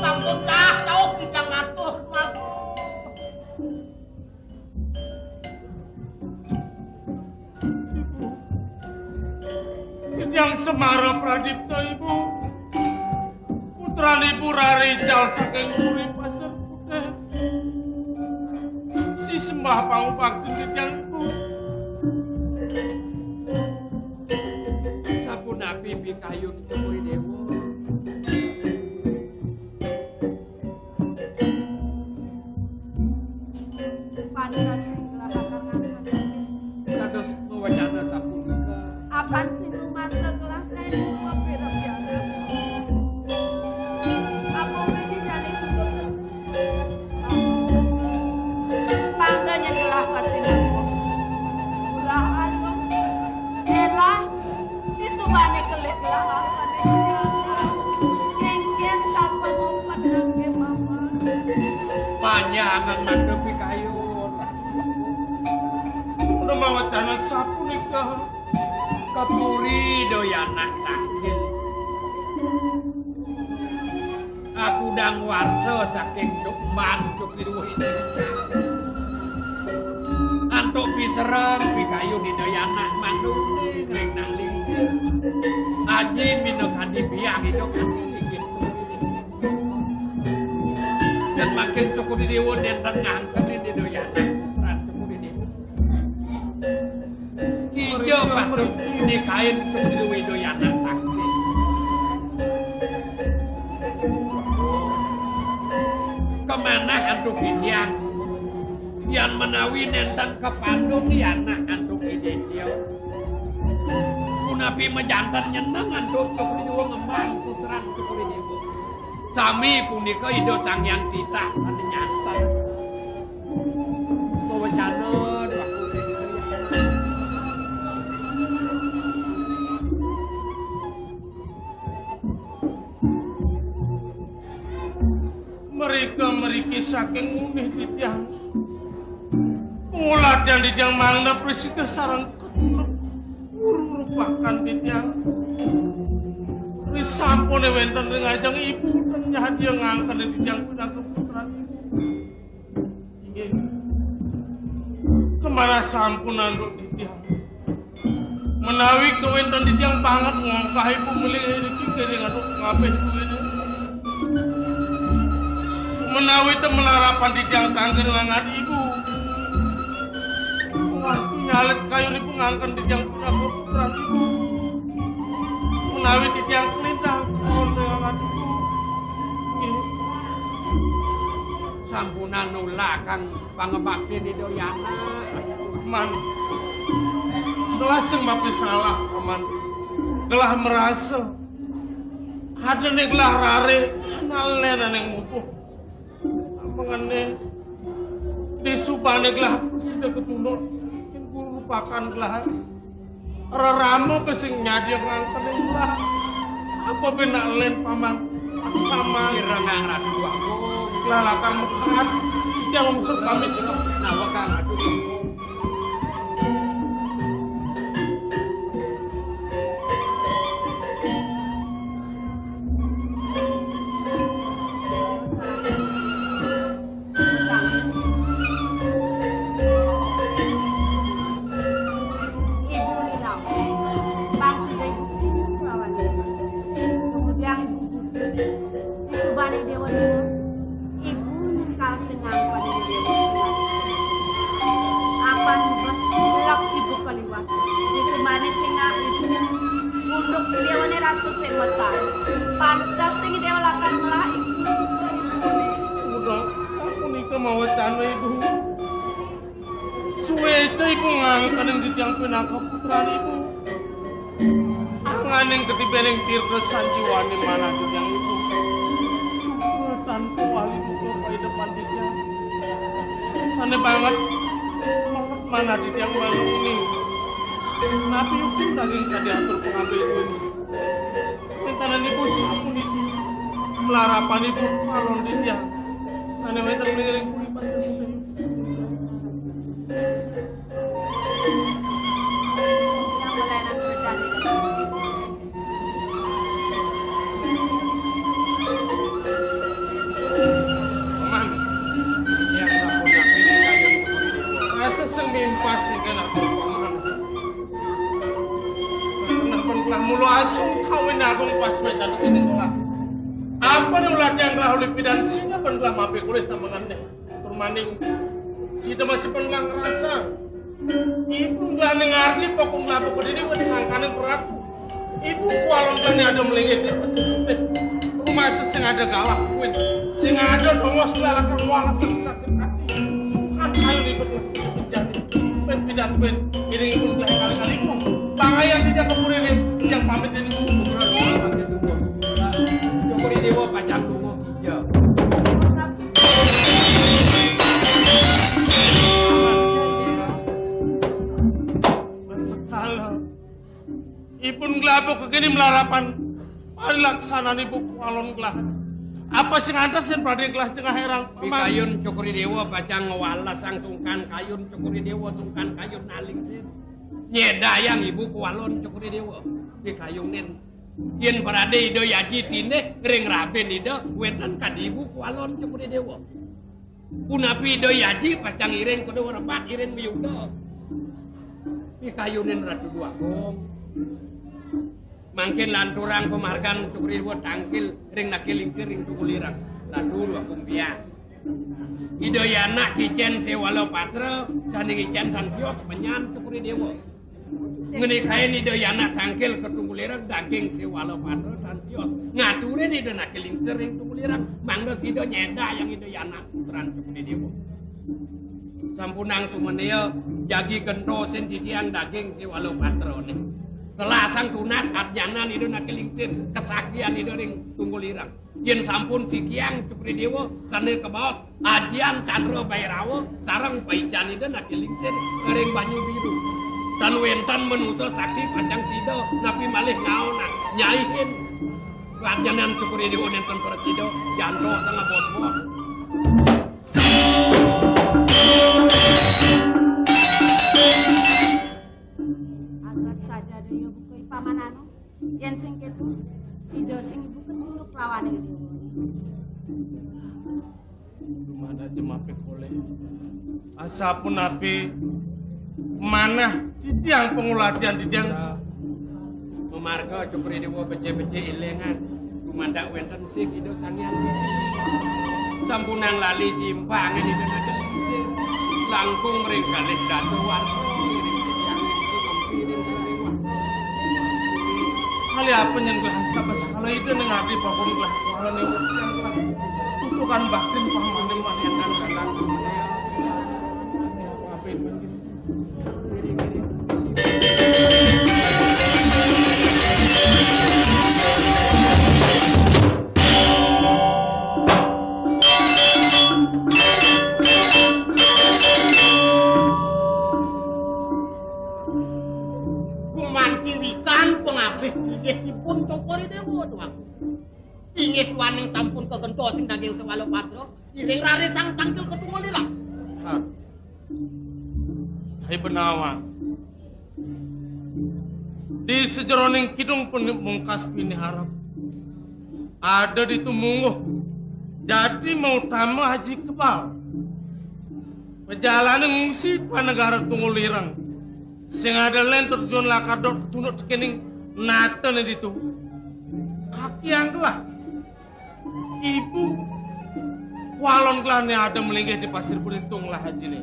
Sampun cah, cauh titiang matur, Wagung. Ibu. Titiang Semara Pradipta, Ibu. Putran Ibu Rarical saking Puri Pasir Putih. Sisembah pangubakti titiang, Ibu. Sapunapi pikayun Cokor I Dewa? Pandan sing gelah bakal ngangkat. Dados mawacana sapunika. Apan sing rumasa gelah kain pira-pira. Apa mesti jani sebut? Pandan yang gelah pasti. Gelah anu. Elah. Isubané kelih kelahapane. Kéngkén tanpa ngumpet nangge mama. Panjangan mangda pikayun. Mula mawacana sapunika. Ka puri doyanak tangkil. Aku dang warsa saking Cukman, Cukdiruh Ida. Antuk pisereng pikayun Ida Yanak manduning ring nang lingsir. Aji minakadi biang Ida kadi linggih. Dan makin Cukdidewa nenten ngangkenin Ida Yanak, putran Cukdidewa. Kija patut nikain Cukdidewa Ida Yanak takdir. Kamanah antuk Ida Hyang. Yan menawi nenten kapandung Ida Yanak antuk Ida Hyang. Punapi majanten nyeneng antuk Cukdidewa ngembang putran Cukdidewa. Sami punika Ida Sang Hyang Titah sane nyanten. Pawecana dua. Mereka meriki saking unih titiang. Panguladian titiang mangda prasida sareng keturup. Urung rupakan titiang. Risampune wenten ring ajeng ibu dan nyadia ngangken titiang pinaka putran ibu. Inggih. Kemanah sampun antuk titiang. Menawi kawenten titiang banget ngongkah ibu milih riki kene ngaduk kabeh duwene. Menawi temelarapan titiang tangkir ngangat ibu. Wastu nyalit kayun ibu ngangken titiang punaku putran ibu. Menawi titiang kelintang kawon ngangat ibu. Nggih. Sampunan nulak kang pangebakti Ida Yana. Paman. Gelah sing mapi salah, Paman. Gelah merasa. Ada nih gelah rare, nalen ning mupuh. Ngene, di subane gelah sida ketuno, yen guru rupakan gelah. Rerama ke sing nyadi ngangkene gelah. Apa benak len paman? Sama. Ireng Ratu Agung. Gelah lakar mekat. Jangan unsur pamit. Nawa Kang Ratu Agung. Ibu Lila, bangsa ibu lawan. Kemudian ibu Putri, di subane dewa dewa. Ibu ningkal sengang pada dewa sengang. Apan bes belok ibu kaliwat. Di subane cengak ibu. Untuk dewane rasa sing mesar. Pantes sing dewa lakar melah ibu. Udah, sapunika mawacana ibu. Suweca ibu ngangkening titiang pinaka putran ibu. Anganing ketibening tirta sanjiwani manah titiang ibu. Suka tanpa wali buka paidepan titiang. Sane banget, banget manah titiang manah ini. Napi hukum daging kadi atur pengambil ini. Wentanan ibu sapuniki. Melarapan ibu alon titiang. Sane wenten ngiring puri panjenengan. Paman, yang sampun nabi kayun kuri dewa. Rasa sing mimpas ingkang atur paman. Nah, pun telah mula asung kawin agung pas medan ini telah. Apa ni ulah yang telah oleh pidan sida pun telah mampir oleh temangannya. Turmaning sida masih pun telah ngerasa. Ibu telah dengar ni pokok telah pokok ini pun sangkaning peratu. Ibu kualon kan ada melengit di rumah sing ada galak kuwi. Sing ada dongos lalakan walang sing sakit hati. Sukan ayo ribet terjadi. Ben pidan ben iring ibu telah kali-kali ibu. Pangayan tidak kepuri yang pamit ini. Syukuri dewa pacang tunggu. Ya. Sekala. Ipun gelabuk kegini melarapan parilaksanan ibu kualon gelah. Apa sing antes yen pradé gelah jengah erang paman? Kayun Cokri Dewa pacang ngwalasang sungkan kayun Cokri Dewa sungkan kayun naling sir. Nyedayang ibu kualon Cokri Dewa. Pikayunin. Yen pradé Ida Yaji tinih ring rabin Ida wénten kadi ibu kualon Cokri Dewa. Punapi Ida Yaji pacang iring kudu repat iring miyuda. Pikayunin Ratu Dwagung. Mangkin lanturang pamargan Cokri Dewa tangkil ring naki lingsir ring tungulirang. Ratu Dwagung pian. Ida Yana kicén Sewala Patra, sané ngicén tan sios penyan Cokri Dewa. Ngenikain Ida Yana tangkil ke tungulirang daging Sewala Patra tan sios. Ngaturin Ida naki lingsir ring tungulirang, mangda sida nyedayang Ida Yana putran Cokri Dewa. Sampunang sumenea jagi gentosin titiang daging Sewala Patra nih. Kelasang tunas adnyanan Ida naki lingsir, kesakian Ida ring tungulirang. Yen sampun sikiang Cokri Dewa sané kebaos Ajian Candra Bairawa sareng paican Ida naki lingsir ring banyu biru. Tan wénten manusa sakti pacang sida napi malih ngaonan nyaihin. Radnyanan Cokri Dewa nénten prasida janto sang abos-bos. Agat saja daya buka ipamanano. Yén sing kéto, sida sing ibu kenduluk lawaning dewa. Dumada jemapé kolé. Asapunapi manah titiang panguladian titiang. Mamarga Cokri Dewa becik-becik élingan. Dumadak wénten sing Ida Sang Hyang Widi. Sampunang lali simpangin Ida Nagari Sing. Langkung ring kalih dasa warsa ngiring titiang. Kali apa nyenggahan sabas kala Ida ning adi bakun gelah kuala ning ukian gelah. Tutukan baktin pamane manian dan kandang. Inggih tuaning sampun kagenta sing daging sawala patra. Iring raris sang tangkil ka Tunggul Ireng. Nah, saya benawa. Di sajeroning kidung pun mungkas piniharep. Ada ditu mungguh. Jati mau tambah Haji Kebal. Pajalané ngungsi panegara Tunggul Ireng. Sing ada lén terjun lakar dot tunduk tekening natene ditu. Kaki yang gelah. Ibu, walon gelahné ada melinggih di pasir putih tunglah hajiné.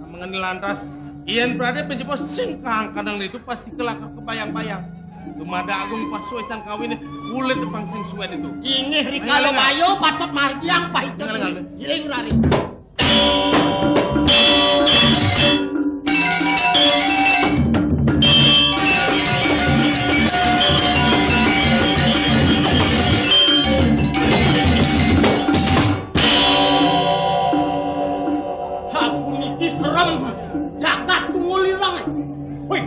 Mengeni lantas, yén pradé penjebos sing kang kadang itu pasti kelakar kebayang-bayang. Dumada agung pasuécan kawiné, kulit tepang sing suwé itu. Inggih rikala bayo patut margiang pahicut. Iring rari. Sapuniki serem jagat Tunggul Ireng. Wih.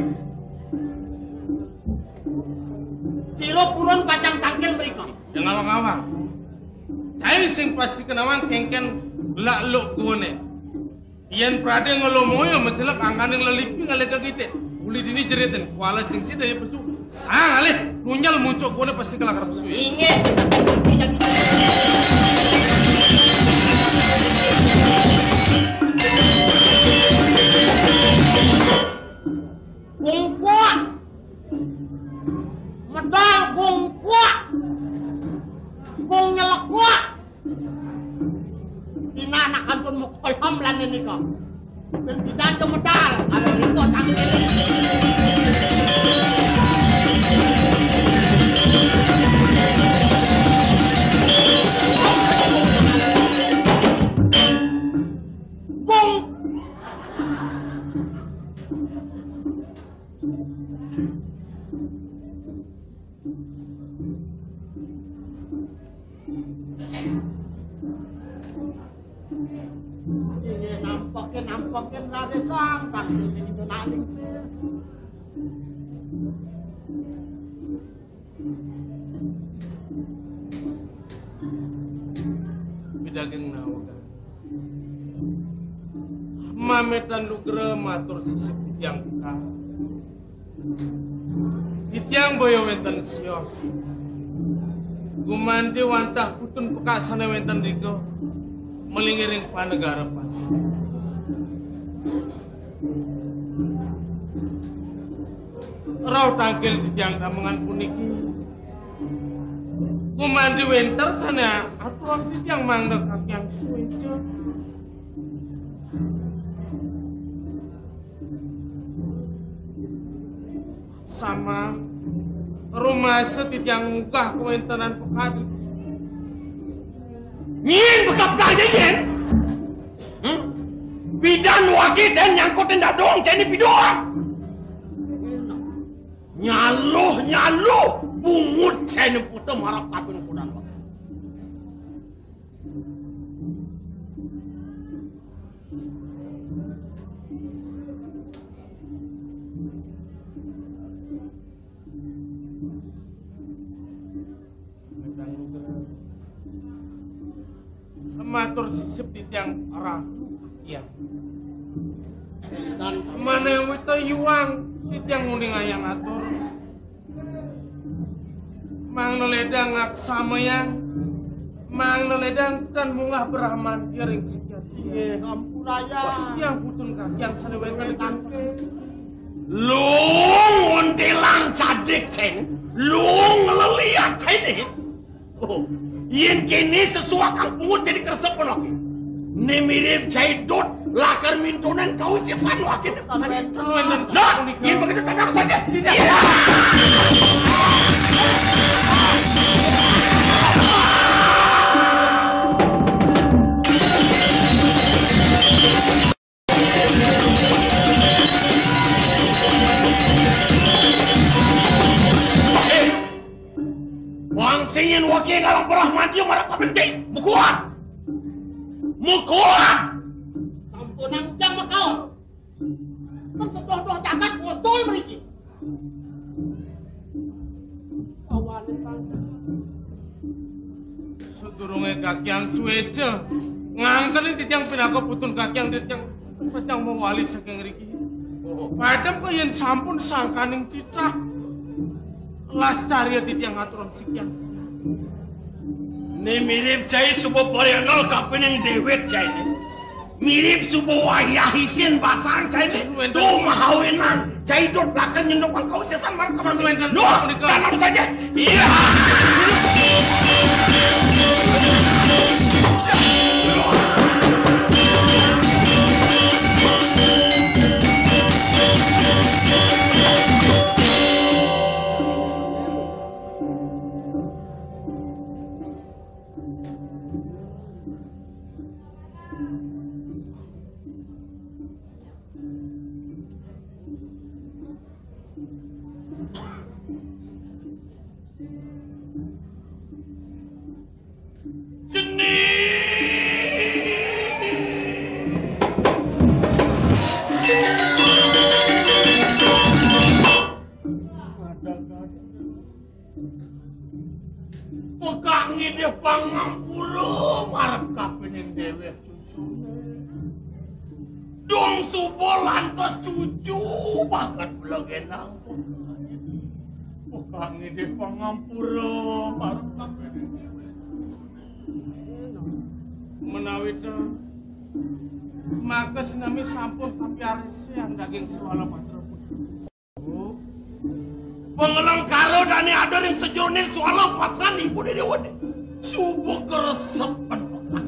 Sira purun pacang tangkil mrika. Ya ngawang-ngawang. Cai sing pasti kenawang kéngkén lak luk guwané. Yén pradé ngelomoyo mencelep angkaning lelipi ngalih kagitik. Uli dini jeritin kuala sing sida ya pesu. Sang alih lunyal muncuk guwané pasti kelakar pesu. Inggih. Bungkuk. Medal gungkuk. Gung nyelekuk. Dina anak kantun mukolom lan nika. Ben pidan to medal, kalau nika tangkil. Gung. Ini nampekin, nampekin rarisang, kan ini itu naling sih. Pidaging nawegan. Mametan lugra matur sisip titiang putra. Titiang boya wénten sios. Gumanti wantah putun pekasané wénten rika, melingiring panegara pasih. Rauh tangkil titiang damengan puniki. Gumanti wénten sané aturang titiang mangda kakiang suéca. Sama rumasa titiang munggah kawéntenan pekadi. Nyén bekap kajejen? Hmm? Bidan wagi ten nyangkutin dadong ceni pidoan. Nyaluh, nyaluh, bungut ceni puta marap kapin kudan wagi. Matur sisip titiang ratu ya. Manéwita yuang titiang nguning ayang atur. Mangda ledang ngaksamayang, mangda ledang tan munggah Brahmantya ring sikian. Inggih, ampuraya. Wah, titiang putun kakiang sané wénten. Lung untilang cadik, Cén. Lung leliat, Cén. Oh, yén kéné sesuakang pungut jadi kresep penoké. Né mirip caidut lakar mintunan kawisésan waké. Nah, yén begitu tandang saja. Iya. Bang singin wagi ngalang berah mati marap kabentik. Mukuat. Mukuat. Sampunang jang makaon. Kan sedoh-doh jagat botol mriki. Kawane, Bang. Durunge kakyang sueca ngangkeni titiang pinaka putun kakyang, titiang pacang mawali saking riki. Padem kok yen sampun sangkaning citah, las carya titiang ngaturang sikian. Ne mirip cai suba parianal kapining dewek cai. Mirip suba wayah isin basang cai ne. Duh, mahawinan. Cai dot bakal nyenduk pangkau sesan marep. Duh, tanam saja. Iya. Cening. Pekak ngidih pangampura marep kapining dewek cucune. Dong suba lantas cucu bakat blegenang. Pekak ngidih pangampura marep kapining dewek. Menawi ta, maka sinami sampun kapiarsayang daging Swala Patra. Pangalengkara dane ada ring sajeroning Swala Patran ibu dewane. Suba karesepen pekak.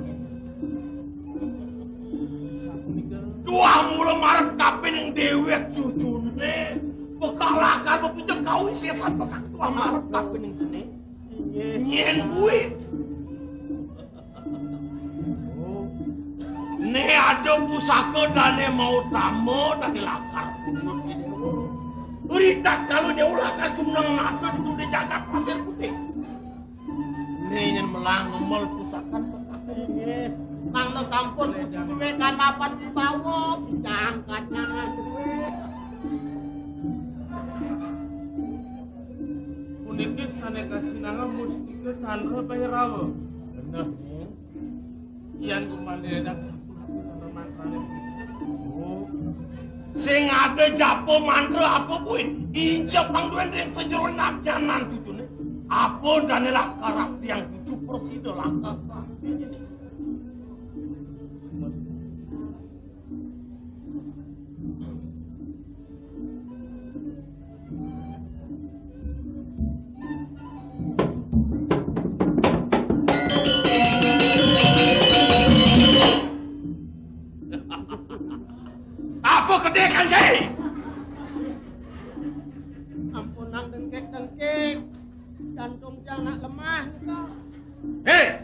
Duah mula marep kapining dewek cucune. Pekak lakar mapuja kawisesan pekak duah marep kapining cening. Nyen buin. Ne ada pusaka dane mau tama, dane lakar puput. Ri tatkala dia lakar jumeneng nata di jagat Pasir Putih. Ne nyen melang ngemel pusakan pekak. Inggih. Mangda sampun kudu duwe kandapan wibawa, picangkat nyangan duwe. Puniki sane kasinangan Mustika Candra Bairawa. Bener, Ning. Yan kumane enak sampun aku mantrane. Oh. Sing ada japa mantra apa kuwi? Injak pangduan ring sajeroning abjanan cucune. Apa dane lakar tiang cucu prasida lakar. Apa kedek, Kanjeng? Ampunang dengkek-dengkek. Jantung tiang nak lemah nika. Hei!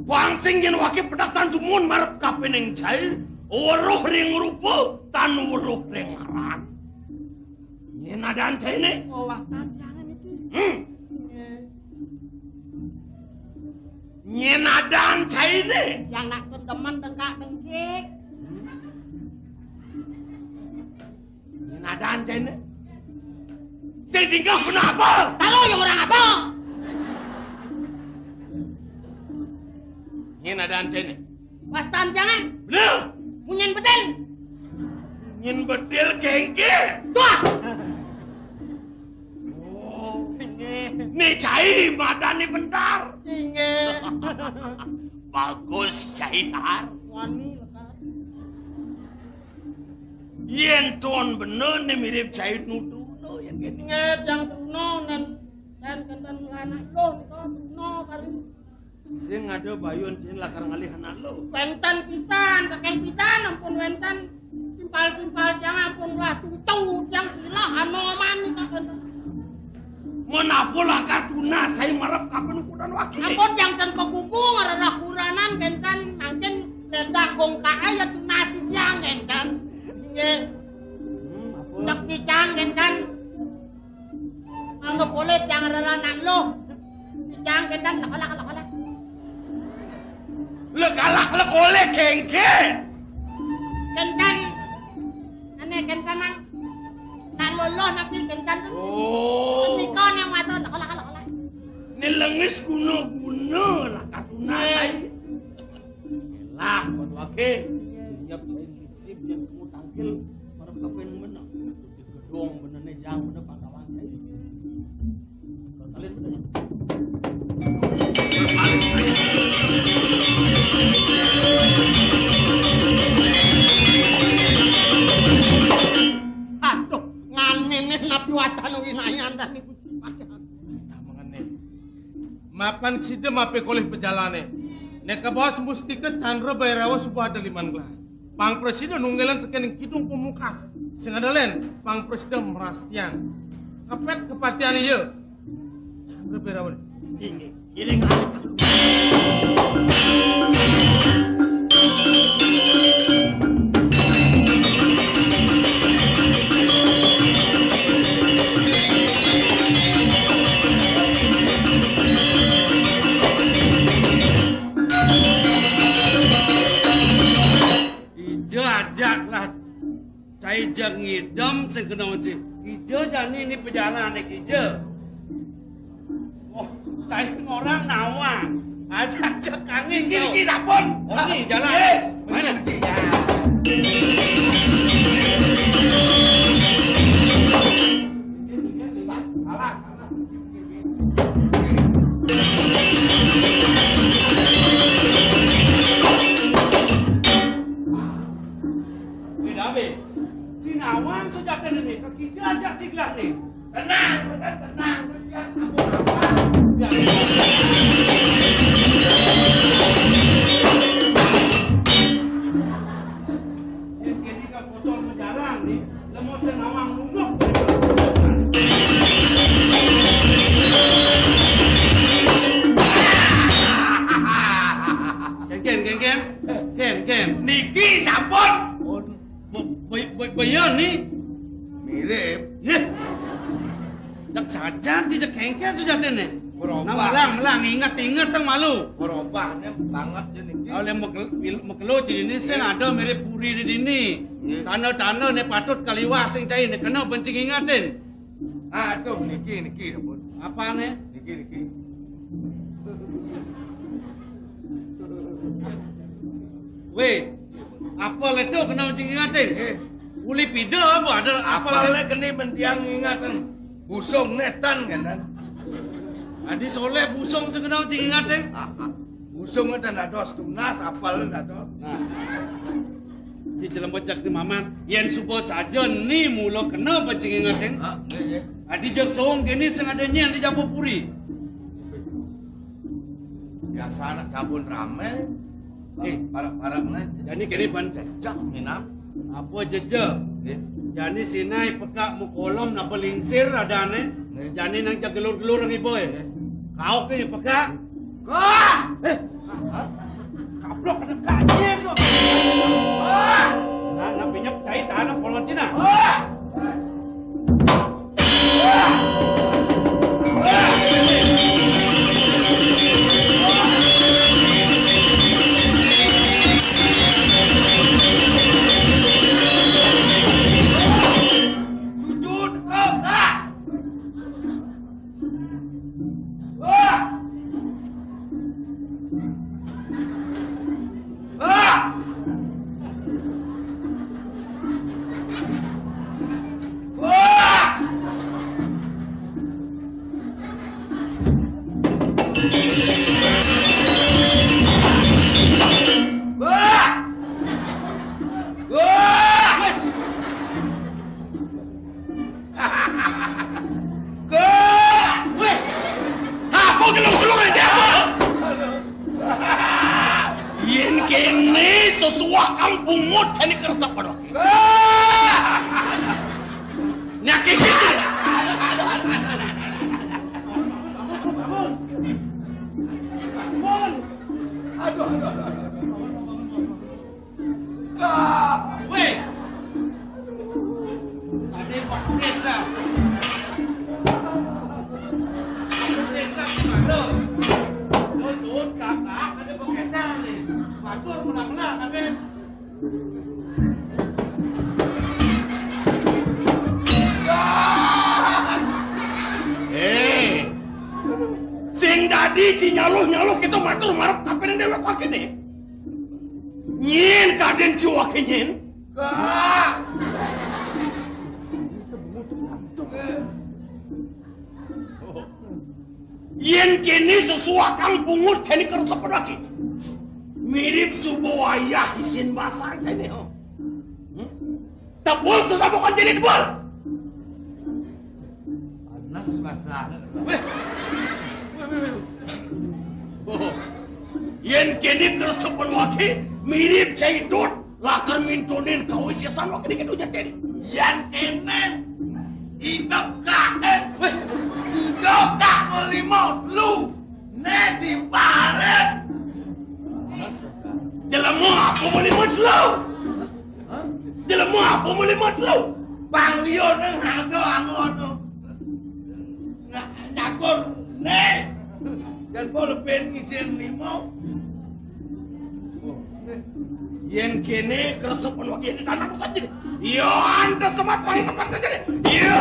Bang sing yen wake pedas tan dumun marep kapining cai, weruh ring rupa, tan weruh ring ngaran. Nyen adan caine? Oh, wastan tiange niki. Hmm. Nggih. Nyen adan caine? Yang nak ten demen tengkak-tengkik. Nyen adan caine? Sing tingkah bener apa? Taruh yang orang apa? Nyen adan caine? Wastan tiange. Bener. Munyen bedil. Munyen bedil kengke. Tuh. Oh. Inggih. Ni cai madani bentar. Inggih. Bagus cai tar. Wani lekar. Yen ton bener ni mirip cai nuduh no yen kene. Inggih, yang Truno nen, nen kenten melanak lo nika Truno kali. Sing ada bayun cai lakar ngalih anak lo. Wenten pisan, saking pisan ampun wenten. Timpal-timpal tiang ampun lah tutu tiang pilah anoman nika kenten. Menapa lakar tunas cai marep kapan kudan wakil? Ampun tiang ten kegugu ngererah kuranan kenten mangkin ledak gongkak ya tunas tiang kenten. Inggih. Hmm, apa? Cek pican kenten. Mangga polih tiang reranak lo. Tiang kenten lekolak, lekolak. Lekalak, lekolak, kengke. Kenten. Ane kenten nang. Nak loloh napi kenten tu. Oh. Nika nang matur lekolak, lekolak. Ni lengis guna-guna. Bener lah, katuna, cai. Elah, kon wage. Nyep cai lisip yang kamu tangkil, marep kapen bener. Gedong bener ne, jang bener pangkawan cai. Kalian bener. Aduh, nganene napi wacana winayan dah nih, Gusti Patih. Tah mangene. Mapan sida mape kolih pajalane. Neka baos mustika Chandra Bairawa suba ada liman gelah. Pang prasida nunggelan tekening Kidung Pamungkas. Sing ada len, pang prasida merastian. Kepet kepatian iya. Chandra Bairawa. Inggih, inggih. Ija ajak lah. Cai ja ngidem sing kena uji. Ija jani ni pajalan ni kija. Oh, cai ngorang nawang. Ajak ja kangin. Niki, niki sampun. Oh, ni jalan. Eh, mana? Alah. Wih, Dabe. Si nawang sujatine ni, kekija ajak ciglah ni. Tenang, tenang, tenang. Biar sambung apa? Biar Kini kan pocong menjalan ni. Lemo sing nawang nunduk. Ken, ken, ken, ken. Ken, ken. Niki sampun. Oh, be-, be-, be-, beyan ni. Mirip. Yeh. Cak sajan si cak kengken sujatine. Berubah. Nah, melang, melang, inget, inget tang malu. Berubahnya banget ya niki. Oleh mekel-, mil-, mekelo ciri ini sing ada mirip puri di dini. Iya. Tanda-tanda ne patut kaliwah sing cai ne kena bencing ingatin. Ah, tuh, niki, niki, sampun. Apa ne? Niki, niki. Weh, apa leto kena bencing ingatin? Eh. Uli pida apa ada apa? Apa le keni mentiang ingatin? Busung netan kan? Adi Soleh busung sing kena bencing ingatin? Ah, ah. Busung netan dados tunas, apal dados. Nah. Si Celempet cak ni maman, yen suba saja ni mula kena bencing ingatin. Ah, nggih, nggih. Adi jeg song kene sing ada nyen di Jampur Puri. Biasa anak sabun rame. Eh. Parak-parak ne. Jani kene ban jejak minam. Apa jejak? Nggih. Jani sinai pekak mukolom napa lingsir adane. Nggih. Jani nang jak gelur-gelur nang iboy. Nggih. Kau ke pekak. Wah! Eh, kaplok kena kancing tu. Wah! Nah, nak pinjam cai tanah kolon Cina. Wah! Weh, apa gelung-gelung aja? Yen kene sesuak kang bungut jani keresep padha. Nyakit itu. Aduh, aduh, aduh, aduh. Weh. Ada yang pakai dah. Pakai dah gimana? Lo suruh kakak ada pakai dah ni. Batur mula-mula tapi. Eh, sing Di ci nyaluh-nyaluh kita matur marep kapining déwék wakiné. Nyén kadén ci waké nyén. Ka. Yén kéné sesuakang bungut jani keresepan lagi. Mirip suba wayah isin basang jani, ho. Hmm? Tebul sesabukan jani tebul. Panas basang. Wéh. Wéh, wéh, wéh. Oh. Yén kéné keresepan waki mirip cai dut. Lakar mintunin kawisésan waké dikit ujar tadi. Yan kéné. Idep kaé. Wéh, idep ka melimut lu. Né di parit. Jelema apa melimut lu? Hah? Jelema apa melimut lu? Pang liur nang ada angon. Nyakur né. Dan po lebih ngisin lima. Yén kéné keresepan waki di tanah pusat jadi. Iya, anda semat paling tepat saja deh. Iya.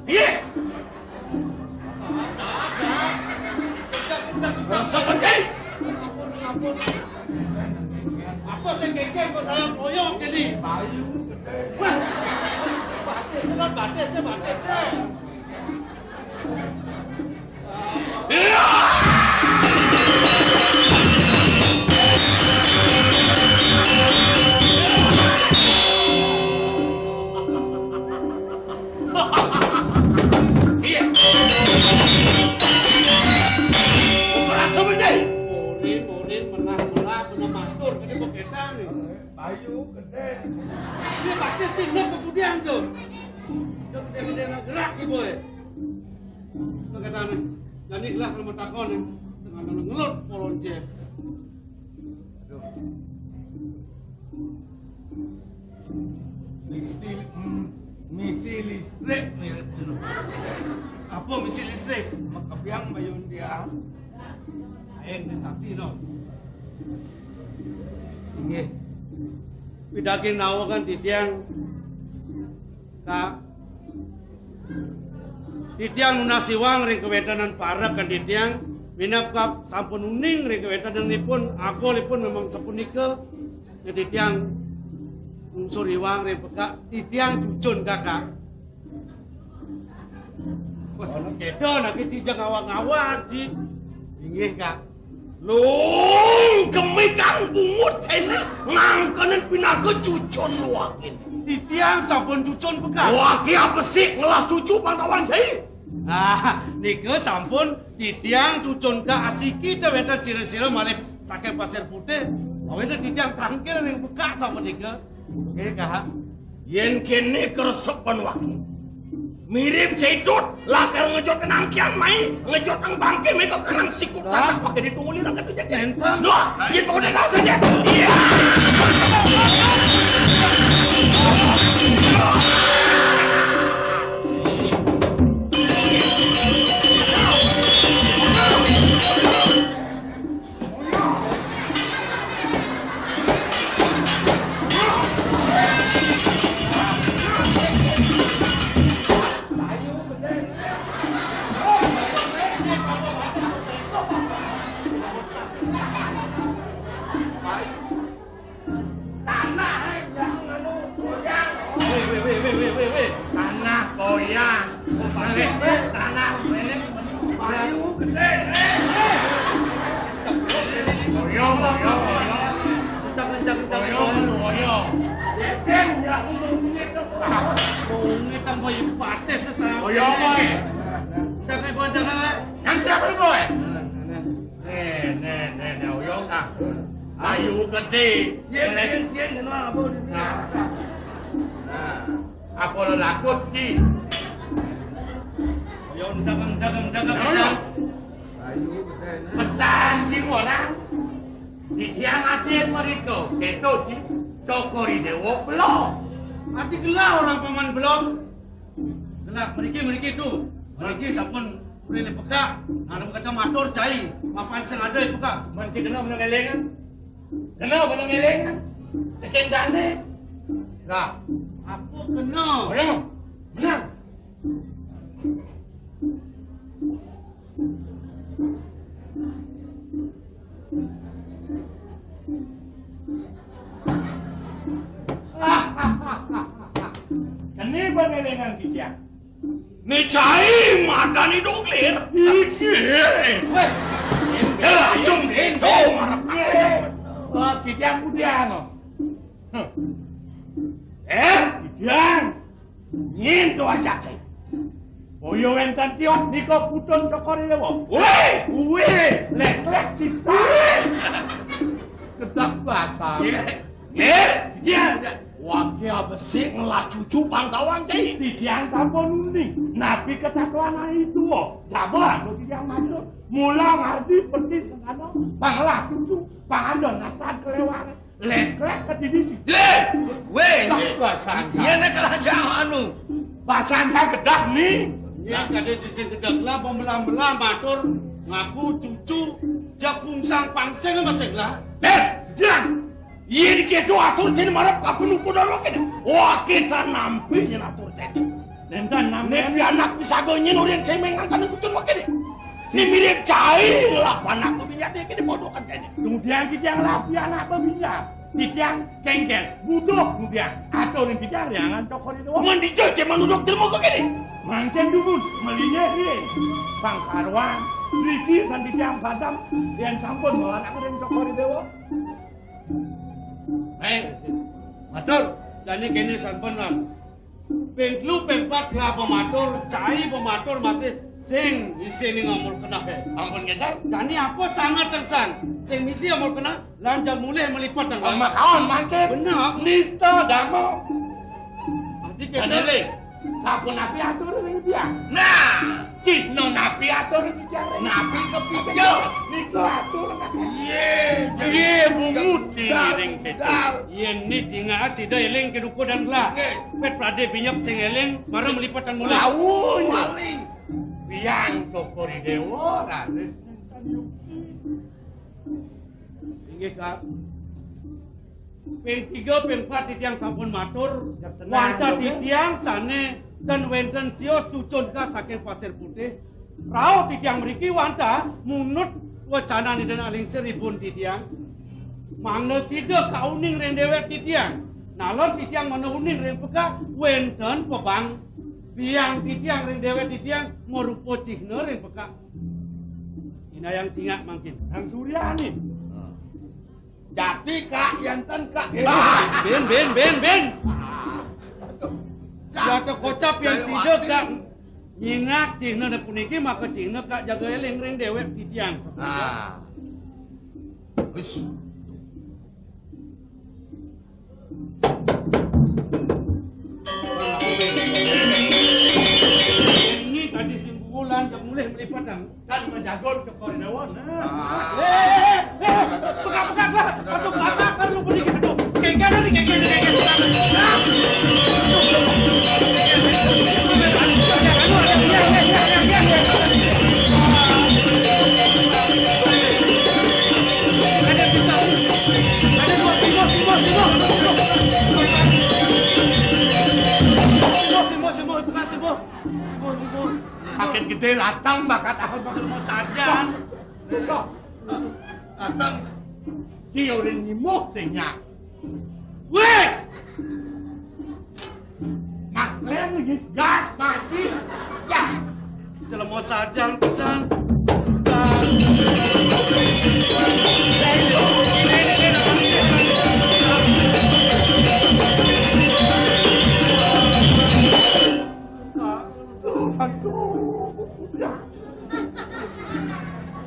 Iya. Rasa penting. Apa sing kéngkén kok saya koyok jadi? Wah, batis, batis, batis. Iya. Iya. Rasa penting. Murid, murid, melah, melah, kena matur, kena beketan nih. Ayo, gedé. Ini pasti sih, nak kemudian tuh. Udah gedé-gedé nak gerak, ibu ya. Beketan nih. Jadi gelah kalau mau takon nih. Sengaja ngelut polon sih. Aduh. Misi, mm, misi listrik nih, Rip, dulu. Apa misi listrik? Makebiang bayun dia. Aing téh sakti, no. Inggih. Pidaging nawa kan titiang, Kak. Titiang nunas iwang ring kawéntenan parek kan titiang, minab Kak sampun uning ring kawéntenanipun, akolipun memang sapunika. Yen titiang nungsur iwang ring pekak, titiang cucun Kakak. Wah, kéto nak ci jang ngawag-ngawag, ci. Inggih, Kak. Lung kemi kang bungut cai né ngangkenin pinaka cucun wakin. Titiang sampun cucun pekak. Waki apa sih ngelah cucu pang tawang cai? Ah, nika sampun titiang cucun ka asiki té wénten sira-sira malih saking Pasir Putih. Wénten titiang tangkil ring pekak sapunika. Nggih, Kak. Yén kéné keresepan waki. Mirip cai dut, lakar ngejot nangkian mai, ngejot nang bangké mai kok kanang sikut sanak waki ditunguli nang ketu jadi. Entah. Duh, yén pokoknya nang saja. Iya. Tanah, eh, jangan anu, goyang. Wéh, wéh, wéh, wéh, wéh, wéh, wéh. Tanah goyang. Balik, eh, tanah, balik. Bayu gedé, eh. Goyang, goyang, goyang. Kencang, kencang, kencang. Goyang, goyang. Cécéng, ya, ngomong gitu. Ngomong gitu, mau ibu patis, sesama. Goyang, boy. Jangan, boy, jangan. Yang siapa, boy? Né, né, né, né, uyang, ah. Ayu gedé. Yén, yén, yén, kenal apa di sini? Nah. Nah, apa lo lakut, Ki? Uyang, dagang, dagang, dagang, dagang. Ayu gedé, né. Petang, Ki, ora. Di tiang até mriko, kéto, Ki. Cokor I Déwa belum. Ati gelah orang paman belum. Gelah, mriki, mriki, tuh. Mriki sampun Uli pekak, nang kadang matur cai, mapan sing ada pekak. Mesti kena menang elengan. Kena menang elengan. Tekeng dane. Lah, apa kena? Menang. Menang. Kene pangelengan kita. Ni cai madani doglir. Iki. Weh. Indah, cung, indah, marah. Wah, kita yang muda, no. Eh, Dian. Nyen to ajake. Boyo wenten tios nika putun Cokor Dewa. Weh! Weh! Lek-lek kita. Kedak basah. Nggih. Nggih. Wage besik ngelah cucu pangkawang, Ki. Titiang sampun uning. Napi kesatuan itu, oh. Jabar, lo titiang matur. Mula ngardi peti sengkana, panglah cucu, pangandon natan kelewat. Lek-lek ke diri. Ye! Weh, ye nek kerajaan anu. Basangka kedah ni. Ye kadhe sisi kedah lah, pemelah-melah matur ngaku cucu, jak pungsang pangsing masih lah. Eh, Dian. Ye dikedo atur jin marep kabun uku dono kene. Wah, kita nampi nyen atur jin. Nenten nampi. Nek anak pisaga nyen urian semeng angkane kucun wakene. Ni mirip cai lah, anak peminyaknya kene bodoh kan jane. Kemudian kita yang lapi anak peminyaknya. Titiang kengkeng, buduh kemudian. Atur ring titiang riangan Cokor Dewa. Mun dijel ceman duduk termo kok kene. Mangken dumun, melinyeh riyen. Bang Karwan, riki san titiang padam, yen sampun mawan aku ring Cokor Dewa. Eh, matur, jani kene sampun lan. Ping telu, ping pat lah pematur, cai pematur masih sing isi ning amul kenah, eh. Ampun, Gendang. Jani apa sanget, Tengsan? Sing misi amul kenah, lanjut mulih melipat, Tengsan. Makaon mangke. Bener. Nista dama. Adi kene. Sapunapi atur ring titiang? Nah, cihna napi atur ring titiang? Napi kepica? Nika atur. Iye, iye, bungut ring kita. Yen ni cingak sida eling kedukudan gelah. Nggih. Pet prade binyep sing eling, mara melipetan mulih. Lawuh, malih. Biang Cokor Dewa, raris. Inggih, Kak. Ping tiga, ping pat titiang sampun matur, wantah titiang sane ten wenten sios cucun ka saking Pasir Putih. Rauh titiang mriki wantah munut wacanane den alingsir ipun titiang. Mangda sida kauning ring dewek titiang. Nalon titiang mangda uning ring pekak wenten pebang. Biang titiang ring dewek titiang marupa cihna ring pekak. Inayang cingak mangkin. Kang Suryani. Jati, Kak, enten, Kak. Bin, bin, bin, bin. Jatuh kocap yang sida, Kak. Nyingak cihna puniki maka cihna, Kak, jaga eling ring dewek titiang. Ah. Wis. Ini tadi simbulan jam mulih melipat, Kang. Kan menjagon ke koridor, nah. Ah. Eh, eh, eh, eh, pegang, pegang, pegang. Aduh, pegang, pegang, pegang, pegang, pegang. Kengkeng nih, kengkeng nih, kengkeng. Ada pisau. Ada dua, simbuh, simbuh, simbuh. Simbuh, simbuh, simbuh, buka simbuh. Simbuh, simbuh. Makin gede latang bakat aku bakal mau sajan. Sok. Latang. Dia udah nyimuh sehingga. Weh! Mas Glenn lagi gas mati. Ya. Jelema sajan pisan.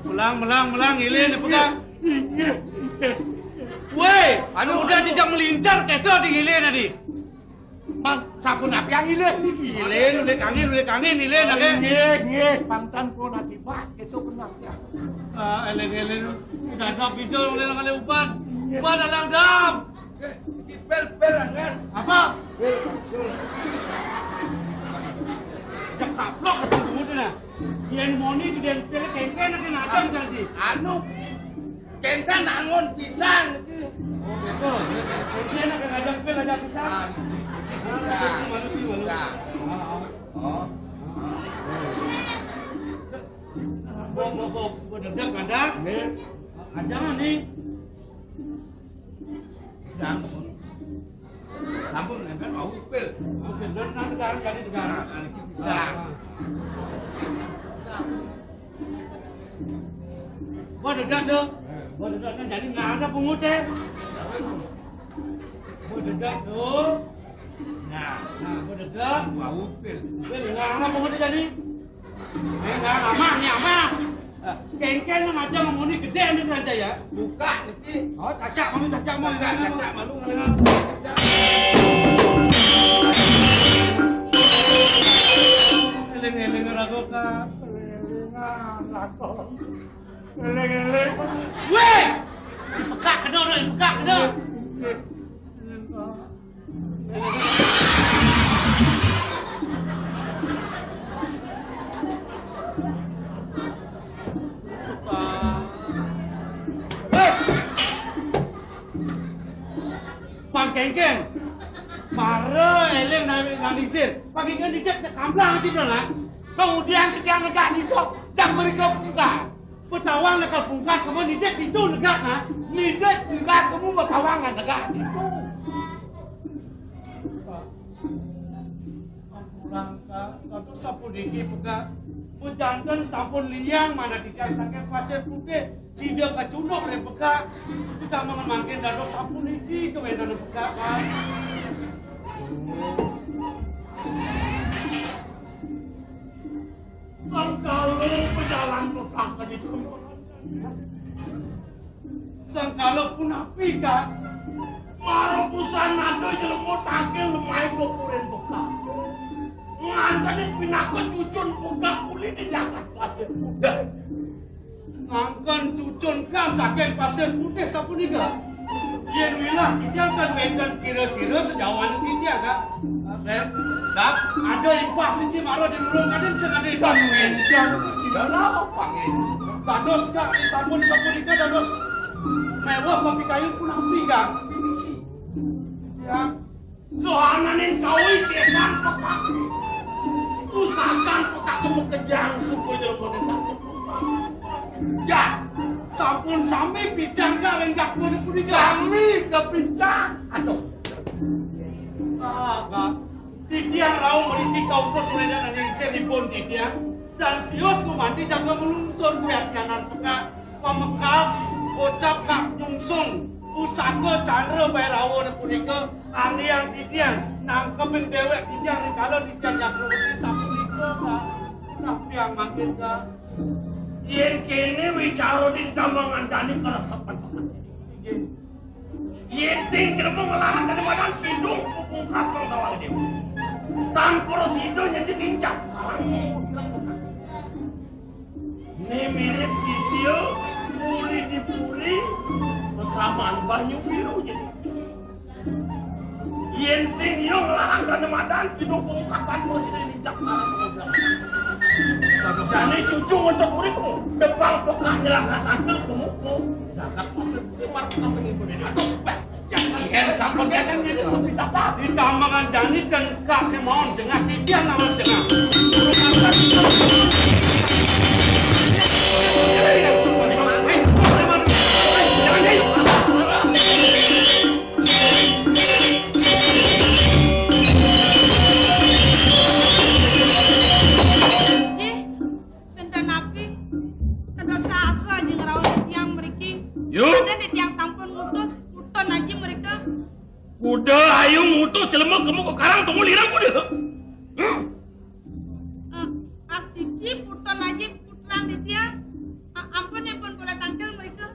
Melang, melang, melang, ilin pegang. Woi, anu udah jejak melincar, kedo di ilin tadi. Mang, sampun api angin lho niki? Ilin, ulik angin, ulik angin, ilin, oh, akeh. Nggih, nggih, pangtan pun akibat itu kena. Ah, eling-eling, dadak bijil oleh nang uban. Nggih. Uban dalang dam. Eh, iki bel-bel kan? Apa? Bel. Cekaplok ketemu di Nah, yén moni gedén pil kéngkén aké ngajeng jani. Anu, kéngkén angon pisan iki. Oh, gitu. Kéngkén aké ngajeng pil, ngajeng pisan. Ah, malu, malu. Oh. Bo, bo, bo, bo, dedek kandas. Nggih. Aja nih. Sampun. Sampun, kan mau upil. Upil, dan nanti sekarang jadi negara. Nah, nanti bisa. Bo dedek tuh. Bo dedek tuh, jadi nggak ada pungut deh. Bo dedek tuh. Nah, nah, bo dedek. Mau upil. Upil, nggak ada pungut deh jadi. Enggak, aman, ya, aman. Kéngkén aja ngomongin gedé anu saja ya. Buka niki. Oh, cacak, mau cacak, mau. Cacak, cacak, malu. Eling-eling raga ka. Eling-eling raga. Eling-eling. Wéh! Pekak kedor, wéh, pekak kedor. Pang kéngkén. Mara éling nang, nang lingsir. Pang kéngkén didek cekamblang aja dong, ah. Kemudian kita negak didok, dan mereka buka. Petawang nekal pungkat kamu nidek itu negak, ha? Nidek pungkat kamu petawang negak itu. Ampurang ka, dados sapuniki pekak. Pejanten sampun liang manah titiang saking Pasir Putih. Sida kacunduk ring pekak. Kita mangkin dados sapuniki kawéntenan pekak, Pak. Sangkala pejalan pekak ka ditu. Sangkala punapi, Kak? Mara pusana ada jelema tangkil lemai kopurin pekak. Nganteni pinaka cucun pekak uli di jagat Pasir Putih. Ngangken cucun ka saking Pasir Putih sapunika. Yén wilah titiang kan wénten sira-sira sejauhan titiang, Kak. Kak, ada imbah siji mara di lurung kadén sing ada imbah. Dados, Kak, sampun sapunika dados méweh pamikayun punapi, Kak? Ya. Sohananing kawisésan pekak. Pusakan pekak makejang suku jelema nentang kepusan. Ya, sampun sami picang ka lenggak punika. Sami kapincang. Aduh. Ah, Kak. Titiang rauh mriki kautus wénten ing siripun titiang. Dan sius gumanti jaga melungsur kuwi atianan pekak. Pamekas kocap kang nyungsung pusaka Candra Bairawa punika anggéang titiang nangkepin déwék titiang rikala titiang nyakruweti sapunika, Kak. Napi mangkin, Kak? Yén kéné wicara di tambangan dani karesepan. Inggih. Yén sing gremeng nglarang dadi madan kidung pupungkas bangsawan déwa. Tan para sida nyadi nincap karang. Né mirip sisia puri di puri, pesaman banyu biru jadi. Yén sing iya nglarang dana madan, kidung pungkasan mesti dicak. Jane cucu ngentot uripmu, depang pekak nyelaka tante kemuku. Jagat pasir putih marang kampung ibu dene. Aduh, bah, jangan. Ikan sampun jangan gitu. Ditambangan jani dan kak kemauan jengah, titian awan jengah. Nggih, wénten napi? Dados asa aja ngrauh titiang mriki. Yu. Kadén titiang sampun ngutus putun aja mrika. Kuda ayu ngutus jelema kemu ka karang tunggu lirang kuda. Hmm. Eh, asiki putun aja putran titiang. A-, ampun, ampun kula tangkil mrika.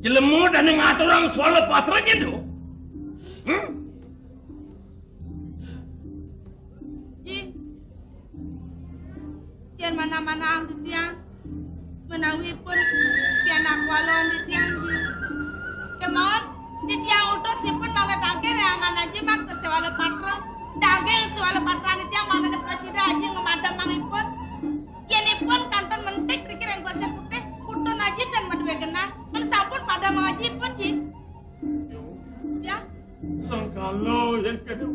Jelema dane ngaturang swala patra nyen to. Hmm. Nggih. Yen manah-manah titiang menawi pun pianak walon titiang nggih. Kemawon titiang utus ipun mangda tangkir ya aman aji mak swala patra. Daging swala patra titiang mangda presida aji ngemadem mangipun. Mang Haji pun, Ji. Yo. Ya. Sangkala yén kéné.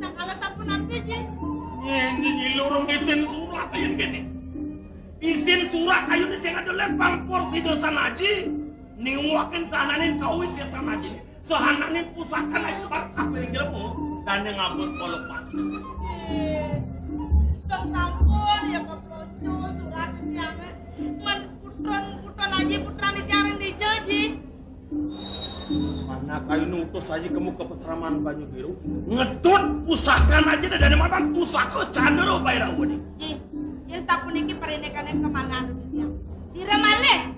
Sangkala sapunapi, Ji? Yén Ji Nyai Luh urung isin surat yén kéné. Isin surat ayu sing ada lempang porsi dosan aji. Niwakin sahananing kawis ya sanaji. Sahananing pusaka ayu bakal piring jelema. Dan ngabut kolok pati. Dong sampun ya keplocu surat tiangé. Men putron-putron aji putran tiang ring dija, Ji. Mana kayu nutus aji kemu ke pesraman Banyu Biru. Ngedut pusaka aji dah dari mana pusaka Candra Bairawa ni. Ji, yén sapuniki parinikané kamangan tiang. Sira malih.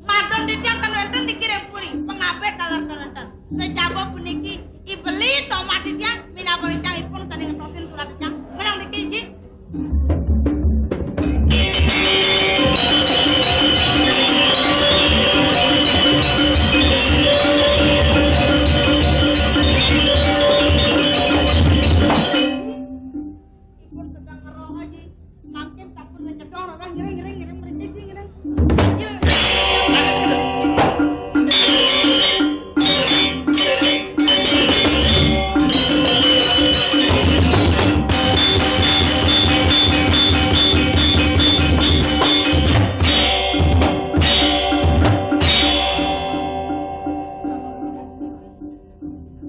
Madon titiang ten wénten niki ring puri, pangabih taler ten wénten. Sejaba puniki, I Beli somat titiang, minab titiang ipun sané ngetosin surat titiang. Menang niki, Ji. Ipun sedang ngeroh aja. Mangkin sampun ngecedong orang ngiring, ngiring, ngiring, mriki, ngiring. Iya.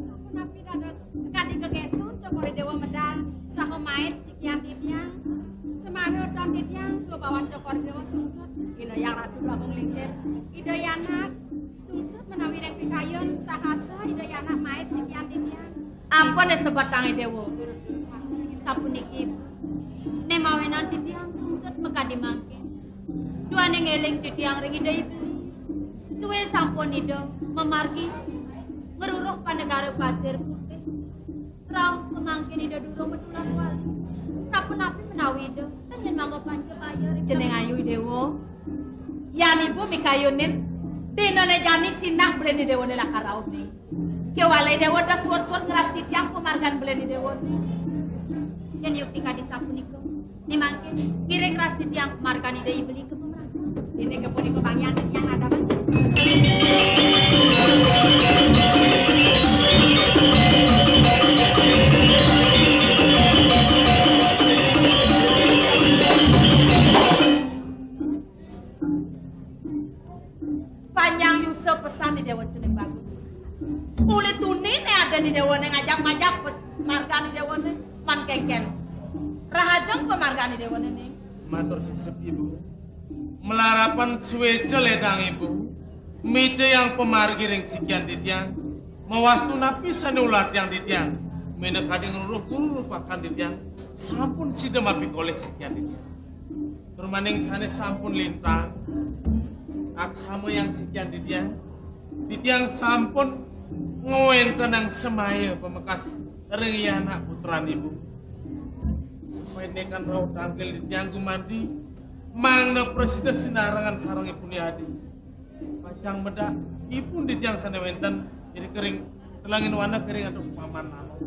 Sapunapi dados sakadi gegésun Cokor I Déwa medal saha maid sikian titiang. Semana ton titiang subawan Cokor I Déwa sungsut. Ida Hyang Ratu Prabu Nglingsir, Ida Yanak sungsut menawi ring pikayun sahasa Ida Yanak maid sikian titiang. Ampun, sebatang I Déwa. Sapuniki, né mawinan titiang sungsut makadi mangkin. Duaning éling titiang ring Ida Iblis. Suwé sampun Ida mamargi ngruruh panegara Pasir Putih. Rauh pamangkin Ida durung matulak wali. Sapunapi menawi Ida ten yén mangga panca baya ring Cening ayu, Déwa. Yan ibu mikayunin, dinané jani sinah beliné Déwané lakar rauh né. Kéwala Déwa dah suwut-suwut ngrastitiang pamargan beliné Déwané. Yén yukti kadi sapunika, né mangkin ngiring rastitiang pamargan Ida I Beli ka pamrajan. Inggih punika Bang Yan titiang nadaman. Panjang yusa pesan I Déwa cening bagus. Uli tuni né adané I Déwané ngajap-ngajap pe-, margan I Déwané man kénkén. Rahajeng pamargan I Déwané ning. Matur sisip, Ibu. Malarapan suéca lédang Ibu. Micayang pamargi ring sikian titiang. Mawastu napi sané ulah tiang titiang. Minakadi ngruruh guru rupakan titiang. Sampun sida mapikolih sikian titiang. Tur maning sané sampun lintang, aksamayang sikian titiang, titiang sampun ngwéntenang semaya pamekas ring I Yanak putran Ibu. Sapunika rauh tangkil titiang gumanti, mangda prasida sinarengan sareng ipun I Adi. Pacang medal ipun titiang sané wénten ring telenging waneg ring antuk paman Nano.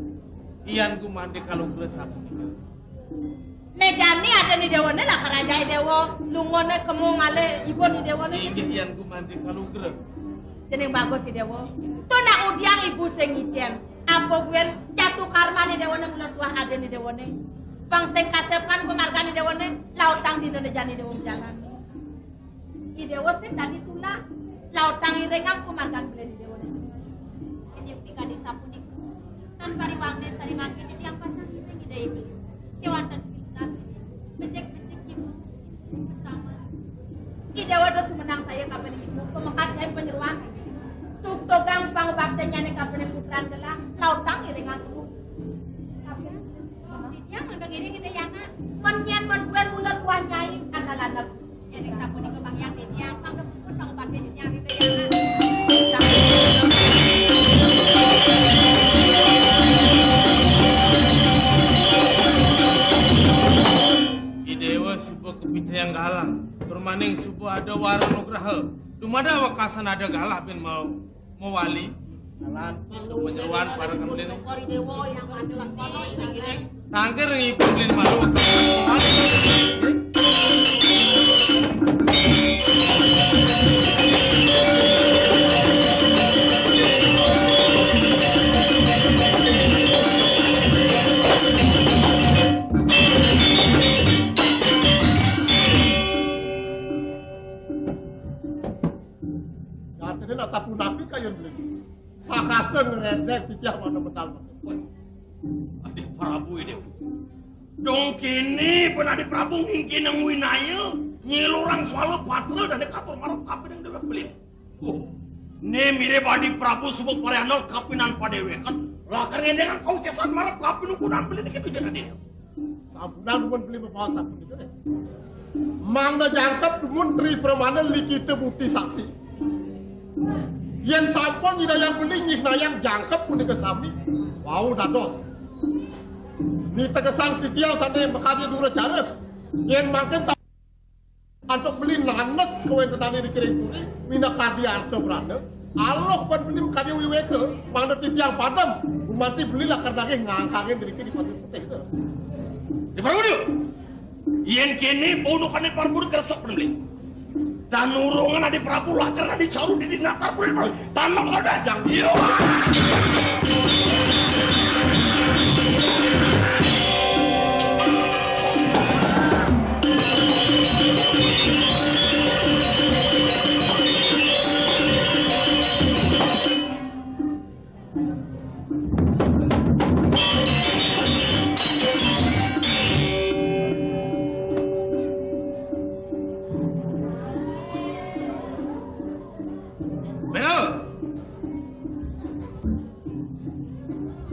Yan gumanti kalugra sapunika. Né jani adané I Déwané lakar ajak I Déwa lunga né kemu ngalih ibun I Déwané. Inggih, yan gumanti kalugra. Cening bagus I Déwa. Tuh nak udiang ibu sing icén. Apa buin catu karman I Déwané mula tuah adané I Déwané. Pang sing kasepan pamargan I Déwané, lautang dinané jani I Déwa majalan. I Déwa sing dadi tulak, lautang iringang pamargan beliné I Déwa. Yén yukti kadi sapunika, tan pariwangné sané mangkin titiang pacang ngiring Ida Iblis. Kéwanten pintas, becik-becik ibu, sesama. I Déwa dah sumenang saya kapan ibu, pamekas nyai panyeroan. Tugtugang pangubaktinnyané kapan putran gelah, lautang iringang ibu. Tapi, titiang mangda ngiring Ida Yana. Men nyén men buin mula tuah nyai, andalan Yéning sapunika Bang Hyang titiang, pangdepipun pangubaktin titiang ring Ida. I Déwa suba kapicayang galah, tur maning suba ada wara nugraha. Dumadak wekasan ada galah bin mau mawali. Jalan. Panyeroan para kemlin. Tangkir ngiku kemlin malu. Jadi nak sapunapi kayun beli. Sahasa ngeredek titiang mana medal. Adi Prabu ini. Dong kini pun Adi Prabu ngingkin yang winaya, nyilurang suala patra dan katur marep kapining dewek beli. Oh. Né mirib Adi Prabu suba parianal kapinan padéwékan, lakar ngéndéngang kausésan marep kapinukunan beli niki tujuan adéné. Sampunang dumun beli mabaos sapunika, eh. Mangda jangkep dumun Tri Pramana Likita Bukti Saksi. Yén sampun nyidayang beli nyihnayang jangkep punika sami, wau dados. Nitegesang titiang sané makarya duracara. Yén mangkin sa-, antuk beli nanes kawéntenané ring puri, minakadi arta brana. Aluh pan beli makarya wiwéka, mangda titiang padem, gumanti beli lakar nagih ngangkangin driki di Pasir Putih. Di Prabu Diu. Yén kéné, paundukané Prabu Diu kresep beli. Tan nurungan Adi Prabu lakar Adi Caru di natar puri. Tandang sadajang. Iya. Belo.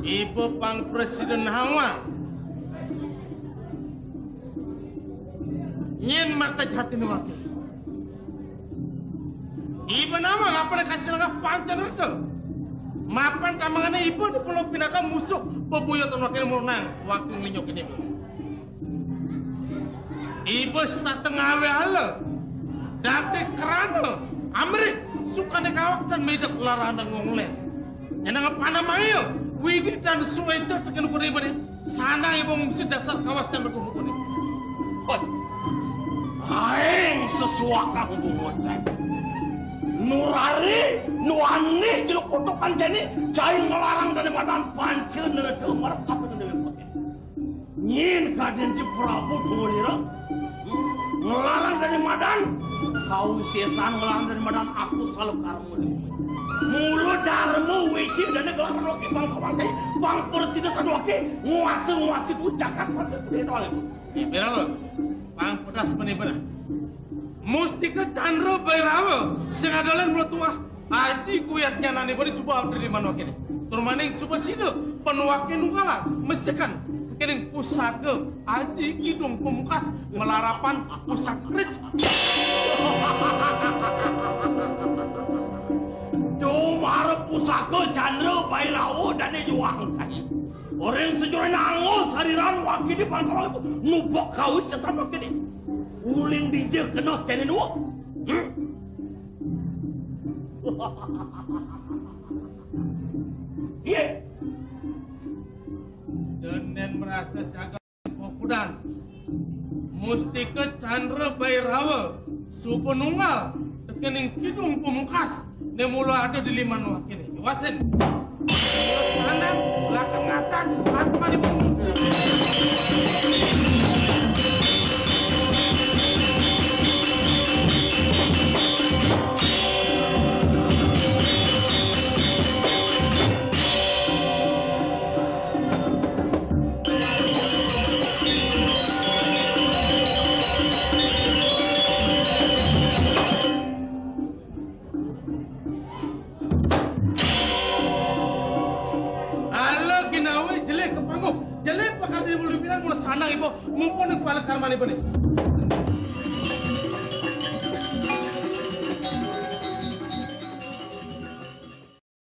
Iba pang presiden hawa. Nyén maka jati nuwake. Iba nama ngapan kasih lengah pancan itu. Mapan tamangannya iba di pulau pinaka musuh bebuyut nuwake murnang waking linyok ini. Iba setata ngawé ala. Dadi krana amrih sukané kawak tan midep larana ngonglen. Nyeneng panamaya, widi tan suéca tekén kuda ibané. Sanang iba ngungsi dasar kawak tan berkumpul. Hoi. Aing sesuakang bungocek. Nurari, nuani jeluk kutukan jani, cai ngelarang dari madan panca nereda marep kapan dewe putih. Nyén kadén ci Prabu Tungulira ngelarang dari madan, kausésan ngelarang dari madan aku salu karmu. Mula darma wéci dané gelaran waki bangsa bangsa, bang persidesan waki, nguasa nguasi ku jagat pasir putih doang. Pira lo? Pang pedas meni bener. Mustika Candra Bairawa sing ada lan mula tuah. Aji kuwi atnyanané bari suba abdi liman wakéné. Tur maning suba sida panuwaké nungkalang mesekan kéning pusaka Aji Kidung Pamungkas malarapan pusaka keris. Jumara pusaka Candra Bairawa dané juang kai. Orang sejure nango sariran wakili pangkawang itu nubok kawit sesama kini. Uling dija kena cene nuwak. Hmm? Iya. Denen merasa jaga kokudan. Mustika Candra Bairawa, suba nunggal, tekening Kidung Pamungkas, né mula ada di liman wakiné. Iwasin. Sanang, lakar ngatak, aku kan ibu. Ala ginawe jelek ke panggung. Jelek pakal di bulu bilang mula sanang ibu, mumpuni kepala karmani bani.